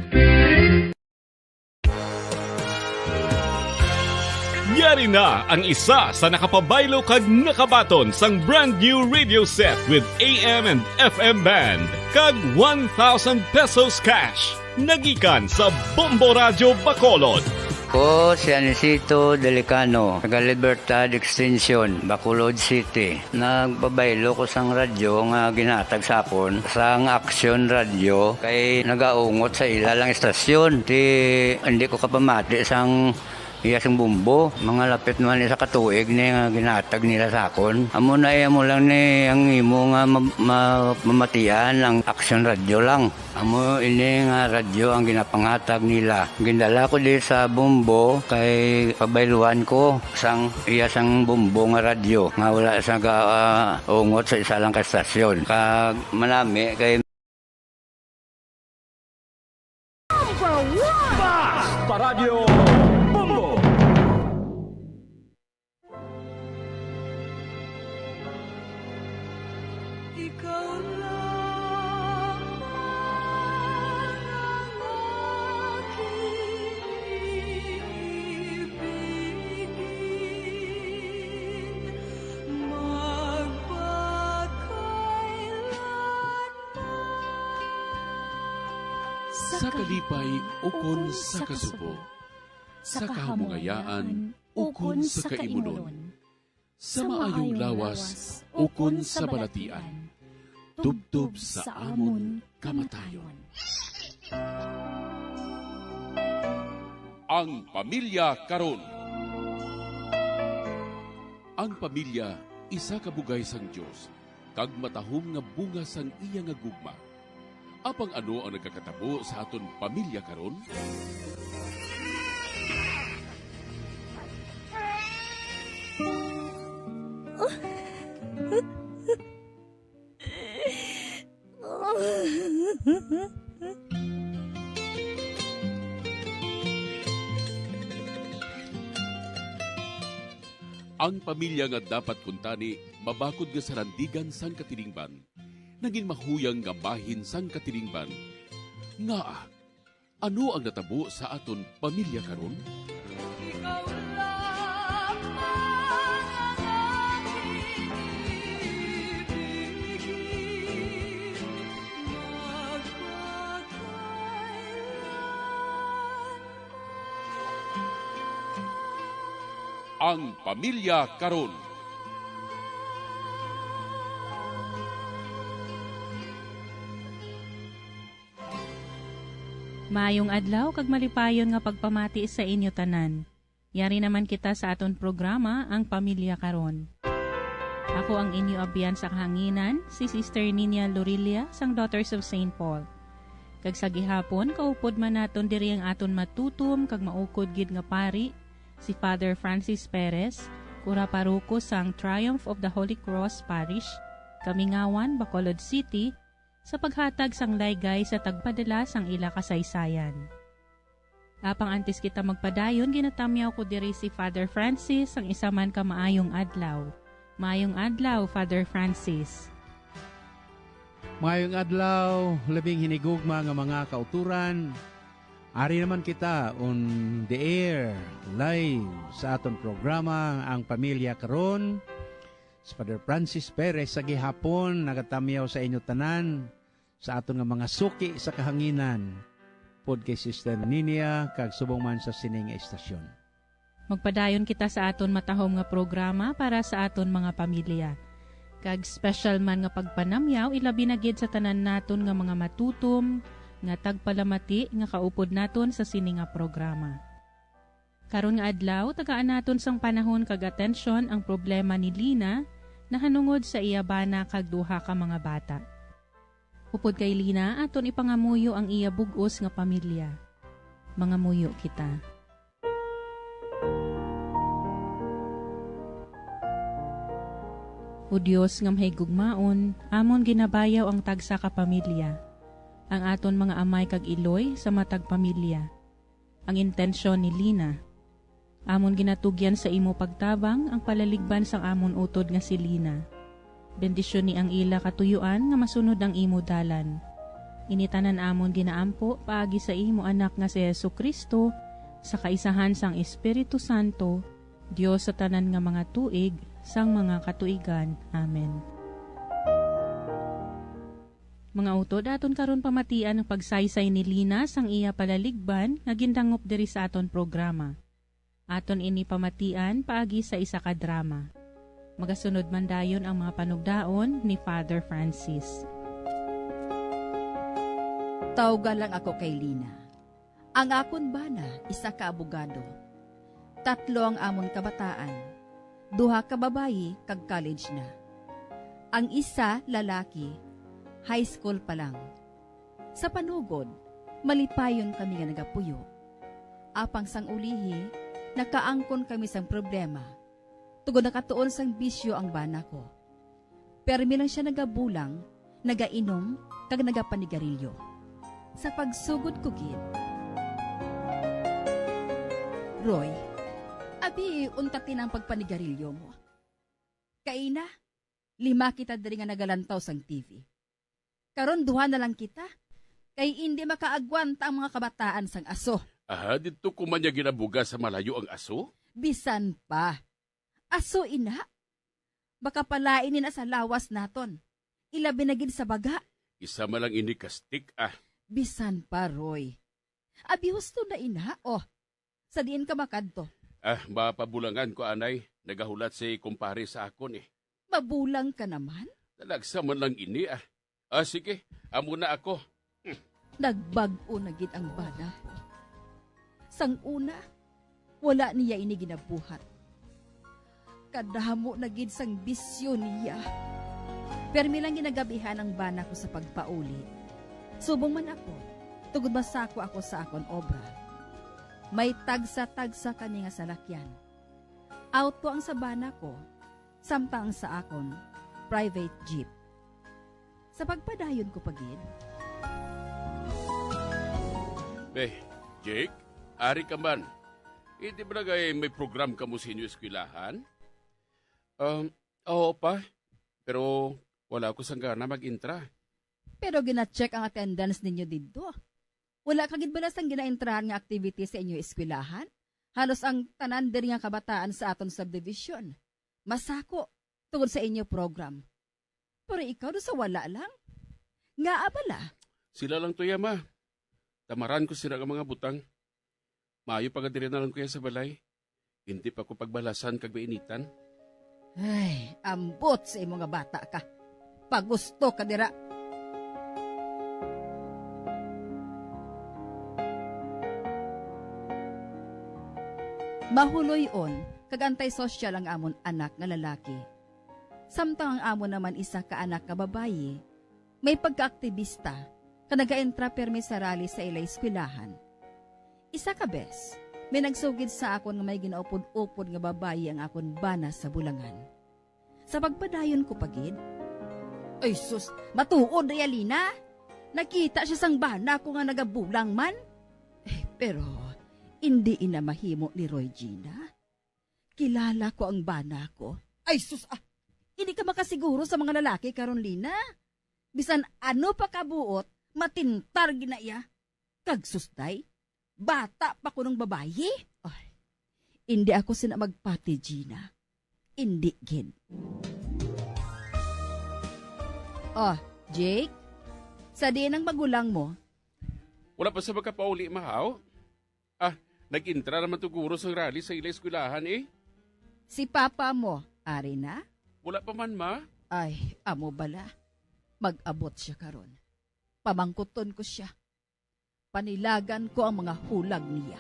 Yari na ang isa sa nakapabaylo kag nakabaton sang brand new radio set with A M and F M band kag one thousand pesos cash. Nagikan sa Bombo Radyo Bacolod. Ko si Anisito Delicano, taga Libertad Extension, Bacolod City. Nagpabaylo ko sang radyo nga ginhatag sa akon sang Action Radio kay nagaungot sa ila lang istasyon. Ti, hindi ko kapamati sang iya sing bombo. Mga lapit man isa ka tuig ni nga ginhatag nila sa akon. Amo na, eh, amo lang ni ang imo nga ma-, ma-, mamatian ang Action Radio lang. Amo ini nga radyo ang ginapangatag nila. Gindala ko di sa bombo kay pabayluan ko sang iya sang bombo nga radyo nga wala sa ga-, ah, ungot sa isa lang ka estasyon. Kag manami kay Basta Radyo Bombo. Ikaw lamang ang aking ibigin, magpakailanman. Sa kalipay ukon sa kasubo, sa kahamungayaan ukon sa kaimunon, sa maayong lawas ukon sa balatian, tubtob sa amon kamatayon. Ang pamilya karon. Ang pamilya, isa ka bugay sang Dios, kag matahom nga bunga sang iya nga gugma. Apang ano ang nagakatabo sa aton pamilya karon? Ang pamilya nga dapat kuntani mabakod nga sarandigan sang katilingban, nagin mahuyang nga bahin sang katilingban. Ngaa, ano ang natabo sa aton pamilya karon? Ikaw lamang ang aking ibigin, magpakailanman. Ang pamilya karon. Maayong adlaw kag malipayon nga pagpamati sa inyo tanan. Yari naman kita sa aton programa, Ang Pamilya Karon. Ako ang inyo abyan sa kahanginan, si Sister Ninia Lorilia sang Daughters of Saint Paul. Kag sa gihapon, kaupod man naton diri ang aton matutom kag maukod gid nga pari, si Father Francis Perez, kura paroko sang Triumph of the Holy Cross Parish, Kamingawan, Bacolod City, sa paghatag sang laygay sa tagpadala sang ila kasaysayan. Apang antes kita magpadayon, ginatamyaw ko diri si Father Francis sang isa man ka maayong adlaw. Maayong adlaw, Father Francis. Maayong adlaw, labing hinigugma nga mga kauturan. Ari naman kita on the air, live sa aton programa, Ang Pamilya Karon. Si Father Francis Perez sa gihapon nagatamyaw sa inyo tanan, sa aton nga mga suki sa kahanginan, pod kay Sister Ninia kag subong man sa sini nga estasyon. Magpadayon kita sa aton matahom nga programa para sa aton mga pamilya. Kag special man nga pagpanamyaw, ilabi na gid sa tanan naton nga mga matutom nga tagpalamati nga kaupod naton sa sini nga programa. Karon nga adlaw, tagaan naton sang panahon kag atensyon ang problema ni Lina nahanungod sa iya bana kag duha ka mga bata. Upod kay Lina, aton ipangamuyo ang iya bug-os nga pamilya. Mangamuyo kita. O Dios nga mahigugmaon, amon ginabayaw ang tagsa ka pamilya, ang aton mga amay kag iloy sa matag pamilya. Ang intensyon ni Lina. Amon ginatugyan sa imo pagtabang ang palaligban sang amon utod nga si Lina. Bendisyoni ang ila katuyuan nga masunod ang imo dalan. Ini tanan amon ginaampo paagi sa imo Anak nga si Jesu-Cristo, sa kaisahan sang Espiritu Santo, Dios sa tanan nga mga tuig sang mga katuigan. Amen. Mga utod, aton karon pamatian ang pagsaysay ni Lina sang iya palaligban nga gindangop diri sa aton programa. Aton ini pamatian paagi sa isa ka drama. Magasunod man dayon ang mga panugdaon ni Father Francis. Tawga lang ako kay Lina. Ang akon bana, isa ka abogado. Tatlo ang amon kabataan. Duha ka babayi kag college na. Ang isa, lalaki, high school pa lang. Sa panugod, malipayon kami nga nagapuyo. Apang sang ulihi, nakaangkon kami sang problema. Tungod nakatuon sang bisyo ang bana ko. Permi lang sia nagabulang, nagainom, kag nagapanigarilyo. Sa pagsugod ko gid, Roy, abi, unta tinang pagpanigarilyo mo. Kaina, lima kita diri nga nagalantaw sang T V. Karon duha na lang kita, kay indi makaagwanta ang mga kabataan sang aso. Aha, didto ko man niya ginabuga sa malayo ang aso? Bisan pa. Aso ina. Makapalain ina sa lawas naton. Ilabi na gid sa baga. Isa man lang ini ka stick, ah. Bisan pa, Roy. Abi, husto na ina, oh. Sa diin ka makadto? Ah, mapabulangan ko, anay. Nagahulat si kumpare sa akon, eh. Mabulang ka naman? Talagsa man lang ini, ah. Ah, sige. Amo na ako. Nagbag-o na gid ang bana. Sang una, wala niya ini ginabuhat. Kadamo na gid sang bisyo niya. Permi lang ginagabihan ang bana ko sa pagpauli. Subong man ako, tungod masako ako sa akon obra. May tagsa-tagsa kami nga salakyan. Auto ang sa bana ko, samtang ang sa akon, private jeep. Sa pagpadayon ko pa gid. Eh, Jake, ari ka man. Eh, di ba nagay may program kamo sa inyo eskwelahan? Um, oo pa, pero wala ko sang gana mag-intra. Pero gina-check ang attendance ninyo didto. Wala ka gid bala sang ginaentrahan nga activity sa inyo eskwelahan? Halos ang tanan diri nga kabataan sa aton subdivision masako tungod sa inyo program. Pero ikaw do sa wala lang? Ngaa bala? Sila lang to, ya, ma. Tamaran ko sila nga mga butang. Maayo pa nga diri na lang ko ya sa balay. Hindi pa ko pagbalasan kag mainitan. Ay, ambot sa imo nga bata ka. Pagusto ka dira. Mahuloy-on kag antisosyal ang amon anak nga lalaki. Samtang ang amon naman isa ka anak nga babayi, may pagkaaktibista kag nagaentra pirmi sa rally sa ila eskwelahan. Isa ka bes, may nagsugid sa akon nga may ginaupod-upod nga babayi ang akon bana sa bulangan. Sa pagpadayon ko pa gid, ay sus, matuod, Realina. Nakita siya sang bana ko nga nagabulang man. Eh, pero hindi ina mahimo ni Roy Gina. Kilala ko ang bana ko. Ay sus, ah, hindi ka makasiguro sa mga lalaki karon, Lina. Bisan ano pa kabuot, matintar gid na iya. Kag sus, day, bata pa kuno nga babayi. Ay, indi ako sina magpati, Gina. Indi gid. Oh, Jake, sa diin ang magulang mo? Wala pa sa makapauli, mahaw. Ah, nag-intra naman to guro sang rally sa ila eskwelahan, eh. Si papa mo, ari na? Wala pa man, ma. Ay, amo bala. Mag-abot siya karon. Pamangkuton ko siya. Panilagan ko ang mga hulag niya.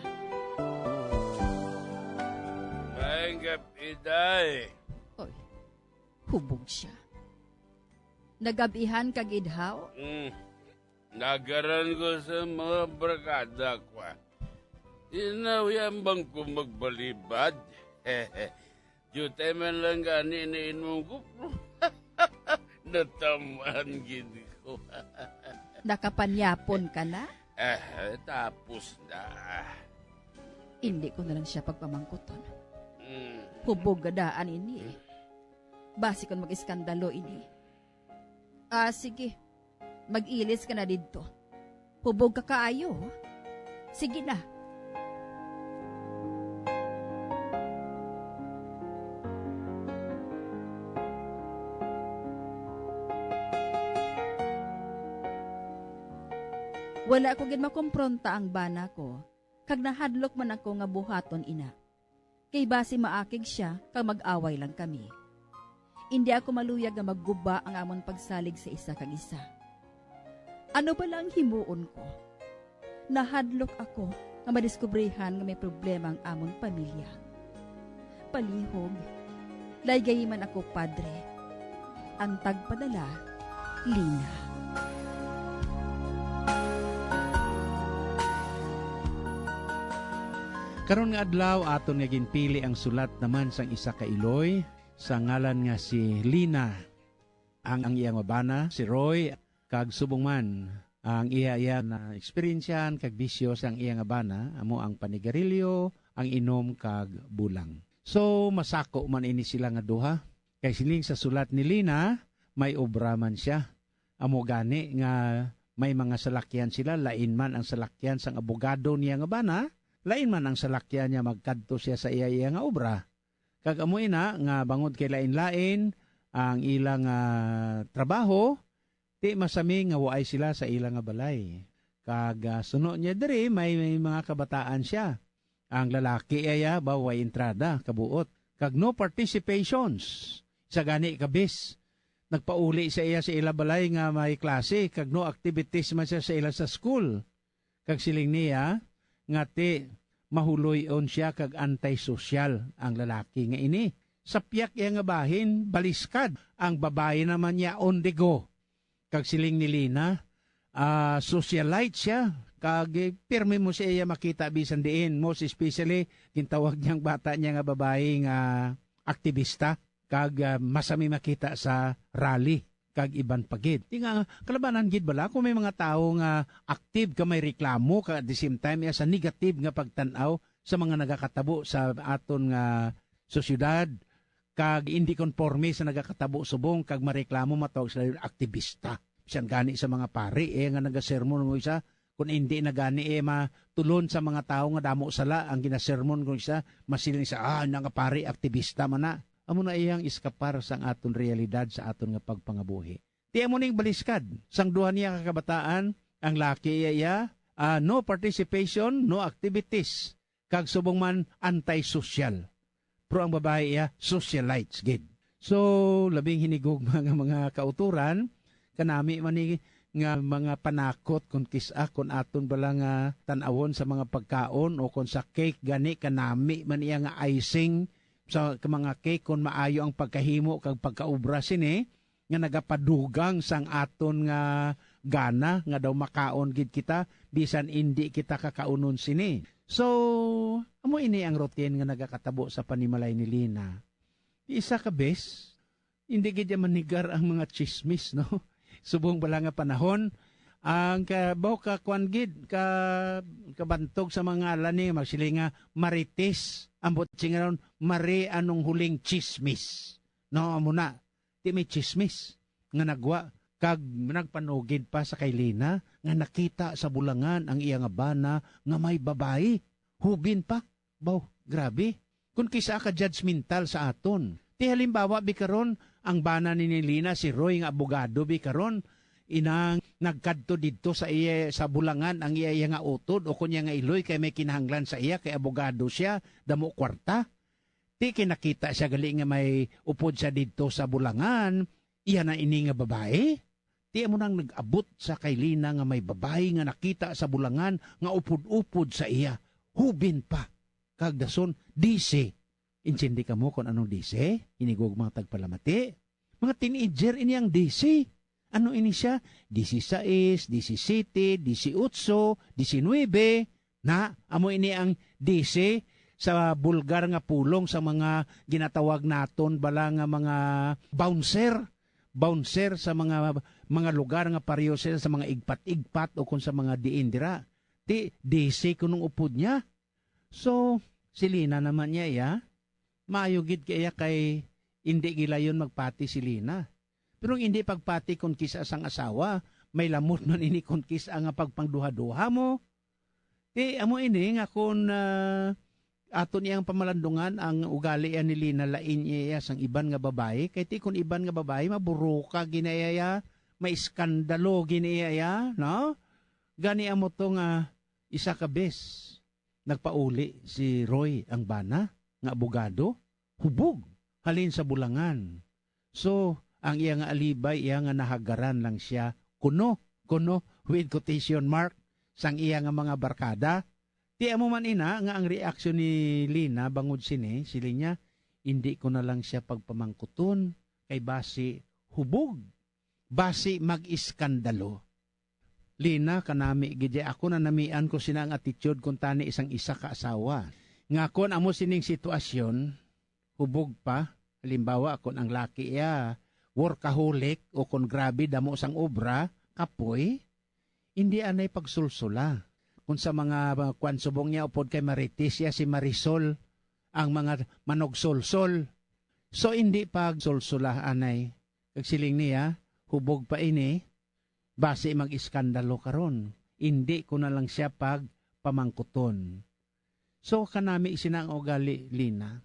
Maayong gabi, day. Oy, hubog siya. Nagabihan ka gid, haw? Mm. Nagaran ko sa mga barkada ko, ah. Inaw yan bang ko magbalibad? Jutay man lang gani na inom ko, pero natamaan gid ko. Nakapanyapon ka na? Ah, tapos na. Hindi ko na lang siya pagpamangkuton. Mm. Hubog gadaan ini, eh. Basi kon mag-iskandalo ini. Ah, sige. Mag-ilis ka na didto. Hubog ka kaayo. Sige na. Wala ko gid makompronta ang bana ko, kag nahadlok man ako nga buhaton ina. Kay basi maakig sia kag mag-away lang kami. Indi ako maluyag nga magguba ang amon pagsalig sa isa kag isa. Ano bala ang himuon ko? Nahadlok ako nga madiskubrihan nga may problema ang amon pamilya. Palihog, laygayi man ako, Padre. Ang tagpadala, Lina. Karon nga adlaw, aton nga ginpili ang sulat naman sang isa ka iloy sa ngalan nga si Lina. Ang, ang iya nga bana, si Roy, kag subong man ang iya, iya na eksperyensyahan kag bisyo sang iya nga bana, amo ang panigarilyo, ang inom, kag bulang. So, masako man ini sila nga duha. Kay siling sa sulat ni Lina, may obra man sia. Amo gani nga may mga salakyan sila, lain man ang salakyan sang abogado niya nga bana, lain man ang salakyan niya magkadto siya sa iya, iya nga obra. Kag amo ina nga bangod kay lain-lain ang ila nga trabaho, ti masami nga waay sila sa ila nga balay. Kag, ah, suno niya diri, may, may mga kabataan siya. Ang lalaki iya ba way entrada, kabuot. Kag no participations. Sa gani kabis, nagpauli sa iya sa ila balay nga may klase, kag no activities man siya sa ila sa school. Kag siling niya nga ti mahuloy-on sia kag anti-sosyal ang lalaki nga ini. Sapyak iya nga bahin, baliskad. Ang babayi naman niya on the go. Kag siling ni Lina, ah, socialite sia, kag, eh, pirmi mo siya iya makita bisan diin, most especially gintawag niyang bata niya nga babayi nga aktibista, kag, ah, masami makita sa rally kag iban pa gid. Di nga, kalabanan gid bala kung may mga tawo nga active ka may reklamo, kag at the same time, iya sa negative nga pagtan-aw sa mga nagakatabo sa aton nga sosyedad, kag indi konporme sa nagakatabo subong, kag mareklamo, matawag sila yun, aktibista. Bisan gani sa mga pari, eh, nga nagasermon mo isa, kung indi na gani, eh, matulon sa mga tawo nga damo sala ang ginasermon ko isa, masiling sa, "Ah, na nga pari, aktibista man na." Amo na iyang iskapar sang aton realidad sa aton nga pagpangabuhi. Ti amo ning baliskad sang duha niya ka kabataan, ang laki iya, iya, ah, no participation, no activities, kag subong man anti-social. Pero ang babayi iya, socialites gid. So, labing hinigugma nga mga kauturan, kanami man ni nga mga panakot, kon kis-a kon aton bala nga tan-awon sa mga pagkaon o kon sa cake gani, kanami man iya nga icing sa mga cake, kon maayo ang pagkahimo kag pagkaobra sini, nga nagapadugang sang aton nga gana nga daw makaon gid kita bisan indi kita kakaunon sini. So, amo ini ang routine nga nagakatabo sa panimalay ni Lina. Isa ka bes, hindi gid niya manigar ang mga chismis, no? Subong bala nga panahon, ang ka-, baw ka kuan gid, ka-, kabantog sa mga ngalan ni, magsiling nga Marites, ambot singaron, Mari anong huling chismis. No, amo na. Di may chismis nga nagwa, kag nagpanugid pa sa kay Lina nga nakita sa bulangan ang iya nga bana nga may babayi. Hubin pa. Baw, grabe. Kung kisa ka judgmental sa aton. Ti halimbawa, bi karon, ang bana ni Lina, si Roy nga abogado, bi karon, inang nagkadto didto sa iya, sa bulangan ang iya, iya nga utod o kunya nga iloy kay may kinahanglan sa iya kay abogado siya, damo kwarta. Ti kay nakita siya gali nga may upod siya didto sa bulangan, iya na ini nga babayi. Ti amo nang nag-abot sa kay Lina nga may babayi nga nakita sa bulangan nga upod-upod sa iya. Hubin pa. Kag dason, D C. Intindi kamo kon anong D C? Hinigog mga tagpalamati. Mga teenager ini ang D C. Ano ini siya? Disisais, disisete, disiotso, disinuebe. Na, amo ini ang D C sa bulgar nga pulong sa mga ginatawag naton bala nga mga bouncer. Bouncer sa mga, mga lugar nga pareho sila sa mga igpat-igpat o kung sa mga diin dira. Ti, D C kunong upod niya. So, si Lina naman niya, iya, maayo gid kay iya kay indi gilayon magpati si Lina. Pero ang indi pagpati kon kisa sang asawa, may lamot man ini kon kisa nga pagpangduha-duha mo. Ti amo ini nga kon, ah, aton iyang pamalandungan ang ugali iya ni Lina, lain iya, iya sang iban nga babayi. Kay ti kon iban nga babayi, maburuka gina iya, iya, may iskandalo gina iya, iya, no? Gani amo to nga isa ka bes nagpauli si Roy, ang bana nga abogado, hubog halin sa bulangan. So, ang iya nga alibay, iya nga nahagaran lang siya, kuno, kuno, with quotation mark, sang iya nga mga barkada. Ti amo man ina nga ang reaksyon ni Lina bangod sini, siling niya, "Indi ko na lang siya pagpamangkuton, kay basi hubog, basi mag-iskandalo." Lina, kanami gid ako, nanamian ko sina ang attitude kuntani sang isa ka asawa. Nga kon amo sining sitwasyon, hubog pa, halimbawa, kon ang laki iya workaholic o kon grabe damo sang obra, kapoy, indi anay pagsulsula. Kung sa mga, uh, kwan, subong niya, upod kay Marites iya si Marisol, ang mga manugsulsol. So, indi pagsulsula anay. Kag siling niya, "Hubog pa ini, basi mag-iskandalo karon. Indi ko na lang siya pagpamangkuton." So, kanami sina ang ugali, Lina.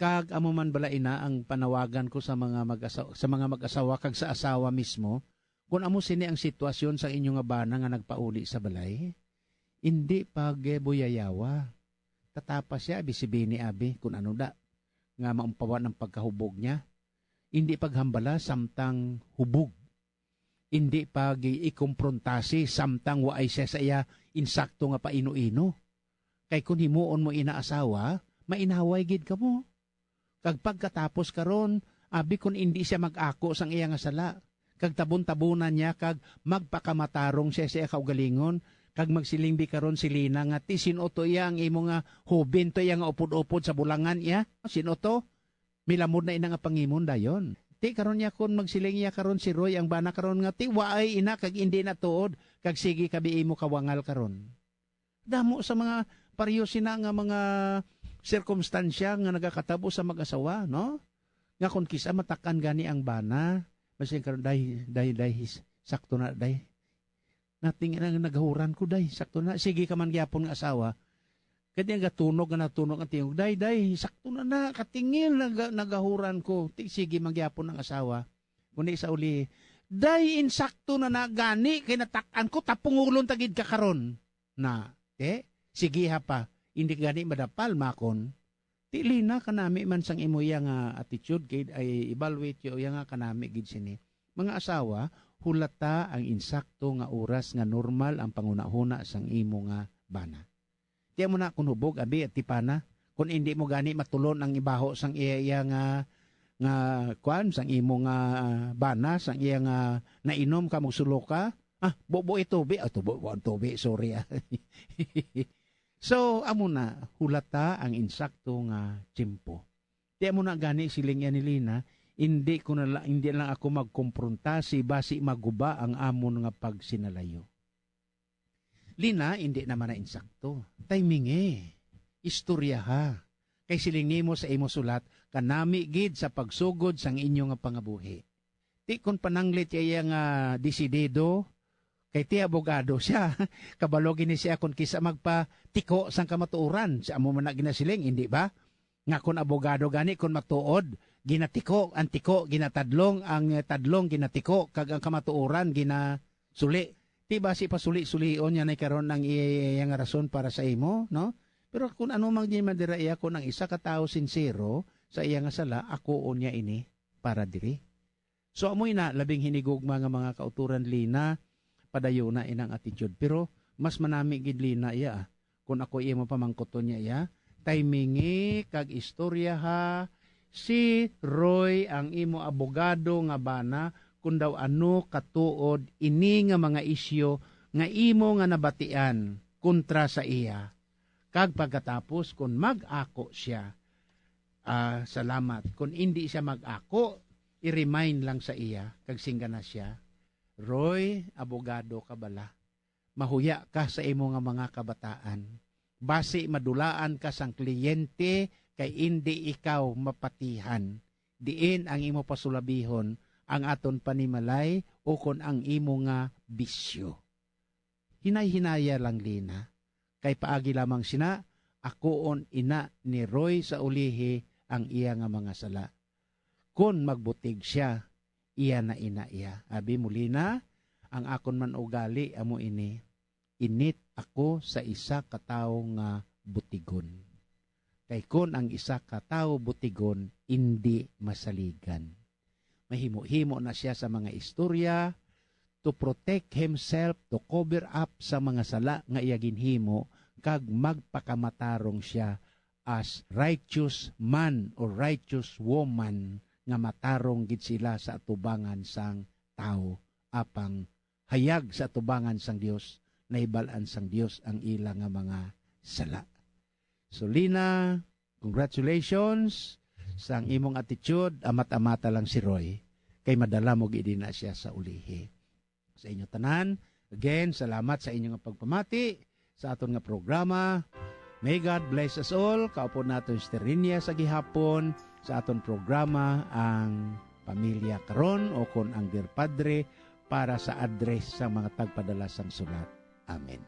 Kag amo man bala ina ang panawagan ko sa mga mag-asa-, sa mga mag-asawa kag sa asawa mismo, kun amo sini ang sitwasyon sa inyo nga bana nga nagpauli sa balay, indi pagbuyayawa. Tatapa siya, abi si Bini, abi, kun ano da, nga maumpawan ang pagkahubog niya. Indi paghambala samtang hubog. Indi pag-, ikompronta si samtang waay siya sa iya insakto nga paino-ino. Kay kun himuon mo ina asawa, mainaway gid kamo. Kag pagkatapos karon, abi kun indi siya mag-ako sang iya nga sala, kag tabon-tabunan niya kag magpakamatarong siya sa iya kaugalingon, kag magsiling bi karon si Lina nga, "Ti, sin-o to iya ang imo nga hoben to iya nga upod-upod sa bulangan iya? Sin-o to?" Milamod na ina nga pangimon dayon. Ti karon niya kon magsiling iya karon si Roy ang bana karon nga, "Ti waay ina kag indi na tuod, kag sige ka bi imo kawangal karon." Damo sa mga pareho sina nga mga sirkumstansya nga nagakatabo sa mag-asawa, no? Nga kon kis-a matak-an gani ang bana, basin karon, "Day, day, day, his-, sakto na, day. Nating na nagahuran ko, day. Sakto na." Sige ka man gyapon nga asawa. Kay di nagatunog nga natunog ang tingog, "Day, day, sakto na na, katingil, naga-, nagahuran ko." Ti, sige man gyapon ang asawa. Kundi sa uli, "Day, insakto na na gani, kay natak-an ko, tapungulon ta gid ka karon." Na, te, sige ha pa, hindi gani madapal, makon. Ti Lina, kanami man sang imo iya nga attitude, kay ay evaluate yo iya nga kanami gid sini. Mga asawa, hulata ang insakto nga oras nga normal ang panghunahuna sang imo nga bana. Ti amo na, kon hubog, abi, at tipana, kon indi mo gani matulon ang ibaho sang iya, iya nga, nga, kuan, sang imo nga, ah, bana, sang iya nga nainom ka, magsulo ka, ah, bubo itubi, ah, tubo, bubo ang tubi, sorry, ah. So, amo na, hulata ang insakto nga tiyempo. Ti amo na gani, siling iya ni Lina, hindi ko na la-, hindi lang ako magkompronta si basi maguba ang amon nga pagsinalayo. Lina, hindi naman na insakto. Timing eh. Istorya ha. Kay siling nimo sa imo sulat, kanami gid sa pagsugod sang inyo nga pangabuhi. Ti kon pananglit iya nga desidido, kay ti abogado siya. Kabalo gini siya kon kisa magpatiko sang kamatuoran. Sa amo man na ginasiling, hindi ba? Nga kon abogado gani, kon matuod, ginatiko, ang tiko ginatadlong, ang, eh, tadlong ginatiko, kag ang kamatuoran ginasuli. Ti basi pasuli-sulion niya na karon ang iya nga rason para sa imo, no? Pero kung ano man di man dira iya, kung ang isa ka tawo sincero sa iya nga sala, ako unya ini para diri. So, amoy na labing hinigugma nga mga kauturan, Lina, padayon na inang attitude. Pero mas manami gid, Lina, iya, ah. Kung ako imo pamangkuton niya, iya, timingi kag istorya ha si Roy, ang imo abogado nga bana, kung daw ano katuod ini nga mga isyu nga imo nga nabatian kontra sa iya. Kag pagkatapos, kung mag-ako siya, ah, salamat. Kung indi siya mag-ako, i-remind lang sa iya, kag singgana siya, "Roy, abogado ka bala. Mahuya ka sa imo nga mga kabataan. Basi madulaan ka sang kliyente kay indi ikaw mapatihan. Diin ang imo pasulabihon ang aton panimalay ukon ang imo nga bisyo." Hinay-hinaya lang, Lina, kay paagi lamang sina, akuon ina ni Roy sa ulihi ang iya nga mga sala. Kon magbutig sia, iya na ina iya. Abi mo, Lina, ang akon man ugali amo ini, init ako sa isa ka tawo nga butigon. Kay kon ang isa ka tawo butigon, indi masaligan. Mahimo-himo na sia sa mga istorya to protect himself, to cover up sa mga sala nga iya ginhimo, kag magpakamatarong sia as righteous man or righteous woman nga matarong gid sila sa atubangan sang tawo, apang hayag sa atubangan sang Dios, nahibal-an sang Dios ang ila nga mga sala. So, Lina, congratulations sang imong attitude. Amat-amata lang si Roy, kay madala mo gid na siya sa ulihi. Sa inyo tanan, again, salamat sa inyo nga pagpamati sa aton nga programa. May God bless us all. Kaupod naton si Terinia sa gihapon sa aton programa, ang Pamilya Karon, o kon ang Dear Padre, para sa address sa mga tagpadala sang sulat. Amen.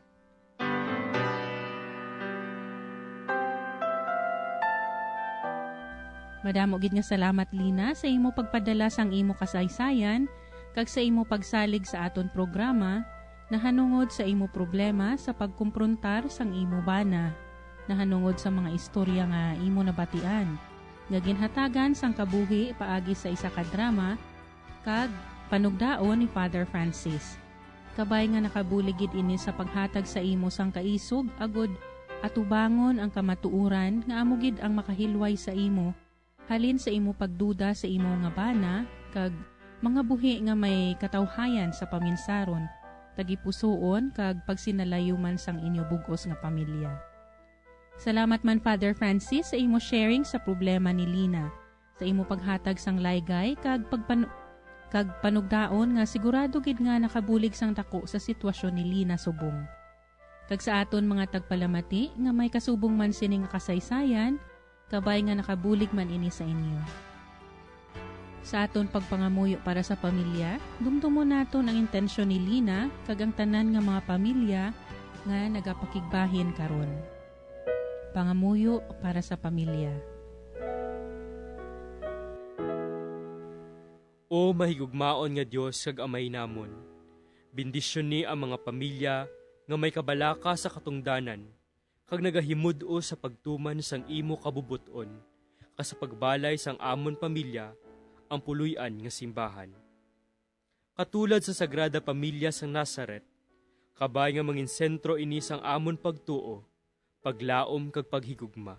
Madamo gid nga salamat, Lina, sa imo pagpadala sang imo kasaysayan kag sa imo pagsalig sa aton programa nahanungod sa imo problema sa pagkumprontar sang imo bana, nahanungod sa mga istorya nga imo nabatian nga ginhatagan sang kabuhi paagi sa isa ka drama kag panugdaon ni Father Francis. Kabay nga nakabulig gid ini sa paghatag sa imo sang kaisog, agud atubangon ang kamatuoran nga amo gid ang makahilway sa imo halin sa imo pagduda sa imo nga bana kag mga buhi nga may katawhayan sa paminsaron, tagipusoon, kag pagsinalayo man sang inyo bug-os nga pamilya. Salamat man, Father Francis, sa imo sharing sa problema ni Lina, sa imo paghatag sang laygay kag pagpan-, kag panugdaon nga sigurado gid nga nakabulig sang daku sa sitwasyon ni Lina subong. Kag sa aton mga tagpalamati nga may kasubong man sini nga kasaysayan, kabay nga nakabulig man ini sa inyo. Sa aton pagpangamuyo para sa pamilya, dumdumon naton ang intensyon ni Lina kag ang tanan nga mga pamilya nga nagapakigbahin karon. Pangamuyo para sa pamilya. O mahigugmaon nga Dios kag Amay namon, bendisyoni ang mga pamilya nga may kabalaka sa katungdanan kag nagahimud-os sa pagtuman sang imo kabubot-on, kag sa pagbalay sang amon pamilya, ang puloy-an nga simbahan. Katulad sa Sagrada Pamilya sang Nazaret, kabay nga mangin sentro ini sang amon pagtuo, paglaom kag paghigugma.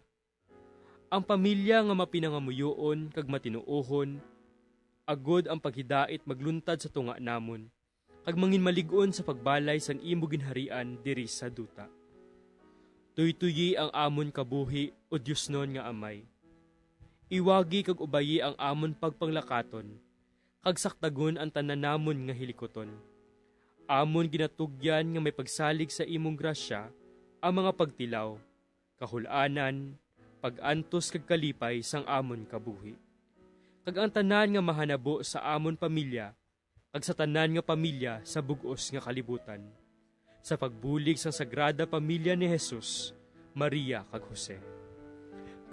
Ang pamilya nga mapinangamuyoon kag matinuohon, agod ang paghidait magluntad sa tunga namon, kag manginmalig-on sa pagbalay sang imo ginharian diri sa duta. Tuytoyi ang amon kabuhi, O Diosnon nga Amay. Iwagi kag ubayi ang amon pagpanglakaton, kag sakdagon ang tanan namon nga hilikuton. Amon ginatugyan nga may pagsalig sa imong grasya ang mga pagtilaw, kahul-anan, pag-antos kag kalipay sang amon kabuhi, kag ang tanan nga mahanabo sa amon pamilya kag sa tanan nga pamilya sa bug-os nga kalibutan, sa pagbulig sang Sagrada Pamilya ni Jesus, Maria, kag Jose.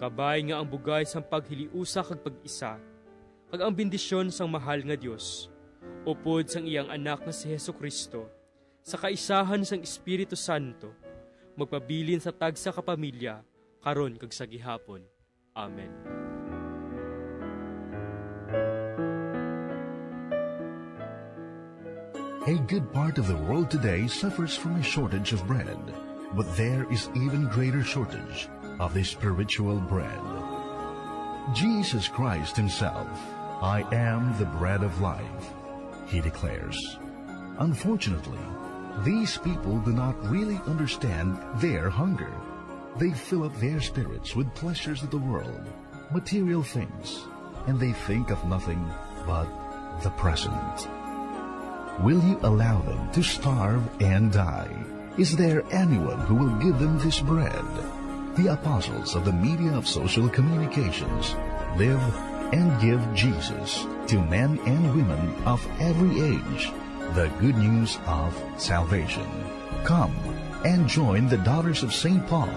Kabay nga ang bugay sang paghiliusa kag pag-isa, kag ang bendisyon sang mahal nga Dios, upod sang iyang Anak nga si Jesu-Cristo, sa kaisahan sang Espiritu Santo, magpabilin sa tagsa ka pamilya, karon kag sa gihapon. Amen. A good part of the world today suffers from a shortage of bread, but there is even greater shortage of the spiritual bread. Jesus Christ himself, "I am the bread of life," he declares. Unfortunately, these people do not really understand their hunger. They fill up their spirits with pleasures of the world, material things, and they think of nothing but the present. Will you allow them to starve and die? Is there anyone who will give them this bread? The apostles of the media of social communications live and give Jesus to men and women of every age the good news of salvation. Come and join the Daughters of Saint Paul.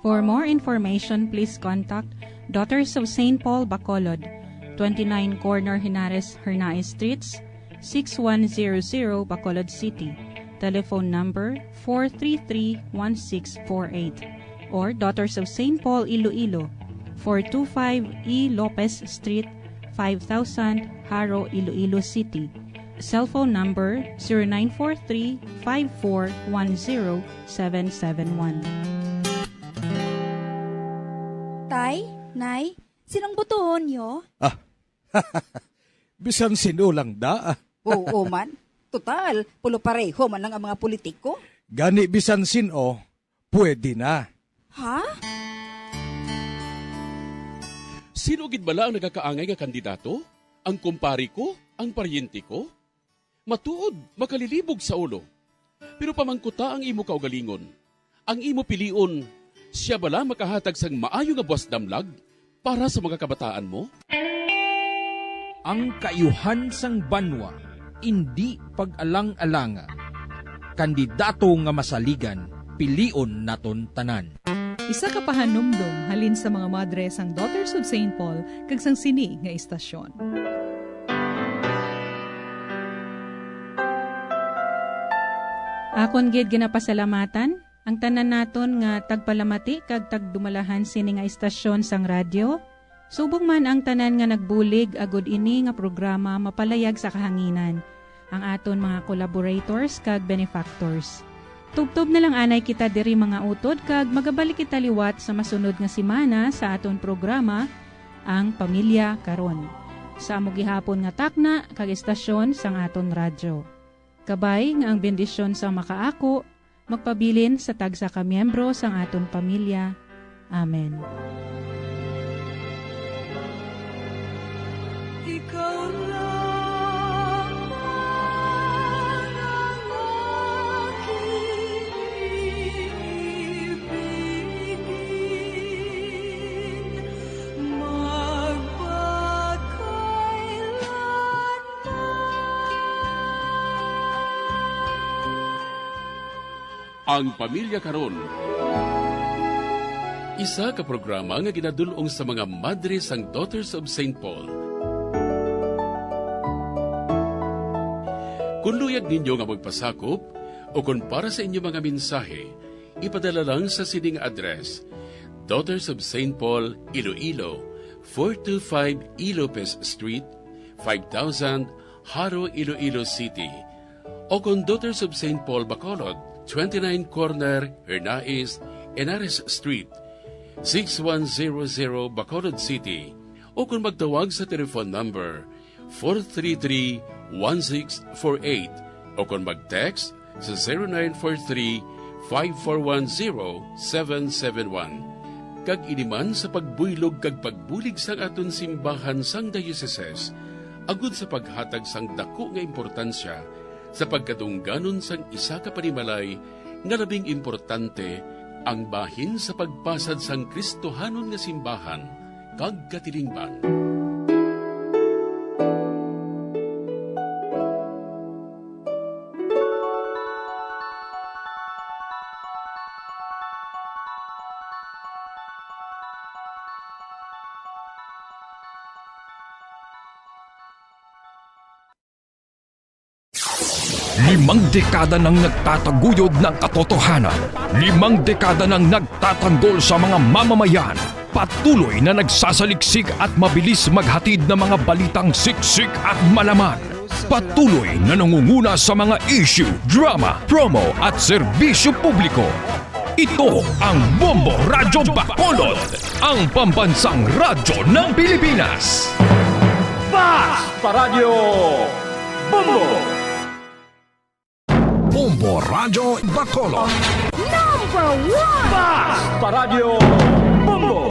For more information, please contact Daughters of Saint Paul Bacolod, twenty-nine Corner Henares Hernaez Streets, six one zero zero, Bacolod City. Telephone number four three three one six four eight. Or Daughters of Saint Paul Iloilo, four two five E Lopez Street, five thousand, Jaro, Iloilo City. Cellphone number zero nine four three five four one zero seven seven one. Tay, Nay, sinong botohon nyo? Ah, bisan sino lang da. Oo man. Total, pulo pareho man lang ang mga politiko. Gani bisan sino, pwede na. Ha? Sino gid bala ang nagakaangay nga kandidato? Ang kumpare ko? Ang paryente ko? Matuod, makalilibog sa ulo. Pero pamangkuta ang imo kaugalingon. Ang imo pilion, sia bala makahatag sang maayo nga buwas damlag para sa mga kabataan mo? Ang kaayuhan sang banwa indi pag-alang-alanga. Kandidato nga masaligan, pilion naton tanan. Isa ka pahanumdom halin sa mga madre sang Daughters of Saint Paul kag sang sini nga istasyon. Akon gid ginapasalamatan ang tanan naton nga tagpalamati kag tagdumalahan sini nga istasyon sang radyo, subong man ang tanan nga nagbulig agud ini nga programa mapalayag sa kahanginan, ang aton mga collaborators kag benefactors. Tubtob na lang anay kita diri, mga utod, kag magabalik kita liwat sa masunod nga semana sa aton programa, Ang Pamilya Karon, sa amo gihapon nga takna kag istasyon sang aton radyo. Kabay nga ang bendisyon sang makaako magpabilin sa tagsa ka miyembro sang aton pamilya. Amen. Ikaw lamang ang aking ibigin, magpakailanman. Ang Pamilya Karon, isa ka programa nga ginadul-ong sa mga madre sang Daughters of Saint Paul. Kon luyag ninyo nga magpasakop o kon para sa inyo mga mensahe, ipadala lang sa sining address: Daughters of Saint Paul, Iloilo, four two five E Lopez Street, five thousand, Jaro, Iloilo City. O kon Daughters of Saint Paul, Bacolod, twenty-nine corner Hernais, Henares Street, six one zero zero, Bacolod City. O kon magtawag sa telephone number four three three, one six four eight, o kon mag-text sa zero nine four three, five four one, zero seven seven one. Kag ini man sa pagbuylog kag pagbulig sang aton simbahan sang diocese, agud sa paghatag sang daku nga importansya sa pagkadungganon sang isa ka panimalay nga labing importante, ang bahin sa pagpasad sang Kristohanon nga simbahan kag katilingban. Limang dekada nang nagtataguyod ng katotohanan. Limang dekada nang nagtatanggol sa mga mamamayan. Patuloy na nagsasaliksik at mabilis maghatid ng mga balitang siksik at malaman. Patuloy na nangunguna sa mga issue, drama, promo at serbisyo publiko. Ito ang Bombo Radyo Bacolod, ang pambansang radyo ng Pilipinas. Basta Radyo Bombo! Bombo Radyo Bacolod. Number one! Basta Radyo Bombo!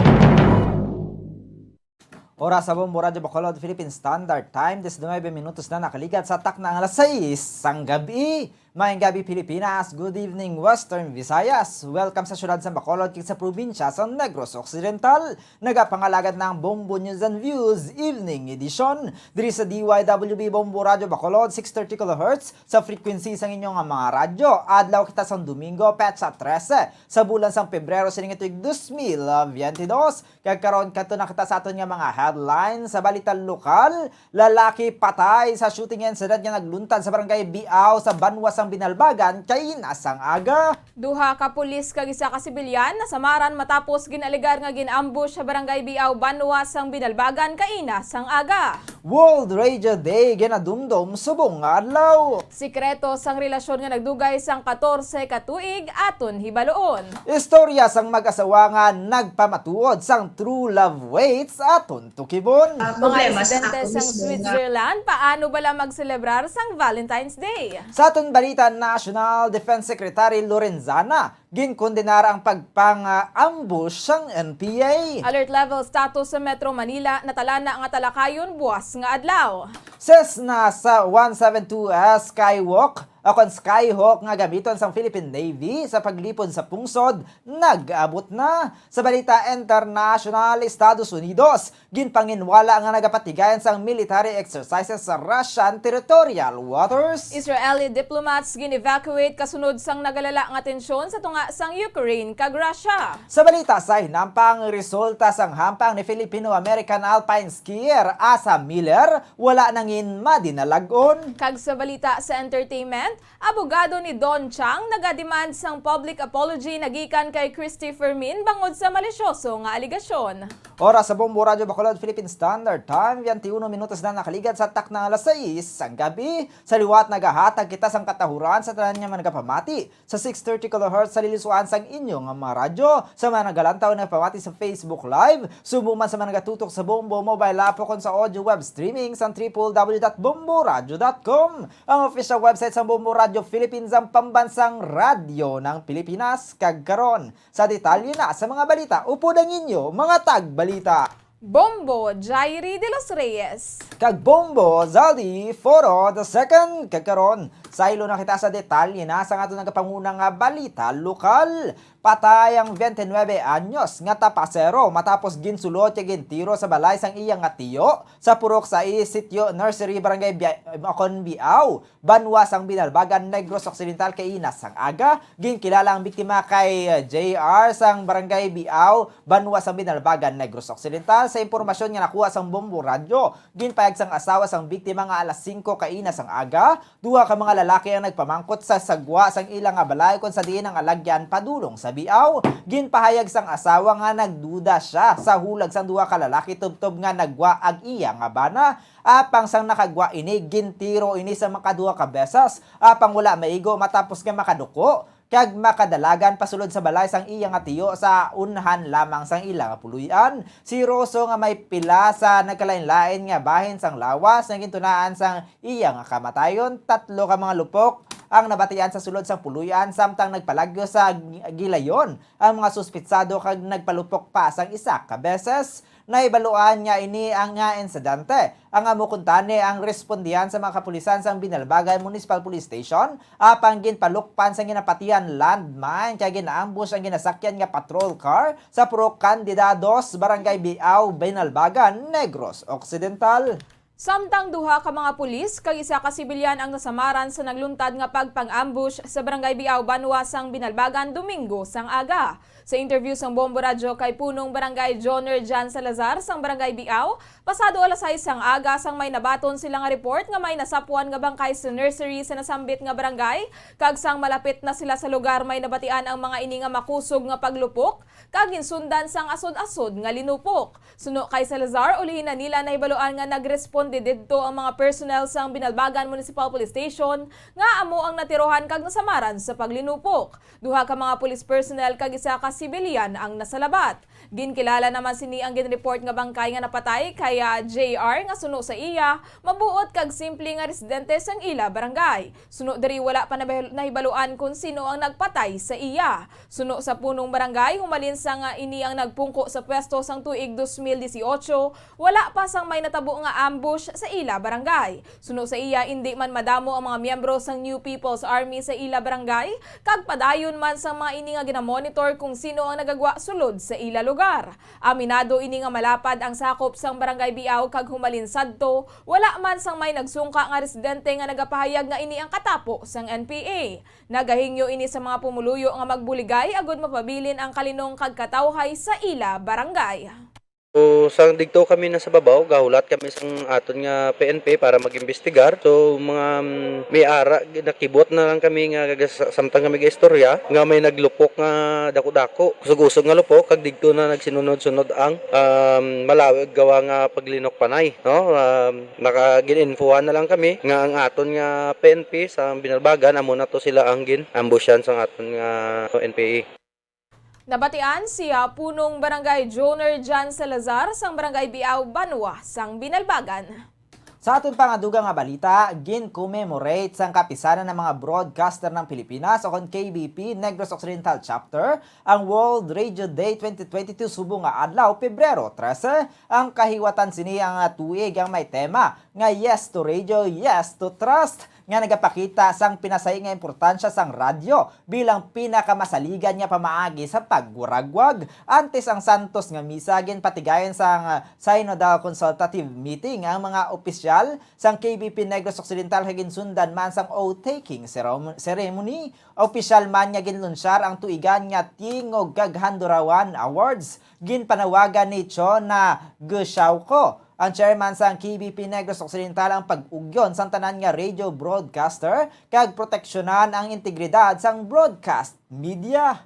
Oras sa Bombo Radyo Bacolod, Philippine Standard Time, diecinuebe minutos na nakaligad sa takna ang alas sais sang gabi. Maayong gabi, Pilipinas. Good evening, Western Visayas. Welcome sa siyudad sa Bacolod kag sa probinsya sa Negros Occidental. Nagapangalagad na ang Bombo News and Views Evening Edition diri sa D Y W B Bombo Radyo Bacolod, six thirty kilohertz sa frequency sang inyo nga mga radyo. Adlaw kita sang Domingo, petsa trese sa bulan sang Pebrero sining tuig dos mil veinte dos. Kag karon, kadto na kita sa aton nga mga headlines sa balita lokal. Lalaki patay sa shooting incident nga nagluntad sa Barangay Biao sa banwa sang Binalbagan kaina sang aga. Duha ka pulis kag isa ka sibilyan nasamaran matapos gin-alegar nga gin-ambush sa Barangay Biao, banwa sang Binalbagan kaina sang aga. World Radio Day ginadumdom subong nga adlaw. Sikreto sang relasyon nga nagdugay sang katorse ka tuig aton hibaluon. Istorya sang mag-asawa nga nagpamatuod sang true love waits aton tukibon. Mga Problema sa residente ako sang mismo nga Switzerland, paano bala magselebrar sang Valentine's Day? Sa aton balita national, Defense Secretary Lorenzana ginkondenar ang pagpang-ambush sang N P A. Alert level status sa Metro Manila, natalana nga talakayon buwas nga adlaw. Cessna sa one seven two S Skyhawk, o kon Skyhawk nga gamiton sang Philippine Navy sa paglipod sa pungsod, nag-abot na. Sa balita international, Estados Unidos ginpanginwala nga nagapatigayon sang military exercises sa Russian territorial waters. Israeli diplomats gin-evacuate kasunod sang nagalala nga tensyon sa tunga sang Ukraine kag Russia. Sa balita sa hinampang, resulta sang hampang ni Filipino-American alpine skier Asa Miller wala nangin madinalag-on. Kag sa balita sa entertainment, abogado ni Don Chang nagademand sang public apology nagikan kay Christy Fermin bangod sa malisyoso nga alegasyon. Oras sa Bombo Radyo Bacolod, Philippine Standard Time, twenty-one minutos na nakaligad sa takna nga alas sais sang gabi. Sa liwat, nagahatag kita sang katahuran sa tanan nga mga nagapamati sa six thirty kilohertz sa lilisuan sang inyo nga mga radyo. Sa mga nagalantaw nagapamati sa Facebook Live, subong man sa mga nagatutok sa Bombo mobile app o kon sa audio web streaming sa triple W dot bombo radio dot com, ang official website sang Bombo Radio Philippines, ang pambansang radyo ng Pilipinas. Kag karon, sa detalye na sa mga balita, upod ang inyo mga tagbalita. Bombo Jairi de los Reyes. Kag Bombo Zaldi Foro the second. Kag karon, saylo na kita sa detalye na sang aton nagapanguna nga balita lokal. Patay ang twenty-nine anyos nga tapasero matapos ginsulod kag gintiro sa balay sang iya nga tiyo sa Purok Sais, Sitio Nursery, Barangay Bia-, Macon, Biao, banwa sang Binalbagan, Negros Occidental, kaina sang aga. Ginkilala ang biktima kay, uh, J R sang Barangay Biao, banwa sang Binalbagan, Negros Occidental. Sa impormasyon nga nakuha sang Bombo Radyo, ginpahayag sang asawa sang biktima nga alas singko kaina sang aga, duha ka mga lalaki ang nagpamangkot sa sagwa sang ila nga balay, kon sa diin ang alagyan padulong sa Biao. Ginpahayag sang asawa nga nagduda siya sa hulag sang duha ka lalaki tubtob nga naggwa ang iya nga bana. Apang sang nakagwa ini, gintiro ini sa makaduha ka beses, apang wala maigo, matapos nga makaduko kag makadalagan pasulod sa balay sang iya nga tiyo sa unhan lamang sang ila nga puloy-an. Si Roso, nga may pila sa nagkalain-lain nga bahin sang lawas nga gintunaan sang iya nga kamatayon, tatlo ka mga lupok ang nabatian sa sulod sang puloy-an, samtang nagpalagyo sa gi-, gilayon ang mga suspitsado kag nagpalupok pa sang isa ka beses. Nahibaluan nga ini ang nga insidente ang amo kuntani ang respondihan sa mga kapulisan sang Binalbagan Municipal Police Station, apang ginpalukpan sang ginapatihan landmine kag gin-ambush ang ginasakyan nga patrol car sa Purok Candida dos, Barangay Biao, Binalbagan, Negros Occidental. Samtang duha ka mga pulis kag isa ka sibilyan ang nasamaran sa nagluntad nga pagpang-ambush sa Barangay Biao, Banwa sang Binalbagan, Domingo sang aga. Sa interview sang Bombo Radyo kay Punong Barangay Joner Jan Salazar sang Barangay Biao, pasado alas sais sang aga sang may nabaton sila nga report nga may nasapwan nga bangkay sa nursery sa nasambit nga barangay, kag sang malapit na sila sa lugar, may nabatian ang mga ini nga makusog nga paglupok kag ginsundan sang asod-asod nga linupok. Suno kay Salazar, ulihi na nila nahibaluan nga nagresponde didto ang mga personnel sang Binalbagan Municipal Police Station nga amo ang natirohan kag nasamaran sa paglinupok. Duha ka mga police personnel kag isa ka sibilyan ang nasalabat. Ginkilala naman sini ang ginreport nga bangkay nga napatay kay, ah, J R, nga suno sa iya, mabuot kag simple nga residente sang ila barangay. Suno diri, wala pa nabahil-, nahibaluan kon sino ang nagpatay sa iya. Suno sa punong barangay, humalin sa nga ini ang nagpungko sa pwesto sang tuig dos mil dieciocho, wala pa sang may natabo nga ambush sa ila barangay. Suno sa iya, indi man madamo ang mga miyembro sang New People's Army sa ila barangay, kag padayon man sang mga ini nga ginamonitor kung sino ang nagagwa sulod sa ila lugar. Aminado ini nga malapad ang sakop sang Barangay Biao, kag humalin sadto, wala man sang may nagsungka nga residente nga nagapahayag nga ini ang katapo sang N P A. Nagahingyo ini sa mga pumuluyo nga magbuligay agud mapabilin ang kalinong kag katawhay sa ila barangay. So, sang digto kami na sa babaw, gahulat kami sang aton nga P N P para mag-imbestigar. So, mga, mm, may ara, nakibot na lang kami nga ga-, sa-, samtang kami gaistorya, nga may naglupok nga dako-dako, kusog-kusog nga lupok, kag digto na nagsinunod-sunod ang, um, malawig gawa nga paglinok panay, no? Um, naka-, gin-infohan na lang kami nga ang aton nga P N P sa Binalbagan, amo na to sila ang gin-ambushan sang aton nga N P A. Nabatian si, ah, Punong Barangay Joner Jan Salazar sang Barangay Biao, Banwa sang Binalbagan. Sa aton pa nga dugang nga balita, gin-commemorate sang Kapisanan ng mga Broadcaster ng Pilipinas, o kon K B P, Negros Occidental Chapter ang World Radio Day twenty twenty-two subong nga adlaw, Pebrero trese. Ang kahiwatan sini ang, ah, tuig ang may tema nga Yes to Radio, Yes to Trust, nga nagapakita sang pinasahi nga importansya sang radyo bilang pinakamasaligan nga pamaagi sa pagwaragwag. Antes ang santos nga misa, ginpatigayon sang, ah, Synodal Consultative Meeting ang mga opisyal sang K B P Negros Occidental, kag ginsundan man sang oath-taking ceremo-, ceremony. Opisyal man nga ginlunsyar ang tuigan nga Tingog kag Handurawan Awards. Ginpanawagan ni Chona Gushauco, ang chairman sang K B P Negros Occidental, ang pag-ugyon sang tanan nga radio broadcaster kag proteksyonan ang integridad sang broadcast media.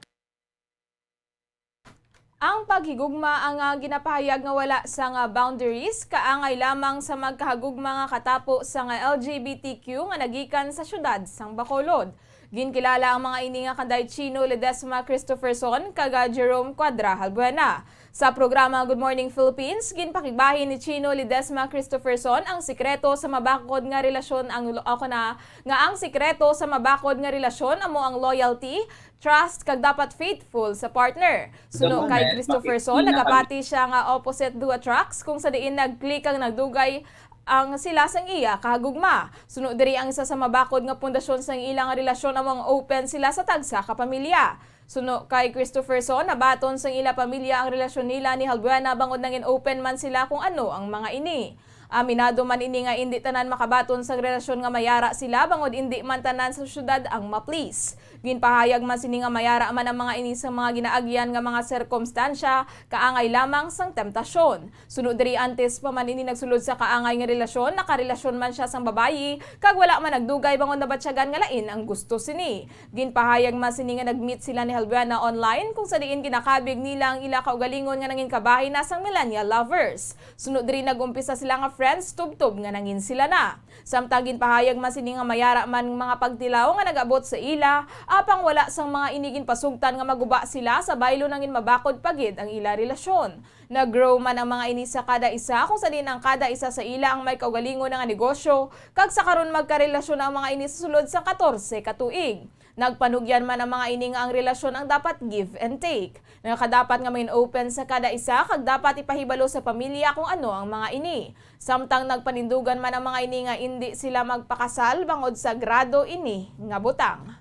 Ang paghigugma ang, ah, ginapahayag nga wala sang, ah, boundaries, kaangay lamang sa magkahagugma nga katapo sang, ah, L G B T Q nga nagikan sa siyudad sang Bacolod. Ginkilala ang mga ini nga kanday Chino Ledesma Christopherson kag, ah, Jerome Cuadra Halbuena. Sa programa Good Morning Philippines, ginpakigbahin ni Chino Ledesma Christopherson ang sikreto sa mabakod nga relasyon ang, ako na, nga ang sikreto sa mabakod nga relasyon amo ang loyalty, trust, kag dapat faithful sa partner. Suno kay Christopherson, nagapati siya nga opposite duo tracks, kung sa diin nag-click ang nagdugay ang sila sang iya kahagugma. Suno diri, ang isa sa mabakod nga pundasyon sang ilang relasyon amo ang open sila sa tagsa ka pamilya. Suno kay Christopherson, nabaton sang ila pamilya ang relasyon nila ni Halbuena bangod nangin open man sila kung ano ang mga ini. Aminado man ini nga indi tanan makabaton sang relasyon nga mayara sila bangod indi man tanan sa syudad ang ma-please. Ginpahayag man sini nga mayara man ang mga ini sa mga ginaagyan nga mga sirkumstansya, kaangay lamang sang temptasyon. Suno diri, antes pa man ini nagsulod sa kaangay nga relasyon, nakarelasyon man sia sang babayi, kag wala man nagdugay bangod nabatyagan nga lain ang gusto sini. Ginpahayag man sini nga nag-meet sila ni Helbuena online, kung sa diin ginakabig nila ang ila kaugalingon nga nangin kabahin na sang millennial lovers. Suno diri, nag-umpisa sila nga friends, tubtob nga nangin sila na. Samtang ginpahayag man sini nga mayara man mga pagtilaw nga nag-abot sa ila, apang wala sang mga ini ginpasugtan nga maguba sila sa baylo nangin mabakod pa gid ang ila relasyon. Nag-grow man ang mga ini sa kada isa, kung sa diin ang kada isa sa ila ang may kaugalingon nga negosyo, kag sa karon magkarelasyon na ang mga ini sa sulod sang katorse ka tuig. Nagpanugyan man ang mga ini nga ang relasyon ang dapat give and take. Nakadapat nga magin open sa kada isa kag dapat ipahibalo sa pamilya kung ano ang mga ini. Samtang nagpanindugan man ang mga ini nga indi sila magpakasal bangod sa grado ini nga butang.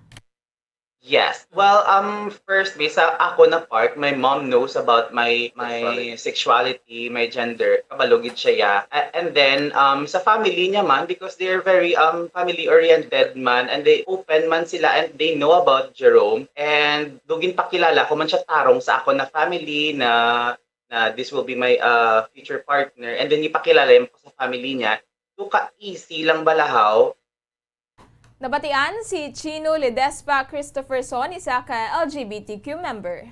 Yes. Well, um, first, based sa ako na part, my mom knows about my my sexuality, my gender. Kabalo gid siya, yeah. A- And then, um, sa family niya man, because they're very um family oriented man, and they open man sila, and they know about Jerome. And do ginpakilala ko man siya tarong sa ako na family na na this will be my uh future partner, and then ipakilala mo sa family niya. Do ka easy lang balahaw. Nabatian si Chino Ledespa Christopherson, isa ka L G B T Q member.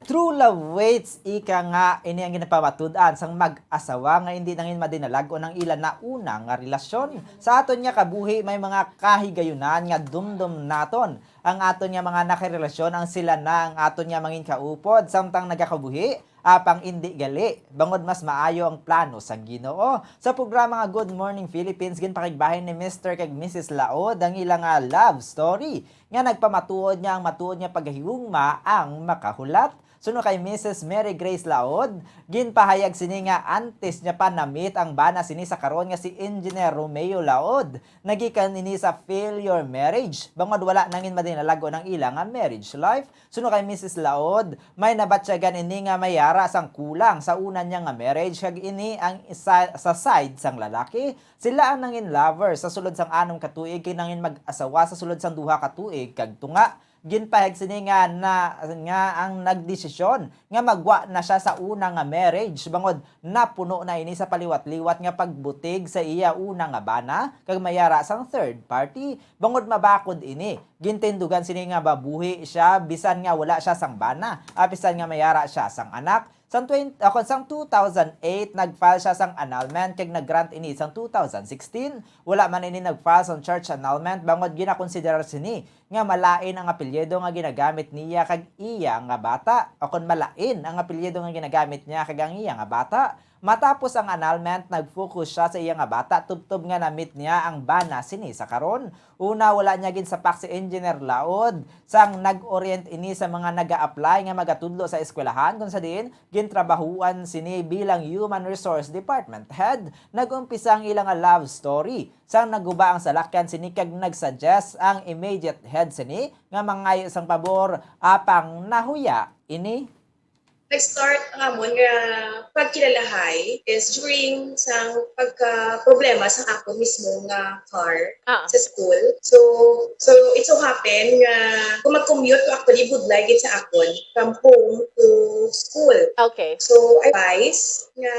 True love waits, ika nga, ini ang ginapamatud-an sang mag-asawa nga indi nangin madinalag-on ang ila nauna nga relasyon. Sa aton nga kabuhi, may mga kahigayunan nga dumdom naton. Ang aton nga mga nakarelasyon ang sila na ang aton nga mangin kaupod samtang nagakabuhi, apang indi gali, bangod mas maayo ang plano sang Ginoo. Sa programa nga Good Morning Philippines, ginpakigbahin ni Mister kag Missus Laod ang ila nga love story nga nagpamatuod nga ang matuod nga paghigugma ang makahulat. Suno kay Missus Mary Grace Laod, ginpahayag sini nga antes niya pa na-meet ang bana sini sa karon nga si Engineer Romeo Laod. Nagikan ini sa failure marriage, bangod wala nangin madinalag-on ang ila nga marriage life. Suno kay Missus Laod, may nabatyagan ini nga may ara sang kulang sa una niya nga marriage, kag ini ang isa, sa side sang lalaki. Sila ang nangin lover sa sulod sang anom ka tuig kag nangin mag-asawa sa sulod sang duha ka tuig kag tunga. Ginpahayag sini nga, na, nga ang nagdesisyon nga magwa na siya sa una nga marriage, bangod napuno na ini sa paliwat-liwat nga pagbutig sa iya una nga bana kag may ara sang third party. Bangod mabakod ini, gintindugan sini nga mabuhi siya bisan nga wala siya sang bana, apisan nga may ara siya sang anak. Sang twenty, ah, kon sang two thousand eight, nag-file siya sang annulment kag nag-grant ini sang two thousand sixteen. Wala man ini nag-file sang church annulment, bangod ginakonsiderar sini nga malain ang apelyido nga ginagamit niya kag iya nga bata, o kon malain ang apelyido nga ginagamit niya kag ang iya nga bata. Matapos ang annulment, nag-focus siya sa iya nga bata, tubtob nga na-meet niya ang bana sini sa karon. Una, wala niya ginsapak si Engineer Laod sang nag-orient ini sa mga naga-apply nga magatudlo sa eskwelahan, kung sa diin gintrabahuan sini bilang Human Resource Department Head. Nag-umpisa ang ila nga love story sang naguba ang salakyan sini kag nag-suggest ang immediate head sini nga mangayo sang pabor, apang nahuya ini. Nag-start ang amon nga pagkilalahay is during sang pagka-problema sa akon mismo nga car Ah. sa school. So, so it so happen nga kung mag-commute ko, actually, budlay gid sa akon from home to school. Okay. So, I advise nga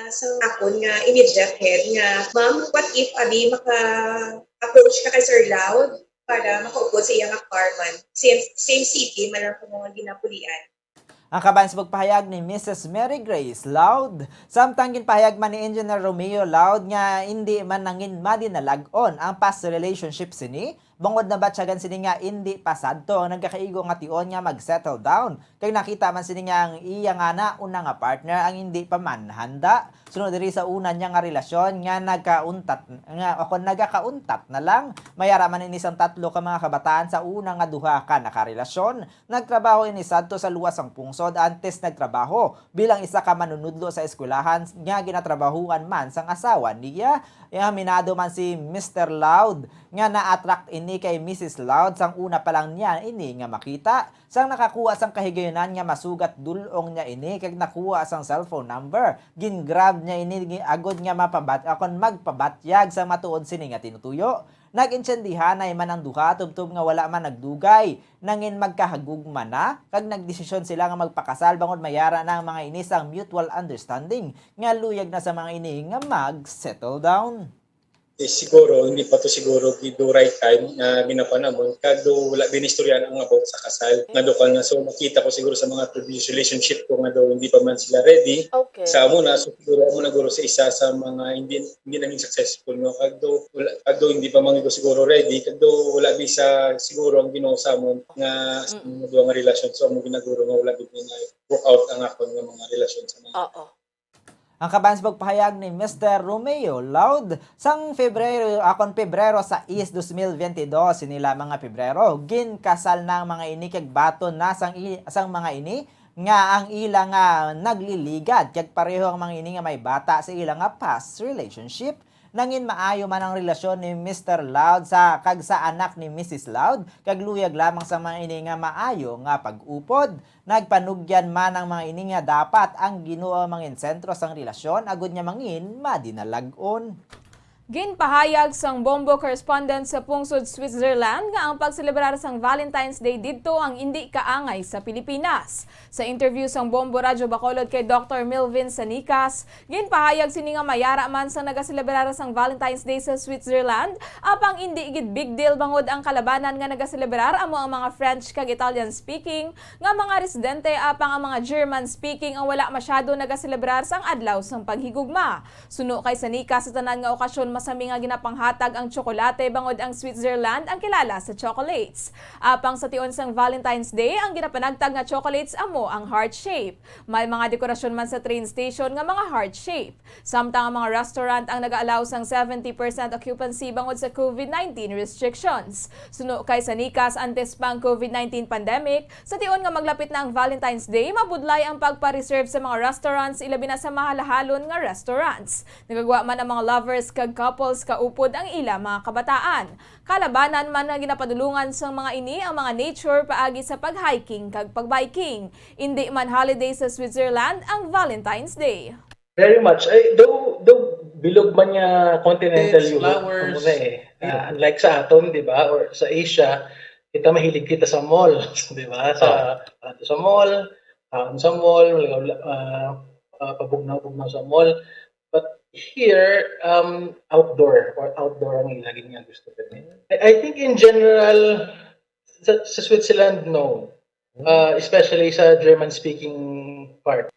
sa akon nga immediate head nga, "Ma'am, what if abi maka-approach ka kay Sir Loud para makaupod sa iya nga car man? Same, same city man lang kamo nga ginapulian." Ang kabahin sa pagpahayag ni Missus Mary Grace Loud. Samtang ginpahayag man ni Engineer Romeo Loud nga indi man nangin madinalag-on ang past relationship sini, bangod nabatyagan sini nga indi pa sadto ang nagkakaigo nga tion nga mag-settle down, kay nakita man sini nga ang iya nga nauna nga partner ang indi pa man handa. Sunod diri sa una niya nga relasyon nga nagkauntat nga, o kon nagakauntat na lang, may ara man ini sang tatlo ka mga kabataan sa una nga duha ka nakarelasyon. Nagtrabaho ini sadto sa luwas sang pungsod, antes nagtrabaho bilang isa ka manunudlo sa eskwelahan nga ginatrabahuan man sang asawa niya. Aminado man si Mister Loud nga na-attract ini kay Missus Loud sang una pa lang niya ini nga makita. Sang nakakuha sang kahigayunan nga masugat dul-ong niya ini kag nakuha sang cellphone number, gin-grab niya ini gi-, agod nga mapabat-, akon magpabatyag sang matuod sini nga tinutuyo. Nag-intindihanay man ang duha tubtob nga wala man nagdugay. Nangin magkahagugma na, kag nagdesisyon sila nga magpakasal bangod mayara na ang mga ini sang mutual understanding nga luyag na sa mga ini nga mag-settle down. Eh, siguro, hindi pa to siguro gi-, the right time nga ginapanamon, kag do wala binistoryahan ang about sa kasal. Nga do ka nga, so, nakita ko siguro sa mga previous relationship ko nga do hindi pa man sila ready. Okay. Sa amo na, so, siguro, amo na guro sa isa sa mga hindi, hindi naging successful, no? Kag do, wala, kag do hindi pa man ko siguro ready, kag do wala di sa siguro ang Ginoo sa amon nga, mm, nga duha nga relasyon. So, amo ginaguro nga wala gid na work out ang akon nga mga relasyon sa mga Oo. Ang kabahin sa pagpahayag ni Mister Romeo Loud, sang Febrero, akon Febrero sais, dos mil biyente dos, sini lamang nga Febrero, ginkasal na ang mga ini kag baton na sang i-, sang mga ini nga ang ila nga nagliligad kag pareho ang mga ini nga may bata sa ila nga past relationship. Nangin maayo man ang relasyon ni Mister Loud sa, kag sa anak ni Missus Loud, kag luyag lamang sa mga ini nga maayo nga pag-upod. Nagpanugyan man ang mga ini nga dapat ang Ginoo ang mangin sentro sang relasyon agud nga mangin madinalag-on. Ginpahayag sang Bombo correspondent sa pungsod Switzerland nga ang pagselebrar sang Valentine's Day didto ang indi kaangay sa Pilipinas. Sa interview sang Bombo Radyo Bacolod kay Doktor Melvin Sanicas, ginpahayag sini nga mayara man sang nagaselebrar sang Valentine's Day sa Switzerland, apang indi gid big deal bangod ang kalabanan nga nagaselebrar amo ang mga French kag Italian speaking nga mga residente, apang ang mga German-speaking ang wala masyado nagaselebrar sang Adlaw sang Paghigugma. Suno kay Sanicas, sa tanan nga okasyon masami nga ginapanghatag ang tsokolate bangod ang Switzerland ang kilala sa chocolates. Apang sa tion sang Valentine's Day, ang ginapanagtag nga chocolates amo ang heart shape. May mga dekorasyon man sa train station nga mga heart shape. Samtang ang mga restaurant ang nag-allow sang seventy percent occupancy bangod sa COVID nineteen restrictions. Suno kay Sanicas, antes pa ang COVID nineteen pandemic, sa tion nga maglapit na ang Valentine's Day, mabudlay ang pagpa-reserve sa mga restaurants, ilabi na sa mahalahalon nga restaurants. Nagagwa man ang mga lovers kag couples kaupod ang ila mga kabataan. Kalabanan man nga ginapadulungan sang mga ini ang mga nature paagi sa pag-hiking kag pag-biking. Indi man holiday sa Switzerland ang Valentine's Day. Very much. Ay, though, though bilog man nga continental It's Europe, flowers. Ano na eh. Yeah. Ah, unlike sa aton, di ba, or sa Asia, kita mahilig kita sa mall, di ba? Sa, Oh. Ato sa mall, kaon sa mall, ah, ah, pabugnaw-bugnaw sa mall. But here, um, outdoor, or outdoor ang lagi nga gusto ko. I, I think in general, sa, sa Switzerland, no. Uh, especially sa German-speaking part.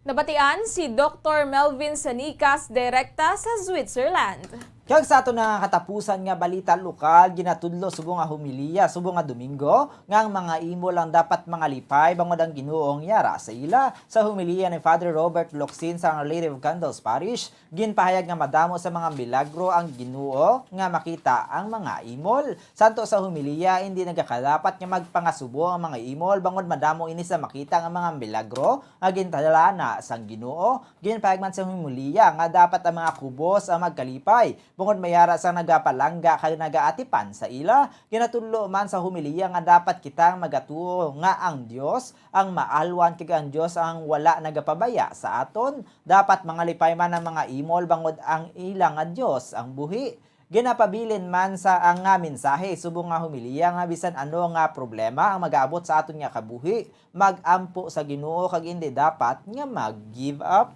Nabatian si Doktor Melvin Sanicas direkta sa Switzerland. Kag sa aton nga katapusan nga balita lokal, ginatudlo subong nga homilya subong nga Domingo nga ang mga imol ang dapat mangalipay bangod ang Ginoo ang yara sa ila. Sa homilya ni Father Robert Locsin sa Our Lady of Candles Parish, ginpahayag nga madamo sa mga milagro ang Ginoo nga makita ang mga imol. Santo sa homilya, hindi nagakadapat nga magpangasubo ang mga imol bangod madamo ini sa makita nga mga milagro nga gintalana sang Ginoo. Ginpahayag man sa homilya nga dapat ang mga kubos ang magkalipay bangod may ara sang nagapalangga kag nagaatipan sa ila. Ginatudlo man sa homilya nga dapat kita ang magatuo nga ang Dios ang maalwan kag ang Dios ang wala nagapabaya sa aton. Dapat mangalipay man ang mga imol bangod ang ila nga Dios ang buhi. Ginapabilin man sa ang nga mensahe subong nga homilya nga bisan ano nga problema ang mag-aabot sa aton nga kabuhi, mag-ampo sa Ginoo kag indi dapat nga mag-give up.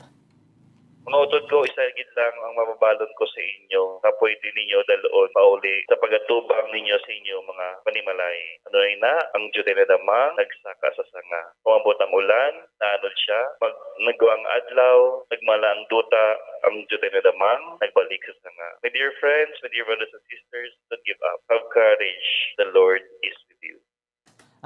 Mautod ko, isa gid lang ang mababalon ko sa inyo nga pwede ninyo dal-on pauli sa pagatubang ninyo sa inyo mga panimalay. Ano na, ang diutay nadamang nagsaka sa sanga. Umabot ang ulan, naanod sia. Pag nagwa ang adlaw, nagmala ang duta, ang diutay nadamang nagbalik sa sanga. My dear friends, my dear brothers and sisters, don't give up. Have courage. The Lord is with you.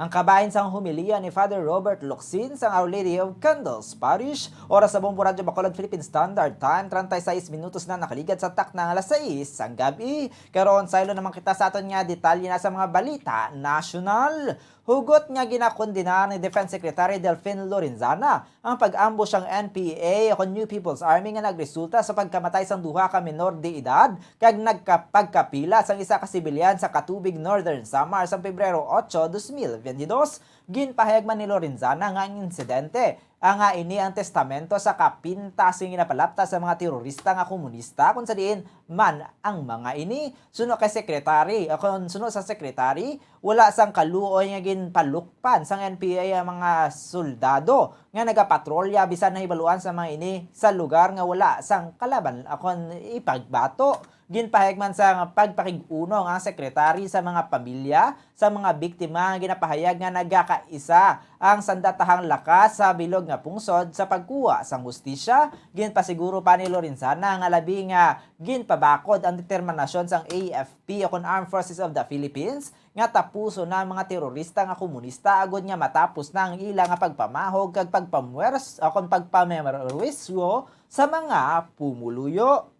Ang kabahin sang homilya ni Father Robert Locsin sang Our Lady of Candles Parish, oras sa Bombo Radyo Bacolod, Philippine Standard Time, treinta y seis minutos na nakaligad sa takna nga alas sais sang gab-i. Karon, saylo naman kita sa aton nga detalye na sa mga balita nasyonal. Hugot nga ginakondenar ni Defense Secretary Delfin Lorenzana ang pag-ambush sang N P A o kon New People's Army nga nagresulta sa pagkamatay sang duha ka menor de edad kag nagkapagkapila sang isa ka sibilyan sa Katubig, Northern Samar, sa Pebrero ocho, dos mil biyente dos. Ginpahayag man ni Lorenzana nga ang insidente, ah, nga ini ang testamento sa kapintas nga ginapalapta sa mga terorista nga komunista, kung sa diin man ang mga ini. Suno kay Secretary, o kon suno sa Secretary, wala sang kaluoy nga ginpalukpan sang N P A ang mga soldado nga nagapatrolya bisan nahibaluan sa mga ini sa lugar nga wala sang kalaban akon ipagbato. Ginpahayag man sa pagpakig-unong ang Secretary sa mga pamilya sa mga biktima nga ginapahayag nga nagakaisa ang sandatahang lakas sa bilog nga pungsod sa pagkuha sang hustisya. Ginpasiguro pa ni Lorenzana nga labi nga ginpabakod ang determinasyon sang A F P o kon Armed Forces of the Philippines nga tapuson na ang mga terorista nga komunista agod nga matapos na ang ila nga pagpamahog kag pagpamwers-, o kon pagpamerwisyo sa mga pumuluyo.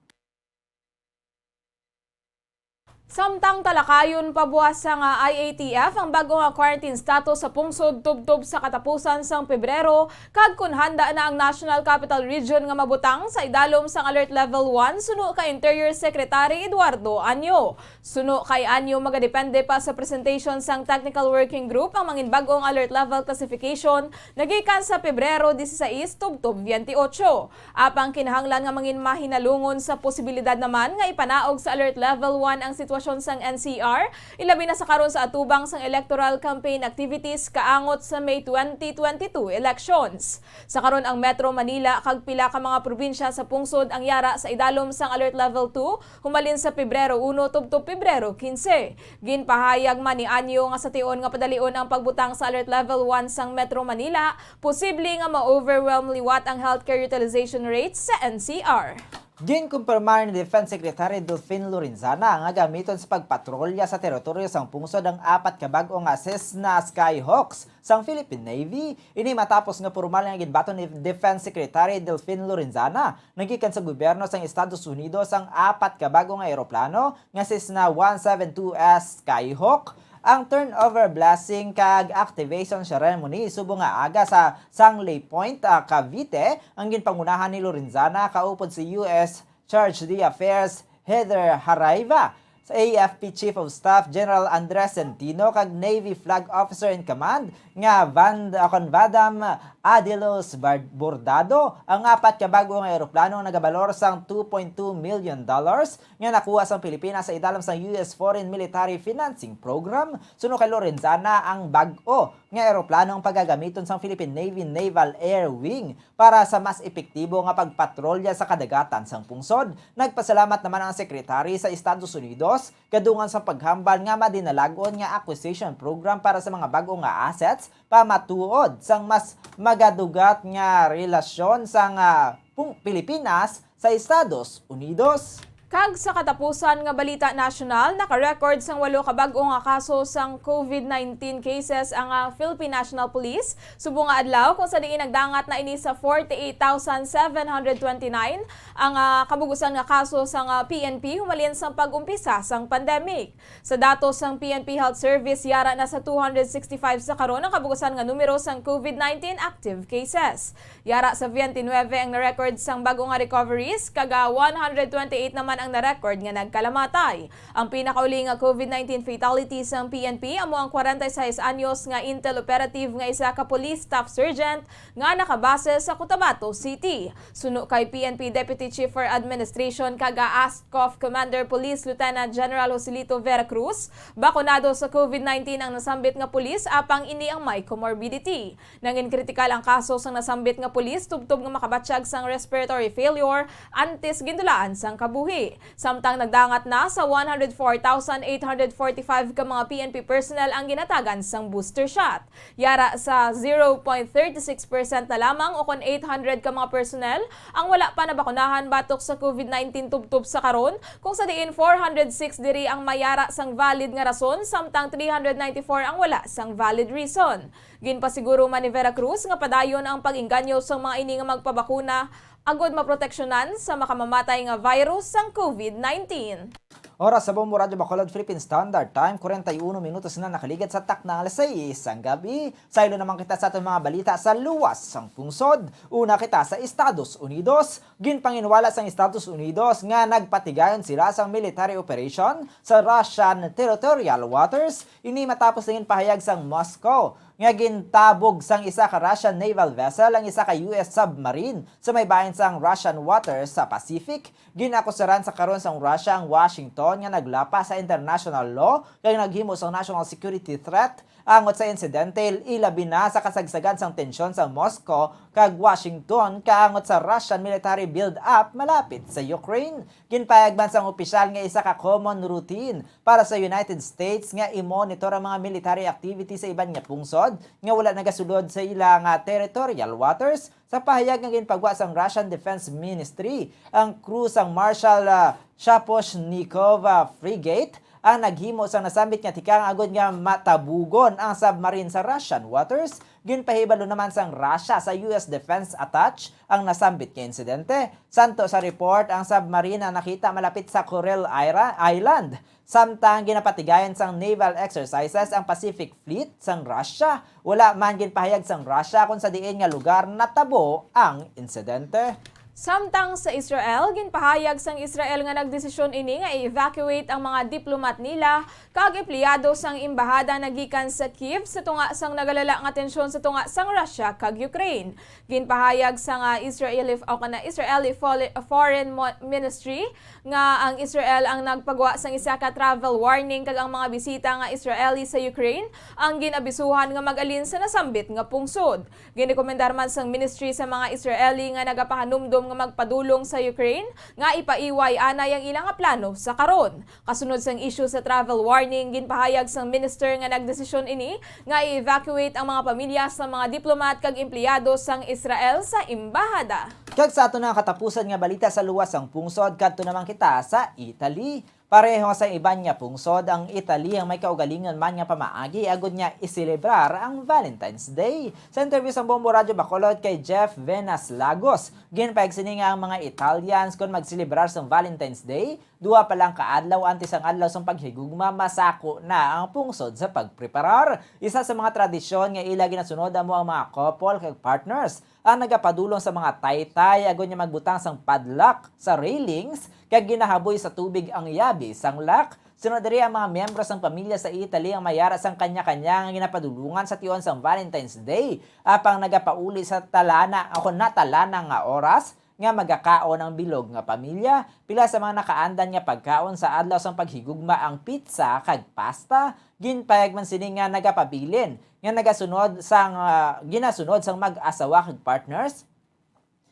Samtang talakayon pa buwas sang I A T F ang bag-o nga quarantine status sa pungsod tubtob sa katapusan sang Pebrero, kag kon handa na ang National Capital Region nga mabutang sa idalom sang Alert Level one, suno kay Interior Secretary Eduardo Anyo. Suno kay Anyo, magadepende pa sa presentation sang Technical Working Group ang mangin bag-ong Alert Level classification nagikan sa Pebrero dieciséis tubtob veintiocho. Apang kinahanglan nga mangin mahinalungon sa posibilidad naman nga ipanaog sa Alert Level one ang sitwasyon sang N C R, ilabi na sa karon sa atubang sang electoral campaign activities kaangot sa May twenty twenty-two elections. Sa karon, ang Metro Manila kag pila ka mga probinsya sa pungsod ang yara sa idalom sang Alert Level two humalin sa Pebrero uno tubtob Pebrero quince. Ginpahayag man ni Anyo nga sa tion nga padalion ang pagbutang sa Alert Level one sang Metro Manila, posible nga ma-overwhelm liwat ang healthcare utilization rates sa N C R. Ginkumpirmar ni Defense Secretary Delfin Lorenzana nga gamiton sa pagpatrolya sa teritoryo sang pungsod ang apat ka bag-o nga Cessna Skyhawks sang Philippine Navy. Ini matapos nga pormal nga ginbaton ni Defense Secretary Delfin Lorenzana nga gikan sa gobyerno sang Estados Unidos ang apat ka bag-o nga eroplano nga Cessna one seven two S Skyhawk. Ang turnover blessing kag activation ceremony subong nga aga sa Sangley Point, ah, Cavite, ang ginpangunahan ni Lorenzana kaupod si U S Charge d'Affaires Heather Haraiva, sa A F P Chief of Staff General Andres Centino, kag Navy Flag Officer in Command nga Van, ah, kon Vadam Adilos Bar-, Bordado. Ang apat ka bag-o nga eroplano nagabalor sang two point two million dollars nga nakuha sang Pilipinas sa idalom sang U S Foreign Military Financing Program. Suno kay Lorenzana, ang bag-o nga eroplano ang pagagamiton sang Philippine Navy Naval Air Wing para sa mas epektibo nga pagpatrolya sa kadagatan sang pungsod. Nagpasalamat naman ang Secretary sa Estados Unidos kadungan sa paghambal nga madinalagon nga acquisition program para sa mga bag-o nga assets pamatuod sang mas magadugat nga relasyon sang, ah, pung-, Pilipinas sa Estados Unidos. Kag sa katapusan nga balita nasyonal, naka-record sang walo ka bag-o nga kaso sang COVID nineteen cases ang, ah, Philippine National Police subong nga adlaw, kung sa diin nagdangat na ini sa forty-eight thousand seven hundred twenty-nine ang, ah, kabugusan nga kaso sang, ah, P N P humalin sang pag-umpisa sang pandemic. Sa datos sang P N P Health Service, yara na sa two hundred sixty-five sa karon ang kabugusan nga numero sang COVID nineteen active cases. Yara sa twenty-nine ang na-record sang bag-o nga recoveries, kag, ah, one hundred twenty-eight naman ang na-record nga nagkalamatay. Ang pinakauli nga COVID nineteen fatality sang P N P amo ang kwarenta y seis anyos nga intel operative nga isa ka police staff sergeant nga nakabase sa Cotabato City. Suno kay P N P Deputy Chief for Administration kag ASCOF Commander Police Lieutenant General Joselito Vera Cruz, bakunado sa COVID nineteen ang nasambit nga pulis, apang ini ang may comorbidity. Nangin kritikal ang kaso sang nasambit nga pulis tubtob nga makabatyag sang respiratory failure antes gindulaan sang kabuhi. Samtang nagdangat na sa one hundred four thousand eight hundred forty-five ka mga P N P personnel ang ginatagan sang booster shot. Yara sa zero point thirty six percent na lamang, o kon eight hundred ka mga personnel, ang wala pa nabakunahan batok sa COVID nineteen tubtob sa karon, kung sa diin four hundred six diri ang may yara sang valid nga rason, samtang three hundred ninety-four ang wala sang valid reason. Ginpasiguro man ni Vera Cruz nga padayon ang pag-engganyo sang mga ini nga magpabakuna agod maproteksyonan sa makamamatay nga virus sang COVID nineteen. Oras sa Bombo Radyo Bacolod, Philippine Standard Time, kwarenta y uno minutos na nakaligad sa takna nga alas sais sang gabi. Saylo naman kita sa aton mga balita sa luwas sang pungsod. Una kita sa Estados Unidos. Ginpanginwala sang Estados Unidos nga nagpatigayon sila sang military operation sa Russian territorial waters. Ini matapos ang pahayag sang Moscow nga gintabog sang isa ka Russian naval vessel ang isa ka U S submarine sa may bahin sang Russian waters sa Pacific. Ginakusaran sa karon sang Russia ang Washington nga naglapas sa international law kag naghimo sang national security threat angot sa insidente, ilabi na sa kasagsagan sang tensyon sa Moscow kag Washington kaangot sa Russian military build-up malapit sa Ukraine. Ginpahayag man sang opisyal nga isa ka common routine para sa United States nga i-monitor ang mga military activity sa iban nga pungsod nga wala nagasulod sa ila nga territorial waters. Sa pahayag nga ginpagwa sang Russian Defense Ministry, ang crew sang Marshal, ah, Shaposhnikov, ah, frigate ang naghimo sang nasambit nga tikang agod nga matabugon ang submarine sa Russian waters. Ginpahibalo naman sang Russia sa U S defense attache ang nasambit nga insidente. Santo sa report, ang submarine ang nakita malapit sa Kuril Ira-, Island. Samtang ginapatigayon sang naval exercises ang Pacific Fleet sang Russia, wala man ginpahayag sang Russia kon sa diin nga lugar natabo ang insidente. Samtang sa Israel, ginpahayag sang Israel nga nagdesisyon ini nga i-evacuate ang mga diplomat nila kag empleyado sang embahada nagikan sa Kyiv sa tunga sang nagalala nga tensyon sa tunga sang Russia kag Ukraine. Ginpahayag sang, ah, Israeli, o kana, Israeli Fo-, Foreign Mo-, Ministry nga ang Israel ang nagpagwa sang isa ka travel warning kag ang mga bisita nga Israeli sa Ukraine ang gin-abisuhan nga mag-alin sa nasambit nga pungsod. Ginrekomendar man sang ministry sa mga Israeli nga nagapahanumdom nga magpadulong sa Ukraine nga ipaiway anay ang ila nga plano sa karon. Kasunod sang issue sa travel warning, ginpahayag sang minister nga nagdesisyon ini nga i-evacuate ang mga pamilya sa mga diplomat kag empleyado sang Israel sa embahada. Kag sa ato na katapusan nga balita sa luwas sang pungsod, kadto naman kita sa Italy. Pareho sa iban nga pungsod, ang Italy ang may kaugalingon man nga pamaagi agud nga iselebrar ang Valentine's Day. Sa interview sang Bombo Radyo Bacolod kay Jeff Venas Lagos, ginpahayag sini nga ang mga Italians kon magselebrar sang Valentine's Day, duha pa lang ka adlaw antes ang adlaw sang paghigugma, masako na ang pungsod sa pagpreparar. Isa sa mga tradisyon nga ila ginasunod amo ang mga couple kag partners ang nagapadulong sa mga taytay agud nga magbutang sang padlock sa railings kag ginahaboy sa tubig ang yabi sang lock. Sunod diri, ang mga miyembro sang pamilya sa Italy ang mayara sang kanya-kanya nga ginapadulungan sa tion sang Valentine's Day, apang nagapauli sa talana o kon natalana nga oras nga magakaon ang bilog nga pamilya. Pila sa mga nakaandan nga pagkaon sa adlaw sang paghigugma ang pizza kag pasta. Ginpayag man sini nga nagapabilin nga nagasunod sang, ah, ginasunod sang mag-asawa kag partners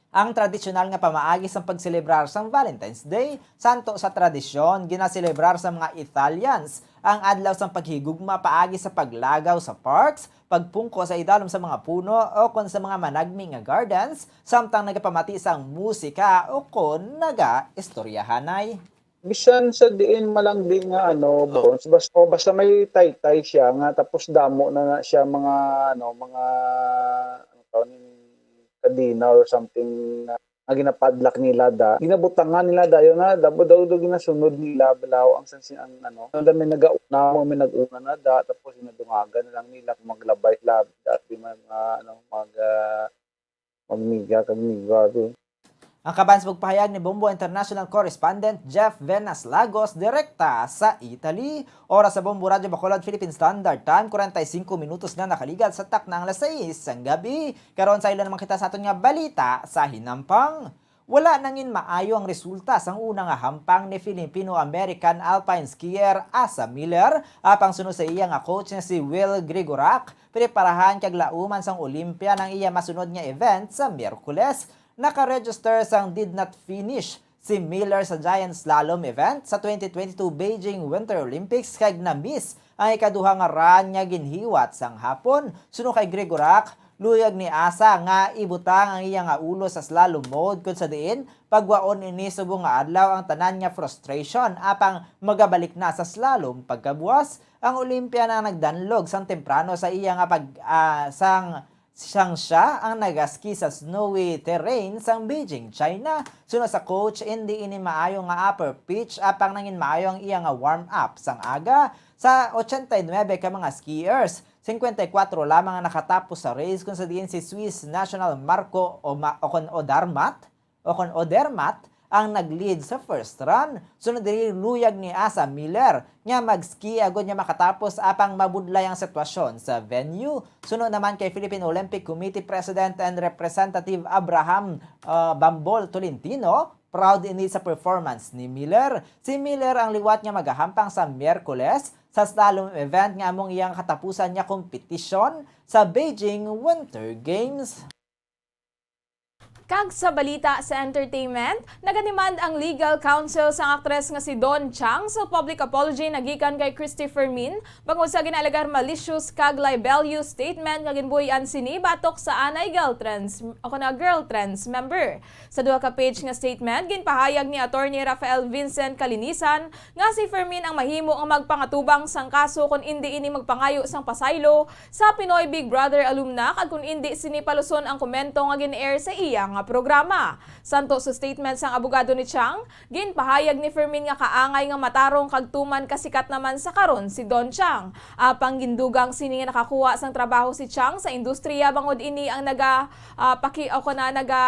ang tradisyonal nga pamaagi sang pagselebrar sang Valentine's Day. Santo sa tradisyon, ginaselebrar sa mga Italians ang adlaw sang paghigugma paagi sa paglagaw sa parks, pagpungko sa idalom sa mga puno o kon sa mga managmi nga gardens, samtang nagapamati sang musika o kon nagaistoryahanay. Bisan sa diin man lang di nga, ano, Oh. Bones, bas-, o basta may taytay siya nga, tapos damo na, na siya mga, ano, mga, ano tawag ni, kadena or something na, nga ginapadlock nila da. Ginabutangan nila dayon na, damo daw, daw ginasunod nila, balaw ang sansi-, ang, ano, ang dami nagauna, mo may nag-una na da, tapos ginadungagan na lang nila kung maglabay sila, dati may mga, ano, mag, ah, magmiga kag miga, di. Ang kaban sa pagpahayag ni Bombo International Correspondent Jeff Venas Lagos, direkta sa Italy. Oras sa Bombo Radyo Bacolod, Philippine Standard Time, kwarenta y singko minutos na nakaligad sa takna nga alas sais sang gabi. Karon, saylo naman kita sa aton nga balita sa hinampang. Wala nangin maayo ang resulta sang una nga hampang ni Filipino-American alpine skier Asa Miller apang sunod sa iya nga coach nga si Will Grigorak. Preparahan kag lauman sang Olympia ang iya masunod nga event sa Miyerkules. Naka-register sang did not finish si Miller sa giant slalom event sa twenty twenty-two Beijing Winter Olympics kag na-miss ang ikaduha nga run nga ginhiwat sang hapon. Suno kay Gregorak, luyag ni Asa nga ibutang ang iya nga ulo sa slalom mode, kun sa diin pagwaon ini subong nga adlaw ang tanan nga frustration, apang magabalik na sa slalom pagkabuas. Ang Olympian ang nagdanlog sang temprano sa iya nga pag, ah, sang, sang siya ang nagaski sa snowy terrain sang Beijing, China. Suno sa coach, indi ini maayo nga upper pitch, apang nangin maayo ang iya nga warm-up sang aga. Sa ochenta y nuebe ka mga skiers, singkwenta y kuwatro lamang ang nakatapos sa race, kun sa diin si Swiss national Marco Oma-, Okon Odarmat, Okon Odermatt ang nag-lead sa first run. Sunod diri, luyag ni Asa Miller nga mag-ski agud nga makatapos, apang mabudlay ang sitwasyon sa venue. Suno naman kay Philippine Olympic Committee President and Representative Abraham, ah, Bambol Tolentino, proud ini sa performance ni Miller. Si Miller ang liwat nga magahampang sa Miyerkules sa slalom event nga among iyang katapusan nga kompetisyon sa Beijing Winter Games. Kag sa balita sa entertainment, nagademand ang legal counsel sang aktres nga si Don Chang sa public apology nagikan kay Christy Fermin bangod sa ginaalegar malicious kag libelous statement nga ginbuhian sini batok sa anay girl trends o kana girl trends member. Sa duha ka page nga statement, ginpahayag ni Attorney Rafael Vincent Kalinisan nga si Fermin ang mahimo nga magpangatubang sang kaso kon indi ini magpangayo sang pasaylo sa Pinoy Big Brother alumna kag kon indi sini paluson ang komento nga gin-air sa iya nga programa. Santo sa statement sang abogado ni Chang, ginpahayag ni Fermin nga kaangay nga matarong kag tuman kasikat naman sa karon si Don Chang. Apang gindugang sini nga nakakuha sang trabaho si Chang sa industriya bangod ini ang naga, ah, paki-, o kana naga,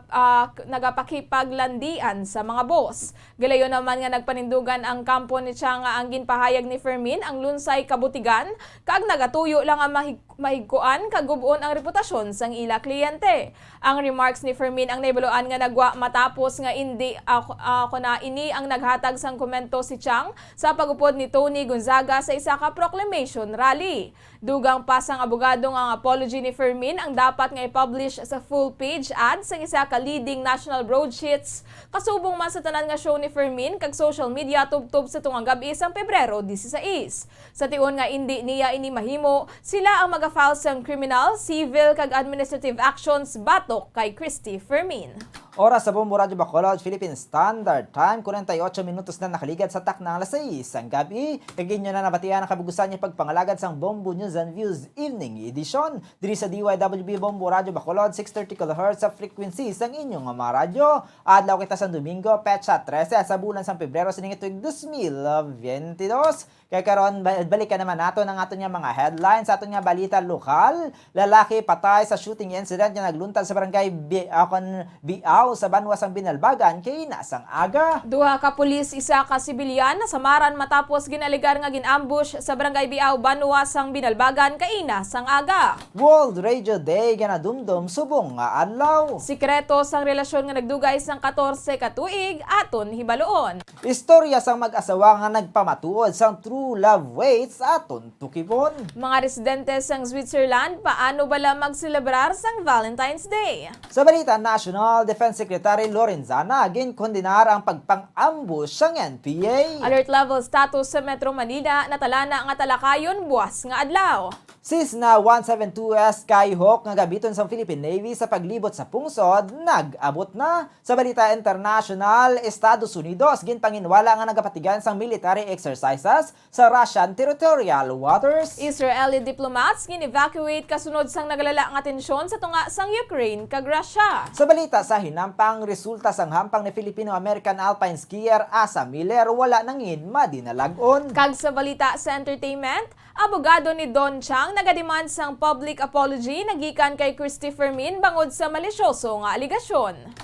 ah, nagapakipaglandian sa mga boss. Gilayon naman nga nagpanindugan ang kampo ni Chang nga ang ginpahayag ni Fermin ang lunsay kabutigan kag nagatuyo lang nga mahig-, mahigkuan kag gub-on ang reputasyon sang ila kliyente. Ang remarks ni Fermin ang nahibaluan nga nagwa matapos nga indi ako, ako na ini ang naghatag sang komento si Chang sa pag-upod ni Tony Gonzaga sa isa ka proclamation rally. Dugang pa sang abogado nga ang apology ni Fermin ang dapat nga i-publish sa full page ad sang isa ka leading national broadsheets, kasubong man sa tanan nga show ni Fermin kag social media tubtob sa tunga gab-i sang Pebrero dieciséis. Sa tion nga indi niya ini mahimo, sila ang maga-file sang criminal, civil kag administrative actions batok kay Christy Fermin. Oras sa Bombo Radyo Bacolod, Philippine Standard Time, kwarenta y ocho minutos na nakaligad sa takna alas sais sang gab-i. Kag inyo na nabatian ang kabug-usan nga pagpangalagad sang Bombo News and Views Evening Edition diri sa D Y W B Bombo Radyo Bacolod, six thirty kilohertz sa frequency sang inyong mga radyo. Adlaw kita sang Domingo, petsa trese sa bulan sang Pebrero sining tuig dos mil veintidós. Kay karon, ba-, balikan naman naton ang aton nga mga headlines sa aton nga balita lokal. Lalaki patay sa shooting incident nga nagluntad sa barangay Bi-, ah, kon Biao sa banwa sang Binalbagan kaina sang aga. Duha ka pulis, isa ka sibilyan nasamaran matapos ginaalegar nga gin-ambush sa barangay Biao, banwa sang Binalbagan kaina sang aga. World Radio Day nga nadumdom subong nga adlaw. Sikreto sang relasyon nga nagdugay sang katorse ka tuig aton hibaluon. Istorya sang mag-asawa nga nagpamatuod sang true love waits aton tukibon. Mga residente sang Switzerland, paano bala magselebrar sang Valentine's Day? Sa balita national, Defense Secretary Lorenzana ginkondenar ang pagpang-ambush sang N P A. Alert level status sa Metro Manila natalana nga talakayon buas nga adlaw. Cessna one seven two Skyhawk nga gamiton sang Philippine Navy sa paglibot sa pungsod nag-abot na. Sa balita international, Estados Unidos ginpanginwala nga nagapatigan sang military exercises sa Russian territorial waters. Israeli diplomats gin-evacuate kasunod sang nagalala nga tensyon sa tunga sang Ukraine kag Russia. Sa balita sa hinampang, resulta sang hampang ni Filipino-American alpine skier Asa Miller wala nangin madinalag-on. Kag sa balita sa entertainment, abogado ni Don Chang nagademand sang public apology nagikan kay Christy Fermin bangod sa malisyoso nga alegasyon.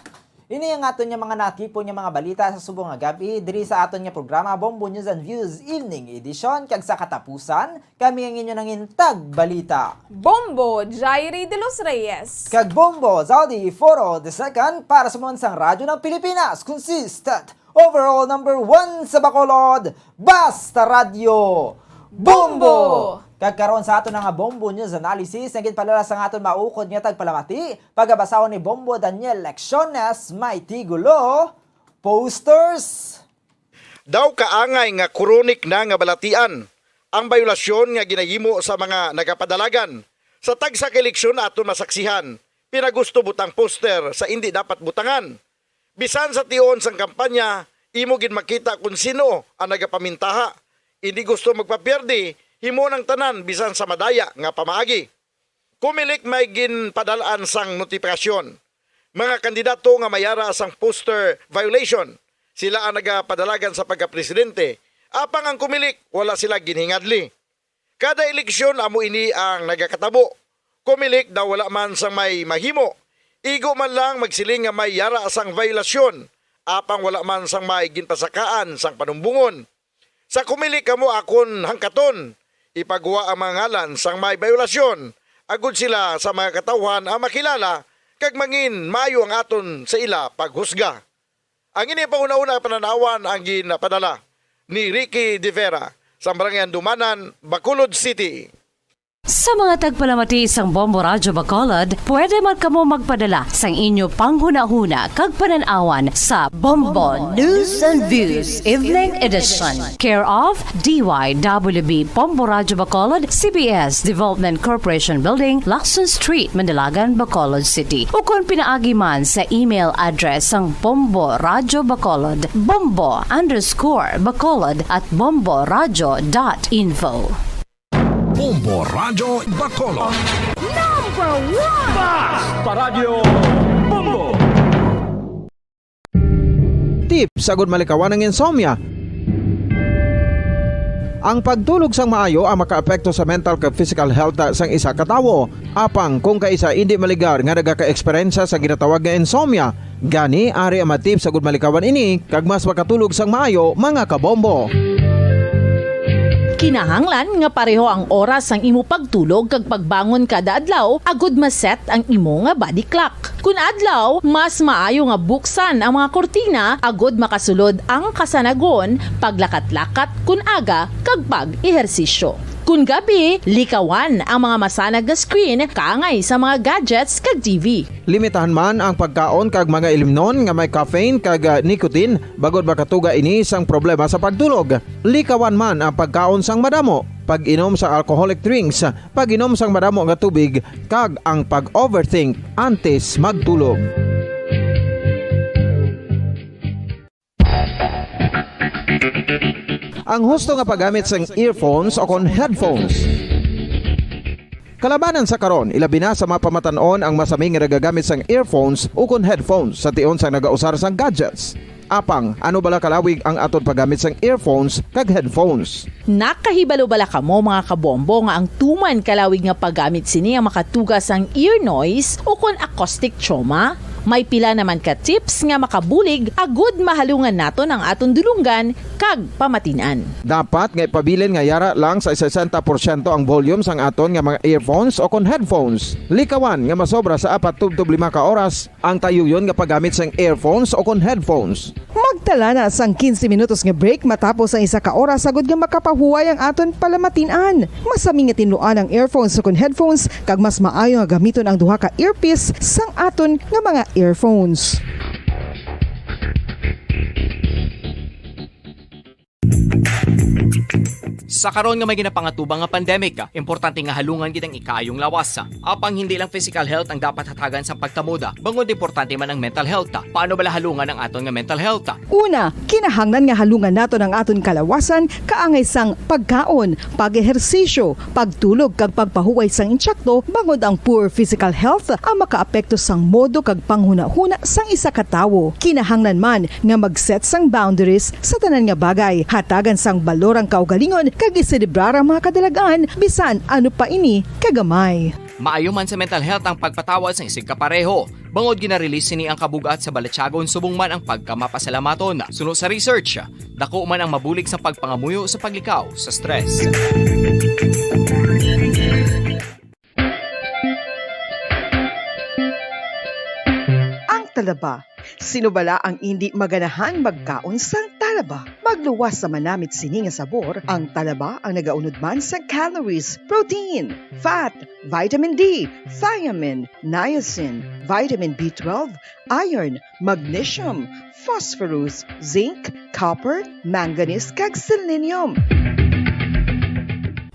Ini ang aton nga mga natipon nga mga balita sa subong nga gab-i diri sa aton nga programa, Bombo News and Views Evening Edition. Kag sa katapusan, kami ang inyo nangin tagbalita, Bombo Jairi de los Reyes. Kag Bombo Zaudi Foro the second para sa Mansang Radyo ng Pilipinas. Consistent, overall number one sa Bacolod, Basta Radyo, Bombo! Bombo! Kag karon sa aton nga Bombo News Analysis, nga ginpadala sang aton maukod nga tagpalamati, pagabasahon ni Bombo Daniel Lecciones, may titulo, Posters? Daw kaangay nga kronik na nga balatian ang bayolasyon nga ginahimo sa mga nagapadalagan sa tagsa ka eleksyon aton masaksihan, pinagusto butang poster sa indi dapat butangan. Bisan sa tion sang kampanya, imo gid makita kon sino ang nagapamintaha. Indi gusto magpapiyerde, himo nang tanan bisan sa madaya nga pamaagi. Comelec may ginpadal-an sang notifikasyon. Mga kandidato nga may yara sang poster violation, sila ang nagapadalagan sa pagkapresidente, apang ang Comelec wala sila ginhingadli. Kada eleksyon amo ini ang nagakatabo. Comelec daw wala man sang may mahimo. Igo man lang magsiling nga may yara sang violasyon, apang wala man sang may ginpasakaan sang panumbongon. Sa Comelec kamo akon hangkaton, ipagwa ang mga ngalan sang may biolasyon, agod sila sa mga katawhan ang makilala, kag mangin maayo ang aton sa ila paghusga. Ang ini pahunahuna panan-awan ang ginpadala ni Ricky De Vera sa Barangay Andumanan, Bacolod City. Sa mga tagpalamati sang Bombo Radyo Bacolod, pwede man kamo magpadala sang inyo panghunahuna kag panan-awan sa Bombo News and Views Evening Edition, care of D Y W B Bombo Radyo Bacolod, C B S Development Corporation Building, Lacson Street, Mandilagan, Bacolod City, ukon pinaagi man sa email address sang Bombo Radyo Bacolod, bombo underscore bacolod at bombo radyo dot info. Bombo Radyo Bacolod. Number one! Basta Radyo Bombo! Tips agud malikawan ang insomnia. Ang pagtulog sang maayo ang makaapekto sa mental kag physical health sang isa ka tawo. Apang kung kaisa indi maligar nga nagaka-eksperyensya sa ginatawag nga insomnia, gani ari ang mga tips agud malikawan ini kag mas makatulog sang maayo, mga kabombo. Kinahanglan nga pareho ang oras sang imo pagtulog kag pagbangon kada adlaw agud ma-set ang imo nga body clock. Kun adlaw, mas maayo nga buksan ang mga kurtina agud makasulod ang kasanagon, paglakat-lakat kun aga, kag pag-ehersisyo. Kun gabi, likawan ang mga masanag nga screen kaangay sa mga gadgets kag T V. Limitahan man ang pagkaon kag mga ilimnon nga may caffeine kag, ah, nicotine, bangod makatuga ini sang problema sa pagtulog. Likawan man ang pagkaon sang madamo, pag-inom sa alcoholic drinks, pag-inom sang madamo nga tubig, kag ang pag-overthink antes magtulog. Ang husto nga paggamit sang earphones o kon headphones. Kalabanan sa karon, ilabi na sa mga pamatan-on ang masami nga nagagamit sang earphones o kon headphones sa tion sang nagausar sang gadgets. Apang, ano bala kalawig ang aton paggamit sang earphones kag headphones? Nakahibalo bala kamo, mga kabombo, nga ang tuman kalawig nga paggamit sini ang makatuga sang ear noise o kon acoustic trauma? May pila naman ka tips nga makabulig agud mahalungan naton ang aton dulonggan kag pamatin-an. Dapat nga ipabilin nga yara lang sa sesenta porsyento ang volume sang aton nga mga earphones o kon headphones. Likawan nga masobra sa apat tubtob lima ka oras ang tayuyon nga paggamit sang earphones o kon headphones. Magtala na sang quince minutos nga break matapos ang isa ka oras, agud nga makapahuway ang aton palamatin-an. Masami nga tinluan ang earphones o kon headphones, kag mas maayo nga gamiton ang duha ka earpiece sang aton nga mga earphones. Sa karon nga may ginapangatubang nga pandemic, importante nga halungan gid ang ikaayong lawas. Apang hindi lang physical health ang dapat hatagan sa pagtamuda, bangod importante man ang mental health. Paano bala halungan ang aton nga mental health? Una, kinahanglan nga halungan naton ang aton kalawasan kaangay sang pagkaon, pag-ehersisyo, pagtulog kag pagpahuway sang insakto, bangod ang poor physical health ang makaapekto sang modo kag panghunahuna sang isa ka tawo. Kinahanglan man nga mag-set sang boundaries sa tanan nga bagay, hatagan sang balor ang kaugalingon kag iselebrar ang mga kadalag-an, bisan ano pa ini kagamay. Maayo man sa mental health ang pagpatawad sang isigkapareho, bangod gina-release sini ang kabug-at sa balatyagon subong man ang pagkamapasalamaton. Suno sa research, dako man ang mabulig sa pagpangamuyo sa paglikaw sa stress. Ang talaba. Sino bala ang indi maganahan magkaon sang talaba? Pagluwas sa manamit sini nga sabor, ang talaba ang nagaunod man sa calories, protein, fat, vitamin D, thiamine, niacin, vitamin B twelve, iron, magnesium, phosphorus, zinc, copper, manganese, kag selenium.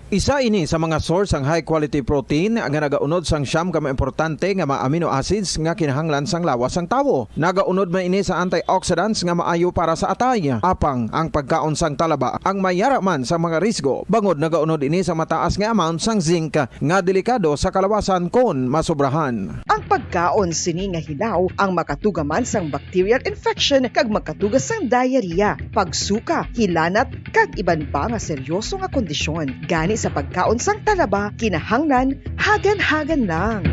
Isa ini sa mga source sang high quality protein nga nagaunod sang siyam ka mga importante nga mga amino acids nga kinahanglan sang lawas sang tawo. Nagaunod man ini sa antioxidants nga maayo para sa atay. Apang ang pagkaon sang talaba ang may yara man sa mga risgo, bangod nagaunod ini sa mataas nga amount sang zinc nga delikado sa kalawasan kon masobrahan. Ang pagkaon sini nga hilaw ang makatuga man sang bacterial infection kag makatuga sang diarrhea, pagsuka, hilanat, kag iban pa nga seryoso nga kondisyon. Gani sa pagkaon sang talaba, kinahanglan hagan-hagan lang.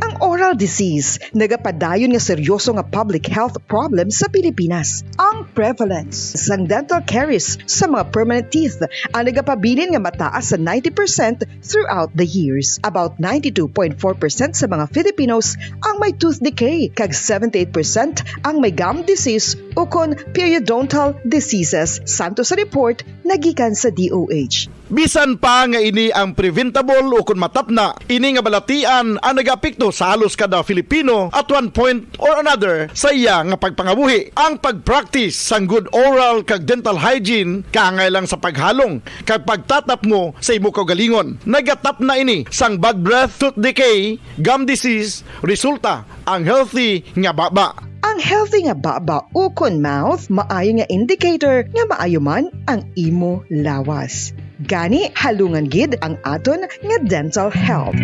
Ang oral disease nagapadayon nga seryoso nga public health problem sa Pilipinas. Ang prevalence sang dental caries sa mga permanent teeth ang nagapabilin nga mataas sa ninety percent throughout the years. About ninety-two point four percent sa mga Filipinos ang may tooth decay, kag seventy-eight percent ang may gum disease ukon periodontal diseases, santo sa report nga gikan sa D O H. Bisan pa nga ini ang preventable ukon matapna, ini nga balatian ang nagaapekto sa halos kada Filipino at one point or another sa iya nga pagpangabuhi. Ang pag-practice sang good oral kag dental hygiene kaangay lang sa paghalong kag pagtatapmo sa imo kaugalingon. Nagatapna ini sang bad breath, tooth decay, gum disease, resulta ang healthy nga baba. Ang healthy nga baba ukon mouth maayo nga indicator nga maayo man ang imo lawas. Gani, halungan gid ang aton nga dental health.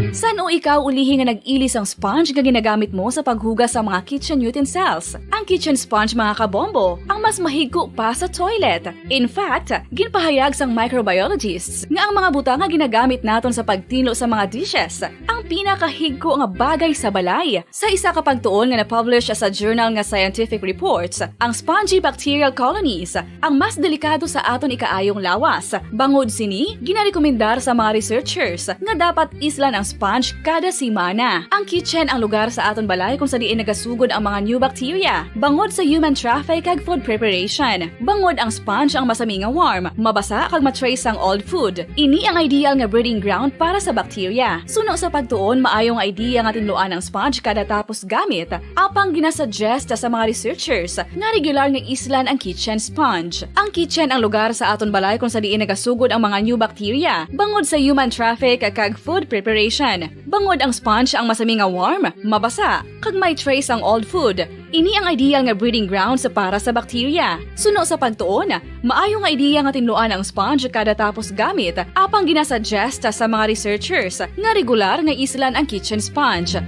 San-o ikaw ulihi nga nag-ili sang sponge nga ginagamit mo sa paghugas sa mga kitchen utensils? Ang kitchen sponge, mga kabombo, ang mas mahigko pa sa toilet. In fact, ginpahayag sang microbiologists nga ang mga butang nga ginagamit naton sa pagtinlo sa mga dishes ang pinakahigko nga bagay sa balay. Sa isa ka pagtuon nga na-publish sa journal nga Scientific Reports, ang spongy bacterial colonies ang mas delikado sa aton ikaayong lawas. Bangod sini, ginarekomendar sa mga researchers nga dapat islan ang sponge kada semana. Ang kitchen ang lugar sa aton balay kung sa diin nagasugod ang mga new bacteria bangod sa human traffic kag food preparation. Bangod ang sponge ang masami nga warm, mabasa kag ma-trace sang old food. Ini ang ideal nga breeding ground para sa bacteria. Suno sa pagtuon, maayo nga idea nga tinluan ang sponge kada tapos gamit. Apang ginasuggest sa mga researchers nga regular nga islan ang kitchen sponge. Ang kitchen ang lugar sa aton balay kung sa diin nagasugod ang mga new bacteria bangod sa human traffic kag food preparation. Bangod ang sponge ang masami nga warm, mabasa, kag may trace ang old food. Ini ang ideal nga breeding grounds para sa bacteria. Suno sa pagtuon, maayo nga idea nga tinluan ang sponge kada tapos gamit, apang ginasuggest sa mga researchers nga regular nga islan ang kitchen sponge.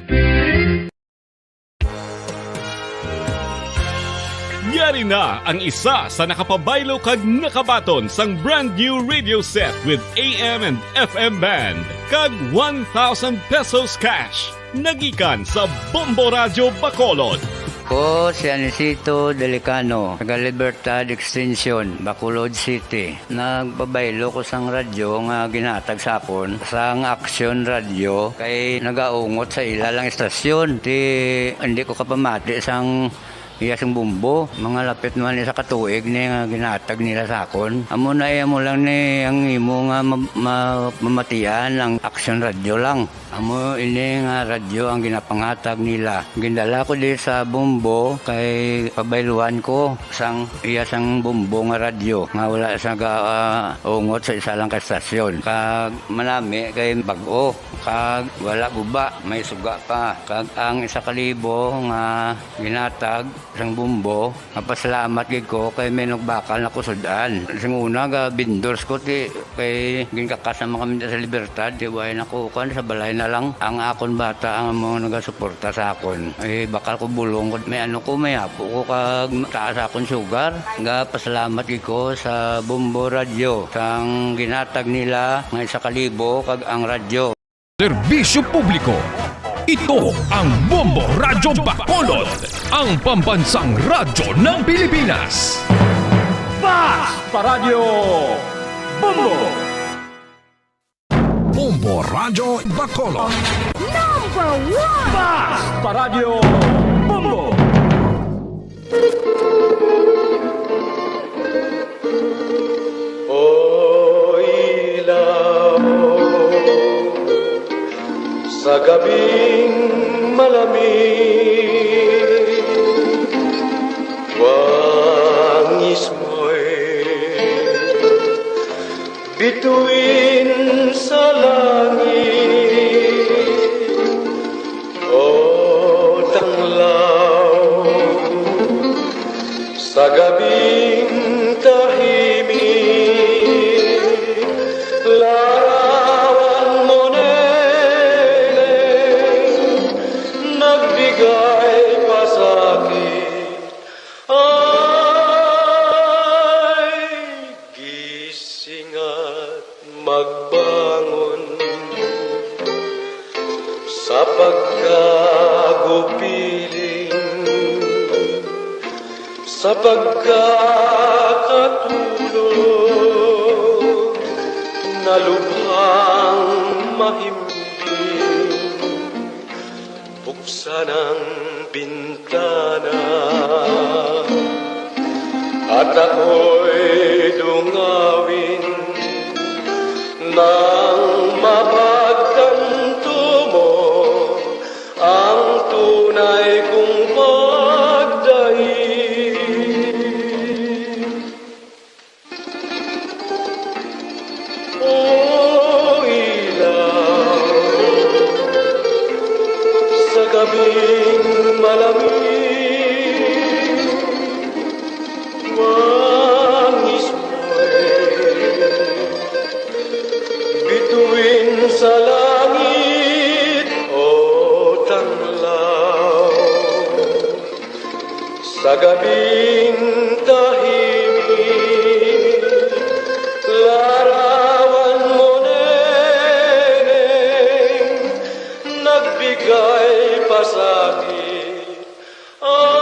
Yari na ang isa sa nakapabaylo kag nakabaton sang brand new radio set with A M and F M band kag one thousand pesos cash. Nagikan sa Bombo Radyo Bacolod. Ko si Anisito Delicano, taga Libertad Extension, Bacolod City. Nagpabaylo ko sang radyo nga ginhatag sa akon sang Action Radio kay nagaungot sa ila lang istasyon. Ti, hindi ko kapamati sang iya sang bombo. Mga lapit naman isa ka tuig ni nga ginhatag nila sa akon. Amo na, eh, amo lang ni ang imo nga ma-, ma-, mamatian ang Action Radio lang. Amo ini nga radyo ang ginapanghatag nila. Gindala ko di sa bombo kay pabayluan ko sang iya sang bombo nga radyo nga wala sa ga, ah, ungot sa isa lang ka stasyon. Kag manami kay bag-o, kag wala guba, may suga pa. Kag ang isa ka libo nga ginatag sang bombo, mapasalamat gid ko kay may nagbakal na ko sud-an. Sing una, ga vendors ko, ti, kay ginkakas naman kami sa Libertad, ti, way na ko, kuwan, sa balay na lang. Ang akon bata ang amo nagasuporta sa akon. Eh, bakal ko bulong ko, may ano ko, may apo ko, kag taas akon sugar. Ga pasalamat gid ko sa Bombo Radio, sang ginatag nila nga isa ka libo, kag ang radyo. Serbisyo publiko. Ito ang Bombo Radyo Bacolod, ang pambansang radyo ng Pilipinas. Fast Paradyo Bombo! Bombo Radyo Bacolod. Number one! Bas! Paradyo Bombo! O ilaw, sa gabing malamig, wangis mo'y bituin sa langit, o tanglaw, sa gabing tahimik, larawan mo, Neneng, nagbigay pasakit. Ay, gising at magbangon sa pagkagupiling, sa pagkakatulog, na lubhang mahimbing. Buksan ang bintana at ako'y dungawin nang mapagtanto mo ang tunay kong pagdaig. O ilaw, sa gabing malamig, wangis mo'y bituin sa langit, o tanglaw. Sa gabing tahimik, larawan mo, Neneng, nagbigay pasakit. Ay,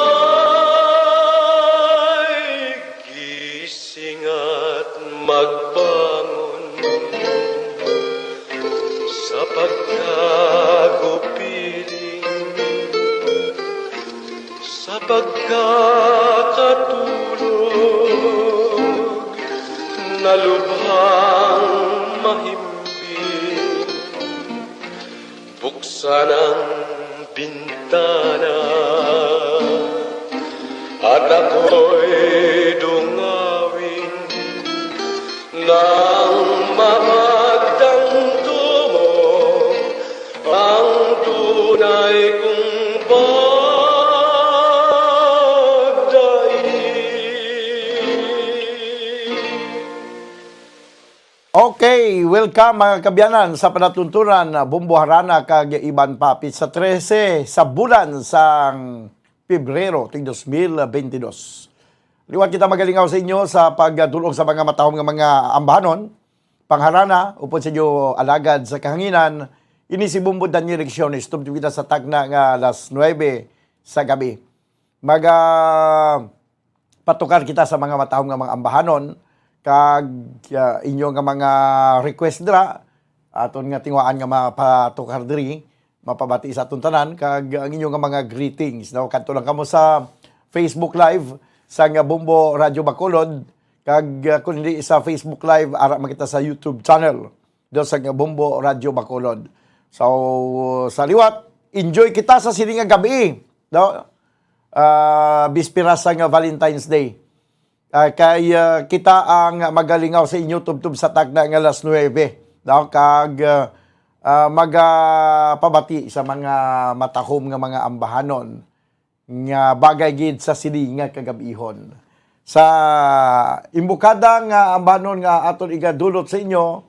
gising at magbangon sa pagkagupiling, sa pagkakatulog, na lubhang mahimbing. Buksan ang bintana at ako'y dungawin nang mapagtanto mo ang tunay kong pagdaig. Okay, welcome, mga kaabyanan, sa palatuntunan, Bombo, Harana kag iban pa. Pitsa trese sa bulan sang Pebrero tuig dos mil bentidós. Liwat kita magalingaw sa inyo sa pagdul-ong sa mga matahom nga mga ambahanon, pangharana, upod sa inyo alagad sa kahanginan. Ini si Bombo Daniel Lecciones, tubtob kita sa takna nga alas nuebe sa gabi. Maga patukar kita sa mga matahom nga mga ambahanon, kag, ah, inyo nga mga request dira, aton nga tinguhaan nga mapatukar diri, mapabati sa aton tanan, kag ang inyo nga mga greetings, no? Kadto lang kamo sa Facebook Live sang Bombo Radyo Bacolod, kag, ah, kung hindi sa Facebook Live, ara man kita sa YouTube channel do sa Bombo Radyo Bacolod. So, sa liwat, enjoy kita sa sini nga gabi, no? Ah, bispera sang Valentine's Day. Ah, kay, ah, kita ang magalingaw sa inyo tubtob sa takna nga alas nuebe, no? Kag, ah, ah, magapabati sa mga matahom nga mga ambahanon nga bagay gid sa sini nga kagab-ihon. Sa imbukada nga ambahanon nga aton igadulot sa inyo,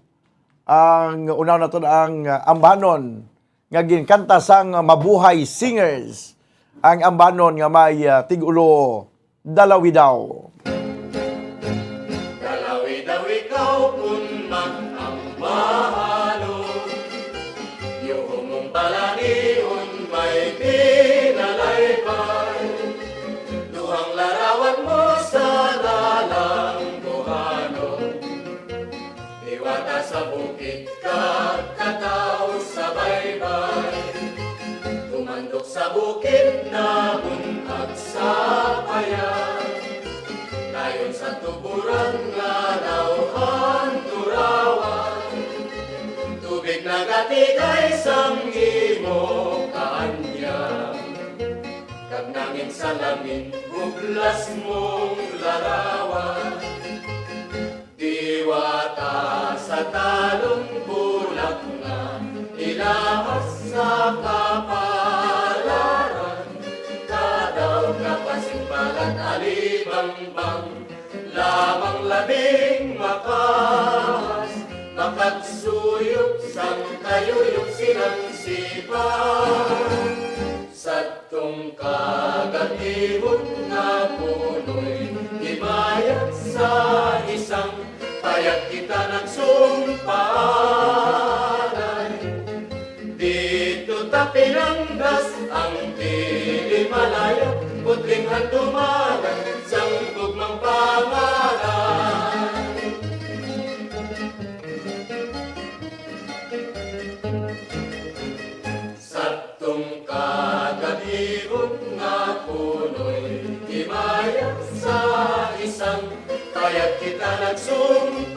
ang unaw naton ang ambahanon nga ginkanta sang Mabuhay Singers, ang ambahanon nga may, ah, tig-ulo, Dalawidaw. Dalawidaw ikaw kun man ang mahalon. Yuhong mong balanion may pinalaypay. Duhang larawan mo sa dalangguhanon. Iwan Bata sa bukid kag kataw sa baybay, tumandok sa bukid, nabun-ag sa paya. Dayon sa tuburan nga daw ang turawan, tubig nagatigay sang imo kaanyang, kag nangin sa langin bublas mong larawan. Diwata sa talong bulak nga ilahas sa kapalaran, kadaw ka pasimpalan alibangbang, lamang labing makas, makagsuyop sang kayuyop silang sipan. Sadtong kagab-ihon nga punoy himayat sa isang payag kita nagsumpalay. Dito ta pinanggas ang dili malaya, putling handumanan sang gugmang pangalan. Sadtong kagab-ihon nga punoy himaya sa isang payag kita nagsumpalay.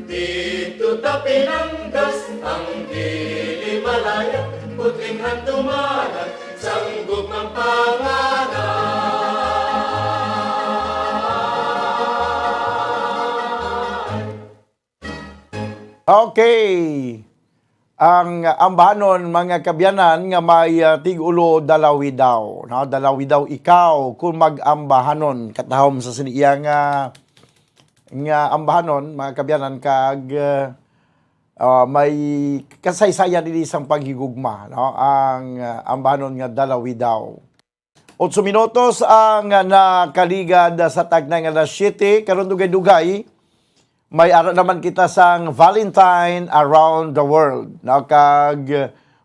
Dito ta pinanggas ang dili malaya, putling handumanan sang gugmang pangalan. Okay. Ang ambahanon, mga kabyanan, nga may, ah, tig-ulo, dalawi daw, no? Dalawi daw ikaw kung mag-ambahanon. Katahom sa sini iya nga, nga ambahanon, mga kabyanan, kag, ah, ah, may kasaysayan ini sang paghigugma, no? Ang, ah, ambahanon nga dalawi daw. Otso minutos ang nakaligad sa tagnay nga alas siyete. Karon, dugay-dugay, may ara naman kita sang Valentine Around the World, no? Kag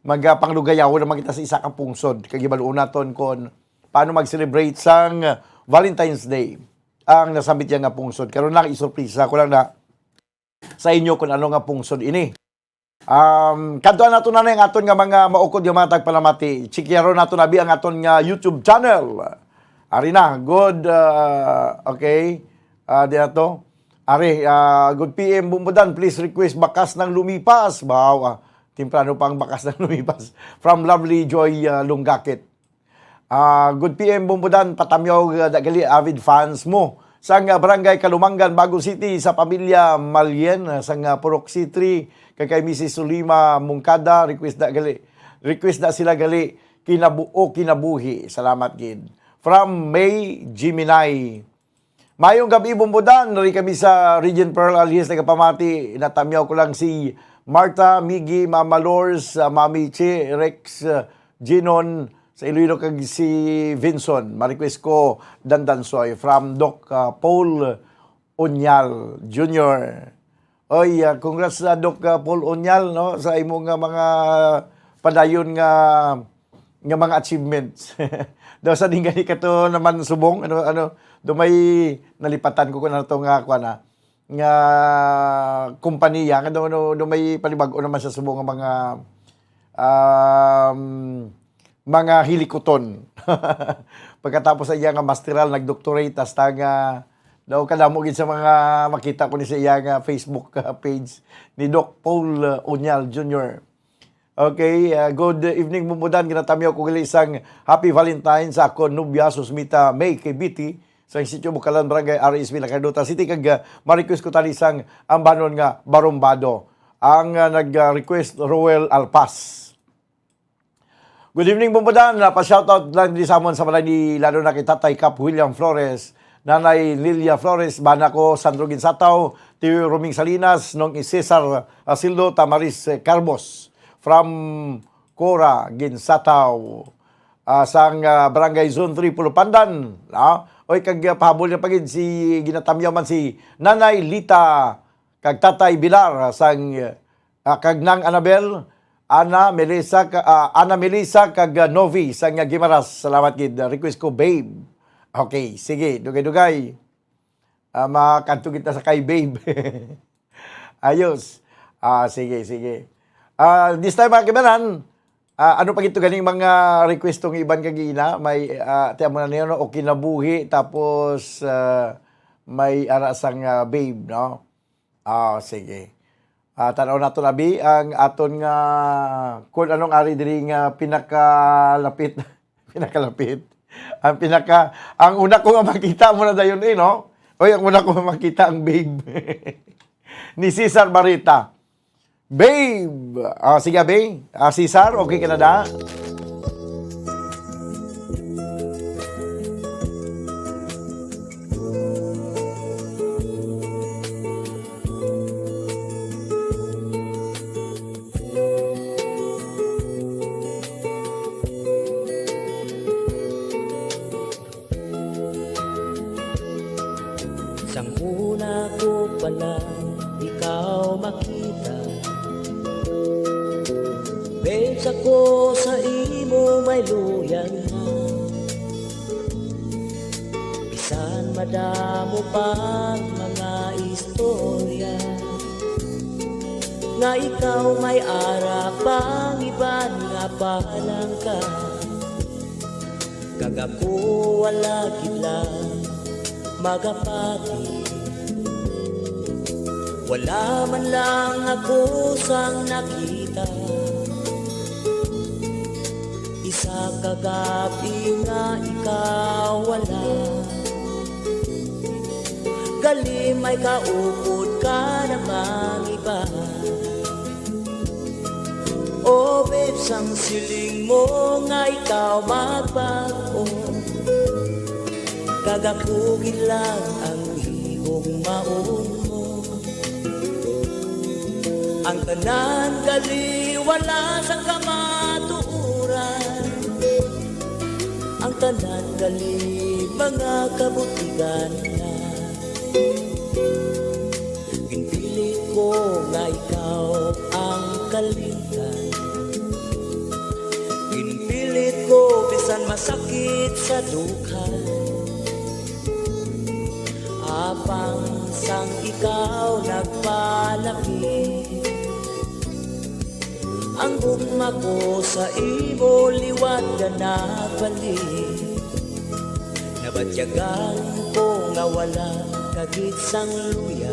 magapanglugayaw naman kita sa isa ka pungsod. Kag ibaluon naton kung paano mag-celebrate sang Valentine's Day ang nasambit niya nga pungsod. Karon lang, isurpresa ko lang na sa inyo kung ano nga pungsod ini. Um, kadtuan nato na ang aton nga mga maukod nga mga tagpalamati. Chikyaron nato na bi ang aton nga YouTube channel. Ari na, good, uh, okay. Uh, di ato. Ari, uh, good P M Bumbudan, please request Bakas ng Lumipas. Wow, uh, temprano pa ang Bakas ng Lumipas. From Lovely Joy, uh, Lunggakit. Ah, good P M Bumbudan, patamyaw, ah, da gali, avid fans mo. Sang, ah, Barangay Kalumangan, Bago City, sa pamilya Malien, ah, sang, ah, Purok C three, kay, kay Missus Sulima Mungkada, request da gali. Request da sila gali, Kinabu-, o Kinabuhi. Salamat gid. From May Jiminay. Mayong gabi, Bumbudan. Nari kami sa Regent Pearl Alhis, nagapamati. Natamyaw ko lang si Martha, Miggy, Mama Lors, ah, Mami Che, Rex, ah, Ginon, sa Iloilo, kag si Vinson. Ma-request ko, Dandansoy, from Doc, ah, Paul Onyal Junior. Oy, ah, congrats sa Doc, ah, Paul Onyal, no, sa imo nga mga padayon nga, nga mga achievements. Daw sa ding gani ka to naman subong, ano, ano, do may nalipatan ko kung ano to nga, kuwan, ah, nga kompanya, nga do, do, do may panibag-o naman sa subong nga mga, um, mga hilikuton. Pagkatapos sa iya nga masteral, nag-doctorate, hasta nga daw kadamo gid sa mga makita ko ni sa iya nga Facebook, ah, page ni Doc Paul, ah, Uñal Junior. Okay, ah, good evening, Bumbudan. Ginatamyaw ko gali sang Happy Valentine sa akon nobya, Susmita May Kibiti, sang Sitio Bukalan, Barangay R S B, Lacarnota City, kag, ah, ma-request ko tani sang ambanon nga Barumbado. Ang, ah, nag-request, Roel Alpas. Good evening, Bumbudan. Pa-shoutout lang di sa amon sa balay ni, lalo na kay Tatay Cap William Flores, Nanay Lilia Flores, bana ko, Sandro Ginsataw, Tio Roming Salinas, Nong Cesar Asildo, Tamaris, eh, Carbos, from Cora Ginsataw, ah, sang, ah, Barangay Zone three, Pulupandan, no? Oy, kag, ah, pahabol na pa gid si, ginatamyaw man si Nanay Lita kag Tatay Bilar sang, ah, kag Nang Anabel, Ana, Melissa, ka-, ah, Ana Melissa kag, ah, Novi sang, ah, Guimaras. Salamat gid. Request ko, Babe. Okay, sige, dugay-dugay. Ah, makadto kita sa kay babe. Ayos. Ah, sige, sige. Ah, this time, mga kaibanan, ah, ano pa gito ganing mga request tong iban kagina? May, ah, tiyan mo na niyo, no? O kinabuhi, tapos, ah, may ara sang, ah, babe, no? Ah, sige. Ah, tanaw nato na, bi, ang aton nga, kung anong ari diri nga pinakalapit, pinakalapit. Ang pinaka, ang una ko nga makita mo na dayon, eh, no? Oy, ang una ko nga makita ang babe. Ni Cesar Barita. Babe! Ah, sige, babe. Ah, Cesar, okay ka na da? Sang una ko pa lang ikaw makita, babes, ako sa imo may luyag na. Bisan madamo pa ang mga istorya nga ikaw may ara pang iban nga palangga, kag ako wala gid lang magapati. Wala man lang ako sang nakita. Isa ka gab-i nga ikaw wala. Gali may kaupod ka namang iba. O babes, ang siling mo nga ikaw magbag-o, kag ako gid lang ang higugmaon mo. Ang tanan gali wala sa kamatuoran. Ang tanan gali mga kabutigan na. Ginpilit ko nga ikaw ang kalimtan. Ginpilit ko bisan masakit sa dughan. Apang sang ikaw nagpalapit, ang gugma ko sa imo liwat ka nagbalik. Nabatyagan ko nga wala ka gid sang luya.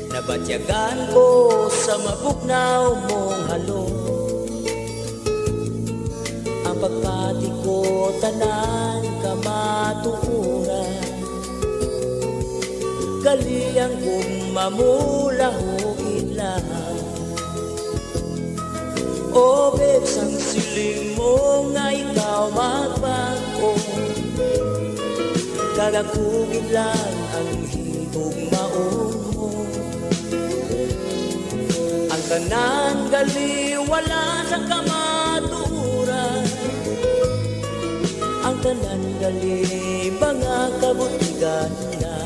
Nabatyagan ko sa mabugnaw mong halong. Ang pagpati ko tanan kamatuoran. Gali ang gugma mo lahugid lang. O babes, ang siling mo nga ikaw magbag-o, kag ako gid lang ang higugmaon mo. Ang tanan gali wala sa kamatuoran. Ang tanan gali mga kabutigan na.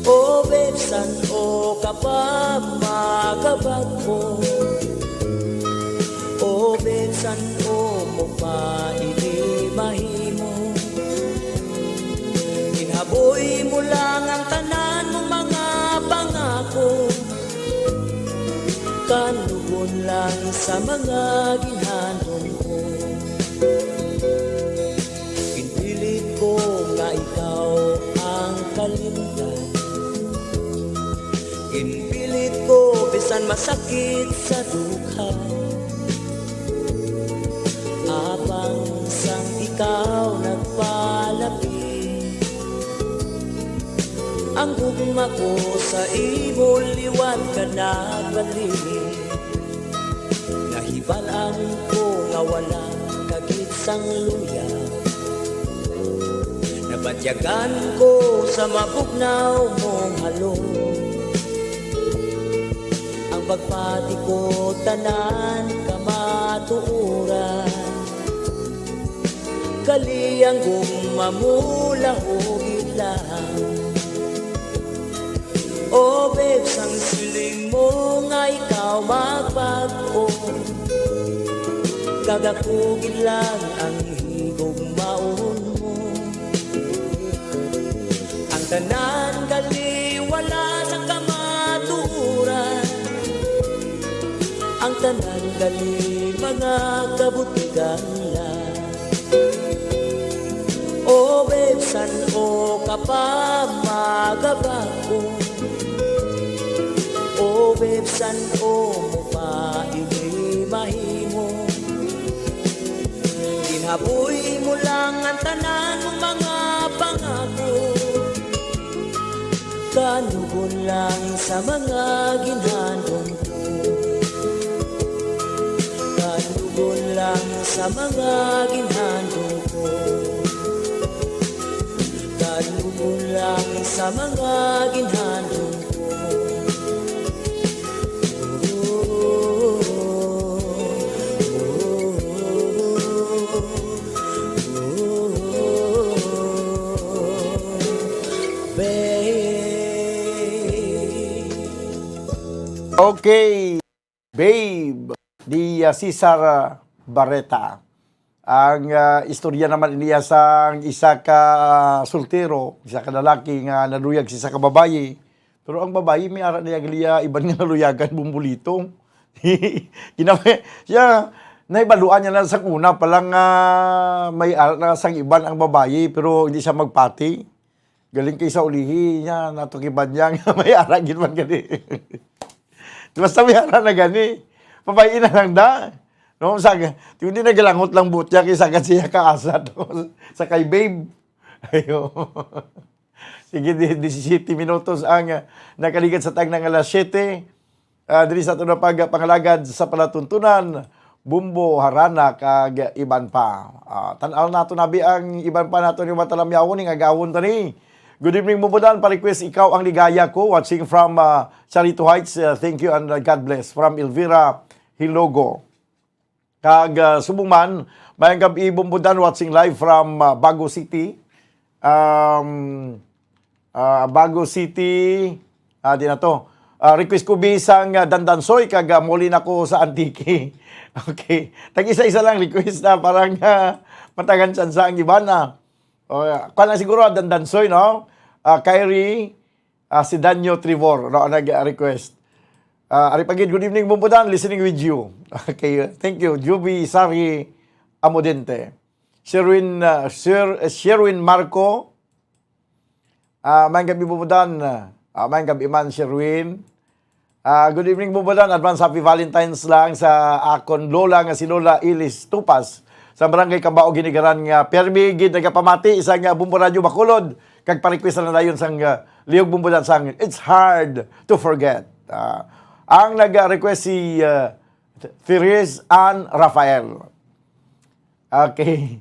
O babes, san-o ka pa magabag-o? O babes, san-o mo pa ini mahimo? Ginhaboy mo lang ang tanan mong mga pangako. Kanugon lang sa mga ginhandom ko. Ginpilit ko nga ikaw ang kalimtan. Ginpilit ko bisan masakit sa dughan. Apang sang ikaw nagpalapit, ang gugma ko sa imo liwat ka nagbalik. Nahibal-an ko nga wala ka gid sang luya. Nabatyagan ko sa mabugnaw mong halong. Ang pagpati ko tanan kamatuoran. Gali ang gugma mo lahugid lang. O babes, ang siling mo nga ikaw magbag-o, kag ako gid lang ang higugmaon mo. Tanan gali wala sang kamatuoran, ang tanan gali mga kabutigan lang. O babe, san-o ka pa magabag-o? O babe, san-o mo pa ini mahimo? Ginhaboy mo lang ang tanan mong mga pangako. Kanugon lang sa mga ginhandom ko. Kanugon lang sa mga ginhandom ko. Kanugon lang sa mga ginhandom ko. Babe. Okay, Babe, ni, ah, Cesar, ah, Barreta. Ang, ah, istorya naman niya sang isa ka, ah, soltero, isa ka lalaki nga naluyag sa isa ka babayi. Pero ang babayi, may ara niya gali iya iban nga naluyagan, bumbulitong. Ginawa siya, nahibaluan niya na sa una pa lang nga may ara na sang iban ang babayi, pero hindi siya magpati. Galing kay sa ulihi niya, natukiban niya nga may ara gid man gani. Basta may ara na gani. Babayi na lang da. No, sa, hindi na galangot lang buot niya kay sagad siya kaasa to. Sa kay babe. Ayo. Sige, di, disisiyete minutos ang, ah, nakaligad sa tag ng alas siyete. Ah, diri sa aton na pagpangalagad sa palatuntunan, bumbo, harana, kag iban pa. Ah, tan-aw nato nabi ang iban pa nato ni matalamyawon ning agawon tani. Good evening, Bumbudan. Pa-request Ikaw ang Ligaya Ko. Watching from, ah, Charito Heights. Ah, thank you and, ah, God bless. From Elvira Hilogo. Kag, ah, subong man, mayang gab-i, Bumbudan, watching live from, ah, Bago City. Um, ah, Bago City, ah, di na to. Ah, request ko bisang, ah, Dandansoy kag, ah, muli na ko sa Antique. Okay. Tag-isa-isa lang request na parang, ah, matagan tsansa ang iban, ah. O, ah, kwan lang siguro, ah, Dandansoy, no? Ah, Kyrie, ah, si Danyo Trevor, no, nag-request. Ah, ari pa gid, "Good evening, Bumbudan, listening with you." Okay, thank you. Juby Sari Amodente. Sherwin, ah, Sher-, Sherwin Marco. Ah, mayang gab-i, Bumbudan. Ah, mayang gab-i man, Sherwin. Ah, good evening, Bumbudan. Advance happy Valentine's lang sa akon lola nga si Lola Ilis Tupas sa Barangay Cambao, Ginigaran, nga permi gid nagapamati sa nga Bumbo Radyo Bacolod, kag pa-request na dayon sang, ah, Lihog Bumbudan sang It's Hard to Forget. Ah, ang nag-request si, ah, Therese Ann Rafael. Okay.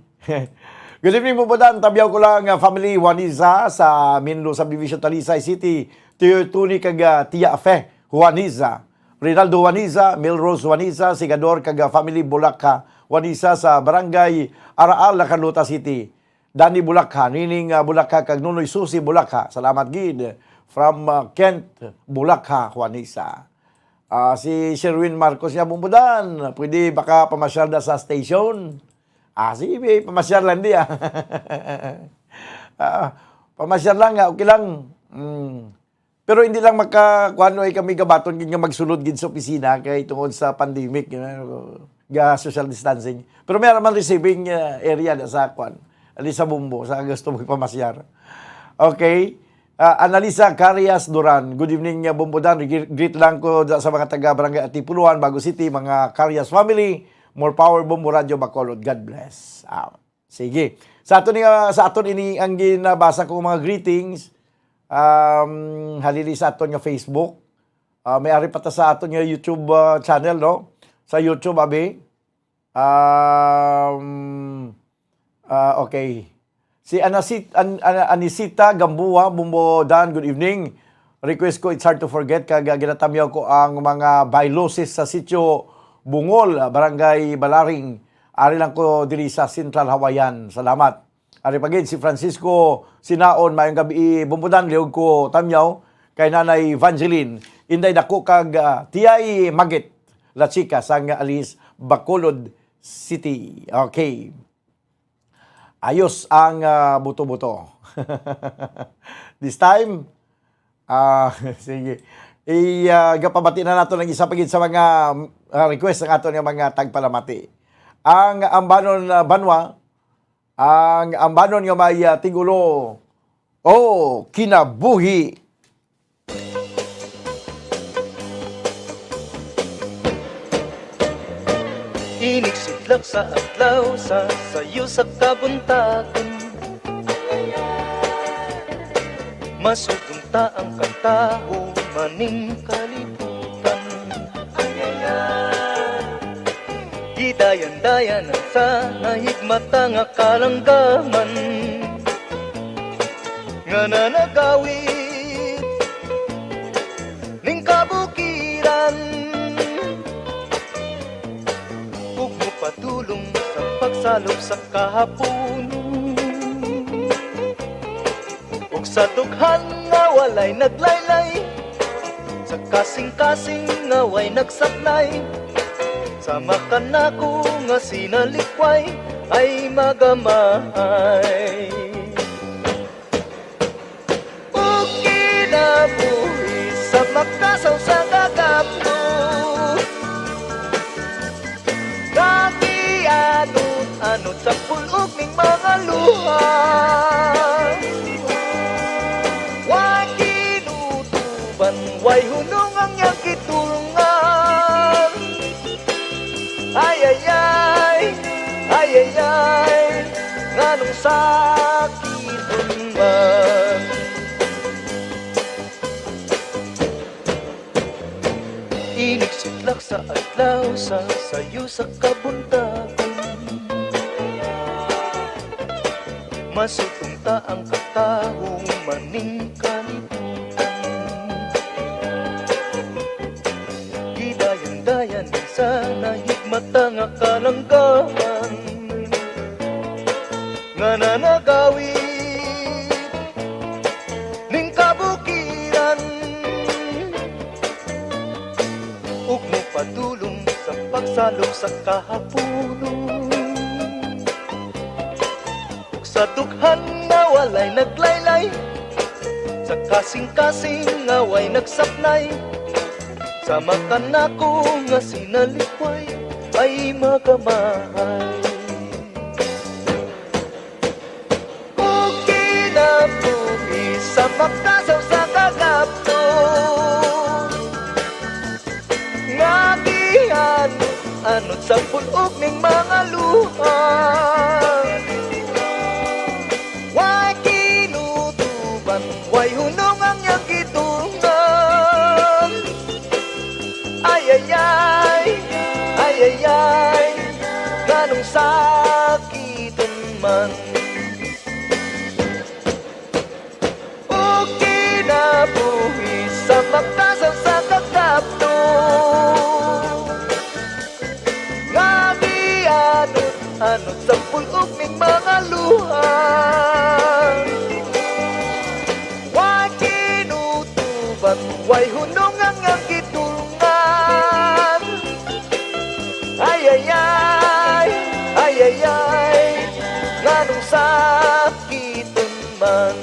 Good evening, Bumbudan. Tabyaw ko lang, ah, family Juaniza sa Minlo Subdivision, Talisay City. Tiyo Tony kag, ah, Tia Fe Juaniza. Rinaldo Juaniza, Melrose Juaniza, Sigador kag, ah, family Bulakha Juaniza sa Barangay Araal, Lacarlota City. Danny Bulakha, Nining, ah, Bulakha kag Nunoy Susi Bulakha. Salamat gid. From, ah, Kent Bulakha Juaniza. Ah, si Sherwin Marcos niya, "Bumbudan, pwede baka pamasyal na sa station?" Ah, sige, pamasyal lang di, ah. Ah, pamasyal lang, ah, okay lang. Mm. Pero hindi lang maka, kuwan, ay kami gabaton gid nga magsulod gid sa opisina kay tungod sa pandemic, you know, ga social distancing. Pero may naman receiving, ah, area na sa, kuwan, ali sa Bumbo, sa gusto magpamasyar. Okay. Ah, Analisa Carias Duran. "Good evening, uh, Bumbudan. Gre-, greet lang ko da-, sa mga taga Barangay Atipuluan, Bago City, mga Carias family. More power, Bumbo Radyo Bacolod. God bless." Ah, sige. Sa aton nga, sa aton ini ang ginabasa ko mga greetings. Um, halili sa aton nga Facebook. Ah, may ari pa ta sa aton nga YouTube, ah, channel, no? Sa YouTube, abi. Um, ah, okay. Si Anasit-, An-, An-, Anisita Gamboa, Bumbo Dan, good evening. Request ko, It's Hard to Forget, kag, ah, ginatamyaw ko ang mga bylaws sa Sitio Bungol, ah, Barangay Balaring. Ari lang ko diri sa Central Hawaiian. Salamat. Ari pa gid si Francisco Sinaon, "Mayong gabi, Bumbudan, lihog ko tamyaw kay Nanay Evangeline, Inday Dako kag, ah, Tiyay Magit, La Chica, sang Alice, Bacolod City." Okay. ayos ang, ah, buto-buto. This time, ah, sige. I, ah, gapabati na nato ang isa pa gid sa mga, ah, request sa aton nga mga tagpalamati. Ang Ambanon, ah, Banwa, ang Ambanon nga may, ah, tigulo, "Oh, Kinabuhi." Inig sidlak sa adlaw sa sayo sa kabuntagon. Masugong ta ang katawo maning kalibutan. Gidayan-dayan ang sa nahigmata nga kalanggaman nga nanagawid ning kabukiran, ug mopadulong sa pagsalop sa kahapon. Ug sa dughan nga walay naglaylay, sa kasing-kasing nga way nagsaknay, sama ka nako nga sinalikway ay magamahay. Ug kinabuhi sa makasaw sa kagapno, nga gianod-anod sa pulog ning mga luha. Way kinutuban, way hunong ang iyang gitulungan. Ay, ay, ay, ay, ay, ay, nganong sakit man? Inig sidlak sa adlaw sa sayo sa kabuntagon. Masugong ta ang katawo maning kalibutan. Gidayan-dayan sa nahigmata nga kalanggaman nga nanagawid ning kabukiran, ug mopadulong sa pagsalop sa kahapunon. Ug sa dughan nga walay naglaylay, sa kasing-kasing nga way nagsaknay, sama ka nako nga sinalikway ay magamahay. Ug kinabuhi sa makasaw sa kagapno, nga gianod-anod sa pulog ning mga luha. Way kinutuban, way hunong ang iyang gidulungan. Ay, ay, ay, ay, ay, ay, nganong sakiton man? O kinabuhi sa makasaw sa kagapno, nga gianod-anod sa pulog ning mga luha. Way kinutuban, way hunong ang iyang gidulungan. Ay, ay, ay, ay, ay, ay, nganong sakiton man?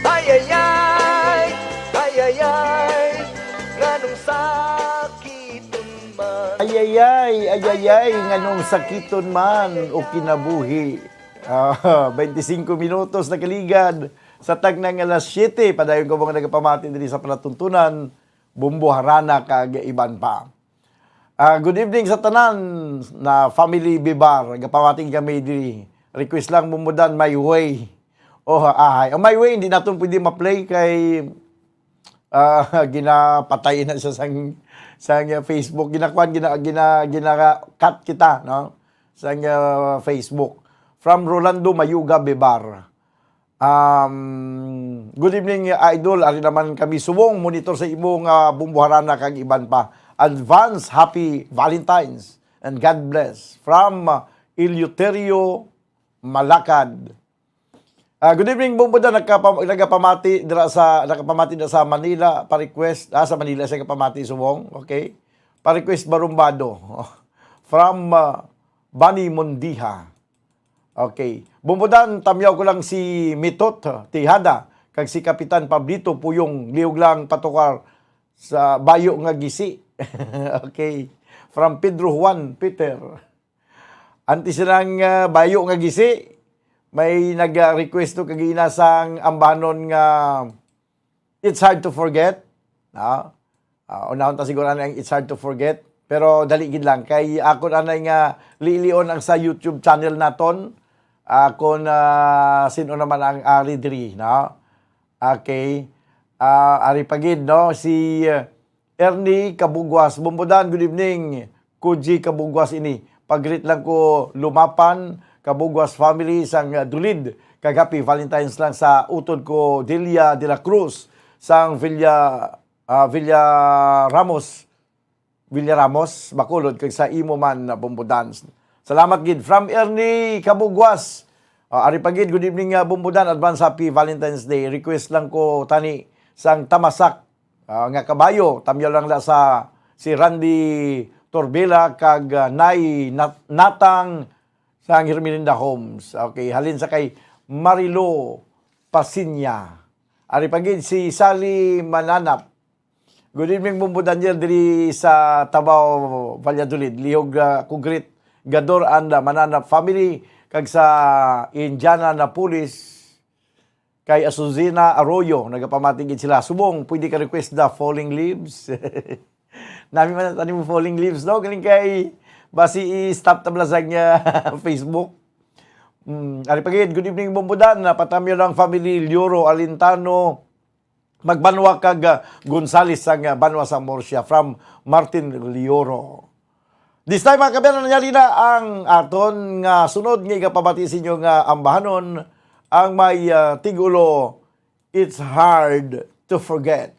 Ay, ay, ay, ay, ay, ay, nganong sakiton man? Ay, ay, ay, ay, ay, ay, nganong sakiton man o kinabuhi? Ah, twenty-five minutos nakaligad sa tagna nga alas siyete. Padayon ko mga nagapamati diri sa palatuntunan, Bumbo Harana kag iban pa. Ah, good evening sa tanan na family Bibar. Gapamati kami diri. Request lang, Bumbo Dan, My Way. Oh, ahay. Ang My Way, hindi natin pwede ma-play kay, ah, ginapatay na siya sang, sang, ah, Facebook. Ginakuan, gina-, gina-, gina-cut kita, no? Sang, ah, Facebook. From Rolando Mayuga Bibar. Um, good evening, Idol. Ari naman kami subong monitor sa imo nga Bumbo Harana kag iban pa. Advance Happy Valentine's and God bless. From, uh, Eleuterio Malakad. Ah, good evening, Bumbo Dan. Nagkapa-, nagapamati dira sa, nagapamati na sa Manila, pa-request, ah, sa Manila siya kapamati subong. Okay. Pa-request Barumbado. From, uh, Bani Mondiha. Okay. Bumbudan, tamyaw ko lang si Mitot Tejada kag si Kapitan Pablito Puyong, lihog lang patukar sa bayo nga gisi. Okay. From Pedro Juan Peter. Antes silang, ah, bayo nga gisi, may nag-request to kagina sang ambahanon nga It's Hard to Forget. No? Ah, unahon ta siguro ang It's Hard to Forget. Pero dali gid lang. Kay ako na nga lilion ang sa YouTube channel naton. Ako na sino naman ang ari diri, no? Okay. Ah, ari pa gid, no? Si, uh, Ernie Kabugwas, Bumbudan, good evening. Kuji Kabugwas ini. Pagrit lang ko Lumapan, Kabugwas family sang, uh, Dulid. Kag happy Valentine's lang sa utod ko Delia de la Cruz sang Villa, ah, Villa Ramos. Villa Ramos, Bacolod, kag sa imo man na Bumbudan. Salamat gid. From Ernie Kabugwas. Ah, ari pa gid, good evening, ah, Bumbudan. Advance happy Valentine's Day. Request lang ko tani sang Tamasak, ah, nga kabayo. Tamyaw lang la sa si Randy Torbela kag, ah, Nay Nat-, Natang sang Hermelinda Homes. Okay, halin sa kay Marilo Pasinya. Ari pa gid si Sally Mananap. Good evening, Bumbo Daniel, diri sa Tabaw, Valladolid. Lihog, ah, kugrit Gador and, ah, Mananap family, kag sa Indiana Napoles, kay Azucena Arroyo, nagapamati gid sila. Subong, pwede ka request the Falling Leaves? Nami man ang tanim Falling Leaves, no? Galing kay, basi i-stop tabla sa niya Facebook. Mm, ari pa gid, good evening, Bumbudan. Napatamyo lang family, Lioro, Alintano, Magbanwa kag, ah, Gonzales sang, ah, Banwa sa Murcia, from Martin Lioro. This time, mga kabayan, nangyari na ang aton nga sunod nga igapabati sa inyo nga ambahanon, ang may, ah, tigulo, It's Hard to Forget.